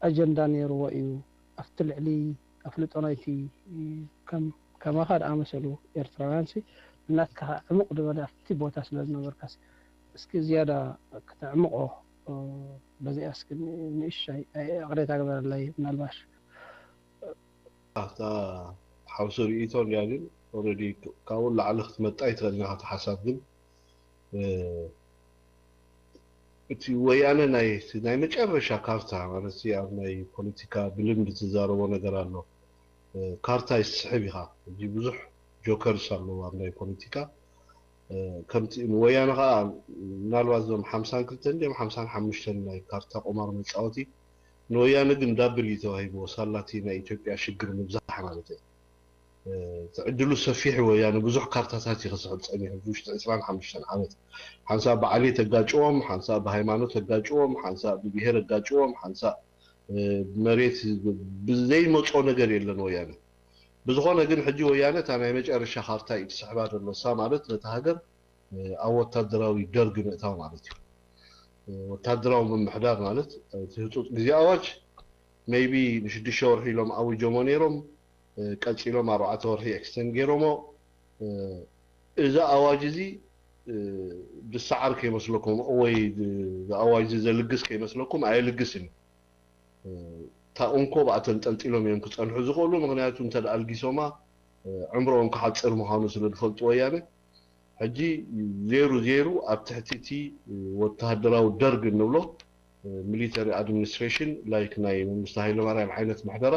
ኣጀንዳ ነይርዎ እዩ ኣብቲ ልዕሊ ኣፍልጦ ናይቲ ከም ከማኻ ዝኣመሰሉ ኤርትራውያን ሲ ብናትካ ዕሙቕ ዝበለ ኣብቲ ቦታ ስለ ዝነበርካ እስኪ ዝያዳ ክተዕምቆ በዚኣ እስኪ ንእሽተይ ኣቕሬታ ግበረለይ ምናልባሽ ኣብታ ሓውሲ ርእይቶ እንዲያ ግን ኦረዲ ካብኡ ላዕሊ ክትመጣ ይትኽእል ኢና ካብቲ ሓሳብ ግን እቲ ወያነ ናይ ናይ መጨረሻ ካርታ ማለት ኣብ ናይ ፖለቲካ ብልምድ ትዛረቦ ነገር ኣሎ። ካርታ ይስሕብ ኢኻ። እዚ ብዙሕ ጆከርስ ኣለዎ ኣብ ናይ ፖለቲካ። ከምቲ ንወያነ ከዓ ምናልባት እዞም ሓምሳን ክልተን ድዮም ሓምሳን ሓሙሽተን ናይ ካርታ ቁማር መፃወቲ ንወያነ ግን ዳብል እዩ ተዋሂብዎ። ሳላቲ ናይ ኢትዮጵያ ሽግር ምብዛሕ ማለት እዩ። ትዕድሉ ሰፊሕ ወያነ ብዙሕ ካርታታት እዩ ክስሕብ ፀኒሑ ውሽጢ ዕስራን ሓሙሽተን ዓመት። ሓንሳብ ብዓሌት ኣጋጭዎም፣ ሓንሳብ ብሃይማኖት ኣጋጭዎም፣ ሓንሳብ ብብሄር ኣጋጭዎም፣ ሓንሳብ ብመሬት ብዘይመፆ ነገር የለን ወያነ። ብዝኾነ ግን ሕጂ ወያነ እታ ናይ መጨረሻ ካርታ እዩ ትስሕባ ዘሎ። እሳ ማለት ነታ ሃገር ኣብ ወታደራዊ ደርግ ምእታው ማለት እዩ። ወታደራዊ ምምሕዳር ማለት እቲ ህፁፅ ግዜ ኣዋጅ maybe ንሽዱሽተ ወርሒ ኢሎም ኣዊጆሞ ነይሮም። ቀፂሎም ኣርባዕተ ወርሒ ኤክስተንድ ገይሮሞ። እዚ ኣዋጅ እዚ ዝሰዓር ከይመስለኩም ወይ ኣዋጅ እዚ ዘልግስ ከይመስለኩም ኣየልግስን እዩ። እታ እንኮ ብኣ ተንጠልጢሎም እዮም ክፀንሑ ዝኽእሉ። ምክንያቱ እንተ ኣልጊሶማ ዕምሮኦም ክሓፅር ምዃኑ ስለ ዝፈልጡ ወያነ ሕጂ ዜሩ ዜሩ ኣብ ትሕቲ እቲ ወተሃደራዊ ደርግ እንብሎ ሚሊተሪ ኣድሚኒስትሬሽን ላይክ ናይ መንግስቲ ሃይለማርያም ዓይነት ምሕደራ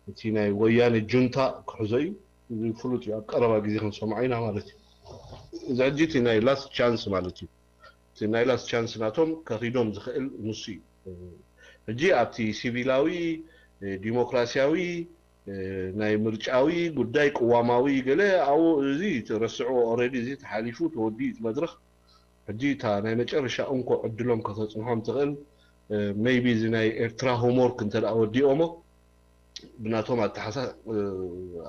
እቲ ናይ ወያነ ጁንታ ክሕዞ እዩ። እዚ ፍሉጥ እዩ። ኣብ ቀረባ ግዜ ክንሰምዖ ኢና ማለት እዩ። እዚ ሕጂ እቲ ናይ ላስት ቻንስ ማለት እዩ። እቲ ናይ ላስት ቻንስ ናቶም ከኺዶም ዝኽእል ንሱ እዩ። ሕጂ ኣብቲ ሲቪላዊ ዲሞክራሲያዊ ናይ ምርጫዊ ጉዳይ ቅዋማዊ ገለ ኣብኡ እዚ ረስዕዎ። ኦረዲ እዚ ተሓሊፉ ተወዲኡ እቲ መድረኽ። ሕጂ እታ ናይ መጨረሻ እንኮ ዕድሎም ከተፅንሖም ትኽእል maybe እዚ ናይ ኤርትራ ሆምወርክ እንተ ወዲኦሞ ብናቶም ኣተሓሳ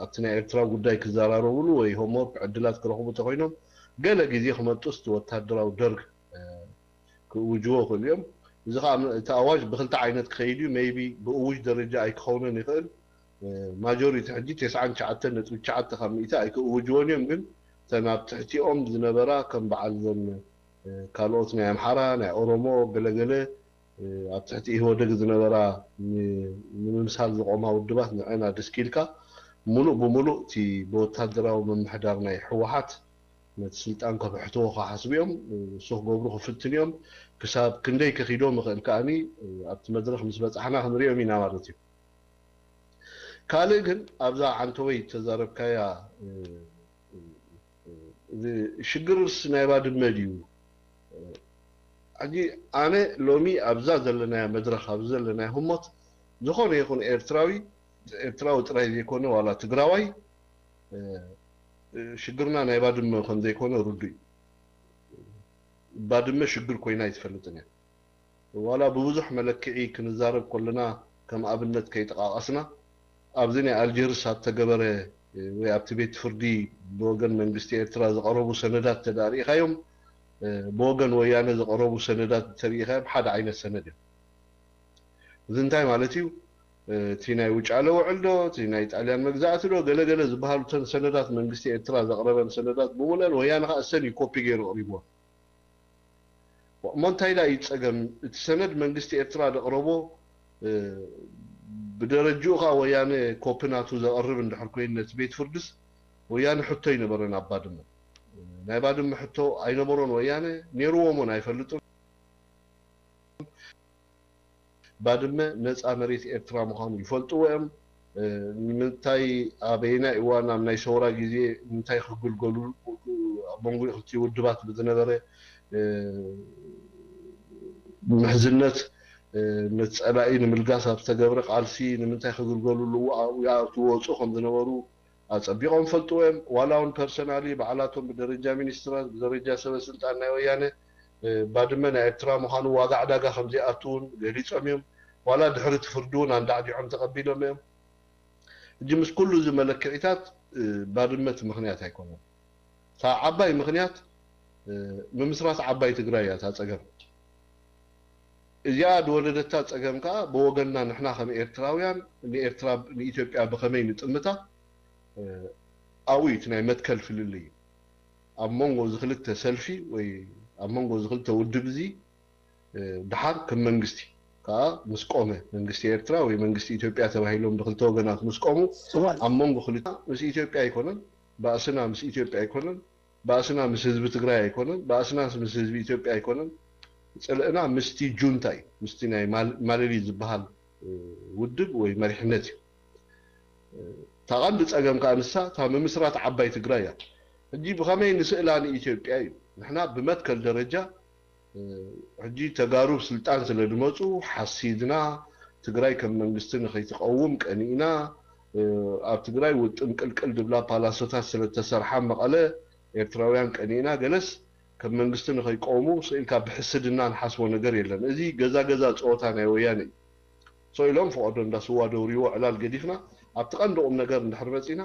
ኣብቲ ናይ ኤርትራ ጉዳይ ክዘራረብሉ ወይ ሆምወርክ ዕድላት ክረኽቡ እንተኮይኖም ገለ ግዜ ክመጡስ እቲ ወታደራዊ ደርግ ክእውጅዎ ክእሉ እዮም። እዚ ከዓ እቲ ኣዋጅ ብክልተ ዓይነት ክኸይድ እዩ። maybe ብእውጅ ደረጃ ኣይክኸውንን ይኽእል። ማጆሪቲ ሕጂ ተስዓን ትሽዓተን ነጥቢ ትሽዓተ ካብ ሚእቲ ኣይክእውጅዎን እዮም። ግን እተን ኣብ ትሕቲኦም ዝነበራ ከም በዓል ዘን ካልኦት ናይ ኣምሓራ ናይ ኦሮሞ ገለገለ ኣብ ትሕቲ ኢህወደግ ዝነበራ ንምምሳል ዝቆማ ውድባት ንዐን ኣደስኪልካ ሙሉእ ብሙሉእ እቲ ብወታደራዊ ምምሕዳር ናይ ህወሓት ነቲ ስልጣን ከብሕትዎ ክሓስቡ እዮም። እሱ ክገብሩ ክፍትን እዮም። ክሳብ ክንደይ ከኺዶም ይኽእል ከኣኒ ኣብቲ መድረኽ ምስ በፃሕና ክንሪኦም ኢና ማለት እዩ። ካልእ ግን ኣብዛ ዓንተወይ ተዛረብካያ ሽግርስ ናይ ባድመ ድዩ? ሕጂ ኣነ ሎሚ ኣብዛ ዘለናያ መድረኽ ኣብዚ ዘለናያ ህሞት ዝኾነ ይኹን ኤርትራዊ ኤርትራዊ ጥራይ ዘይኮነ ዋላ ትግራዋይ ሽግርና ናይ ባድመ ከም ዘይኮነ ርዱእ እዩ። ባድመ ሽግር ኮይና ኣይትፈልጥን እያ። ዋላ ብብዙሕ መለክዒ ክንዛረብ ከለና ከም ኣብነት ከይጠቓቐስና ኣብዚ ናይ ኣልጀርስ ኣብ ተገበረ ወይ ኣብቲ ቤት ፍርዲ ብወገን መንግስቲ ኤርትራ ዝቐረቡ ሰነዳት ተዳሪእኻዮም ብወገን ወያነ ዝቐረቡ ሰነዳት ተሪኢኻዮም ሓደ ዓይነት ሰነድ እዮም። እዚ እንታይ ማለት እዩ? እቲ ናይ ውጫለ ውዕል ዶ እቲ ናይ ጣልያን መግዛእቲ ዶ ገለገለ ዝበሃሉ ተን ሰነዳት መንግስቲ ኤርትራ ዘቕረበን ሰነዳት ብምለን ወያነ ከዓ እሰን እዩ ኮፒ ገይሩ ኣቕሪብዎ። እሞ እንታይ ዳ እዩ ፀገም? እቲ ሰነድ መንግስቲ ኤርትራ ዘቕረቦ ብደረጅኡ ከዓ ወያነ ኮፒ ናቱ ዘቐርብ እንድሕር ኮይኑ ነቲ ቤት ፍርድስ ወያነ ሕቶ ኣይነበረን ኣብ ባድመ። ናይ ባድመ ሕቶ ኣይነበሮን ወያነ፣ ነይርዎም እውን ኣይፈልጡን። ባድመ ነፃ መሬት ኤርትራ ምዃኑ ይፈልጥዎ እዮም። ንምንታይ ኣበየናይ እዋን ኣብ ናይ ሰውራ ግዜ ንምንታይ ክግልገሉ ኣብ መንጎ ክልቲኡ ውድባት ብዝነበረ ምሕዝነት ነቲ ፀላኢ ንምልጋስ ኣብ ዝተገብረ ቃልሲ ንምንታይ ክግልገሉሉ ኣብኡ ይኣትዉ ወፁ ከም ዝነበሩ ኣፀቢቖም ፈልጥዎ እዮም። ዋላ እውን ፐርሰናሊ ባዕላቶም ብደረጃ ሚኒስትራት ብደረጃ ሰበ ስልጣን ናይ ወያነ ባድመ ናይ ኤርትራ ምዃኑ ዋጋ ዕዳጋ ከም ዘይኣቱ እውን ገሊፆም እዮም። ዋላ ድሕሪ እቲ ፍርዲ እውን ኣንዳዕዲዖም ተቐቢሎም እዮም። ሕጂ ምስ ኩሉ እዚ መለክዒታት ባድመ እቲ ምኽንያት ኣይኮነን። እታ ዓባይ ምኽንያት ምምስራት ዓባይ ትግራይ እያ እታ ፀገም። እዚኣ ዝወለደታ ፀገም ከዓ ብወገንና ንሕና ከም ኤርትራውያን ንኤርትራ ንኢትዮጵያ ብኸመይ ንጥምታ ኣብኡ እዩ እቲ ናይ መትከል ፍልልይ እዩ። ኣብ መንጎ እዚ ክልተ ሰልፊ ወይ ኣብ መንጎ እዚ ክልተ ውድብ እዚ ድሓር ከም መንግስቲ ከዓ ምስ ቆመ መንግስቲ ኤርትራ ወይ መንግስቲ ኢትዮጵያ ተባሂሎም ብክልተ ወገናት ምስ ቆሙ ኣብ መንጎ ክልተ ምስ ኢትዮጵያ ኣይኮነን ባእስና ምስ ኢትዮጵያ ኣይኮነን ባእስና ምስ ህዝቢ ትግራይ ኣይኮነን ባእስና ምስ ህዝቢ ኢትዮጵያ ኣይኮነን ጽልእና ምስቲ ጁንታ እዩ፣ ምስቲ ናይ ማል- ማለሊ ዝበሃል ውድብ ወይ መሪሕነት እዩ። እታ ቀንዲ ጸገም ከኣ ንሳ እታ ምምስራት ዓባይ ትግራይ እያ። ሕጂ ብኸመይ ንስእላ ንኢትዮጵያ እዩ። ንሕና ብመትከል ደረጃ ሕጂ ተጋሩ ስልጣን ስለ ዝመፁ ሓሲድና ትግራይ ከም መንግስቲ ንኸይትቀውም ቀኒእና፣ ኣብ ትግራይ ውጥም ቅልቅል ዝብላ ፓላሶታት ስለተሰርሓ መቐለ ኤርትራውያን ቀኒእና ገለስ ከም መንግስቲ ንኸይቀውሙ ስኢልካ ብሕስድና ንሓስቦ ነገር የለን። እዚ ገዛ ገዛ ፀወታ ናይ ወያነ እዩ። ሶ ኢሎም ፈቐዶ እንዳ ስዋ ደውርዎ ዕላል ገዲፍና ኣብቲ ቀንዲ ቁም ነገር እንድሕር መፂና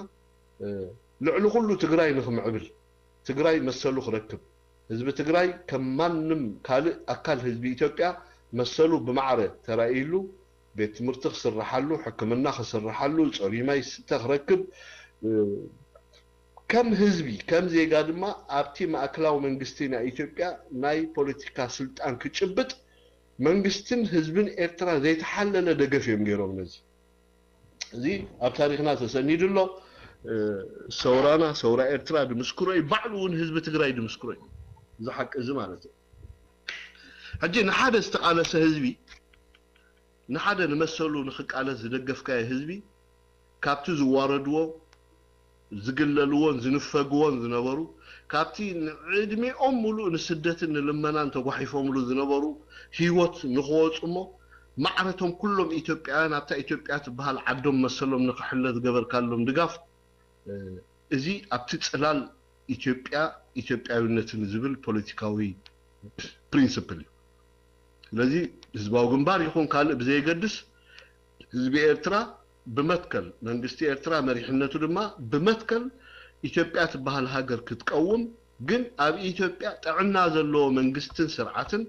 ልዕሊ ኩሉ ትግራይ ንክምዕብል ትግራይ መሰሉ ክረክብ ህዝቢ ትግራይ ከም ማንም ካልእ ኣካል ህዝቢ ኢትዮጵያ መሰሉ ብማዕረ ተራእይሉ ቤት ትምህርቲ ክስርሓሉ ሕክምና ክስርሓሉ ፅሩይ ማይ ስተ ክረክብ ከም ህዝቢ ከም ዜጋ ድማ ኣብቲ ማእከላዊ መንግስቲ ናይ ኢትዮጵያ ናይ ፖለቲካ ስልጣን ክጭብጥ መንግስትን ህዝብን ኤርትራ ዘይተሓለለ ደገፍ እዮም ገይሮም ነዚ። እዚ ኣብ ታሪክና ተሰኒዱ ኣሎ። ሰውራና ሰውራ ኤርትራ ድምስክሮ እዩ፣ ባዕሉ እውን ህዝቢ ትግራይ ድምስክሮ እዩ። እዚ ሓቂ እዚ ማለት እዩ። ሕጂ ንሓደ ዝተቃለሰ ህዝቢ ንሓደ ንመሰሉ ንክቃለስ ዝደገፍካዮ ህዝቢ ካብቲ ዝዋረድዎ ዝግለልዎን ዝንፈግዎን ዝነበሩ ካብቲ ንዕድሚኦም ሙሉእ ንስደትን ንልመናን ተጓሒፎምሉ ዝነበሩ ህይወት ንክወፁ እሞ ማዕረቶም ኩሎም ኢትዮጵያውያን ኣብታ ኢትዮጵያ ትበሃል ዓዶም መሰሎም ንክሕለ ዝገበርካሎም ድጋፍ እዚ ኣብቲ ፅላል ኢትዮጵያ ኢትዮጵያዊነትን ዝብል ፖለቲካዊ ፕሪንስፕል እዩ። ስለዚ ህዝባዊ ግንባር ይኹን ካልእ ብዘየገድስ ህዝቢ ኤርትራ ብመትከል መንግስቲ ኤርትራ መሪሕነቱ ድማ ብመትከል ኢትዮጵያ ትበሃል ሃገር ክትቀውም ግን ኣብ ኢትዮጵያ ጥዕና ዘለዎ መንግስትን ስርዓትን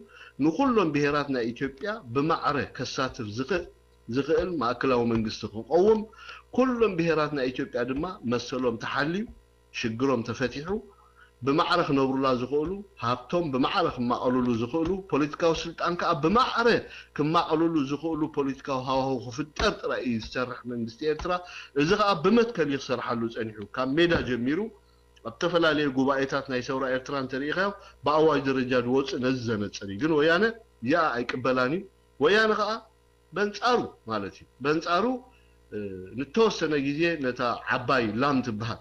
ንኩሎም ብሄራት ናይ ኢትዮጵያ ብማዕረ ከሳትፍ ዝኽእል ዝኽእል ማእከላዊ መንግስቲ ክቐውም ኩሎም ብሄራት ናይ ኢትዮጵያ ድማ መሰሎም ተሓልዩ ሽግሮም ተፈቲሑ ብማዕረ ክነብሩላ ዝኽእሉ ሃብቶም ብማዕረ ክማቐሉሉ ዝኽእሉ ፖለቲካዊ ስልጣን ከዓ ብማዕረ ክማቐሉሉ ዝኽእሉ ፖለቲካዊ ሃዋህው ክፍጠር ጥራይ እዩ ዝሰርሕ መንግስቲ ኤርትራ። እዚ ከዓ ብመትከል እዩ ክሰርሓሉ ፀኒሑ ካብ ሜዳ ጀሚሩ ኣብ ዝተፈላለዩ ጉባኤታት ናይ ሰውራ ኤርትራ እንተሪኢኻዮ ብኣዋጅ ደረጃ ዝወፅእ ነዚ ዘነፅር እዩ። ግን ወያነ ያኣ ኣይቅበላን እዩ። ወያነ ከዓ በንፃሩ ማለት እዩ። በንፃሩ ንተወሰነ ግዜ ነታ ዓባይ ላም ትበሃል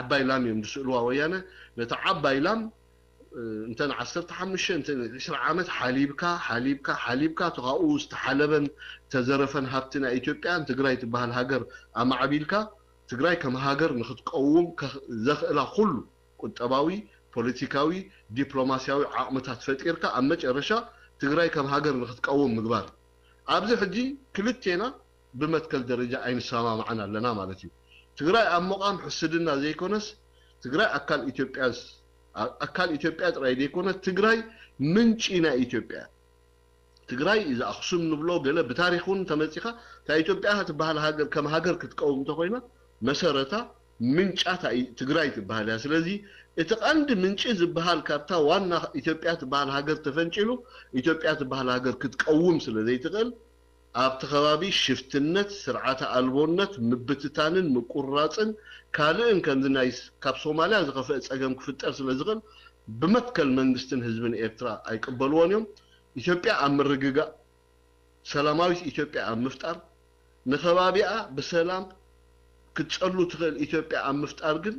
ዓባይ ላም እዮም ዝስእልዋ ወያነ ነታ ዓባይ ላም እንተን ዓሰርተ ሓሙሽተ እንተን ዕስራ ዓመት ሓሊብካ ሓሊብካ ሓሊብካ እቲ ካብኡ ዝተሓለበን ተዘረፈን ሃብቲ ናይ ኢትዮጵያ ትግራይ ትበሃል ሃገር ኣማዕቢልካ ትግራይ ከም ሃገር ንክትቀውም ዘኽእላ ኩሉ ቁጠባዊ፣ ፖለቲካዊ፣ ዲፕሎማሲያዊ ዓቕምታት ፈጢርካ ኣብ መጨረሻ ትግራይ ከም ሃገር ንክትቀውም ምግባር። ኣብዚ ሕጂ ክልቴና ብመትከል ደረጃ ኣይንሰማማዕን ኣለና ማለት እዩ። ትግራይ ኣብ ምቓም ሕስድና ዘይኮነስ ትግራይ ኣካል ኢትዮጵያ ኣካል ኢትዮጵያ ጥራይ ዘይኮነ ትግራይ ምንጪ ናይ ኢትዮጵያ ትግራይ እዚ ኣክሱም ንብሎ ገለ ብታሪክ እውን ተመፂካ እታ ኢትዮጵያ ትበሃል ሃገር ከም ሃገር ክትቀውም እንተኮይና መሰረታ ምንጫ ትግራይ ትበሃል እያ። ስለዚ እቲ ቀንዲ ምንጪ ዝበሃል ካብታ ዋና ኢትዮጵያ ትበሃል ሃገር ተፈንጪሉ ኢትዮጵያ ትበሃል ሃገር ክትቀውም ስለ ዘይትኽእል ኣብቲ ከባቢ ሽፍትነት፣ ስርዓተ ኣልቦነት፣ ምብትታንን ምቁርራፅን ካልእን ከምዚ ናይ ካብ ሶማልያ ዝኸፍአ ፀገም ክፍጠር ስለ ዝኽእል ብመትከል መንግስትን ህዝብን ኤርትራ ኣይቅበልዎን እዮም። ኢትዮጵያ ኣብ ምርግጋእ፣ ሰላማዊት ኢትዮጵያ ኣብ ምፍጣር፣ ንኸባቢኣ ብሰላም ክትፀሉ ትኽእል ኢትዮጵያ ኣብ ምፍጣር ግን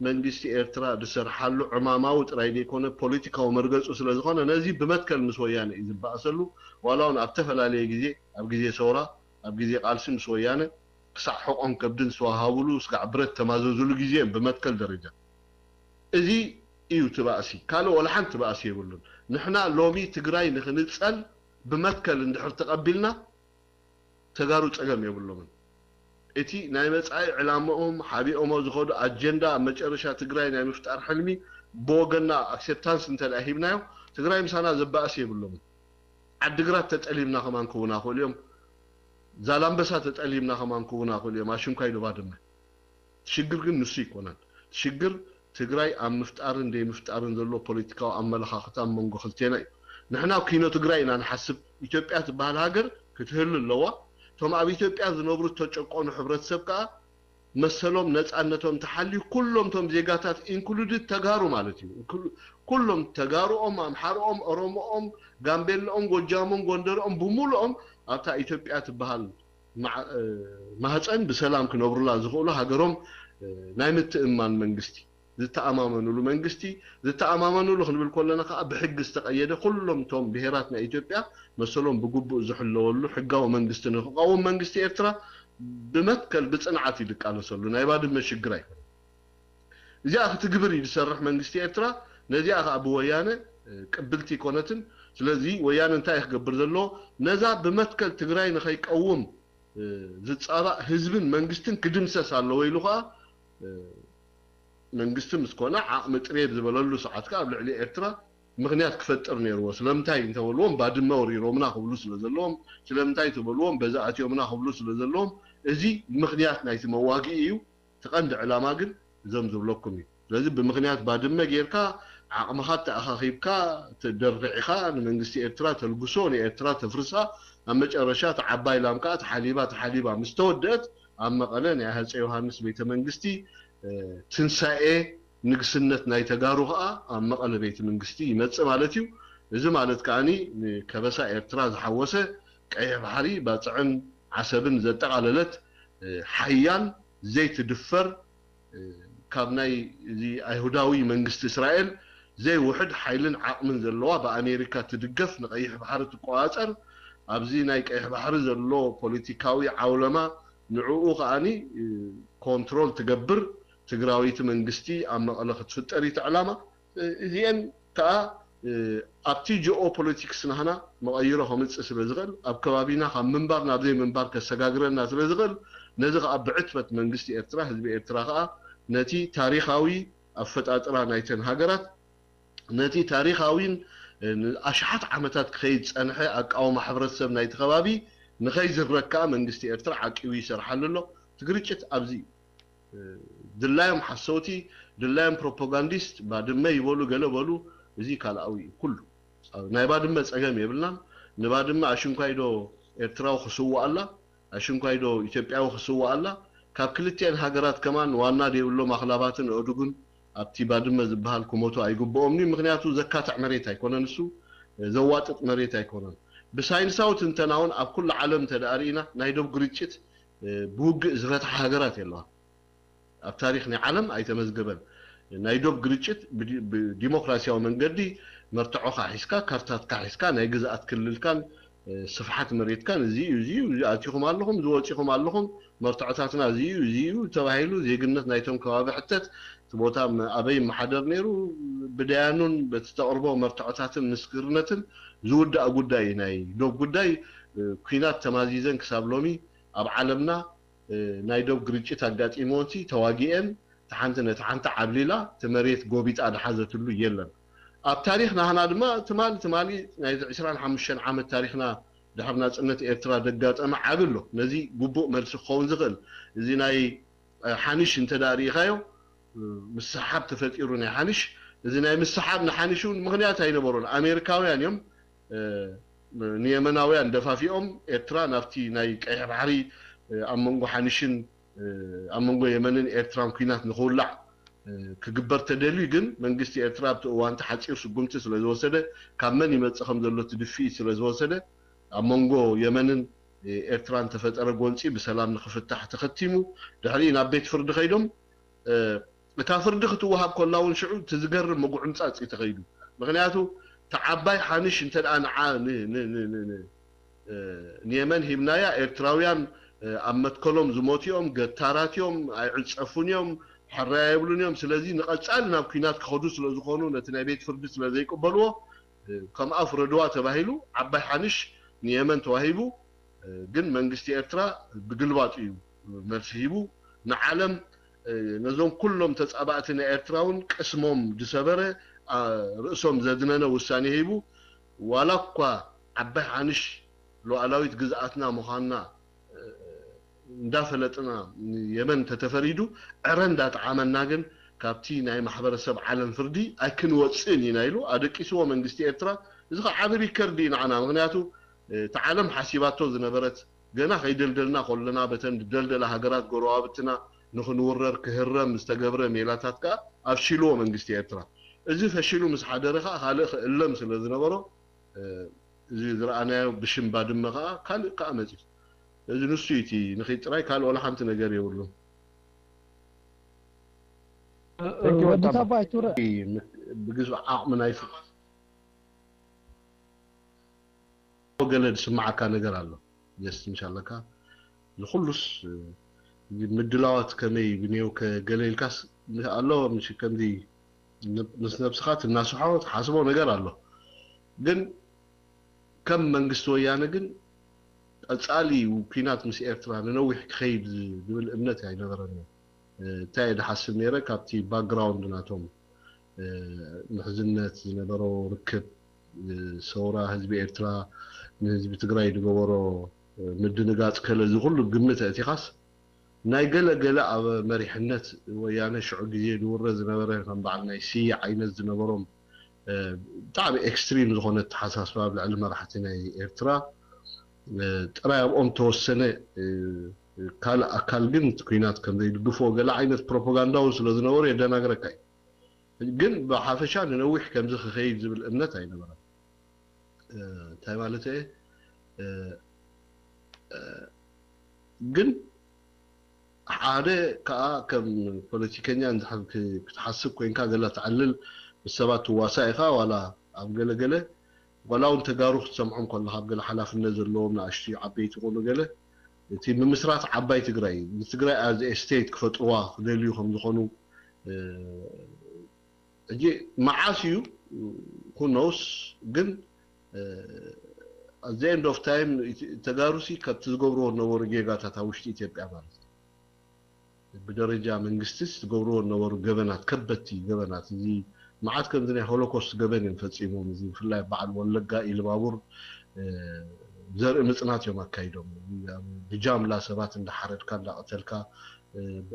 መንግስቲ ኤርትራ ዝሰርሓሉ ዕማማዊ ጥራይ ዘይኮነ ፖለቲካዊ መርገፁ ስለ ዝኾነ ነዚ ብመትከል ምስ ወያነ እዩ ዝበኣሰሉ። ዋላ እውን ኣብ ዝተፈላለየ ግዜ ኣብ ግዜ ሰውራ ኣብ ግዜ ቃልሲ ምስ ወያነ ክሳዕ ሕቖን ከብድን ዝተዋሃብሉ ስጋዕ ብረት ተማዘዝሉ ግዜ እዮም ብመትከል ደረጃ። እዚ እዩ እቲ ባእሲ፣ ካልእ ወላ ሓንቲ ባእሲ የብሉን። ንሕና ሎሚ ትግራይ ንክንፀል ብመትከል እንድሕር ተቐቢልና ተጋሩ ፀገም የብሎምን። እቲ ናይ መፃኢ ዕላምኦም ሓቢኦሞ ዝኸዱ ኣጀንዳ ኣብ መጨረሻ ትግራይ ናይ ምፍጣር ሕልሚ ብወገንና ኣክሴፕታንስ እንተ ሂብናዮ ትግራይ ምሳና ዘባእስ የብሎምን። ዓድግራት ተጠሊምና ከማን ክውና ክእሉ እዮም። ዛላምበሳ ተጠሊምና ከማን ክውና ክእሉ እዮም። ኣሽንኳይ ዶ ባድመ። ሽግር ግን ንሱ ይኮነን። ሽግር ትግራይ ኣብ ምፍጣርን ደይ ምፍጣርን ዘሎ ፖለቲካዊ ኣመለኻኽታ ኣብ መንጎ ክልቴና እዩ። ንሕና ኪኖ ትግራይ ኢና ንሓስብ። ኢትዮጵያ ትበሃል ሃገር ክትህሉ ኣለዋ። እቶም ኣብ ኢትዮጵያ ዝነብሩ ተጨቆኑ ሕብረተሰብ ከዓ መሰሎም ነፃነቶም ተሓልዩ ኩሎም ቶም ዜጋታት ኢንክሉድድ ተጋሩ ማለት እዩ። ኩሎም ተጋሩኦም፣ ኣምሓርኦም፣ ኦሮሞኦም፣ ጋምቤላኦም፣ ጎጃሞም፣ ጎንደርኦም ብምሉኦም ኣብታ ኢትዮጵያ ትበሃል ማዕፀን ብሰላም ክነብሩላ ዝኽእሉ ሃገሮም ናይ ምትእምማን መንግስቲ ዝተኣማመኑሉ መንግስቲ፣ ዝተኣማመኑሉ ክንብል ከለና ከዓ ብሕጊ ዝተቐየደ ኩሎም እቶም ብሄራት ናይ ኢትዮጵያ መሰሎም ብግቡእ ዝሕለወሉ ሕጋዊ መንግስቲ ንክቐውም መንግስቲ ኤርትራ ብመትከል ብፅንዓት እዩ ዝቃለሰሉ። ናይ ባድመ ሽግር ኣይኮነን። እዚኣ ክትግብር እዩ ዝሰርሕ መንግስቲ ኤርትራ። ነዚኣ ከዓ ብወያነ ቅብልቲ ኣይኮነትን። ስለዚ ወያነ እንታይ ክገብር ዘለዎ? ነዛ ብመትከል ትግራይ ንኸይቀውም ዝፃባእ ህዝብን መንግስትን ክድምሰስ ኣለዎ ኢሉ ከዓ መንግስቲ ምስ ኮነ ዓቕሚ ጥሬ ዝበለሉ ሰዓት ከዓ ኣብ ልዕሊ ኤርትራ ምኽንያት ክፈጥር ነይርዎ። ስለምንታይ እንተበልዎም ባድመ ወሪሮምና ክብሉ ስለ ዘለዎም፣ ስለምንታይ ተበልዎም በዛ ኣትዮምና ክብሉ ስለ ዘለዎም፣ እዚ ምኽንያት ናይቲ መዋግኢ እዩ። እቲ ቀንዲ ዕላማ ግን እዞም ዝብለኩም እዩ። ስለዚ ብምኽንያት ባድመ ጌርካ ዓቕምኻ ተኣኻኺብካ ተደርዒኻ ንመንግስቲ ኤርትራ ተልግሶ፣ ንኤርትራ ተፍርሳ፣ ኣብ መጨረሻ እቲ ዓባይ ላም ከዓ ተሓሊባ ተሓሊባ ምስ ተወደአት ኣብ መቐለ ናይ ሃፀይ ዮሃንስ ቤተ መንግስቲ ትንሳኤ ንግስነት ናይ ተጋሩ ከዓ ኣብ መቐለ ቤተ መንግስቲ ይመፅእ ማለት እዩ። እዚ ማለት ከዓኒ ንከበሳ ኤርትራ ዝሓወሰ ቀይሕ ባሕሪ፣ ባፅዕን ዓሰብን ዘጠቓለለት ሓያል ዘይትድፈር ካብ ናይ እዚ ኣይሁዳዊ መንግስቲ እስራኤል ዘይውሕድ ሓይልን ዓቕምን ዘለዋ ብኣሜሪካ ትድገፍ ንቀይሕ ባሕሪ ትቆፃፀር ኣብዚ ናይ ቀይሕ ባሕሪ ዘሎ ፖለቲካዊ ዓውለማ ንዕኡ ከዓኒ ኮንትሮል ትገብር ትግራዊቲ መንግስቲ ኣብ መቐለ ክትፍጠር እዩ እቲ ዕላማ። እዚአን ከዓ ኣብቲ ጂኦ ፖለቲክስ ናህና መቐይሮ ከምፅእ ስለ ዝኽእል ኣብ ከባቢና ካብ ምንባር ናብ ዘይምንባር ከሰጋግረና ስለ ዝኽእል ነዚ ከዓ ብዕትበት መንግስቲ ኤርትራ ህዝቢ ኤርትራ ከዓ ነቲ ታሪኻዊ ኣፈጣጥራ ናይተን ሃገራት ነቲ ታሪኻዊን ኣሽሓት ዓመታት ክኸይድ ዝፀንሐ ኣቃውማ ሕብረተሰብ ናይቲ ከባቢ ንኸይዝረግ ከዓ መንግስቲ ኤርትራ ዓቂቡ ይሰርሓሉ ኣሎ። እቲ ግርጭት ኣብዚ እዩ። ድላዮም ሓሰውቲ፣ ድላዮም ፕሮፓጋንዲስት፣ ባድመ ይበሉ ገለ በሉ፣ እዚ ካልኣዊ እዩ ኩሉ። ናይ ባድመ ፀገም የብልናን። ንባድመ ኣሽንኳይዶ ኤርትራዊ ክስውኣላ፣ ኣሽንኳይዶ ኢትዮጵያዊ ክስውኣላ፣ ካብ ክልቲኤን ሃገራት ከማን ዋና ዘይብሎም ኣኽላባትን ኣእዱግን ኣብቲ ባድመ ዝበሃል ክሞቱ ኣይግብኦምን እዩ። ምኽንያቱ ዘካትዕ መሬት ኣይኮነን እሱ፣ ዘዋጥጥ መሬት ኣይኮነን። ብሳይንሳዊ ትንተና እውን ኣብ ኩሉ ዓለም እንተ ደኣ ርኢና ናይ ዶብ ግርጭት ብውግእ ዝፈትሓ ሃገራት የለዋን። ኣብ ታሪኽ ናይ ዓለም ኣይተመዝገበን። ናይ ዶብ ግርጭት ብዲሞክራሲያዊ መንገዲ መርትዖኻ ሒዝካ፣ ካርታትካ ሒዝካ፣ ናይ ግዝኣት ክልልካን ስፍሓት መሬትካን እዚ እዩ፣ እዚ እዩ፣ ኣቲኹም ኣለኹም፣ ዝወፂኹም ኣለኹም፣ መርትዖታትና እዚ እዩ፣ እዚ እዩ ተባሂሉ ዜግነት ናይቶም ከባቢ ሕተት፣ እቲ ቦታ ኣበይ ይመሓደር ነይሩ፣ ብደያኑን በቲ ተቕርቦ መርትዖታትን ምስክርነትን ዝውዳእ ጉዳይ እዩ። ናይ ዶብ ጉዳይ ኩናት ተማዚዘን ክሳብ ሎሚ ኣብ ዓለምና ናይ ዶብ ግርጭት ኣጋጢምወን ሲ ተዋጊኤን፣ እቲ ሓንቲ ነቲ ሓንቲ ዓብሊላ፣ እቲ መሬት ጎቢጣ ዝሓዘትሉ የለን። ኣብ ታሪኽ ናህና ድማ ትማሊ ትማሊ ናይዚ ዕስራን ሓሙሽተን ዓመት ታሪኽና ድሕሪ ናጽነት ኤርትራ ደጋጠመ ዓቢ ኣሎ። ነዚ ግቡእ መልሲ ክኸውን ዝኽእል፣ እዚ ናይ ሓኒሽ እንተ ደኣ ርኢኻዮ፣ ምስሓብ ተፈጢሩ ናይ ሓኒሽ፣ እዚ ናይ ምስሓብ ንሓኒሽ እውን ምኽንያት ኣይነበሮን። ኣሜሪካውያን እዮም ንየመናውያን ደፋፊኦም ኤርትራ ናብቲ ናይ ቀይሕ ባሕሪ ኣብ መንጎ ሓኒሽን ኣብ መንጎ የመንን ኤርትራን ኲናት ንኽውላዕ ክግበር ተደልዩ፣ ግን መንግስቲ ኤርትራ ኣብቲ እዋንቲ ሓጺር ስጉምቲ ስለ ዝወሰደ፣ ካብ መን ይመጽእ ከም ዘሎ እቲ ድፍኢት ስለ ዝወሰደ፣ ኣብ መንጎ የመንን ኤርትራን ተፈጠረ ጎንጺ ብሰላም ንኽፍታሕ ተኸቲሙ። ድሕሪኡ ናብ ቤት ፍርዲ ከይዶም እታ ፍርዲ ክትወሃብ ኮላ እውን ሽዑ እቲ ዝገርም ምጉዕምጻጽ እዩ ተኸይዱ። ምኽንያቱ እቲ ዓባይ ሓንሽ እንተ ደኣ ንዓ ንየመን ሂብናያ፣ ኤርትራውያን ኣብ መትከሎም ዝሞቱ እዮም፣ ገታራት እዮም፣ ኣይዕጸፉን እዮም፣ ሕራይ ኣይብሉን እዮም። ስለዚ ንቐጻሊ ናብ ኲናት ክኸዱ ስለ ዝኾኑ ነቲ ናይ ቤት ፍርዲ ስለ ዘይቅበልዎ ከምኣ ፍረድዋ ተባሂሉ ዓባይ ሓንሽ ንየመን ተዋሂቡ። ግን መንግስቲ ኤርትራ ብግልባጡ እዩ መልሲ ሂቡ። ንዓለም ነዞም ኩሎም ተጻባእቲ ናይ ኤርትራ እውን ቅስሞም ዝሰበረ፣ ርእሶም ዘድነነ ውሳኔ ሂቡ። ዋላ እኳ ዓባይ ሓንሽ ሉዓላዊት ግዝኣትና ምዃንና እንዳፈለጥና የመን ተተፈሪዱ ዕረ እንዳጠዓመና ግን ካብቲ ናይ ማሕበረሰብ ዓለም ፍርዲ ኣይክንወፅእን ኢና ኢሉ ኣደቂስዎ መንግስቲ ኤርትራ። እዚ ከዓ ዓቢ ሪከርድ እዩ ንዓና። ምክንያቱ እቲ ዓለም ሓሲባቶ ዝነበረት ገና ከይደልደልና ከለና በተን ዝደልደላ ሃገራት ጎረባብትና ንክንውረር ክህረም ዝተገብረ ሜላታት ከዓ ኣፍሺልዎ መንግስቲ ኤርትራ። እዚ ፈሺሉ ምስ ሓደረ ከዓ ካልእ ክእለም ስለ ዝነበሮ እዚ ዝረኣናዮ ብሽም ባድመ ከዓ ካልእ ከዓ መፂኡ። እዚ ንሱ እዩ እቲ ንኺድ ጥራይ ካልእ ዋላ ሓንቲ ነገር የብሉን። ወዲ ታባይ ቱረ ብግዝፍ ዓቕሚ ናይ ገለ ዝስምዓካ ነገር ኣሎ። ጀስት ምሻለካ ንኩሉስ ምድላዋት ከመይ ብኔው ከገለ ኢልካስ ኣሎ ምሽ ከምዚ ምስ ነብስኻ ትናስሖ ትሓስቦ ነገር ኣሎ። ግን ከም መንግስቲ ወያነ ግን ቀጻሊ ኩናት ምስ ኤርትራ ንነዊሕ ክኸይድ ዝብል እምነት ኣይነበረኒ። እንታይ እየ ድሓስብ ነይረ ካብቲ ባክግራውንድ ናቶም ምሕዝነት ዝነበሮ ርክብ ሰውራ ህዝቢ ኤርትራ ንህዝቢ ትግራይ ዝገበሮ ምድንጋፅ ከለ እዚ ኩሉ ግምት ኣእቲኻስ ናይ ገለ ገለ ኣብ መሪሕነት ወያነ ሽዑ ግዜ ዝውረ ዝነበረ ከም በዓል ናይ ስየ ዓይነት ዝነበሮም ብጣዕሚ ኤክስትሪም ዝኾነ ኣተሓሳስባ ኣብ ልዕሊ መራሕቲ ናይ ኤርትራ ጥራይ ኣብኦም ተወሰነ ካልእ ኣካል ግን እቲ ኩናት ከም ዘይድግፍዎ ገለ ዓይነት ፕሮፓጋንዳ እውን ስለ ዝነበሩ የደናግረካ እዩ። ግን ብሓፈሻ ንነዊሕ ከምዚ ክኸይድ ዝብል እምነት ኣይነበረን። እንታይ ማለት እየ ግን ሓደ ከዓ ከም ፖለቲከኛ ክትሓስብ ኮይንካ ገለ ትዓልል ምስ ሰባት ትዋሳእ ኢኻ ዋላ ኣብ ገለገለ ዋላ እውን ተጋሩ ክትሰምዖም ከለካ ኣብ ገለ ሓላፍነት ዘለዎም ንኣሽቱ ዓበይቲ ይኾኑ ገለ እቲ ምምስራት ዓባይ ትግራይ ንትግራይ as a state ክፈጥርዋ ክደልዩ ከም ዝኾኑ ሕጂ መዓስ እዩ who knows ግን at the end of time ተጋሩሲ ካብቲ ዝገብርዎ ዝነበሩ ጌጋታት ኣብ ውሽጢ ኢትዮጵያ ማለት እዩ ብደረጃ መንግስቲ ዝገብርዎ ዝነበሩ ገበናት ከበድቲ ገበናት እዚ መዓት ከምዚ ናይ ሆሎኮስት ገበን እዮም ፈፂሞም እዚ ብፍላይ በዓል ወለጋ ኢልባቡር ዘርኢ ምፅናት እዮም ኣካይዶም ብጃምላ ሰባት እንዳሓረድካ እንዳቀተልካ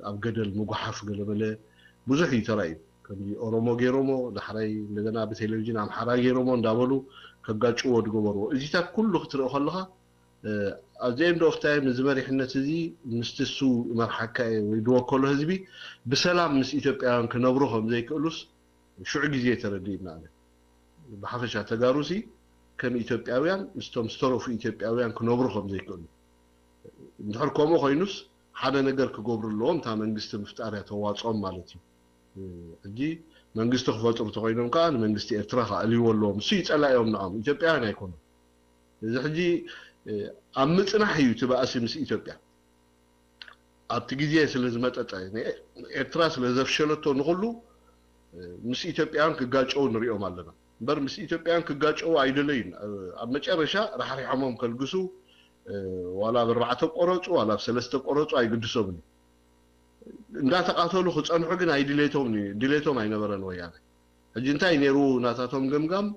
ኣብ ገደል ምጉሓፍ ገለመለ ብዙሕ እዩ ተራእዩ ከምዚ ኦሮሞ ገይሮሞ ዳሕራይ እንደገና ብቴሌቪዥን ኣምሓራ ገይሮሞ እንዳበሉ ከጋጭዎ ዝገበርዎ እዚታት ኩሉ ክትርኢ ከለካ at the end of time እዚ መሪሕነት እዚ ምስቲ እሱ መርሓካ ወይ ዝወከሎ ህዝቢ ብሰላም ምስ ኢትዮጵያውያን ክነብሩ ከም ዘይክእሉስ ሽዑ ግዜ ተረዲእና ኣነ ብሓፈሻ ተጋሩሲ ከም ኢትዮጵያውያን ምስቶም ዝተረፉ ኢትዮጵያውያን ክነብሩ ከም ዘይክእሉ እንድሕር ከምኡ ኮይኑስ ሓደ ነገር ክገብሩ ኣለዎም እታ መንግስቲ ምፍጣር እያ ተዋፅኦም ማለት እዩ ሕጂ መንግስቲ ክፈጥሩ ተኮይኖም ከዓ ንመንግስቲ ኤርትራ ከኣልይዎ ኣለዎም እሱ ይፀላዮም ንዖም ኢትዮጵያውያን ኣይኮኑም እዚ ሕጂ ኣብ ምፅናሕ እዩ እቲ ባእሲ ምስ ኢትዮጵያ ኣብቲ ግዜ ስለ ዝመጠጠ ኤርትራ ስለ ዘፍሸለቶ ንኩሉ ምስ ኢትዮጵያውያን ክጋጨው ንሪኦም ኣለና እምበር ምስ ኢትዮጵያውያን ክጋጨው ኣይደለዩን ኣብ መጨረሻ ራሕሪሖሞም ከልግሱ ዋላ ኣብ ኣርባዕተ ቆረፁ ዋላ ኣብ ሰለስተ ቆረፁ ኣይግድሶምን እንዳተቃተሉ ክፀንሑ ግን ኣይድሌቶም ድሌቶም ኣይነበረን ወያነ ሕጂ እንታይ ነይሩ ናታቶም ገምጋም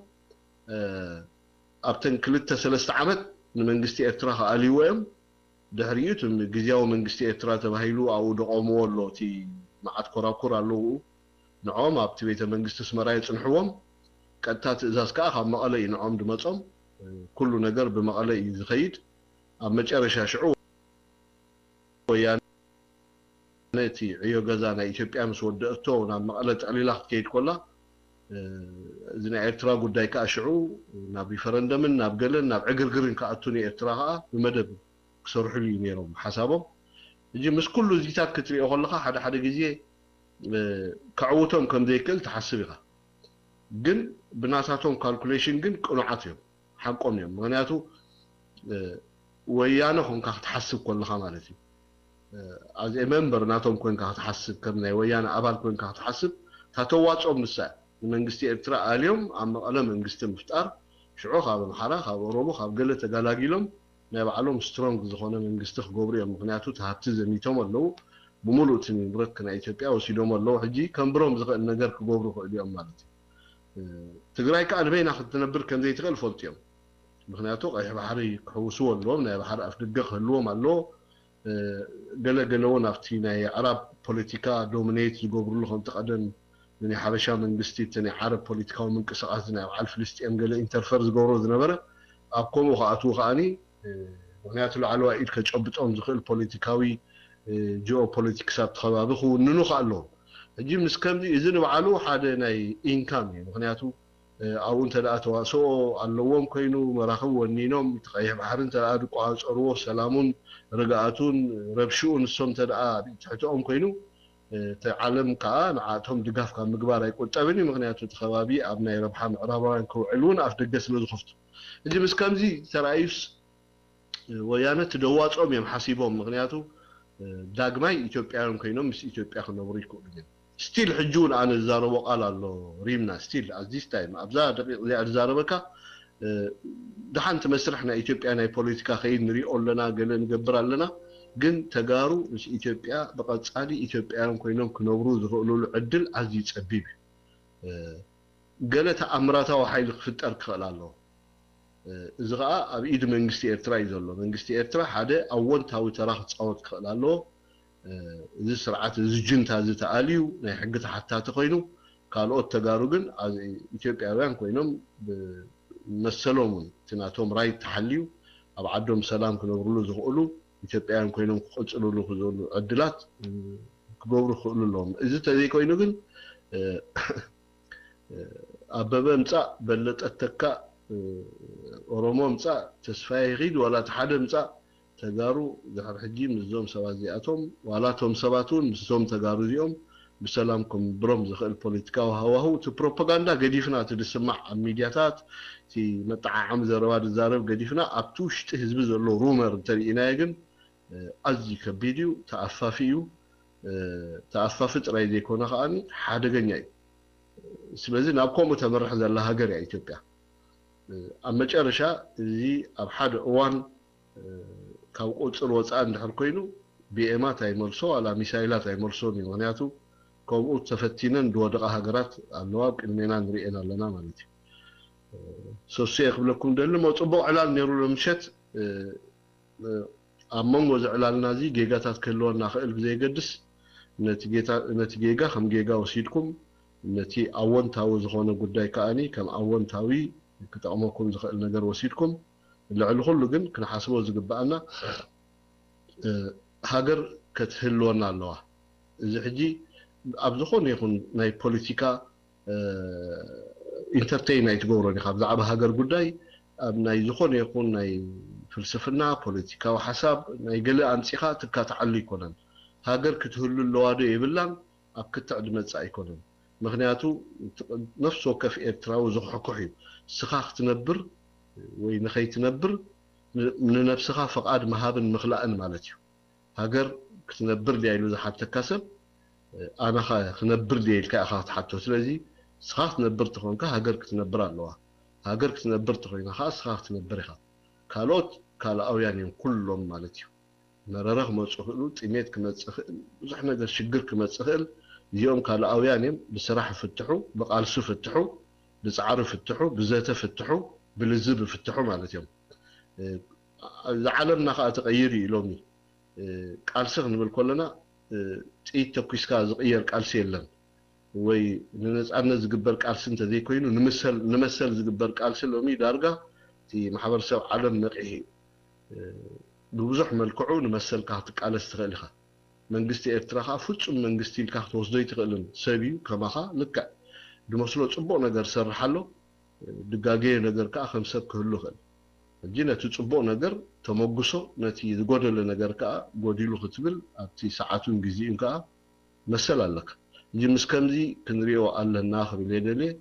ኣብተን ክልተ ሰለስተ ዓመት ንመንግስቲ ኤርትራ ክኣልይዎ እዮም ድሕሪኡ እቲ ግዜያዊ መንግስቲ ኤርትራ ተባሂሉ ኣብኡ ደቆምዎ ኣሎ እቲ መዓት ኮራኩር ኣለዉ ንዖም ኣብቲ ቤተ መንግስቲ ኣስመራ የፅንሕዎም ቀጥታ ትእዛዝ ከዓ ካብ መቐለ እዩ ንዖም ድመፆም ኩሉ ነገር ብመቐለ እዩ ዝኸይድ ኣብ መጨረሻ ሽዑ ወያነ እቲ ዕዮ ገዛ ናይ ኢትዮጵያ ምስ ወደአቶ ናብ መቐለ ጠቕሊላ ክትከይድ ኮላ እዚ ናይ ኤርትራ ጉዳይ ከዓ ሽዑ ናብ ሪፈረንደምን ናብ ገለን ናብ ዕግርግርን ክኣቱ ንኤርትራ ከዓ ብመደብ ክሰርሕሉ እዩ ነይሮም ሓሳቦም ሕጂ ምስ ኩሉ እዚታት ክትሪኦ ከለካ ሓደ ሓደ ግዜ ከዕውቶም ከም ዘይክእል ትሓስብ ኢኻ ግን ብናታቶም ካልኩሌሽን ግን ቅኑዓት እዮም ሓቆም እዮም ምክንያቱ ወያነ ኮንካ ክትሓስብ ከለካ ማለት እዩ as a member ናቶም ኮንካ ክትሓስብ ከም ናይ ወያነ ኣባል ኮንካ ክትሓስብ እታ ተዋፅኦም ንሳ እያ ንመንግስቲ ኤርትራ ኣልዮም ኣብ መቐለ መንግስቲ ምፍጣር ሽዑ ካብ ኣምሓራ ካብ ኦሮሞ ካብ ገለ ተጋላጊሎም ናይ ባዕሎም ስትሮንግ ዝኾነ መንግስቲ ክገብሩ እዮም ምክንያቱ እቲ ሃብቲ ዘሚቶም ኣለዉ ብምሉእ እቲ ንብረት ናይ ኢትዮጵያ ወሲዶም ኣለዉ ሕጂ ከንብሮም ዝኽእል ነገር ክገብሩ ይኽእሉ እዮም ማለት እዩ ትግራይ ከዓ ንበይና ክትነብር ከም ዘይትኽእል ፈልጡ እዮም ምክንያቱ ቀይሕ ባሕሪ ክሕውስዎ ኣለዎም ናይ ባሕሪ ኣፍደገ ክህልዎም ኣለዎ ገለ ገለ እውን ኣብቲ ናይ ኣዕራብ ፖለቲካ ዶሚኔት ዝገብርሉ ከምቲ ቀደም ናይ ሓበሻ መንግስቲ እቲ ናይ ዓረብ ፖለቲካዊ ምንቅስቃስ ናይ በዓል ፍልስጤም ገለ ኢንተርፈር ዝገብሮ ዝነበረ ኣብ ከምኡ ክኣትዉ ከዓኒ ምክንያቱ ላዕለዋይ ኢድ ከጨብጦም ዝኽእል ፖለቲካዊ ጂኦ ፖለቲክስ ኣብቲ ከባቢ ክውንኑ ከኣለዎም ሕጂ ምስ ከምዚ እዚ ንባዕሉ ሓደ ናይ ኢንካም እዩ ምክንያቱ ኣብኡ እንተ ደኣ ተዋስኦ ኣለዎም ኮይኑ፣ መራኽብ ወኒኖም፣ እቲ ቀይሕ ባሕሪ እንተ ደኣ ዝቆጻጸርዎ፣ ሰላሙን ርግኣቱን ረብሽኡ ንሶም እንተ ደኣ ኣብ ኢድ ትሕትኦም ኮይኑ፣ እቲ ዓለም ከኣ ንዓቶም ድጋፍ ካብ ምግባር ኣይቁጠብን እዩ። ምኽንያቱ እቲ ከባቢ ኣብ ናይ ረብሓ ምዕራባውያን ክውዕል እውን ኣፍ ደገ ስለ ዝኸፍቱ። ሕጂ ምስ ከምዚ ተራእዩስ ወያነ እቲ ደዋፅኦም እዮም ሓሲቦም። ምኽንያቱ ዳግማይ ኢትዮጵያውያን ኮይኖም ምስ ኢትዮጵያ ክነብሩ ይክእሉ እዮም። ስቲል ሕጂ እውን ኣነ ዝዛረቦ ቃል ኣሎ ሪምና፣ ስቲል ኣዚስ ታይም ኣብዛ ደቂቕ እዚኣ ዝዛረበካ። ደሓንቲ መስርሕ ናይ ኢትዮጵያ ናይ ፖለቲካ ከይድ ንሪኦ ኣለና፣ ገለ ንገብር ኣለና። ግን ተጋሩ ምስ ኢትዮጵያ ብቐጻሊ ኢትዮጵያውያን ኮይኖም ክነብሩ ዝኽእሉሉ ዕድል ኣዝዩ ጸቢብ እዩ። ገለ ተኣምራታዊ ሓይሊ ክፍጠር ክኽእል ኣለዎ። እዚ ኸኣ ኣብ ኢድ መንግስቲ ኤርትራ እዩ ዘሎ። መንግስቲ ኤርትራ ሓደ ኣወንታዊ ተራ ክጻወት ክኽእል ኣለዎ። እዚ ስርዓት እዚ ጅንታ እዚ ተኣልዩ ናይ ሕጊ ተሓታቲ ኮይኑ፣ ካልኦት ተጋሩ ግን ኢትዮጵያውያን ኮይኖም ብመሰሎም እውን እቲ ናቶም ራይት ተሓልዩ ኣብ ዓዶም ሰላም ክነብርሉ ዝኽእሉ ኢትዮጵያውያን ኮይኖም ክቕጽልሉ ክኽእሉ ዕድላት ክገብሩ ክኽእሉ ኣለዎም። እዚ ተዘይኮይኑ ግን ኣበበ ምጻእ፣ በለጠ ተካእ፣ ኦሮሞ ምጻእ፣ ተስፋዬ ኺድ ዋላ እቲ ሓደ ምጻእ፣ ተጋሩ ድሕሪ ሕጂ ምስዞም ሰባት እዚኣቶም ዋላ እቶም ሰባት እውን ምስዞም ተጋሩ እዚኦም ብሰላም ክምብሮም ዝኽእል ፖለቲካዊ ሃዋሁ፣ እቲ ፕሮፓጋንዳ ገዲፍና፣ እቲ ዝስማዕ ኣብ ሚድያታት እቲ መጠዓዓሚ ዘረባ ዝዛረብ ገዲፍና፣ ኣብቲ ውሽጢ ህዝቢ ዘሎ ሩመር እንተርኢናዮ ግን ኣዝዩ ከቢድ እዩ፣ ተኣፋፊ እዩ። ተኣፋፊ ጥራይ ዘይኮነ ከኣ ሓደገኛ እዩ። ስለዚ ናብ ከምኡ ተምርሕ ዘላ ሃገር እያ ኢትዮጵያ። ኣብ መጨረሻ እዚ ኣብ ሓደ እዋን ካብ ቁፅር ወፃኢ እንድሕር ኮይኑ ቢኤማት ኣይመልሶ ዋላ ሚሳይላት ኣይመልሶን እዩ። ምክንያቱ ከምኡ ተፈቲነን ዝወደቓ ሃገራት ኣለዋ፣ ኣብ ቅድሜና ንሪኤን ኣለና ማለት እዩ። ሶስየ ክብለኩም ደሊ ሞ ፅቡቕ ዕላል ነይሩ ሎምሸት ኣብ መንጎ እዚ ዕላልና እዚ ጌጋታት ክህልወና ክእል ብዘየገድስ ነቲ ጌጋ ከም ጌጋ ወሲድኩም ነቲ ኣወንታዊ ዝኾነ ጉዳይ ከኣኒ ከም ኣወንታዊ ክጠቕመኩም ዝኽእል ነገር ወሲድኩም ልዕሊ ኩሉ ግን ክንሓስቦ ዝግበኣና ሃገር ከትህልወና ኣለዋ። እዚ ሕጂ ኣብ ዝኾነ ይኹን ናይ ፖለቲካ ኢንተርቴይን ኣይትገብሮን ኢኻ። ብዛዕባ ሃገር ጉዳይ ኣብ ናይ ዝኾነ ይኹን ናይ ፍልስፍና፣ ፖለቲካዊ ሓሳብ ናይ ገለ ኣምጺኻ ትካትዓሉ ኣይኮነን። ሃገር ክትህሉ ኣለዋ ዶ የብላን ኣብ ክትዕ ዝመጽእ ኣይኮነን። ምኽንያቱ ነፍሲ ወከፍ ኤርትራዊ ዝኹሕኩሕ እዩ። ስኻ ክትነብር ወይ ንኸይትነብር ንነብስኻ ፍቓድ ምሃብን ምኽላእን ማለት እዩ። ሃገር ክትነብር ድያ ኢሉ ዝሓተካ ሰብ ኣነኸ ክነብር ድየ ኢልካ ኢኻ ክትሓቶ። ስለዚ ንስኻ ክትነብር ተኾንካ ሃገር ክትነብር ኣለዋ። ሃገር ክትነብር ተኾይና ከዓ ንስኻ ክትነብር ኢኻ። ካልኦት ካልኣውያን እዮም ኩሎም ማለት እዩ። መረረ ክመፁ ይኽእሉ፣ ጥሜት ክመፅእ ይኽእል፣ ብዙሕ ነገር ሽግር ክመፅእ ይኽእል። እዚኦም ካልኣውያን እዮም። ብስራሕ ይፍትሑ፣ ብቃልሲ ይፍትሑ፣ ብፃዕሪ ይፍትሑ፣ ብዘተ ይፍትሑ፣ ብልዝብ ይፍትሑ ማለት እዮም። እዛ ዓለምና ከዓ ተቐይር እዩ ሎሚ። ቃልሲ ክንብል ከለና ጥይት ተኩስካ ዝቕየር ቃልሲ የለን። ወይ ንነፃነት ዝግበር ቃልሲ እንተዘይኮይኑ ንመሰል ዝግበር ቃልሲ ሎሚ ዳርጋ እቲ ማሕበረሰብ ዓለም ነቒሑ እዩ። ብብዙሕ መልክዑ ንመሰልካ ክትቃለስ ትኽእል ኢኻ። መንግስቲ ኤርትራ ከዓ ፍፁም መንግስቲ ኢልካ ክትወስዶ ኣይትኽእልን። ሰብ እዩ ከማኻ ልክዕ ድመስሎ ፅቡቕ ነገር ዝሰርሕ ኣሎ፣ ድጋገየ ነገር ከዓ ከም ሰብ ክህሉ ይኽእል። ሕጂ ነቲ ፅቡቕ ነገር ተመጉሶ፣ ነቲ ዝጎደለ ነገር ከዓ ጎዲሉ ክትብል ኣብቲ ሰዓቱን ግዜኡን ከዓ መሰል ኣለካ። ሕጂ ምስ ከምዚ ክንሪኦ ኣለና ክብል እየ ደልየ።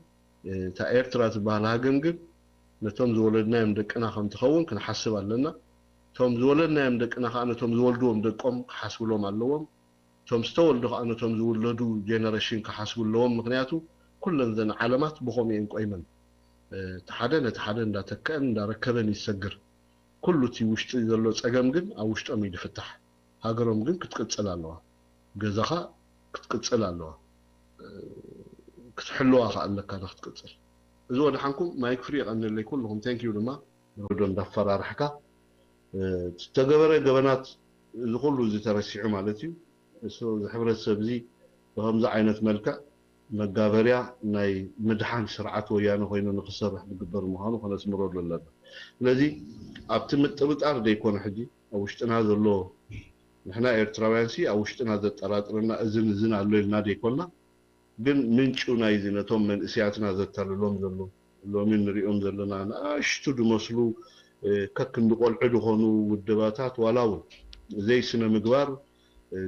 እታ ኤርትራ ትበሃል ሃገር ግን ነቶም ዝወለድናዮም ደቅና ከም ትኸውን ክንሓስብ ኣለና። እቶም ዝወለድናዮም ደቅና ከዓ ነቶም ዝወልድዎም ደቆም ክሓስብሎም ኣለዎም። እቶም ዝተወልዱ ከዓ ነቶም ዝውለዱ ጀነሬሽን ክሓስቡ ኣለዎም። ምክንያቱ ኩለን ዘን ዓለማት ብኸምኡ እየን ቆይመን። እቲ ሓደ ነቲ ሓደ እንዳተከአን እንዳረከበን ይሰግር። ኩሉ እቲ ውሽጢ ዘሎ ፀገም ግን ኣብ ውሽጦም እዩ ዝፍታሕ። ሃገሮም ግን ክትቅፅል ኣለዋ። ገዛኻ ክትቅፅል ኣለዋ። ክትሕልዋ ከዓ ኣለካ ንክትቅፅል። እዚ ወደሓንኩም ማይክ ፍሪ የቐንለይ ኩልኹም። ቴንክ ዩ ድማ ዶ እንዳፈራርሕካ ዝተገበረ ገበናት እዚ ኩሉ እዚ ተረሲዑ ማለት እዩ። እዚ ሕብረተሰብ እዚ ብከምዚ ዓይነት መልክዕ መጋበርያ ናይ ምድሓን ስርዓት ወያነ ኮይኑ ንክሰርሕ ዝግበር ምዃኑ ከነስምረሉ ኣለና። ስለዚ ኣብቲ ምጥርጣር ዘይኮነ ሕጂ ኣብ ውሽጥና ዘሎ ንሕና ኤርትራውያን ሲ ኣብ ውሽጥና ዘጠራጥረና እዝን እዝን ኣሎ ኢልና ዘይኮንና ግን ምንጩ ናይዚ ነቶም መንእሰያትና ዘታልሎም ዘሎ ሎሚ ንሪኦም ዘለና ንኣሽቱ ዝመስሉ ከክንዲ ቆልዑ ዝኾኑ ውድባታት ዋላ እውን ዘይስነ ምግባር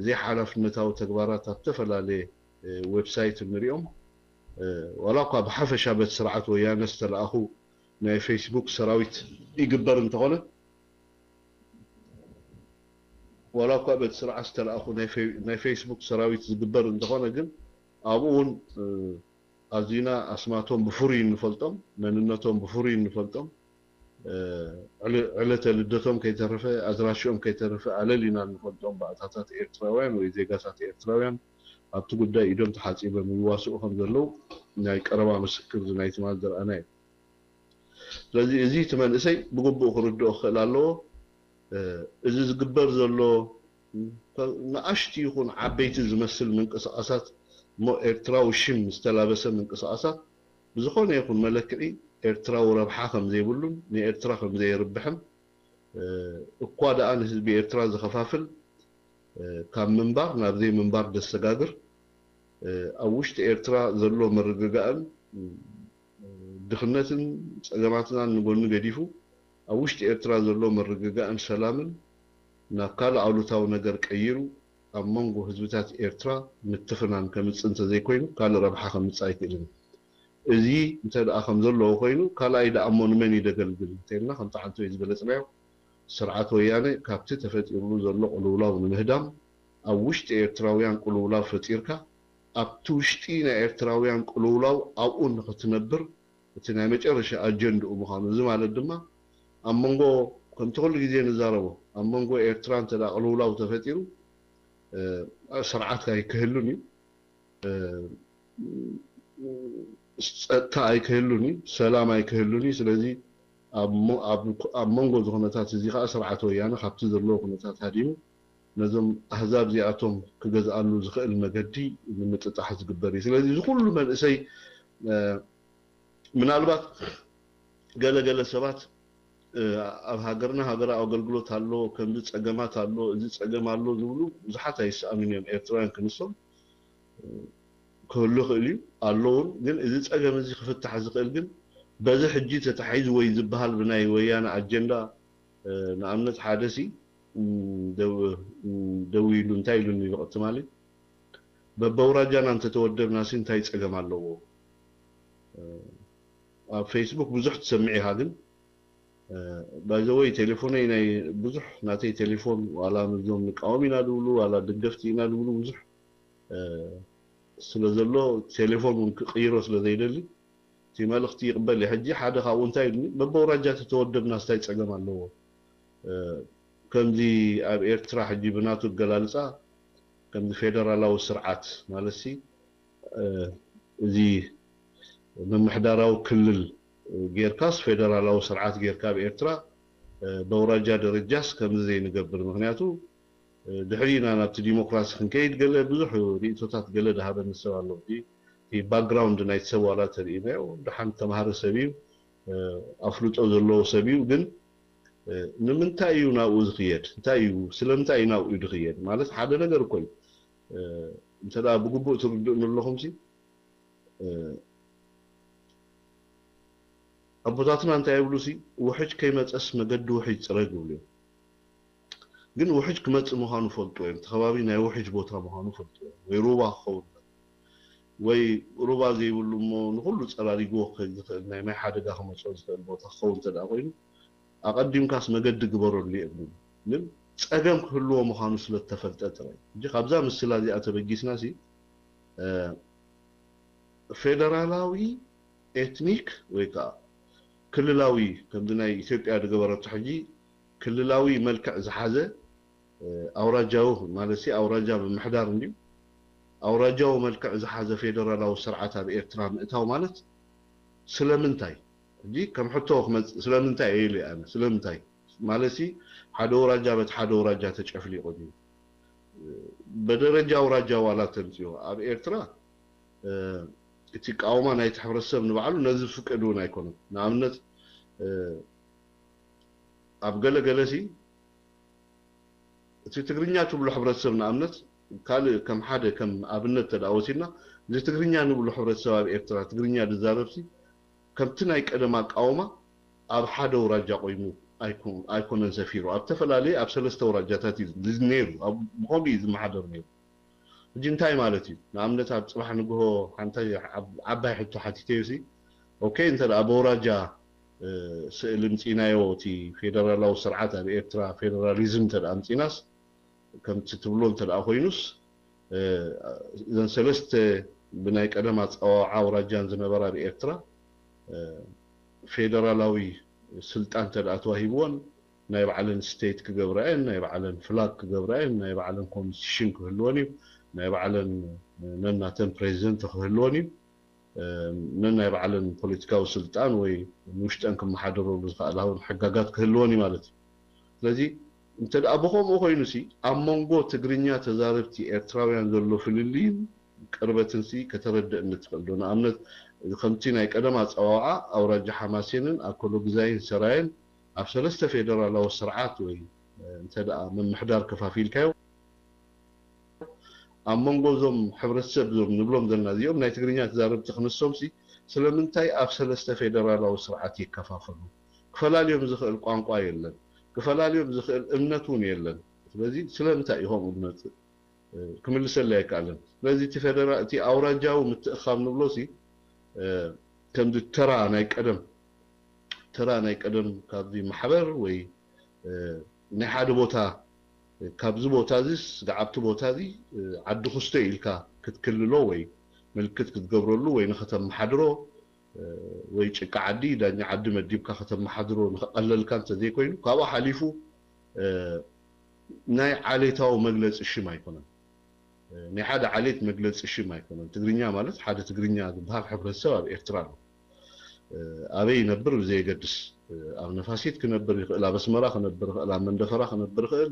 ዘይሓላፍነታዊ ተግባራት ኣብ ዝተፈላለየ ዌብሳይት ንሪኦም ዋላ እኳ ብሓፈሻ በቲ ስርዓት ወያነ ዝተለኣኹ ናይ ፌስቡክ ሰራዊት ይግበር እንተኾነ ዋላ እኳ በቲ ስርዓት ዝተለኣኹ ናይ ፌስቡክ ሰራዊት ዝግበር እንተኾነ ግን ኣብኡ እውን ኣዚና ኣስማቶም ብፍሩይ እንፈልጦም መንነቶም ብፍሩይ እንፈልጦም ዕለተ ልደቶም ከይተረፈ ኣድራሽኦም ከይተረፈ ኣለሊና እንፈልጦም ባእታታት ኤርትራውያን ወይ ዜጋታት ኤርትራውያን ኣብቲ ጉዳይ ኢዶም ተሓፂቦም ይዋስኡ ከም ዘለዉ ናይ ቀረባ ምስክር እዚ ናይ ትማል ዝረኣና እዩ። ስለዚ እዚ እቲ መንእሰይ ብግቡእ ክርድኦ ክኽእል ኣለዎ። እዚ ዝግበር ዘሎ ንኣሽቱ ይኹን ዓበይቲ ዝመስል ምንቅስቓሳት እሞ ኤርትራዊ ሽም ዝተላበሰ ምንቅስቓሳት ብዝኾነ ይኹን መለክዒ ኤርትራዊ ረብሓ ከም ዘይብሉን ንኤርትራ ከም ዘየርብሕን እኳ ደኣ ንህዝቢ ኤርትራ ዝኸፋፍል ካብ ምንባር ናብ ዘይምንባር ደሰጋግር ኣብ ውሽጢ ኤርትራ ዘሎ ምርግጋእን ድኽነትን ጸገማትናን ንጎኒ ገዲፉ ኣብ ውሽጢ ኤርትራ ዘሎ ምርግጋእን ሰላምን ናብ ካልእ ኣሉታዊ ነገር ቀይሩ ኣብ መንጎ ህዝብታት ኤርትራ ምትፍናን ከምጽእ እንተዘይኮይኑ ካልእ ረብሓ ከምጽእ ኣይክእልን እዩ። እዚ እንተ ደኣ ከም ዘለዎ ኮይኑ ካልኣይ ደኣ እሞ ንመን እዩ ደገልግል እንተኢልና ከምቲ ሓንቶ እዩ ዝገለጽናዮ ስርዓት ወያነ ካብቲ ተፈጢሩሉ ዘሎ ቅልውላው ንምህዳም ኣብ ውሽጢ ኤርትራውያን ቅልውላው ፈጢርካ ኣብቲ ውሽጢ ናይ ኤርትራውያን ቅልውላው ኣብኡ ንኽትነብር እቲ ናይ መጨረሻ ኣጀንድኡ ምዃኑ እዚ ማለት ድማ ኣብ መንጎ ከምቲ ኩሉ ግዜ ንዛረቦ ኣብ መንጎ ኤርትራ እንተ ደኣ ቅልውላው ተፈጢሩ ስርዓት ኣይክህሉን እዩ ጸጥታ ኣይክህሉን እዩ ሰላም ኣይክህሉን እዩ ስለዚ ኣብ መንጎ እዚ ኩነታት እዚ ከዓ ስርዓት ወያነ ካብቲ ዘለዎ ኩነታት ሃዲሙ ነዞም ኣህዛብ እዚኣቶም ክገዝኣሉ ዝኽእል መገዲ ንምጥጣሕ ዝግበር እዩ ስለዚ እዚ ኩሉ መንእሰይ ምናልባት ገለ ገለ ሰባት ኣብ ሃገርና ሃገራዊ ኣገልግሎት ኣሎ ከምዚ ፀገማት ኣሎ እዚ ፀገም ኣሎ ዝብሉ ብዙሓት ኣይሰኣኑን እዮም ኤርትራውያን ክንሶም ክህሉ ይኽእል እዩ ኣለውን ግን እዚ ፀገም እዚ ክፍታሕ ዝኽእል ግን በዚ ሕጂ ተታሒዙ ወይ ዝበሃል ብናይ ወያነ ኣጀንዳ ንኣብነት ሓደ ሲ ደው ኢሉ እንታይ ኢሉኒ ብቐጥማሊ በበውራጃና እንተተወደብና ሲ እንታይ ፀገም ኣለዎ ኣብ ፌስቡክ ብዙሕ ትሰምዕ ኢኻ ግን ባይዘወይ ቴሌፎነይ ናይ ብዙሕ ናተይ ቴሌፎን ዋላ ምዞም ንቃወም ኢና ዝብሉ ዋላ ደገፍቲ ኢና ዝብሉ ብዙሕ ስለ ዘሎ ቴሌፎን እውን ክቅይሮ ስለ ዘይደሊ እቲ መልእኽቲ ይቅበል እዩ ሕጂ ሓደ ካብኡ እንታይ ኢሉኒ በበውራጃ ተተወደብና ስታይ ፀገም ኣለዎ ከምዚ ኣብ ኤርትራ ሕጂ ብናቱ ኣገላልፃ ከምዚ ፌደራላዊ ስርዓት ማለት ሲ እዚ ምምሕዳራዊ ክልል ጌርካስ ፌደራላዊ ስርዓት ጌርካ ኣብ ኤርትራ በውራጃ ደረጃስ ከምዚ ዘይንገብር ምክንያቱ ድሕሪና ናብቲ ዲሞክራሲ ክንከይድ ገለ ብዙሕ ርእቶታት ገለ ዝሃበኒ ሰብ ኣሎ እቲ ባክግራውንድ ናይቲ ሰብ ዋላ ተርእናዮ ደሓን ተማሃረ ሰብ እዩ ኣፍልጦ ዘለዎ ሰብ እዩ ግን ንምንታይ እዩ ናብኡ ዝኽየድ እንታይ እዩ ስለምንታይ እዩ ናብኡ ዝኽየድ ማለት ሓደ ነገር እኮ እዩ እንተ ብግቡእ ትርድእኒ ኣለኹም ሲ ኣቦታትና እንታይ ይብሉ ሲ ውሕጅ ከይመፀስ መገዲ ውሕጅ ፅረግ ይብሉ እዮም ግን ውሕጅ ክመፅእ ምዃኑ ፈልጡ እዮም እቲ ከባቢ ናይ ውሕጅ ቦታ ምዃኑ ፈልጡ እዮም ወይ ሩባ ክኸውን ወይ ሩባ ዘይብሉ እሞ ንኩሉ ፀራሪግዎ ክኸድ ዝኽእል ናይ ማይ ሓደጋ ክመፅኦ ዝኽእል ቦታ ክኸውን እንተ ኮይኑ ኣቐዲምካስ መገዲ ግበረሉ የብሉን ግን ፀገም ክህልዎ ምዃኑ ስለተፈልጠ ጥራይ ሕጂ ካብዛ ምስላ እዚኣ ተበጊስና ሲ ፌደራላዊ ኤትኒክ ወይ ከዓ ክልላዊ ከምዚ ናይ ኢትዮጵያ ዝገበረቶ ሕጂ ክልላዊ መልክዕ ዝሓዘ ኣውራጃዊ ማለት ኣውራጃ ምምሕዳር እንዲዩ ኣውራጃዊ መልክዕ ዝሓዘ ፌደራላዊ ስርዓት ኣብ ኤርትራ ምእታው ማለት ስለምንታይ ሕጂ ከም ሕቶ ክመፅእ ስለምንታይ እየ ኢለ ኣነ ስለምንታይ ማለት ሓደ ወራጃ በት ሓደ ወራጃ ተጨፍሊቑ ድዩ በደረጃ ኣውራጃ ዋላ ተምፅኦ ኣብ ኤርትራ እቲ ቃውማ ናይቲ ሕብረተሰብ ንባዕሉ ነዚ ዝፍቅድ እውን ኣይኮነን ንኣብነት ኣብ ገለ ገለ ሲ እቲ ትግርኛ ትብሎ ሕብረተሰብ ንኣብነት ካልእ ከም ሓደ ከም ኣብነት ተደኣ ወሲድና እዚ ትግርኛ ንብሎ ሕብረተሰብ ኣብ ኤርትራ ትግርኛ ዝዛረብ ሲ ከምቲ ናይ ቀደም ኣቃውማ ኣብ ሓደ ኣውራጃ ቆይሙ ኣይኮነን ሰፊሩ። ኣብ ተፈላለየ ኣብ ሰለስተ ኣውራጃታት እዩ ነይሩ። ብኸምኡ እዩ ዝመሓደር ነይሩ። ሕጂ እንታይ ማለት እዩ? ንኣብነት ኣብ ፅባሕ ንግሆ ሓንቲ ዓባይ ሕቶ ሓቲተዮ ሲ ኦኬ እንተ ደኣ ብኣውራጃ ስእሊ ምፂናዮ እቲ ፌደራላዊ ስርዓት ኣብ ኤርትራ ፌደራሊዝም እንተ ደኣ ምፂናስ ከምቲ ትብሎ እንተ ደኣ ኮይኑስ እዘን ሰለስተ ብናይ ቀደም ኣፀዋውዓ ኣውራጃን ዝነበራ ብኤርትራ ፌደራላዊ ስልጣን እንተ ደኣ ተዋሂብዎን ናይ ባዕለን ስቴት ክገብራ እየን፣ ናይ ባዕለን ፍላግ ክገብራ እየን፣ ናይ ባዕለን ኮንስቲቱሽን ክህልወን እዩ፣ ናይ ባዕለን ነናተን ፕሬዚደንት ክህልወን እዩ። ነናይ ባዕለን ፖለቲካዊ ስልጣን ወይ ንውሽጠን ክመሓደረሉ ዝኽእላ እውን ሕጋጋት ክህልወን እዩ ማለት እዩ። ስለዚ እንተ ደኣ ብኸምኡ ኮይኑ ሲ ኣብ መንጎ ትግርኛ ተዛረብቲ ኤርትራውያን ዘሎ ፍልልይን ቅርበትን ሲ ከተረድእኒ ትኽእል ዶ? ንኣብነት ከምቲ ናይ ቀደም ኣጸዋውዓ ኣውራጃ ሓማሴንን ኣኮሎግዛይን ሰራየን ኣብ ሰለስተ ፌደራላዊ ስርዓት ወይ እንተ ደኣ ምምሕዳር ከፋፊልካዮ ኣብ መንጎ እዞም ሕብረተሰብ እዞም ንብሎም ዘለና እዚኦም ናይ ትግርኛ ተዛረብቲ ክንሶም ሲ ስለምንታይ ኣብ ሰለስተ ፌደራላዊ ስርዓት ይከፋፈሉ? ክፈላልዮም ዝኽእል ቋንቋ የለን፣ ክፈላልዮም ዝኽእል እምነት እውን የለን። ስለዚ ስለምንታይ እዩ ከምኡ ዝመፅእ ክምልሰለይ ኣይከኣለን። ስለዚ እቲ ፌደራ እቲ ኣውራጃዊ ምትእኻብ ንብሎ ሲ ከምዚ ተራ ናይ ቀደም ተራ ናይ ቀደም ካብዚ ማሕበር ወይ ናይ ሓደ ቦታ ካብዚ ቦታ እዚስ ገዓብቲ ቦታ እዚ ዓዲ ክስቶ ኢልካ ክትክልሎ ወይ ምልክት ክትገብረሉ ወይ ንኸተመሓድሮ ወይ ጭቃ ዓዲ ዳኛ ዓዲ መዲብካ ከተመሓድሮ ንኸቐለልካ እንተዘይኮይኑ ካብኡ ሓሊፉ ናይ ዓሌታዊ መግለፂ ሽም ኣይኮነን። ናይ ሓደ ዓሌት መግለፂ ሽም ኣይኮነን። ትግርኛ ማለት ሓደ ትግርኛ ዝበሃል ሕብረተሰብ ኣብ ኤርትራ ኣሎ። ኣበይ ይነብር ብዘየገድስ ኣብ ነፋሲት ክነብር ይኽእል፣ ኣብ ኣስመራ ክነብር ይኽእል፣ ኣብ መንደፈራ ክነብር ይኽእል፣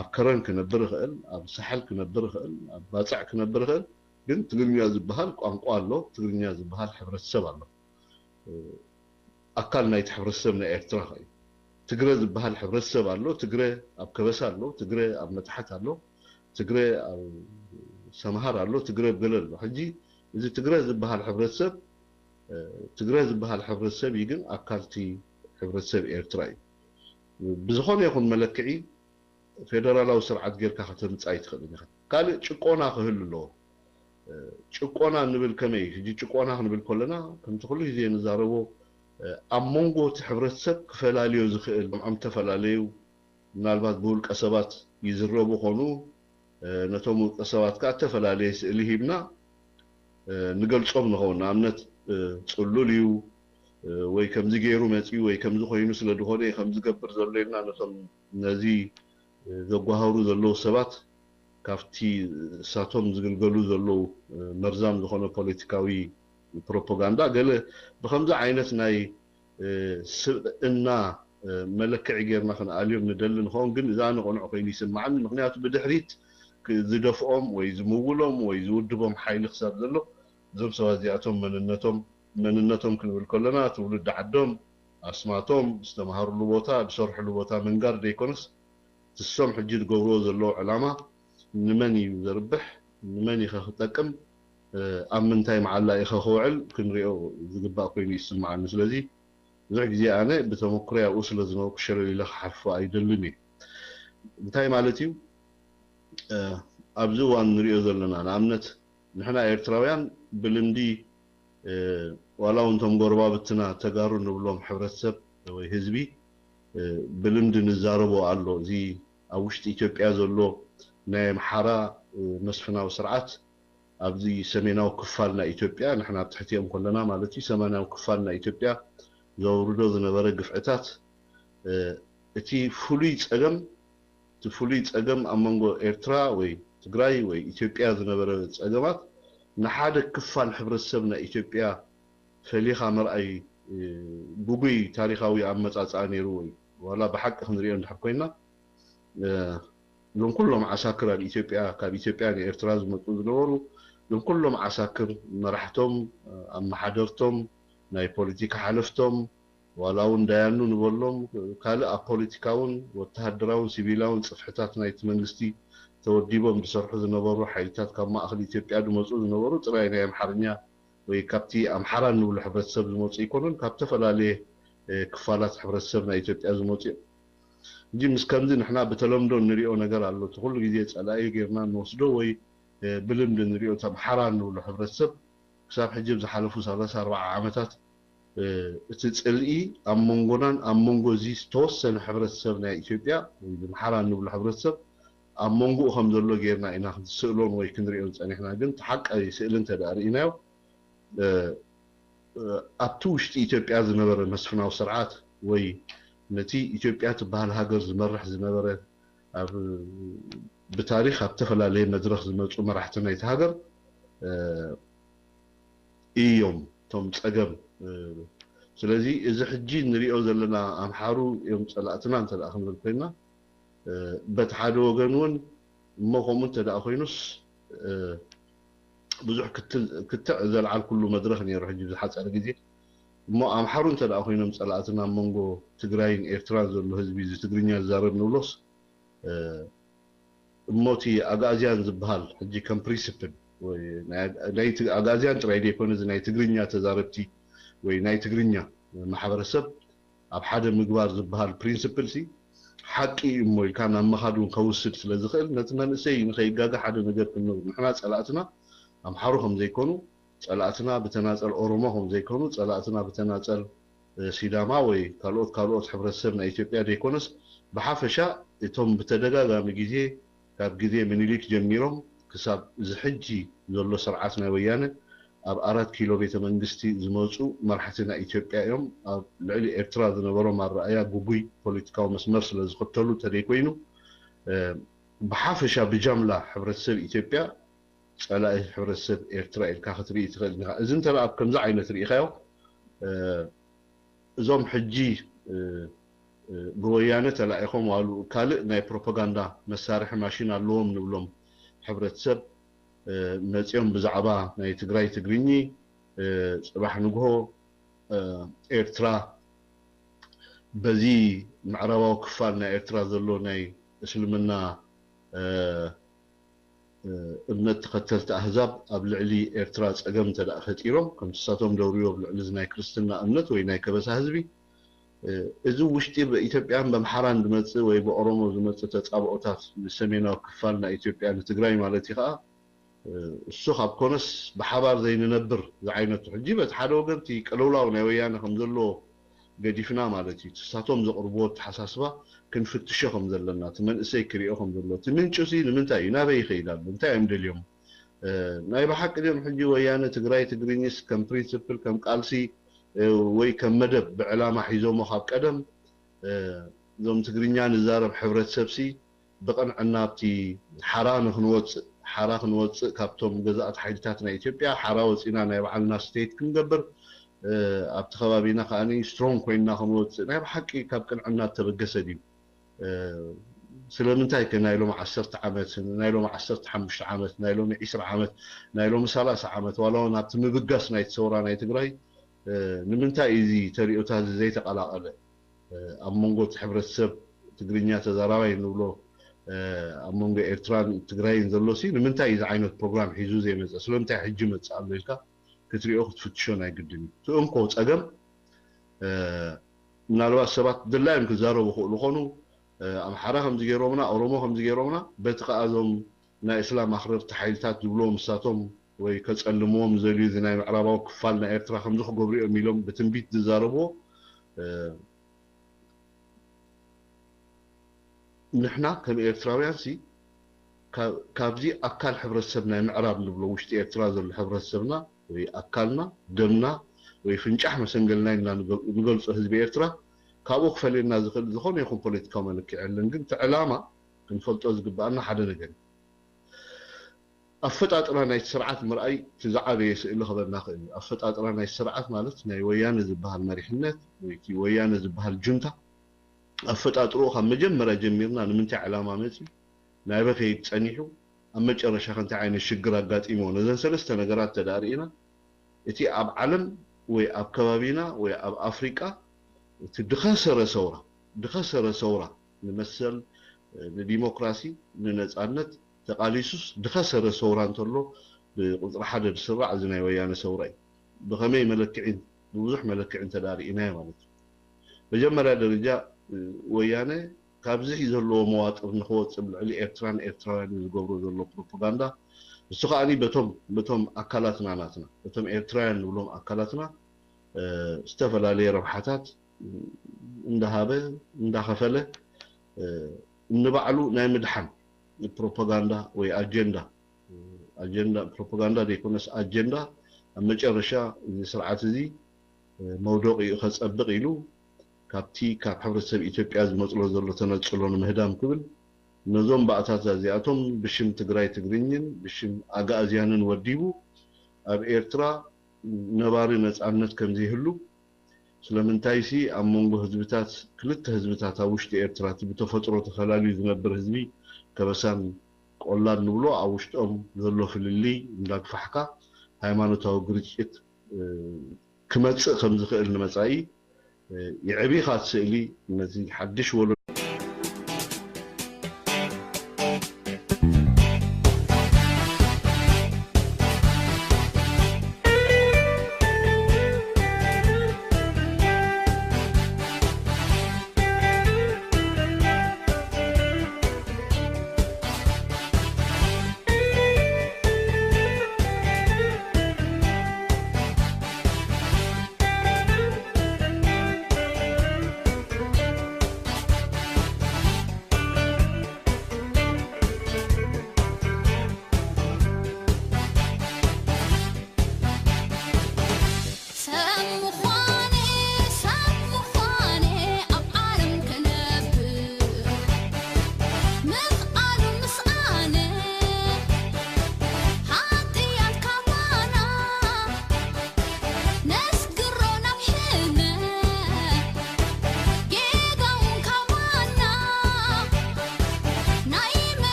ኣብ ከረን ክነብር ይኽእል፣ ኣብ ሳሕል ክነብር ይኽእል፣ ኣብ ባጽዕ ክነብር ይኽእል። ግን ትግርኛ ዝበሃል ቋንቋ ኣሎ፣ ትግርኛ ዝበሃል ሕብረተሰብ ኣሎ። ኣካል ናይቲ ሕብረተሰብ ናይ ኤርትራ እዩ። ትግረ ዝበሃል ሕብረተሰብ ኣሎ፣ ትግረ ኣብ ከበሳ ኣሎ፣ ትግረ ኣብ መታሕት ኣሎ፣ ትግረ ኣብ ሰምሃር ኣሎ፣ ትግረ ኣብ ገለ ኣሎ። ሕጂ እዚ ትግረ ዝበሃል ሕብረተሰብ ትግረ ዝበሃል ሕብረተሰብ እዩ፣ ግን ኣካልቲ ሕብረተሰብ ኤርትራ እዩ። ብዝኾነ ይኹን መለክዒ ፌደራላዊ ስርዓት ጌርካ ከተምጽእ ኣይትኽእልን ኢኻ። ካልእ ጭቆና ክህሉ ኣለዎ። ጭቆና እንብል ከመይ? ሕጂ ጭቆና ክንብል ከለና ከምቲ ኩሉ ግዜ ንዛረቦ ኣብ መንጎ እቲ ሕብረተሰብ ክፈላልዮ ዝኽእል ምዖም ተፈላለዩ ምናልባት ብውልቀ ሰባት ይዝረቡ ኾኑ ነቶም ውልቀ ሰባት ከዓ እተፈላለየ ስእሊ ሂብና ንገልጾም ንኸውን። ንኣብነት ጽሉል እዩ ወይ ከምዚ ገይሩ መጺኡ ወይ ከምዚ ኮይኑ ስለ ዝኾነ ከምዚ ገብር ዘሎ ኢልና ነቶም ነዚ ዘጓሃሩ ዘለዉ ሰባት ካብቲ እሳቶም ዝግልገሉ ዘለዉ መርዛም ዝኾነ ፖለቲካዊ ፕሮፓጋንዳ ገለ ብከምዚ ዓይነት ናይ ስብእና መለክዒ ጌርና ክንኣልዮም ንደሊ ንኸውን፣ ግን እዛ ንቕኑዕ ኮይኑ ይስምዓኒ። ምክንያቱ ብድሕሪት ዝደፍኦም ወይ ዝምውሎም ወይ ዝውድቦም ሓይሊ ክሳብ ዘሎ እዞም ሰባት እዚኣቶም መንነቶም መንነቶም ክንብል ከለና ትውልዲ ዓዶም፣ ኣስማቶም፣ ዝተምሃርሉ ቦታ፣ ዝሰርሕሉ ቦታ ምንጋር ዘይኮነስ ንሶም ሕጂ ዝገብርዎ ዘለዉ ዕላማ ንመን እዩ ዘርብሕ፣ ንመን እዩ ከ ክጠቅም፣ ኣብ ምንታይ መዓላ እዩ ከ ክውዕል ክንሪኦ ዝግባእ ኮይኑ ይስምዓኒ። ስለዚ ብዙሕ ግዜ ኣነ ብተመኩሮይ ኣብኡ ስለ ዝነበርኩ ሸለል ኢለ ክሓልፎ ኣይደልን እየ። እንታይ ማለት እዩ? ኣብዚ እዋን ንሪኦ ዘለና ንኣብነት ንሕና ኤርትራውያን ብልምዲ ዋላ እውን እቶም ጎረባብትና ተጋሩ ንብሎም ሕብረተሰብ ወይ ህዝቢ ብልምዲ ንዛረቦ ኣሎ። እዚ ኣብ ውሽጢ ኢትዮጵያ ዘሎ ናይ ኣምሓራ መስፍናዊ ስርዓት ኣብዚ ሰሜናዊ ክፋል ናይ ኢትዮጵያ ንሕና ኣብ ትሕቲኦም ከለና ማለት እዩ ሰሜናዊ ክፋል ናይ ኢትዮጵያ ዘውርዶ ዝነበረ ግፍዕታት እቲ ፍሉይ ፀገም እቲ ፍሉይ ጸገም ኣብ መንጎ ኤርትራ ወይ ትግራይ ወይ ኢትዮጵያ ዝነበረ ጸገማት ንሓደ ክፋል ሕብረተሰብ ናይ ኢትዮጵያ ፈሊኻ ምርኣይ ግጉይ ታሪኻዊ ኣመጻጽኣ ነይሩ ወይ ዋላ ብሓቂ ክንሪኦ እንድሕር ኮይና እዞም ኩሎም ዓሳክር ኣብ ኢትዮጵያ ካብ ኢትዮጵያ ንኤርትራ ዝመፁ ዝነበሩ እዞም ኩሎም ዓሳክር መራሕቶም ኣመሓደርቶም ናይ ፖለቲካ ሓለፍቶም ዋላ እውን ዳያኑ ንበሎም ካልእ ኣብ ፖለቲካውን ወተሃደራውን ሲቪላውን ጽፍሕታት ናይቲ መንግስቲ ተወዲቦም ዝሰርሑ ዝነበሩ ሓይልታት ካብ ማእኸል ኢትዮጵያ ዝመፁ ዝነበሩ ጥራይ ናይ ኣምሓርኛ ወይ ካብቲ ኣምሓራ እንብሎ ሕብረተሰብ ዝመፁ ኣይኮኑን፣ ካብ ዝተፈላለየ ክፋላት ሕብረተሰብ ናይ ኢትዮጵያ ዝመፁ እዮም። እንጂ ምስ ከምዚ ንሕና ብተለምዶ እንሪኦ ነገር ኣሎ። እቲ ኩሉ ግዜ ፀላኢ ጌርና እንወስዶ ወይ ብልምዲ እንሪኦ፣ እቲ ኣምሓራ እንብሎ ሕብረተሰብ ክሳብ ሕጂ ኣብ ዝሓለፉ ሰላሳ ኣርባዓ ዓመታት እቲ ፅልኢ ኣብ መንጎናን ኣብ መንጎ እዚ ዝተወሰነ ሕብረተሰብ ናይ ኢትዮጵያ ወይ ኣምሓራ እንብሎ ሕብረተሰብ ኣብ መንጎኡ ከም ዘሎ ጌርና ኢና ክንስእሎን ወይ ክንሪኦን ፀኒሕና። ግን እቲ ሓቃዊ ስእሊ እንተ ደኣ ርኢናዮ፣ ኣብቲ ውሽጢ ኢትዮጵያ ዝነበረ መስፍናዊ ስርዓት ወይ ነቲ ኢትዮጵያ ትበሃል ሃገር ዝመርሕ ዝነበረ፣ ኣብ ብታሪኽ ኣብ ዝተፈላለየ መድረኽ ዝመፁ መራሕቲ ናይቲ ሃገር እዮም እቶም ፀገም። ስለዚ እዚ ሕጂ እንሪኦ ዘለና ኣምሓሩ እዮም ፀላእትና እንተ ደኣ ክንብል ኮይንና፣ በቲ ሓደ ወገን እውን እሞ ከምኡ እንተ ደኣ ኮይኑስ ብዙሕ ክትዕ ዘልዓልኩሉ መድረኽ ነይሩ። ሕጂ ብዝሓፀረ ግዜ እሞ ኣምሓሩ እንተ ደኣ ኮይኖም ፀላእትና ኣብ መንጎ ትግራይን ኤርትራን ዘሎ ህዝቢ እዚ ትግርኛ ዝዛረብ ንብሎስ፣ እሞ እቲ ኣግኣዝያን ዝበሃል ሕጂ ከም ፕሪንስፕል ወይ ናይ ኣግኣዝያን ጥራይ ዘይኮነ፣ እዚ ናይ ትግርኛ ተዛረብቲ ወይ ናይ ትግርኛ ማሕበረሰብ ኣብ ሓደ ምግባር ዝበሃል ፕሪንስፕል ሲ ሓቂ እዩ እሞ ኢልካ ናብ ምኻድ እውን ከውስድ ስለ ዝኽእል፣ ነቲ መንእሰይ ንኸይጋገ ሓደ ነገር ክንነግሩ፣ ንሕና ፀላእትና ኣምሓሩ ከም ዘይኮኑ፣ ፀላእትና ብተናፀል ኦሮሞ ከም ዘይኮኑ፣ ፀላእትና ብተናፀል ሲዳማ ወይ ካልኦት ካልኦት ሕብረተሰብ ናይ ኢትዮጵያ ዘይኮነስ፣ ብሓፈሻ እቶም ብተደጋጋሚ ግዜ ካብ ግዜ ምኒልክ ጀሚሮም ክሳብ እዚ ሕጂ ዘሎ ስርዓት ናይ ወያነ ኣብ ኣራት ኪሎ ቤተ መንግስቲ ዝመፁ መራሕቲ ናይ ኢትዮጵያ እዮም። ኣብ ልዕሊ ኤርትራ ዝነበሮም ኣረኣእያ ግጉይ ፖለቲካዊ መስመር ስለ ዝኽተሉ እንተደይኮይኑ፣ ብሓፈሻ ብጃምላ ሕብረተሰብ ኢትዮጵያ ፀላኢ ሕብረተሰብ ኤርትራ ኢልካ ክትርኢ ትኽእል ኢኻ። እዚ እንተ ኣብ ከምዚ ዓይነት ርኢኻዮ፣ እዞም ሕጂ ብወያነ ተላኢኾም ዋሉ ካልእ ናይ ፕሮፓጋንዳ መሳርሒ ማሽን ኣለዎም ንብሎም ሕብረተሰብ መፂኦም ብዛዕባ ናይ ትግራይ ትግርኚ፣ ፅባሕ ንግሆ ኤርትራ በዚ ምዕራባዊ ክፋል ናይ ኤርትራ ዘሎ ናይ እስልምና እምነት ተኸተልቲ ኣህዛብ ኣብ ልዕሊ ኤርትራ ፀገም እንተ ደኣ ፈጢሮም፣ ከምቲ ንሳቶም ደውርዮ ኣብ ልዕሊ እዚ ናይ ክርስትና እምነት ወይ ናይ ከበሳ ህዝቢ፣ እዚ ውሽጢ ብኢትዮጵያን በምሓራን ዝመፅእ ወይ ብኦሮሞ ዝመፅእ ተፃብኦታት ንሰሜናዊ ክፋል ናይ ኢትዮጵያ ንትግራይ ማለት እዩ ከዓ፣ እሱ ካብ ኮነስ ብሓባር ዘይንነብር ዝዓይነቱ። ሕጂ በቲ ሓደ ወገን እቲ ቅልውላው ናይ ወያነ ከም ዘሎ ገዲፍና ማለት እዩ። ንሳቶም ዘቕርብዎ ኣተሓሳስባ ክንፍትሾ ከም ዘለና፣ እቲ መንእሰይ ክሪኦ ከም ዘለዎ፣ እቲ ምንጩ ሲ ንምንታይ እዩ፣ ናበይ ይኸይድ ኣሎ፣ እንታይ እዮም ደልዮም? ናይ ብሓቂ ድዮም ሕጂ ወያነ ትግራይ ትግርኝስ ከም ፕሪንስፕል፣ ከም ቃልሲ ወይ ከም መደብ ብዕላማ ሒዞሞ ካብ ቀደም እዞም ትግርኛ ንዛረብ ሕብረተሰብ ሲ ብቕንዕና ኣብቲ ሓራ ንክንወፅእ፣ ሓራ ክንወፅእ ካብቶም ገዛእቲ ሓይልታት ናይ ኢትዮጵያ ሓራ ወፂና ናይ ባዕልና ስቴት ክንገብር፣ ኣብቲ ከባቢና ከዓ ስትሮንግ ኮይንና ክንወፅእ ናይ ብሓቂ ካብ ቅንዕና እተበገሰ ድዩ? ስለምንታይ ከ ናይ ሎሚ ዓሰርተ ዓመት፣ ናይ ሎሚ ዓሰርተ ሓሙሽተ ዓመት፣ ናይ ሎሚ ዕስራ ዓመት፣ ናይ ሎሚ ሰላሳ ዓመት ዋላ እውን ኣብቲ ምብጋስ ናይቲ ሰውራ ናይ ትግራይ ንምንታይ እዚ ተሪኦታት እዚ ዘይተቐላቐለ? ኣብ መንጎ እቲ ሕብረተሰብ ትግርኛ ተዛራባይ እንብሎ ኣብ መንጎ ኤርትራን ትግራይን ዘሎ ሲ ንምንታይ እዚ ዓይነት ፕሮግራም ሒዙ ዘይመፀ? ስለምንታይ ሕጂ መፅእ ኣሎ ኢልካ ክትሪኦ ክትፍትሾ ናይ ግድን እዩ። እቲ እንኮ ፀገም ምናልባት ሰባት ድላዮም ክዛረቡ ክእሉ ኮኑ፣ ኣምሓራ ከምዚ ገይሮምና፣ ኦሮሞ ከምዚ ገይሮምና፣ በቲ ከዓ እዞም ናይ እስላም ኣኽረርቲ ሓይልታት ዝብልዎም ንሳቶም ወይ ከፀልምዎም ዝደልዩ እዚ ናይ ምዕራባዊ ክፋል ናይ ኤርትራ ከምዚ ክገብሩ እዮም ኢሎም ብትንቢት ዝዛረብዎ፣ ንሕና ከም ኤርትራውያን ሲ ካብዚ ኣካል ሕብረተሰብ ናይ ምዕራብ ንብሎ ውሽጢ ኤርትራ ዘሎ ሕብረተሰብና ወይ ኣካልና ደምና ወይ ፍንጫሕ መሰንገልና ኢልና ንገልፆ ህዝቢ ኤርትራ ካብኡ ክፈልየና ዝኽእል ዝኾነ ይኹን ፖለቲካዊ መለክዒ የለን። ግን እቲ ዕላማ ክንፈልጦ ዝግበኣና ሓደ ነገር እዩ። ኣፈጣጥራ ናይቲ ስርዓት ምርኣይ እቲ ዝዓበየ ስእሊ ክበና ክእል እዩ። ኣፈጣጥራ ናይቲ ስርዓት ማለት ናይ ወያነ ዝበሃል መሪሕነት ወይ እቲ ወያነ ዝበሃል ጁንታ ኣፈጣጥርኡ ካብ መጀመርያ ጀሚርና ንምንታይ ዕላማ መፅዩ፣ ናይበ ከይድ ፀኒሑ፣ ኣብ መጨረሻ ከ እንታይ ዓይነት ሽግር ኣጋጢሞ? ነዘን ሰለስተ ነገራት እንተ ደኣ ርኢና እቲ ኣብ ዓለም ወይ ኣብ ከባቢና ወይ ኣብ ኣፍሪቃ እቲ ድኸሰረ ሰውራ ድኸሰረ ሰውራ ንመሰል ንዲሞክራሲ ንነፃነት ተቓሊሱስ ድኸሰረ ሰውራ እንተሎ ብቁፅሪ ሓደ ዝስራዕ እዚ ናይ ወያነ ሰውራ እዩ። ብኸመይ መለክዒ፣ ብብዙሕ መለክዒ እንተ ደኣ ርኢናዮ ማለት እዩ። መጀመርያ ደረጃ፣ እ፣ ወያነ ካብዚ ዘለዎ መዋጥር ንኽወፅእ ኣብ ልዕሊ ኤርትራን ኤርትራውያን ዝገብሮ ዘሎ ፕሮፓጋንዳ፣ እሱ ከኣ በቶም፣ በቶም ኣካላትና ናትና፣ በቶም ኤርትራውያን ንብሎም ኣካላትና፣ እ፣ ዝተፈላለየ ረብሓታት እንዳሃበ፣ እንዳኸፈለ፣ እ፣ ንባዕሉ ናይ ምድሓን ፕሮፓጋንዳ ወይ ኣጀንዳ፣ ኣጀንዳ፣ ፕሮፓጋንዳ ዘይኮነስ ኣጀንዳ፣ ኣብ መጨረሻ እዚ ስርዓት እዚ፣ እ፣ መውደቂኡ ከጸብቕ ኢሉ ካብቲ ካብ ሕብረተሰብ ኢትዮጵያ ዝመጽሎ ዘሎ ተነጽሎ ንምህዳም ክብል ነዞም ባእታት እዚኣቶም ብሽም ትግራይ ትግርኝን ብሽም ኣጋእዝያንን ወዲቡ ኣብ ኤርትራ ነባሪ ነጻነት ከም ዘይህሉ፣ ስለምንታይሲ ኣብ መንጎ ህዝብታት፣ ክልተ ህዝብታት ኣብ ውሽጢ ኤርትራ፣ እቲ ብተፈጥሮ ተፈላልዩ ዝነብር ህዝቢ ከበሳን ቆላን ንብሎ፣ ኣብ ውሽጦም ዘሎ ፍልልይ እንዳግፋሕካ ሃይማኖታዊ ግርጭት፣ እ፣ ክመጽእ ከም ዝኽእል ንመጻኢ፣ እ፣ የዕቢኻ እቲ ስእሊ ነዚ ሓድሽ ወለዶ።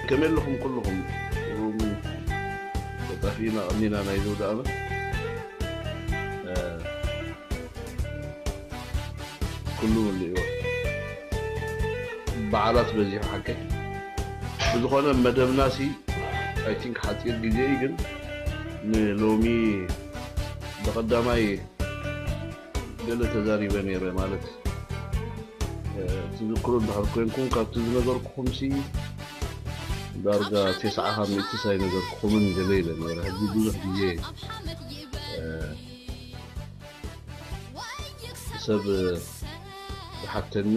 ከመይ ኣለኹም ኩልኹም? ሩም ተጣፊእና ቀኒና ናይ ዘውደ ኣመት፣ እ፣ ኩሉ ምልእዎ በዓላት በዚሑ ሓቀይ። ብዝኾነ መደብናሲ፣ I think ሓፂር ግዜ እዩ፣ ግን ንሎሚ ብቐዳማይ ገለ ተዛሪበ ነይረ ማለት፣ እ፣ ትዝክሩ እንድሕር ኮንኩም ካብቲ ዝነገርኩኹምሲ ዳርጋ ተስዓ ካብ ሚእቲ ኣይነገርኩኹምን ገለ ኢለ ነይረ። ሕጂ ብዙሕ ግዜ፣ እ፣ ሰብ ዝሓተኒ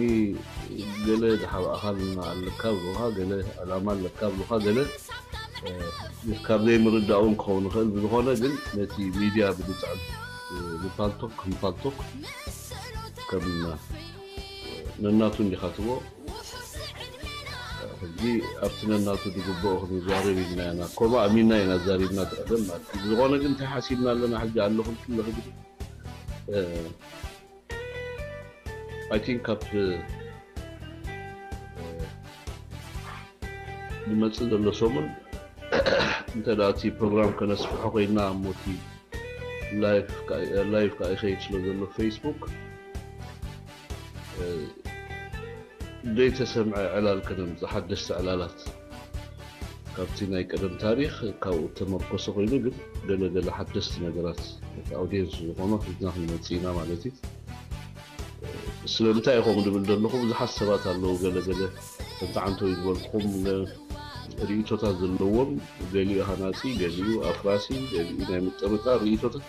ገለ ዝሓባእኻ ኣለካ ብሉኻ፣ ገለ ዕላማ ኣለካ ብሉኻ፣ ገለ፣ እ፣ ካብ ዘይምርዳእ እውን ክኸውን ይኽእል። ብዝኾነ ግን ነቲ ሚድያ ብዝጥዕም፣ እ፣ ንፓልቶክ ከም ፓልቶክ ከም ነናቱ እንዲኻ ትቦ። ሕጂ ኣብቲ ነናቱ ዝግብኦ ክንዛረብ ኢልና ኢና። ከምኡ ኣሚንና ኢና ዛሪብና እቲ ቀደም ማለት እዩ። ብዝኾነ ግን እንታይ ሓሲብና ኣለና ሕጂ ኣለኹም ትብሎ ሕጂ? እ፣ I think ካብ፣ እ፣ ዝመጽእ ዘሎ ሰሙን እንተ ደኣ እቲ ፕሮግራም ከነስፍሖ ኮይና እሞ እቲ ላይቭ ከኣ፣ ላይቭ ከኣ ይኸይድ ስለ ዘሎ ፌስቡክ፣ እ፣ ዘይተሰምዐ ዕላል ከነምጽእ፣ ሓደስቲ ዕላላት ካብቲ ናይ ቀደም ታሪኽ ካብኡ እተመርኮሰ ኮይኑ፣ ግን ገለ ገለ ሓደስቲ ነገራት ነቲ ኣውድየንስ ዝኾኖ ሒዝና ክንመጽእ ኢና ማለት እዩ። ስለምንታይ እዩ ከምኡ ዝብል ዘለኹ? ብዙሓት ሰባት ኣለዉ፣ ገለ ገለ ከምቲ ዓንተው ዝበልኩኹም፣ ገ-፣ ርእይቶታት ዘለዎም፣ ገሊኡ ሃናጺ፣ ገሊኡ ኣፍራሲ፣ ገሊኡ ናይ ምጥርጣር ርእይቶታት።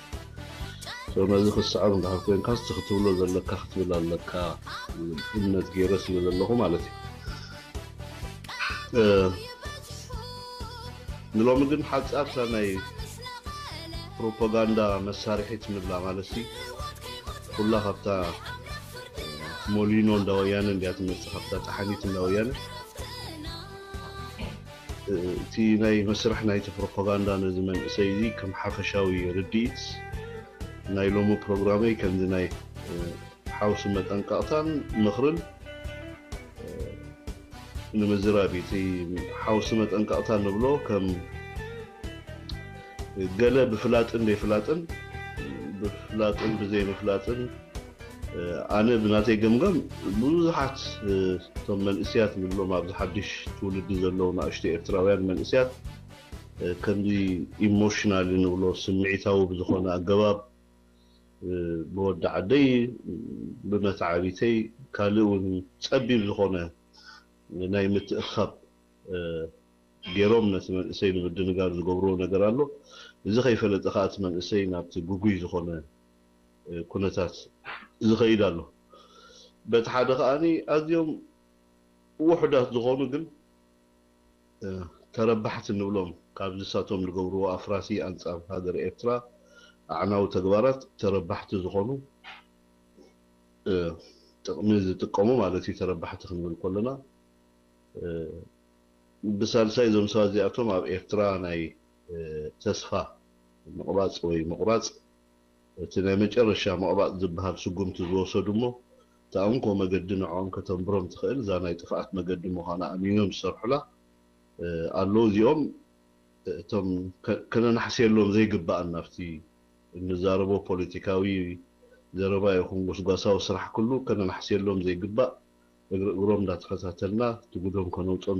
So ነዚ ክስዕር እንድሕር ኮንካስ፣ እቲ ክትብሎ ዘለካ ክትብል ኣለካ ዝብል እምነት ገይረ ስለ ዘለኹ ማለት እዩ። እ፣ ንሎሚ ግን ሓጻርታ ናይ ፕሮፓጋንዳ መሳርሒት ንብላ ማለት እዩ። ኩላ ካብታ ሞሊኖ እንዳ ወያነ እንድያ ትመጽእ፣ ካብታ ጠሓኒት እንዳ ወያነ። እ፣ እቲ ናይ መስርሕ ናይቲ ፕሮፓጋንዳ ነዚ መንእሰይ እዚ ከም ሓፈሻዊ ርድኢት ናይ ሎሚ ፕሮግራመይ ከምዚ ናይ፣ እ፣ ሓውሲ መጠንቀቕታን ምኽርን፣ እ፣ ንምዝራብ እዩ። እቲ ሓውሲ መጠንቀቕታ ንብሎ ከም ገለ ብፍላጥን ዘይፍላጥን፣ ብፍላጥን ብዘይምፍላጥን፣ ኣነ ብናተይ ገምገም ብዙሓት እቶም መንእስያት ንብሎም ኣብዚ ሓድሽ ትውልዲ ዘለዉ ንኣሽቱ ኤርትራውያን መንእስያት ከምዚ ኢሞሽናል ንብሎ ስምዒታዊ ብዝኾነ ኣገባብ ብወዲ ዓደይ ብመተዓቢተይ ካልእ እውን ጸቢብ ዝኾነ ናይ ምትእኻብ ገይሮም ነቲ መንእሰይ ንምድንጋር ዝገብርዎ ነገር ኣሎ። እዚ ከይፈለጠ ከኣ እቲ መንእሰይ ናብቲ ግጉይ ዝኾነ ኩነታት ዝኸይድ ኣሎ። በቲ ሓደ ከኣ ኣዝዮም ውሑዳት ዝኾኑ ግን ተረባሕቲ ንብሎም ካብ ዝሳቶም ዝገብርዎ ኣፍራሲ ኣንጻር ሃገር ኤርትራ ኣዕናዊ ተግባራት ተረባሕቲ ዝኾኑ ጥቕሚ ዝጥቀሙ ማለት እዩ። ተረባሕቲ ክንብል ከለና ብሳልሳይ እዞም ሰባት እዚኣቶም ኣብ ኤርትራ ናይ ተስፋ ምቕባፅ ወይ ምቑራፅ እቲ ናይ መጨረሻ ምቕባፅ ዝበሃል ስጉምቲ ዝወሰዱ እሞ እታ እንኮ መገዲ ንዕኦም ከተንብሮም ትኽእል እዛ ናይ ጥፍኣት መገዲ ምዃና ኣሚኖም ዝሰርሑላ ኣለዉ። እዚኦም እቶም ከነናሕስየሎም ዘይግባኣና ኣብቲ እንዛረቦ ፖለቲካዊ ዘረባ ይኹን ጎስጓሳዊ ስራሕ ኩሉ ከነናሕስየሎም ዘይግባእ እግሪ እግሮም እንዳተኸታተልና ትጉዶም ከነውፅኦም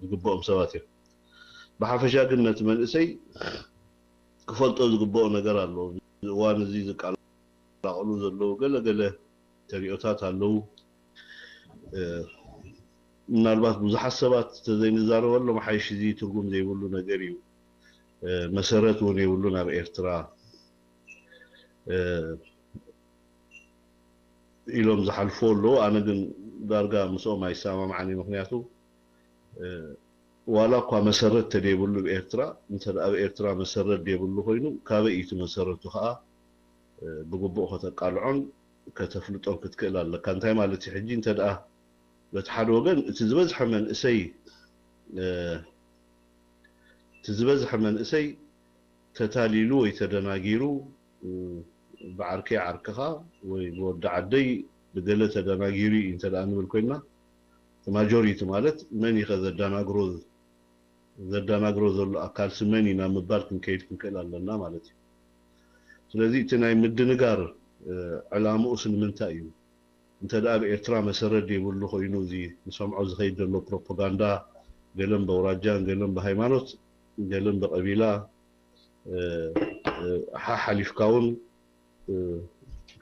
ዝግብኦም ሰባት እዮም። ብሓፈሻ ግን ነቲ መንእሰይ ክፈልጦ ዝግብኦ ነገር ኣሎ። እዚ እዋን እዚ ዝቀላቐሉ ዘለዉ ገለ ገለ ተሪኦታት ኣለዉ። ምናልባት ብዙሓት ሰባት ተዘይንዛረበሎም ሓይሽ እዚ ትርጉም ዘይብሉ ነገር እዩ። መሰረት እውን የብሉን ኣብ ኤርትራ ኢሎም ዝሓልፉ ኣለዉ። ኣነ ግን ዳርጋ ምስኦም ኣይሰማማዓን። ምክንያቱ ዋላ እኳ መሰረት ተደይብሉ ብኤርትራ እንተ ኣብ ኤርትራ መሰረት ደይብሉ ኮይኑ ካበይ እዩ እቲ መሰረቱ ከዓ ብግቡእ ከተቃልዖን ከተፍልጦን ክትክእል ኣለካ። እንታይ ማለት እዩ? ሕጂ እንተ ደኣ በቲ ሓደ ወገን እቲ ዝበዝሐ መንእሰይ እቲ ዝበዝሐ መንእሰይ ተታሊሉ ወይ ተደናጊሩ ብዓርከይ ዓርክኻ ወይ ብወዲ ዓደይ ብገለ ተደናጊሩ እዩ እንተ ደኣ ንብል ኮይንና እቲ ማጆሪቲ ማለት መን እዩ ከ ዘዳናግሮ ዘዳናግሮ ዘሎ ኣካል ስመን ኢና ምባል ክንከይድ ክንክእል ኣለና ማለት እዩ። ስለዚ እቲ ናይ ምድንጋር ዕላምኡስ ንምንታይ እዩ? እንተ ደኣ ኣብ ኤርትራ መሰረት ዘይብሉ ኮይኑ እዚ ንሰምዖ ዝኸይድ ዘሎ ፕሮፓጋንዳ ገለን በውራጃን ገለን ብሃይማኖት ገለን ብቀቢላ ሓሓሊፍካ እውን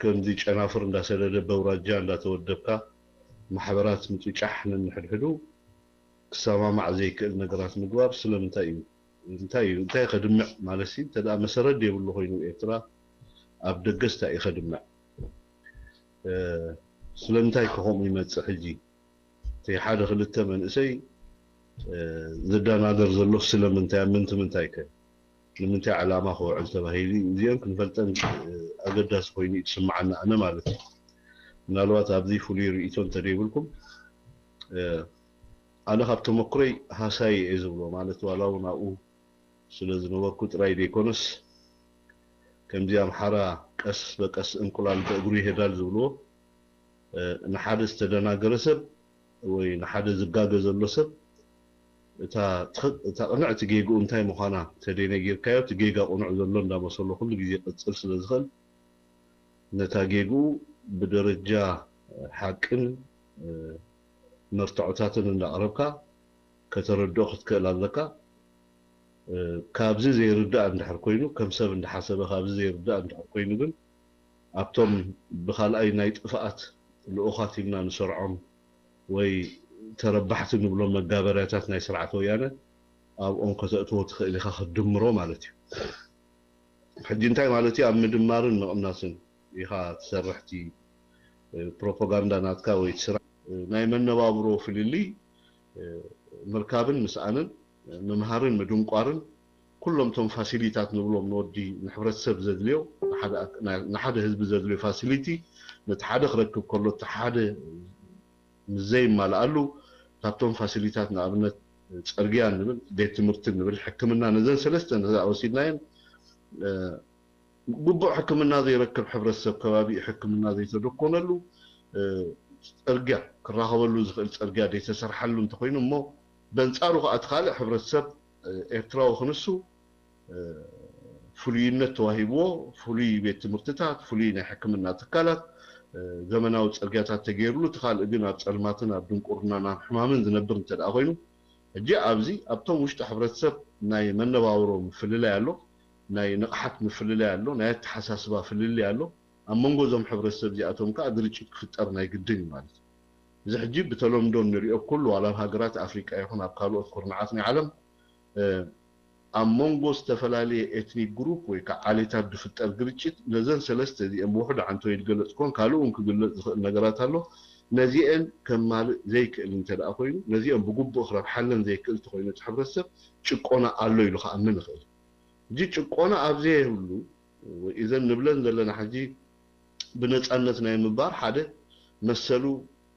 ከምዚ ጨናፍር እንዳሰደደ በውራጃ እንዳተወደብካ ማሕበራት ምጭጫሕ ነንሕድሕዱ ክሰማማዕ ዘይክእል ነገራት ምግባር ስለምንታይ እዩ? እንታይ እዩ? እንታይ ከድምዕ ማለት ሲ እንተ ደኣ መሰረት ዘይብሉ ኮይኑ ኤርትራ ኣብ ደገስ እንታይ እዩ ከድምዕ? ስለምንታይ ከ ከምኡ ይመጽእ? ሕጂ እቲ ሓደ ክልተ መንእሰይ ዝደናገር ዘሎ ስለምንታይ ኣብ ምንቲ ምንታይ ከ ንምንታይ ዕላማ ክውዕል ተባሂሉ እዚኦም ክንፈልጠን ኣገዳሲ ኮይኑ እዩ ዝስምዓና ኣነ ማለት እዩ። ምናልባት ኣብዚ ፍሉይ ርእይቶ እንተደይብልኩም ኣነ ካብ ተመክሮይ ሃሳይ እየ ዝብሎ ማለት ዋላ እውን ኣብኡ ስለ ዝነበርኩ ጥራይ ዘይኮነስ ከምዚ ኣምሓራ ቀስ በቀስ እንቁላል በእግሩ ይሄዳል ዝብልዎ ንሓደ ዝተደናገረ ሰብ ወይ ንሓደ ዝጋገ ዘሎ ሰብ እታ ቅንዕቲ ጌግኡ እንታይ ምዃና ተደይነጊርካዮ እቲ ጌጋ ቅኑዕ ዘሎ እንዳመሰሎ ኩሉ ግዜ ቅፅል ስለ ዝኽእል ነታ ጌግኡ ብደረጃ ሓቅን መርትዖታትን እንዳቕረብካ ከተረድኦ ክትክእል ኣለካ። ካብዚ ዘይርዳእ እንድሕር ኮይኑ ከም ሰብ እንዳሓሰበ ካብዚ ዘይርዳእ እንድሕር ኮይኑ ግን ኣብቶም ብካልኣይ ናይ ጥፍኣት ልኡኻት ኢልና ንሰርዖም ወይ ተረባሕቲ ንብሎም መጋበርያታት ናይ ስርዓት ወያነ ኣብኦም ከተእትዎ ትኽእል ኢኻ ክትድምሮ ማለት እዩ። ሕጂ እንታይ ማለት እዩ? ኣብ ምድማርን ምቕናስን ኢኻ ትሰርሕ እቲ ፕሮፓጋንዳ ናትካ ወይ እቲ ስራሕ ናይ መነባብሮ ፍልልይ ምርካብን ምስኣንን ምምሃርን ምድንቋርን ኩሎም እቶም ፋሲሊታት ንብሎም ንወዲ ንሕብረተሰብ ዘድልዮ ንሓደ ህዝቢ ዘድልዮ ፋሲሊቲ ነቲ ሓደ ክረክብ ከሎ እቲ ሓደ ምስ ዘይማልኣሉ ካብቶም ፋሲሊታት ንኣብነት ፅርግያ ንብል ቤት ትምህርቲ ንብል ሕክምና ነዘን ሰለስተ ነዛ ወሲድናየን ግቡእ ሕክምና ዘይረክብ ሕብረተሰብ ከባቢኡ ሕክምና ዘይተደኮነሉ ፅርግያ ክራኸበሉ ዝኽእል ፅርግያ ዘይተሰርሓሉ እንተኮይኑ እሞ በንፃሩ ከዓ እቲ ካልእ ሕብረተሰብ ኤርትራዊ ክንሱ ፍሉይነት ተዋሂብዎ፣ ፍሉይ ቤት ትምህርትታት፣ ፍሉይ ናይ ሕክምና ትካላት፣ ዘመናዊ ፅርግያታት ተገይርሉ፣ እቲ ካልእ ግን ኣብ ፀልማትን ኣብ ድንቁርናን ኣብ ሕማምን ዝነብር እንተ ደኣ ኮይኑ፣ ሕጂ ኣብዚ ኣብቶም ውሽጢ ሕብረተሰብ ናይ መነባብሮ ምፍልላይ ኣሎ፣ ናይ ንቕሓት ምፍልላይ ኣሎ፣ ናይ ኣተሓሳስባ ፍልልይ ኣሎ። ኣብ መንጎ እዞም ሕብረተሰብ እዚኣቶም ከዓ ግርጭት ክፍጠር ናይ ግድን እዩ ማለት እዩ። እዚ ሕጂ ብተለምዶ እንሪኦ ኩሉ፣ ዋላ ኣብ ሃገራት ኣፍሪቃ ይኹን ኣብ ካልኦት ኩርናዓት ናይ ዓለም ኣብ መንጎ ዝተፈላለየ ኤትኒክ ግሩፕ ወይ ከዓ ዓሌታት ዝፍጠር ግርጭት፣ ነዘን ሰለስተ እዚአን ብውሕዱ ዓንተወይ ዝገለፅኮን ካልእ እውን ክግለፅ ዝኽእል ነገራት ኣሎ። ነዚአን ከማልእ ዘይክእል እንተ ደኣ ኮይኑ፣ ነዚአን ብግቡእ ክረብሓለን ዘይክእል እንተኮይኑ፣ እቲ ሕብረተሰብ ጭቆና ኣሎ ኢሉ ክኣምን ይኽእል። ሕጂ ጭቆና ኣብ ዘየብሉ፣ ወይ እዘን ንብለን ዘለና ሕጂ ብነፃነት ናይ ምንባር ሓደ መሰሉ፣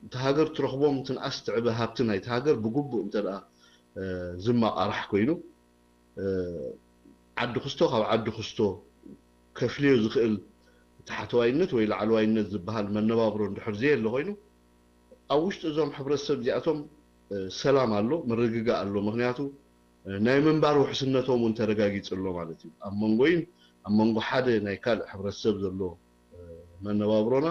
እቲ ሃገር ትረኽቦም ትንኣስ ትዕበ ሃብቲ ናይቲ ሃገር ብግቡእ እንተ ደኣ ዝማቓራሕ ኮይኑ፣ ዓዲ ክስቶ ካብ ዓዲ ክስቶ ከፍልዮ ዝኽእል ታሕተዋይነት ወይ ላዕለዋይነት ዝበሃል መነባብሮ እንድሕር ዘየለ ኮይኑ፣ ኣብ ውሽጢ እዞም ሕብረተሰብ እዚኣቶም ሰላም ኣሎ፣ ምርግጋእ ኣሎ። ምክንያቱ ናይ ምንባር ውሕስነቶም እውን ተረጋጊፁ ኣሎ ማለት እዩ። ኣብ መንጎይን ኣብ መንጎ ሓደ ናይ ካልእ ሕብረተሰብ ዘሎ መነባብሮና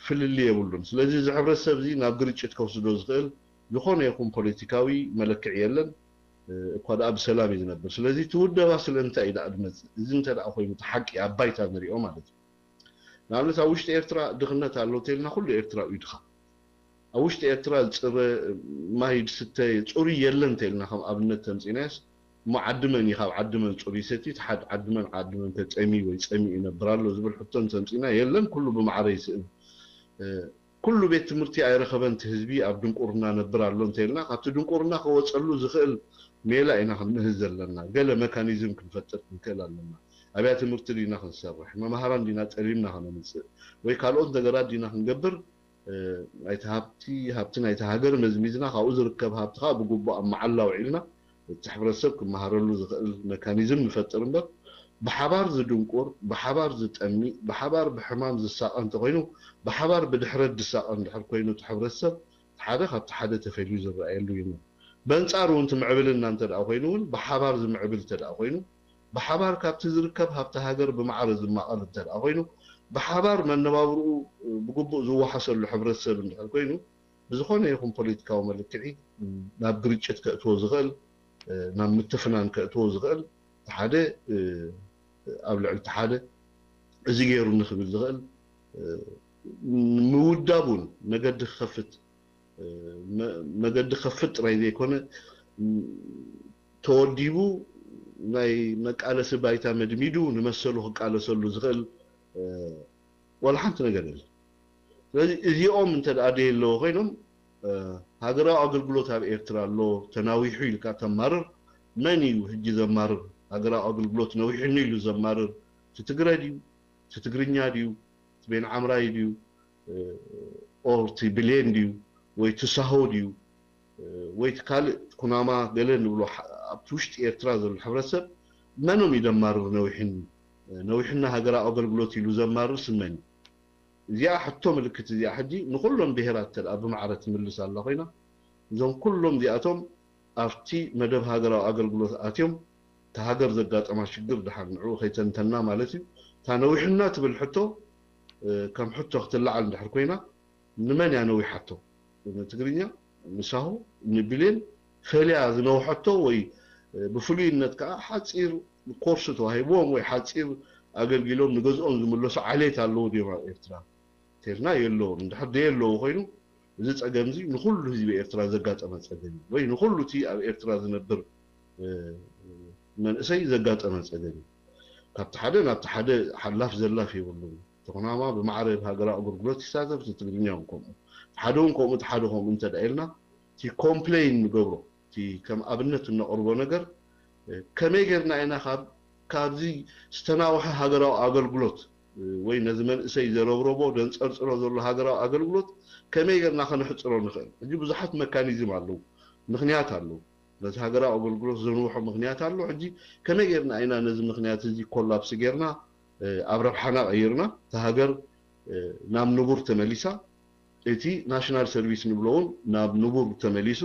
ፍልልይ የብሉን። ስለዚ እዚ ሕብረተሰብ እዚ ናብ ግርጭት ከውስዶ ዝኽእል ዝኾነ ይኹን ፖለቲካዊ መለክዒ የለን። እኳ ደኣ ብሰላም እዩ ዝነብር። ስለዚ እቲ ውደባ ስለምንታይ እዩ ደኣ ዝመፅእ? እዚ እንተ ደኣ ኮይኑ እቲ ሓቂ ኣብ ባይታ ንሪኦ ማለት እዩ። ንኣብነት ኣብ ውሽጢ ኤርትራ ድኽነት ኣሎ እንተኢልና ኩሉ ኤርትራዊ እዩ ድኻ። ኣብ ውሽጢ ኤርትራ ዝፅረ ማይ ዝስተ ፅሩይ የለን እንተኢልና ከም ኣብነት ተምፂናዮስ እሞ ዓዲ መን እዩ ካብ ዓዲ መን ፅሩይ ሰትዩ? እቲ ሓደ ዓዲ መን ዓዲ መን ተፀምዩ ወይ ፀሚኡ ይነብር ኣሎ ዝብል ሕቶ እንተምፂና የለን፣ ኩሉ ብማዕረ ይስእን። ኩሉ ቤት ትምህርቲ ኣይረኸበን እቲ ህዝቢ ኣብ ድንቁርና ነብር ኣሎ እንተኢልና ካብቲ ድንቁርና ክወፀሉ ዝኽእል ሜላ ኢና ክንምህዝ ዘለና። ገለ መካኒዝም ክንፈጥር ክንክእል ኣለና። ኣብያ ትምህርቲ ዲና ክንሰርሕ፣ መምሃራን ዲና ጠሊምና ከነምፅእ ወይ ካልኦት ነገራት ዲና ክንገብር ናይቲ ሃብቲ ሃብቲ ናይቲ ሃገር መዝሚዝና ካብኡ ዝርከብ ሃብቲ ከዓ ብግቡእ ኣብ መዓላ ውዒልና እቲ ሕብረተሰብ ክመሃረሉ ዝኽእል መካኒዝም ንፈጥር እምበር ብሓባር ዝድንቁር፣ ብሓባር ዝጠሚ፣ ብሓባር ብሕማም ዝሳቐ እንተኮይኑ ብሓባር ብድሕረት ዝሳቐ እንድሕር ኮይኑ እቲ ሕብረተሰብ ሓደ ካብቲ ሓደ ተፈልዩ ዝረኣየሉ እዩ። በንጻሩ እውን እቲ ምዕብልና እንተ ደኣ ኮይኑ እውን ብሓባር ዝምዕብል እንተ ደኣ ኮይኑ ብሓባር ካብቲ ዝርከብ ሃብቲ ሃገር ብማዕረ ዝማቐል እንተ ደኣ ኮይኑ ብሓባር መነባብርኡ ብግቡእ ዝወሓሰሉ ሕብረተሰብ እንድሕር ኮይኑ ብዝኾነ ይኹን ፖለቲካዊ መለክዒ ናብ ግርጭት ከእትዎ ዝኽእል ናብ ምትፍናን ከእትዎ ዝኽእል እቲ ሓደ ኣብ ልዕሊ እቲ ሓደ እዚ ገይሩኒ ክብል ዝኽእል ምውዳብ እውን መገዲ ክኸፍት መገዲ ክኸፍት ጥራይ ዘይኮነ ተወዲቡ ናይ መቃለሲ ባይታ መድሚዱ ንመሰሉ ክቃለሰሉ ዝኽእል ዋላ ሓንቲ ነገር የለን። ስለዚ እዚኦም እንተ ደኣ ደየለዎ ኮይኖም ሃገራዊ ኣገልግሎት ኣብ ኤርትራ ኣሎ ተናዊሑ ኢልካ ተማርር። መን እዩ ሕጂ ዘማርር? ሃገራዊ ኣገልግሎት ነዊሑኒ ኢሉ ዘማርር እቲ ትግረ ድዩ? እቲ ትግርኛ ድዩ? እቲ ቤን ዓምራይ ድዩ? ኦር እቲ ብሌን ድዩ? ወይ እቲ ሳሆ ድዩ? ወይ እቲ ካልእ ኩናማ ገለ ንብሎ ኣብቲ ውሽጢ ኤርትራ ዘሎ ሕብረተሰብ መኖም እዩ ደማርር ነዊሕኒ ነዊሕና ሃገራዊ ኣገልግሎት ኢሉ ዘማርር ስመን እዩ። እዚኣ ሕቶ ምልክት እዚኣ ሕጂ ንኩሎም ብሄራት እንተ ብማዕረ ትምልስ ኣላ ኮይና እዞም ኩሎም እዚኣቶም ኣብቲ መደብ ሃገራዊ ኣገልግሎት ኣትዮም እታ ሃገር ዘጋጠማ ሽግር ድሓር ንዕኡ ከይተንተና ማለት እዩ እታ ነዊሕና ትብል ሕቶ ከም ሕቶ ክትለዓል እንድሕር ኮይና ንመን እያ ነዊሓቶ? ንትግርኛ፣ ንሳሆ፣ ንብሌን ፈልያ ዝነውሐቶ ወይ ብፍሉይነት ከዓ ሓፂር ኮርስ ተዋሂብዎም ወይ ሓፂር ኣገልጊሎም ንገዝኦም ዝምለሱ ዓሌት ኣለዉ ድዮም ኣብ ኤርትራ? ተልና የለውን። እንድሕር ደየለዉ ኮይኑ እዚ ፀገም እዚ ንኩሉ ህዝቢ ኤርትራ ዘጋጠመ ፀገም እዩ ወይ ንኩሉ እቲ ኣብ ኤርትራ ዝነብር መንእሰይ ዘጋጠመ ፀገም እዩ። ካብቲ ሓደ ናብቲ ሓደ ሓላፍ ዘላፍ የብሉን። ተኾናማ ብማዕረ ብሃገራዊ ኣገልግሎት ይሳተፍ፣ እቲ ትግርኛ እውን ከምኡ። እቲ ሓደ እውን ከምኡ፣ እቲ ሓደ ከምኡ እንተ ደኣ ኢልና፣ እቲ ኮምፕሌን ንገብሮ፣ እቲ ከም ኣብነት እነቕርቦ ነገር፣ ከመይ ጌርና ኢና ካብ ካብዚ ዝተናውሐ ሃገራዊ ኣገልግሎት ወይ ነዚ መንእሰይ ዘረብረቦ ደንፀርፅሮ ዘሎ ሃገራዊ ኣገልግሎት ከመይ ጌርና ከነሕፅሮ ንኽእል? ሕጂ ብዙሓት መካኒዝም ኣለዉ፣ ምኽንያት ኣለዉ። ነቲ ሃገራዊ ኣገልግሎት ዘንውሖ ምኽንያት ኣሎ። ሕጂ ከመይ ጌርና ኢና ነዚ ምኽንያት እዚ ኮላፕስ ጌርና ኣብ ረብሓና ቀይርና እታ ሃገር ናብ ንቡር ተመሊሳ እቲ ናሽናል ሰርቪስ ንብሎ እውን ናብ ንቡር ተመሊሱ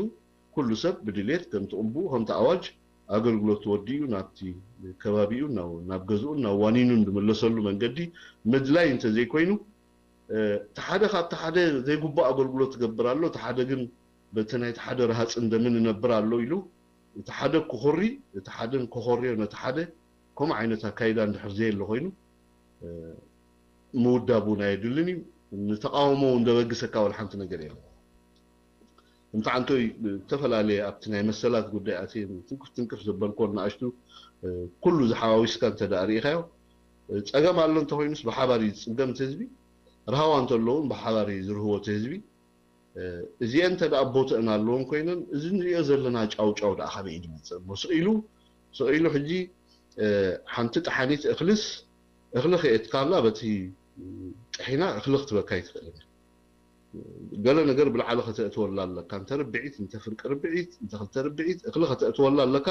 ኩሉ ሰብ ብድልየት ከምቲ ቅቡእ ከምቲ ኣዋጅ ኣገልግሎት ወዲኡ ናብቲ ከባቢኡ ናብ ገዝኡን ናብ ዋኒኑን ዝምለሰሉ መንገዲ ምድላይ እንተዘይኮይኑ፣ እቲ ሓደ ካብቲ ሓደ ዘይግቡእ ኣገልግሎት ትገብር ኣሎ፣ እቲ ሓደ ግን በቲ ናይቲ ሓደ ረሃፅን ደምን እነብር ኣሎ ኢሉ እቲ ሓደ ክኾሪ፣ እቲ ሓደን ክኾርዮ ነቲ ሓደ ከምኡ ዓይነት ኣካይዳ እንድሕር ዘየለ ኮይኑ ምውዳብ እውን ኣየድልን እዩ። ንተቃውሞ እውን ዘበግሰካ ወላ ሓንቲ ነገር የለን። እንተዓንቶይ ዝተፈላለየ ኣብቲ ናይ መሰላት ጉዳይ ኣትየ ትንክፍ ትንክፍ ዘበልኮ ንኣሽቱ ኩሉ ዝሓዋዊስካ እንተ ደኣ ርኢኻዮ ጸገም ኣሎ እንተኮይኑስ ብሓባር እዩ ዝጽገም እቲ ህዝቢ። ርሃዋ እንተሎ እውን ብሓባር እዩ ዝርህዎ እቲ ህዝቢ። እዚአን እንተ ደኣ ቦትአን ኣለዎን ኮይነን እዚ ንሪኦ ዘለና ጫው ጫው ደኣ ካበይ እዩ ዝመጽእ እሞ ስቕ ኢሉ ስቕ ኢሉ ሕጂ ሓንቲ ጠሓኒት እኽልስ እኽሊ ከየትካላ በቲ ጥሒና እኽሊ ክትበካ ኣይትኽእልን እያ። ገለ ነገር ብላዕሊ ከተእትወላ ኣለካ። እንተ ርብዒት፣ እንተ ፍርቂ ርብዒት፣ እንተ ክልተ ርብዒት እኽሊ ከተእትወላ ኣለካ።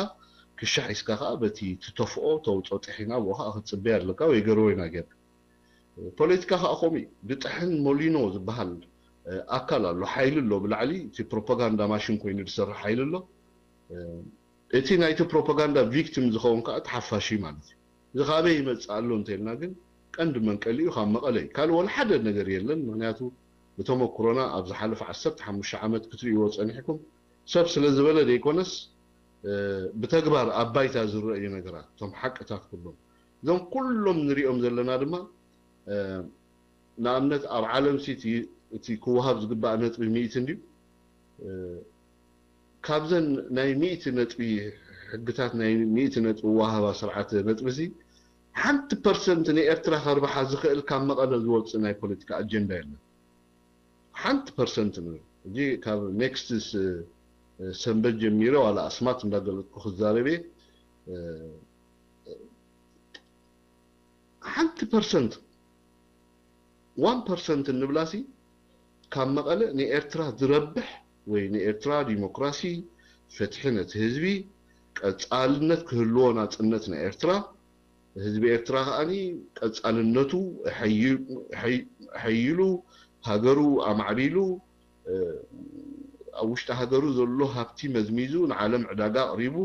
ክሻ ሒዝካ ከኣ በቲ ትተፍኦ ተውጾ ጥሒና ብኡ ከኣ ክትጽበያ ኣለካ ወይ ገርወይና ጌርካ። ፖለቲካ ከኣ ከምኡ እዩ። ድጥሕን ሞሊኖ ዝበሃል ኣካል ኣሎ፣ ሓይሊ ኣሎ፣ ብላዕሊ እቲ ፕሮፓጋንዳ ማሽን ኮይኑ ዝሰርሕ ሓይሊ ኣሎ። እቲ ናይቲ ፕሮፓጋንዳ ቪክቲም ዝኸውን ከኣ ተሓፋሺ ማለት እዩ። እዚ ካበይ ይመጽእ ኣሎ እንተኢልና ግን ቀንዲ መንቀሊኡ ካብ መቐለ እዩ። ካልእ ወላ ሓደ ነገር የለን። ምክንያቱ ብተመክሮና ኣብ ዝሓለፈ ዓሰርተ ሓሙሽተ ዓመት ክትርእይዎ ጸኒሕኩም ሰብ ስለ ዝበለ ዘይኮነስ ብተግባር ኣብ ባይታ ዝረኣዩ ነገራት እቶም ሓቅታት ኩሎም እዞም ኩሎም ንሪኦም ዘለና ድማ ንኣብነት ኣብ ዓለም ሲ እቲ ክወሃብ ዝግባእ ነጥቢ ሚእቲ እንድዩ። ካብዘን ናይ ሚእቲ ነጥቢ ሕግታት ናይ ሚእቲ ነጥቢ ዋሃባ ስርዓት ነጥቢ ሲ ሓንቲ ፐርሰንት ንኤርትራ ከርብሓ ዝኽእል ካብ መቐለ ዝወፅእ ናይ ፖለቲካ ኣጀንዳ የለን። ሓንቲ ፐርሰንት ንብል እዚ ካብ ኔክስት ሰንበት ጀሚረ ዋላ ኣስማት እንዳገለፅኩ ክዛረብ እየ። ሓንቲ ፐርሰንት ዋን ፐርሰንት እንብላሲ ካብ መቐለ ንኤርትራ ዝረብሕ ወይ ንኤርትራ ዲሞክራሲ ፍትሒ ነቲ ህዝቢ ቀፃልነት ክህልዎ ናፅነት ናይ ኤርትራ ህዝቢ ኤርትራ ከዓኒ ቀፃልነቱ ሐይሉ ሃገሩ ኣማዕቢሉ ኣብ ውሽጢ ሃገሩ ዘሎ ሃብቲ መዝሚዙ ንዓለም ዕዳጋ ኣቕሪቡ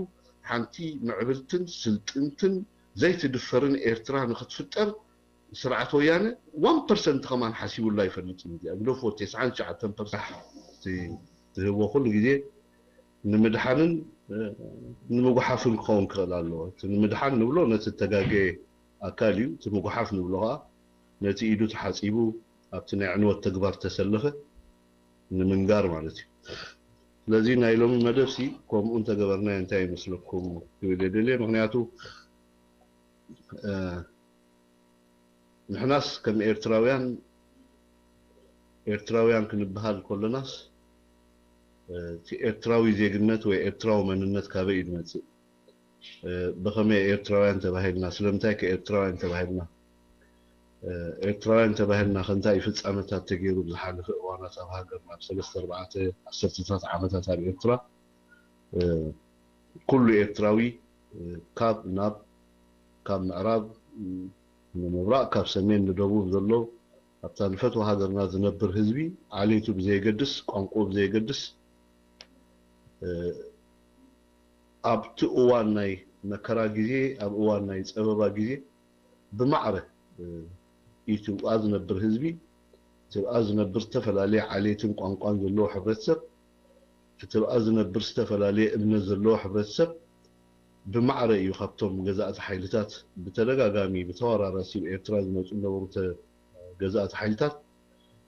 ሓንቲ ምዕብልትን ስልጥንትን ዘይትድፈርን ኤርትራ ንክትፍጠር ስርዓት ወያነ ዋን ፐርሰንት ከማን ሓሲቡላ ኣይፈልጥን እዩ። ግደፎ ተስዓን ትሽዓተን ፐርሰንት ትህቦ ኩሉ ግዜ ንምድሓንን ንምጉሓፍን ክኸውን ክኽእል ኣለዎ። እቲ ንምድሓን ንብሎ ነቲ እተጋገየ ኣካል እዩ። እቲ ምጉሓፍ ንብሎ ከዓ ነቲ ኢዱ ተሓፂቡ ኣብቲ ናይ ዕንወት ተግባር ተሰለፈ ንምንጋር ማለት እዩ። ስለዚ ናይ ሎሚ መደብ ሲ ከምኡ እንተገበርናዮ እንታይ ይመስለኩም ክብል እየ ደልየ። ምክንያቱ ንሕናስ ከም ኤርትራውያን ኤርትራውያን ክንበሃል ከለናስ እቲ ኤርትራዊ ዜግነት ወይ ኤርትራዊ መንነት ካበይ እዩ ዝመፅእ? ብኸመይ ኤርትራውያን ተባሂልና? ስለምንታይ ከ ኤርትራውያን ተባሂልና? ኤርትራውያን ተባሂልና ከ እንታይ ፍጻመታት ተገይሩ ብዝሓለፈ እዋናት ኣብ ሃገርና? ኣብ ሰለስተ ኣርባዕተ ዓሰርተታት ዓመታት ኣብ ኤርትራ ኩሉ ኤርትራዊ ካብ ናብ ካብ ምዕራብ ንምብራቕ ካብ ሰሜን ንደቡብ ዘሎ ኣብታ ንፈትዋ ሃገርና ዝነብር ህዝቢ ዓሌቱ ብዘየገድስ ቋንቋኡ ብዘየገድስ ኣብቲ እዋን ናይ መከራ ግዜ ኣብ እዋን ናይ ጸበባ ግዜ ብማዕረ ኢትዮጵያ ዝነብር ህዝቢ ኢትዮጵያ ዝነብር ዝተፈላለየ ዓሌትን ቋንቋን ዘለዎ ሕብረተሰብ ኢትዮጵያ ዝነብር ዝተፈላለየ እምነት ዘለዎ ሕብረተሰብ ብማዕረ እዩ ካብቶም ገዛእቲ ሓይልታት ብተደጋጋሚ ብተወራራሲ ኤርትራ ዝመፁ ዝነበሩ ገዛእቲ ሓይልታት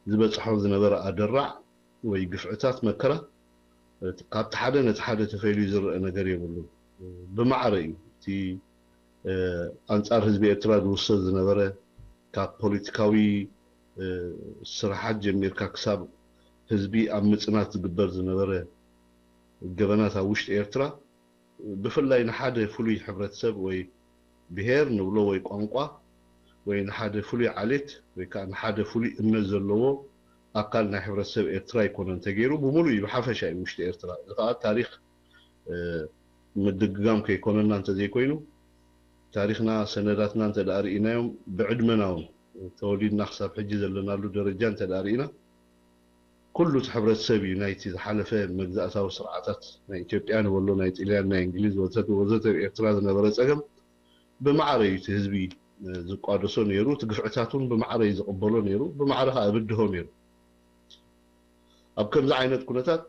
ዝበፅሖም ዝነበረ ኣደራዕ ወይ ግፍዕታት መከራ ካብቲ ሓደ ነቲ ሓደ ተፈልዩ ዝረአ ነገር የብሉን። ብማዕረ እዩ እቲ ኣንፃር ህዝቢ ኤርትራ ዝውሰድ ዝነበረ ካብ ፖለቲካዊ ስራሓት ጀሚርካ ክሳብ ህዝቢ ኣብ ምፅናት ዝግበር ዝነበረ ገበናት ኣብ ውሽጢ ኤርትራ ብፍላይ ንሓደ ፍሉይ ሕብረተሰብ ወይ ብሄር ንብሎ ወይ ቋንቋ ወይ ንሓደ ፍሉይ ዓሌት ወይ ከዓ ንሓደ ፍሉይ እምነት ዘለዎ ኣካል ናይ ሕብረተሰብ ኤርትራ ኣይኮነን ተገይሩ ብምሉእ እዩ ብሓፈሻ እዩ ውሽጢ ኤርትራ እዚ ከዓ ታሪክ ምድግጋም ከይኮነና እንተዘይኮይኑ ታሪክና ሰነዳትና እንተ ደኣ ርኢናዮም ብዕድመና እውን ተወሊድና ክሳብ ሕጂ ዘለናሉ ደረጃ እንተ ደኣ ርኢና ኩሉ እቲ ሕብረተሰብ እዩ ናይቲ ዝሓለፈ መግዛእታዊ ስርዓታት ናይ ኢትዮጵያ ንበሎ ናይ ጥልያን ናይ እንግሊዝ ወዘተ ወዘተ ኣብ ኤርትራ ዝነበረ ጸገም ብማዕረ እዩ እቲ ህዝቢ ዝቋደሶ ነይሩ። እቲ ግፍዕታት እውን ብማዕረ እዩ ዝቕበሎ ነይሩ። ብማዕረ ከዓ እብድሆ ነይሩ። ኣብ ከምዚ ዓይነት ኩነታት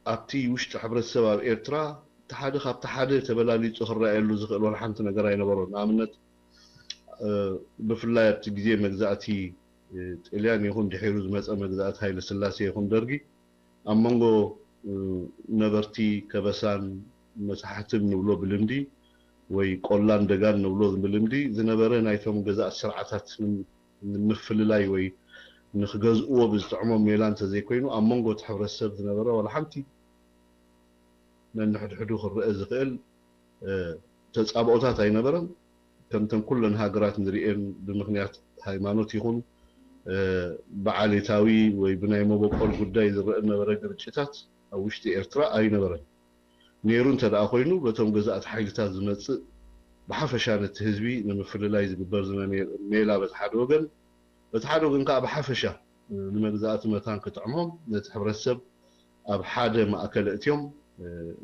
ኣብቲ ውሽጢ ሕብረተሰብ ኣብ ኤርትራ እቲ ሓደ ካብቲ ሓደ ተበላሊፁ ክረኣየሉ ዝኽእል ዋላ ሓንቲ ነገር ኣይነበሮን። ንኣብነት ብፍላይ ኣብቲ ግዜ መግዛእቲ ጥልያን ይኹን ድሒሩ ዝመፀ መግዛእቲ ሃይለ ስላሴ ይኹን ደርጊ ኣብ መንጎ ነበርቲ ከበሳን መሳሕትን ንብሎ ብልምዲ ወይ ቆላን ደጋን ንብሎ ብልምዲ ዝነበረ ናይቶም ገዛእቲ ስርዓታት ንምፍልላይ ወይ ንክገዝእዎ ብዝጥዕሞም ሜላ እንተዘይኮይኑ ኣብ መንጎ እቲ ሕብረተሰብ ዝነበረ ዋላ ሓንቲ ነንሕድሕዱ ክረአ ዝኽእል ተፃብኦታት ኣይነበረን። ከምተን ኩለን ሃገራት ንርእየን ብምኽንያት ሃይማኖት ይኹን ብዓሌታዊ ወይ ብናይ መበቆል ጉዳይ ዝረአ ነበረ ግርጭታት ኣብ ውሽጢ ኤርትራ ኣይነበረን። ነይሩ እንተ ደኣ ኮይኑ በቶም ገዛእቲ ሓይልታት ዝመጽእ ብሓፈሻ ነቲ ህዝቢ ንምፍልላይ ዝግበር ዝነበረ ሜላ በቲ ሓደ ወገን፣ በቲ ሓደ ወገን ከዓ ብሓፈሻ ንመግዛእቲ መታን ክጥዕሞም ነቲ ሕብረተሰብ ኣብ ሓደ ማእከል ኣእትዮም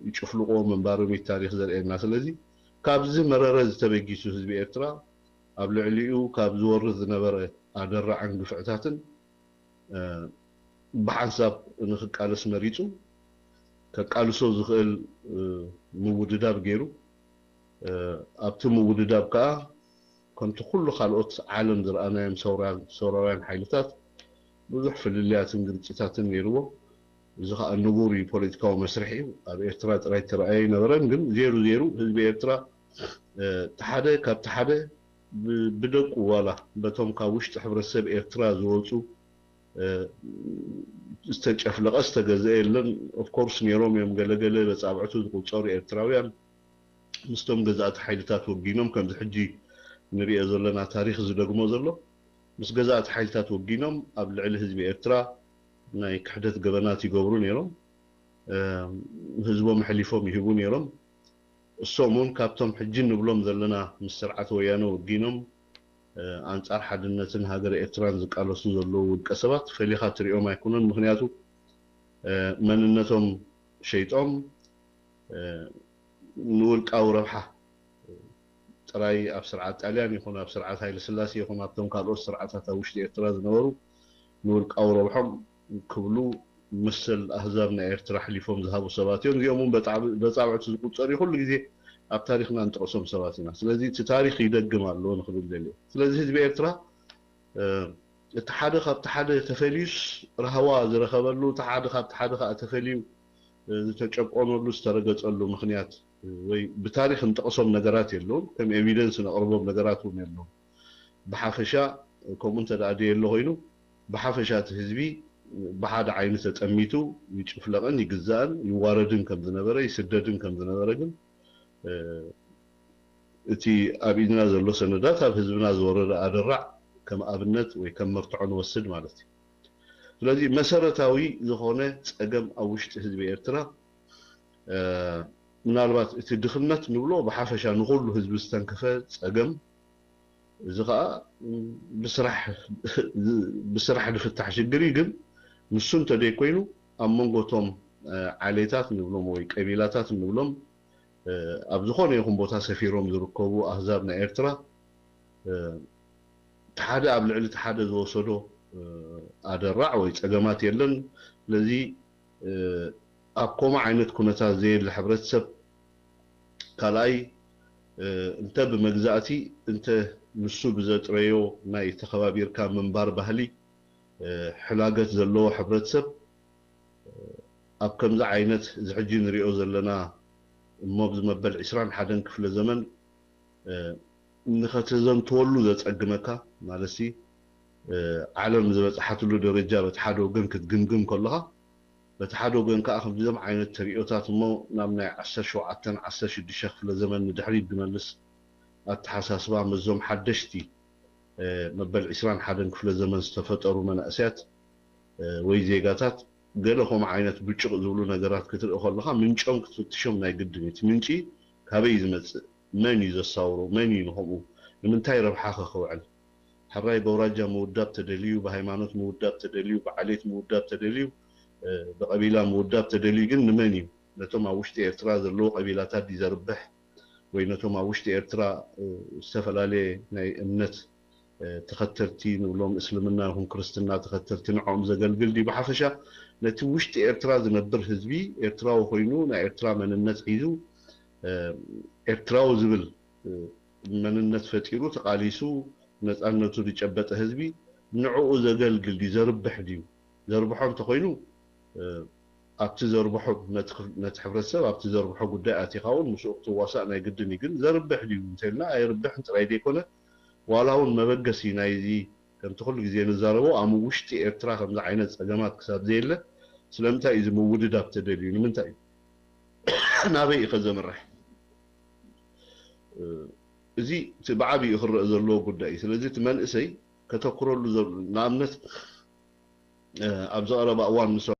ይጭፍልቕዎ ምንባሮም እዩ ታሪኽ ዘርእየና። ስለዚ ካብዚ መረረ ዝተበጊሱ ህዝቢ ኤርትራ ኣብ ልዕሊኡ ካብ ዝወርድ ዝነበረ ኣደራዕን ግፍዕታትን ብሓንሳብ ንክቃለስ መሪፁ። ከቃልሶ ዝኽእል ምውድዳብ ገይሩ። ኣብቲ ምውድዳብ ከዓ ከምቲ ኩሉ ካልኦት ዓለም ዝረኣናዮም ሰውራውያን ሓይልታት ብዙሕ ፍልልያትን ግርጭታትን ነይርዎ። እዚ ከዓ ንቡር እዩ፣ ፖለቲካዊ መስርሕ እዩ። ኣብ ኤርትራ ጥራይ ተረኣየ ኣይነበረን፣ ግን ዜሩ ዜሩ ህዝቢ ኤርትራ እቲ ሓደ ካብቲ ሓደ ብደቁ ዋላ በቶም ካብ ውሽጢ ሕብረተሰብ ኤርትራ ዝወፁ ዝተጨፍለቐ ዝተገዘአ የለን። ኦፍኮርስ ነይሮም እዮም ገለገለ በፃብዕቱ ዝቁፀሩ ኤርትራውያን ምስቶም ገዛእቲ ሓይልታት ወጊኖም ከምዚ ሕጂ ንሪኦ ዘለና ታሪኽ ዝደግሞ ዘሎ ምስ ገዛእቲ ሓይልታት ወጊኖም ኣብ ልዕሊ ህዝቢ ኤርትራ ናይ ክሕደት ገበናት ይገብሩ ነይሮም። ህዝቦም ኣሕሊፎም ይህቡ ነይሮም። እሶም እውን ካብቶም ሕጂ ንብሎም ዘለና ምስ ስርዓት ወያነ ወጊኖም ኣንጻር ሓድነትን ሃገረ ኤርትራን ዝቃለሱ ዘለዉ ውልቀ ሰባት ፈሊኻ ትሪኦም ኣይኮነን። ምኽንያቱ መንነቶም ሸይጦም ንውልቃዊ ረብሓ ጥራይ ኣብ ስርዓት ጣልያን ይኹን ኣብ ስርዓት ሃይለ ስላሴ ይኹን ኣብቶም ካልኦት ስርዓታት ኣብ ውሽጢ ኤርትራ ዝነበሩ ንውልቃዊ ረብሖም ክብሉ መሰል ኣህዛብ ናይ ኤርትራ ኣሕሊፎም ዝሃቡ ሰባት እዮም። እዚኦም እውን በፃብዕቲ ዝቁፀሩ ኩሉ ግዜ ኣብ ታሪኽና እንጠቕሶም ሰባት ኢና። ስለዚ እቲ ታሪኽ ይደግም ኣለዎ ንክብል ደልየ። ስለዚ ህዝቢ ኤርትራ እቲ ሓደ ካብቲ ሓደ ተፈልዩስ ራህዋ ዝረኸበሉ፣ እቲ ሓደ ካብቲ ሓደ ከዓ ተፈልዩ ዝተጨቆነሉ ዝተረገፀሉ ምኽንያት ወይ ብታሪኽ እንጠቕሶም ነገራት የለውን። ከም ኤቪደንስ ነቕርቦም ነገራት እውን የለውን። ብሓፈሻ ከምኡ እንተ ደኣ ደየሎ ኮይኑ ብሓፈሻ እቲ ህዝቢ ብሓደ ዓይኒ ተጠሚቱ ይጭፍለቕን ይግዛእን ይዋረድን ከም ዝነበረ ይስደድን ከም ዝነበረ ግን እቲ ኣብ ኢድና ዘሎ ሰነዳት ኣብ ህዝብና ዝወረደ ኣደራዕ ከም ኣብነት ወይ ከም መርትዖ ንወስድ ማለት እዩ። ስለዚ መሰረታዊ ዝኾነ ጸገም ኣብ ውሽጢ ህዝቢ ኤርትራ ምናልባት እቲ ድኽነት ንብሎ ብሓፈሻ ንኹሉ ህዝቢ ዝተንከፈ ጸገም እዚ ከዓ ብስራሕ ዝፍታሕ ሽግር እዩ። ግን ንሱ እንተደይኮይኑ ኣብ መንጎ እቶም ዓሌታት ንብሎም ወይ ቀቢላታት ንብሎም ኣብ ዝኾነ ይኹን ቦታ ሰፊሮም ዝርከቡ ኣህዛብ ናይ ኤርትራ እቲ ሓደ ኣብ ልዕሊ እቲ ሓደ ዝወሰዶ ኣደራዕ ወይ ጸገማት የለን። ስለዚ ኣብ ከምኡ ዓይነት ኩነታት ዘየለ ሕብረተሰብ ካልኣይ እንተ ብመግዛእቲ እንተ ንሱ ብዘጥረዮ ናይ ተኸባቢርካ ምንባር ባህሊ ሕላገት ዘለዎ ሕብረተሰብ ኣብ ከምዚ ዓይነት እዚ ሕጂ ንሪኦ ዘለና እሞ ኣብዚ መበል ዕስራን ሓደን ክፍለ ዘመን ንኸተዘንትወሉ ዘጸግመካ ማለትሲ ዓለም ዝበጽሓትሉ ደረጃ በቲ ሓደ ወገን ክትግምግም ከለኻ በቲ ሓደ ወገን ከዓ ከምዚዞም ዓይነት ተሪኦታት እሞ ናብ ናይ ዓሰርተ ሸውዓተን ዓሰርተ ሽዱሽተ ክፍለ ዘመን ንድሕሪት ዝመልስ ኣተሓሳስባ መዞም ሓደሽቲ መበል ዕስራን ሓደን ክፍለ ዘመን ዝተፈጠሩ መናእሰያት ወይ ዜጋታት ገለ ከምኡ ዓይነት ብጭቕ ዝብሉ ነገራት ክትርኢ ከለኻ ምንጮም ክትፍትሾም ናይ ግድን እዩ። እቲ ምንጪ ካበይ እዩ ዝመፅእ? መን እዩ ዘሳውሮ? መን እዩ ንከምኡ ንምንታይ ረብሓ ከ ክውዕል? ሕራይ በውራጃ ምውዳብ ተደልዩ፣ ብሃይማኖት ምውዳብ ተደልዩ፣ ብዓሌት ምውዳብ ተደልዩ፣ ብቐቢላ ምውዳብ ተደልዩ ግን ንመን እዩ? ነቶም ኣብ ውሽጢ ኤርትራ ዘለዉ ቀቢላታት ድዩ ዘርብሕ? ወይ ነቶም ኣብ ውሽጢ ኤርትራ ዝተፈላለየ ናይ እምነት ተኸተልቲ ንብሎም፣ እስልምና ይኹን ክርስትና ተኸተልቲ፣ ንዕኦም ዘገልግል ድዩ? ብሓፈሻ ነቲ ውሽጢ ኤርትራ ዝነብር ህዝቢ፣ ኤርትራዊ ኮይኑ ናይ ኤርትራ መንነት ሒዙ ኤርትራዊ ዝብል መንነት ፈጢሩ ተቓሊሱ ነፃነቱ ዝጨበጠ ህዝቢ ንዕኡ ዘገልግል ድዩ? ዘርብሕ ድዩ? ዘርብሖ እንተኾይኑ ኣብቲ ዘርብሖ ነቲ ሕብረተሰብ ኣብቲ ዘርብሖ ጉዳይ ኣቲኻ እውን ምስኡ ክትዋሳእ ናይ ግድን እዩ። ግን ዘርብሕ ድዩ እንተልና ኣይርብሕን ጥራይ ዘይኮነ ዋላ እውን መበገሲ ናይዚ ከምቲ ኩሉ ግዜ ንዛረቦ ኣብ ውሽጢ ኤርትራ ከምዚ ዓይነት ፀገማት ክሳብ ዘየለ ስለምንታይ እዩ እዚ ምውድዳብ ተደልዩ? ንምንታይ እዩ? ናበይ እዩ ከዘምርሕ? እዚ እቲ ብዓብይኡ ክረአ ዘለዎ ጉዳይ እዩ። ስለዚ እቲ መንእሰይ ከተኩረሉ ንኣብነት ኣብዚ ቀረባ እዋን ምስ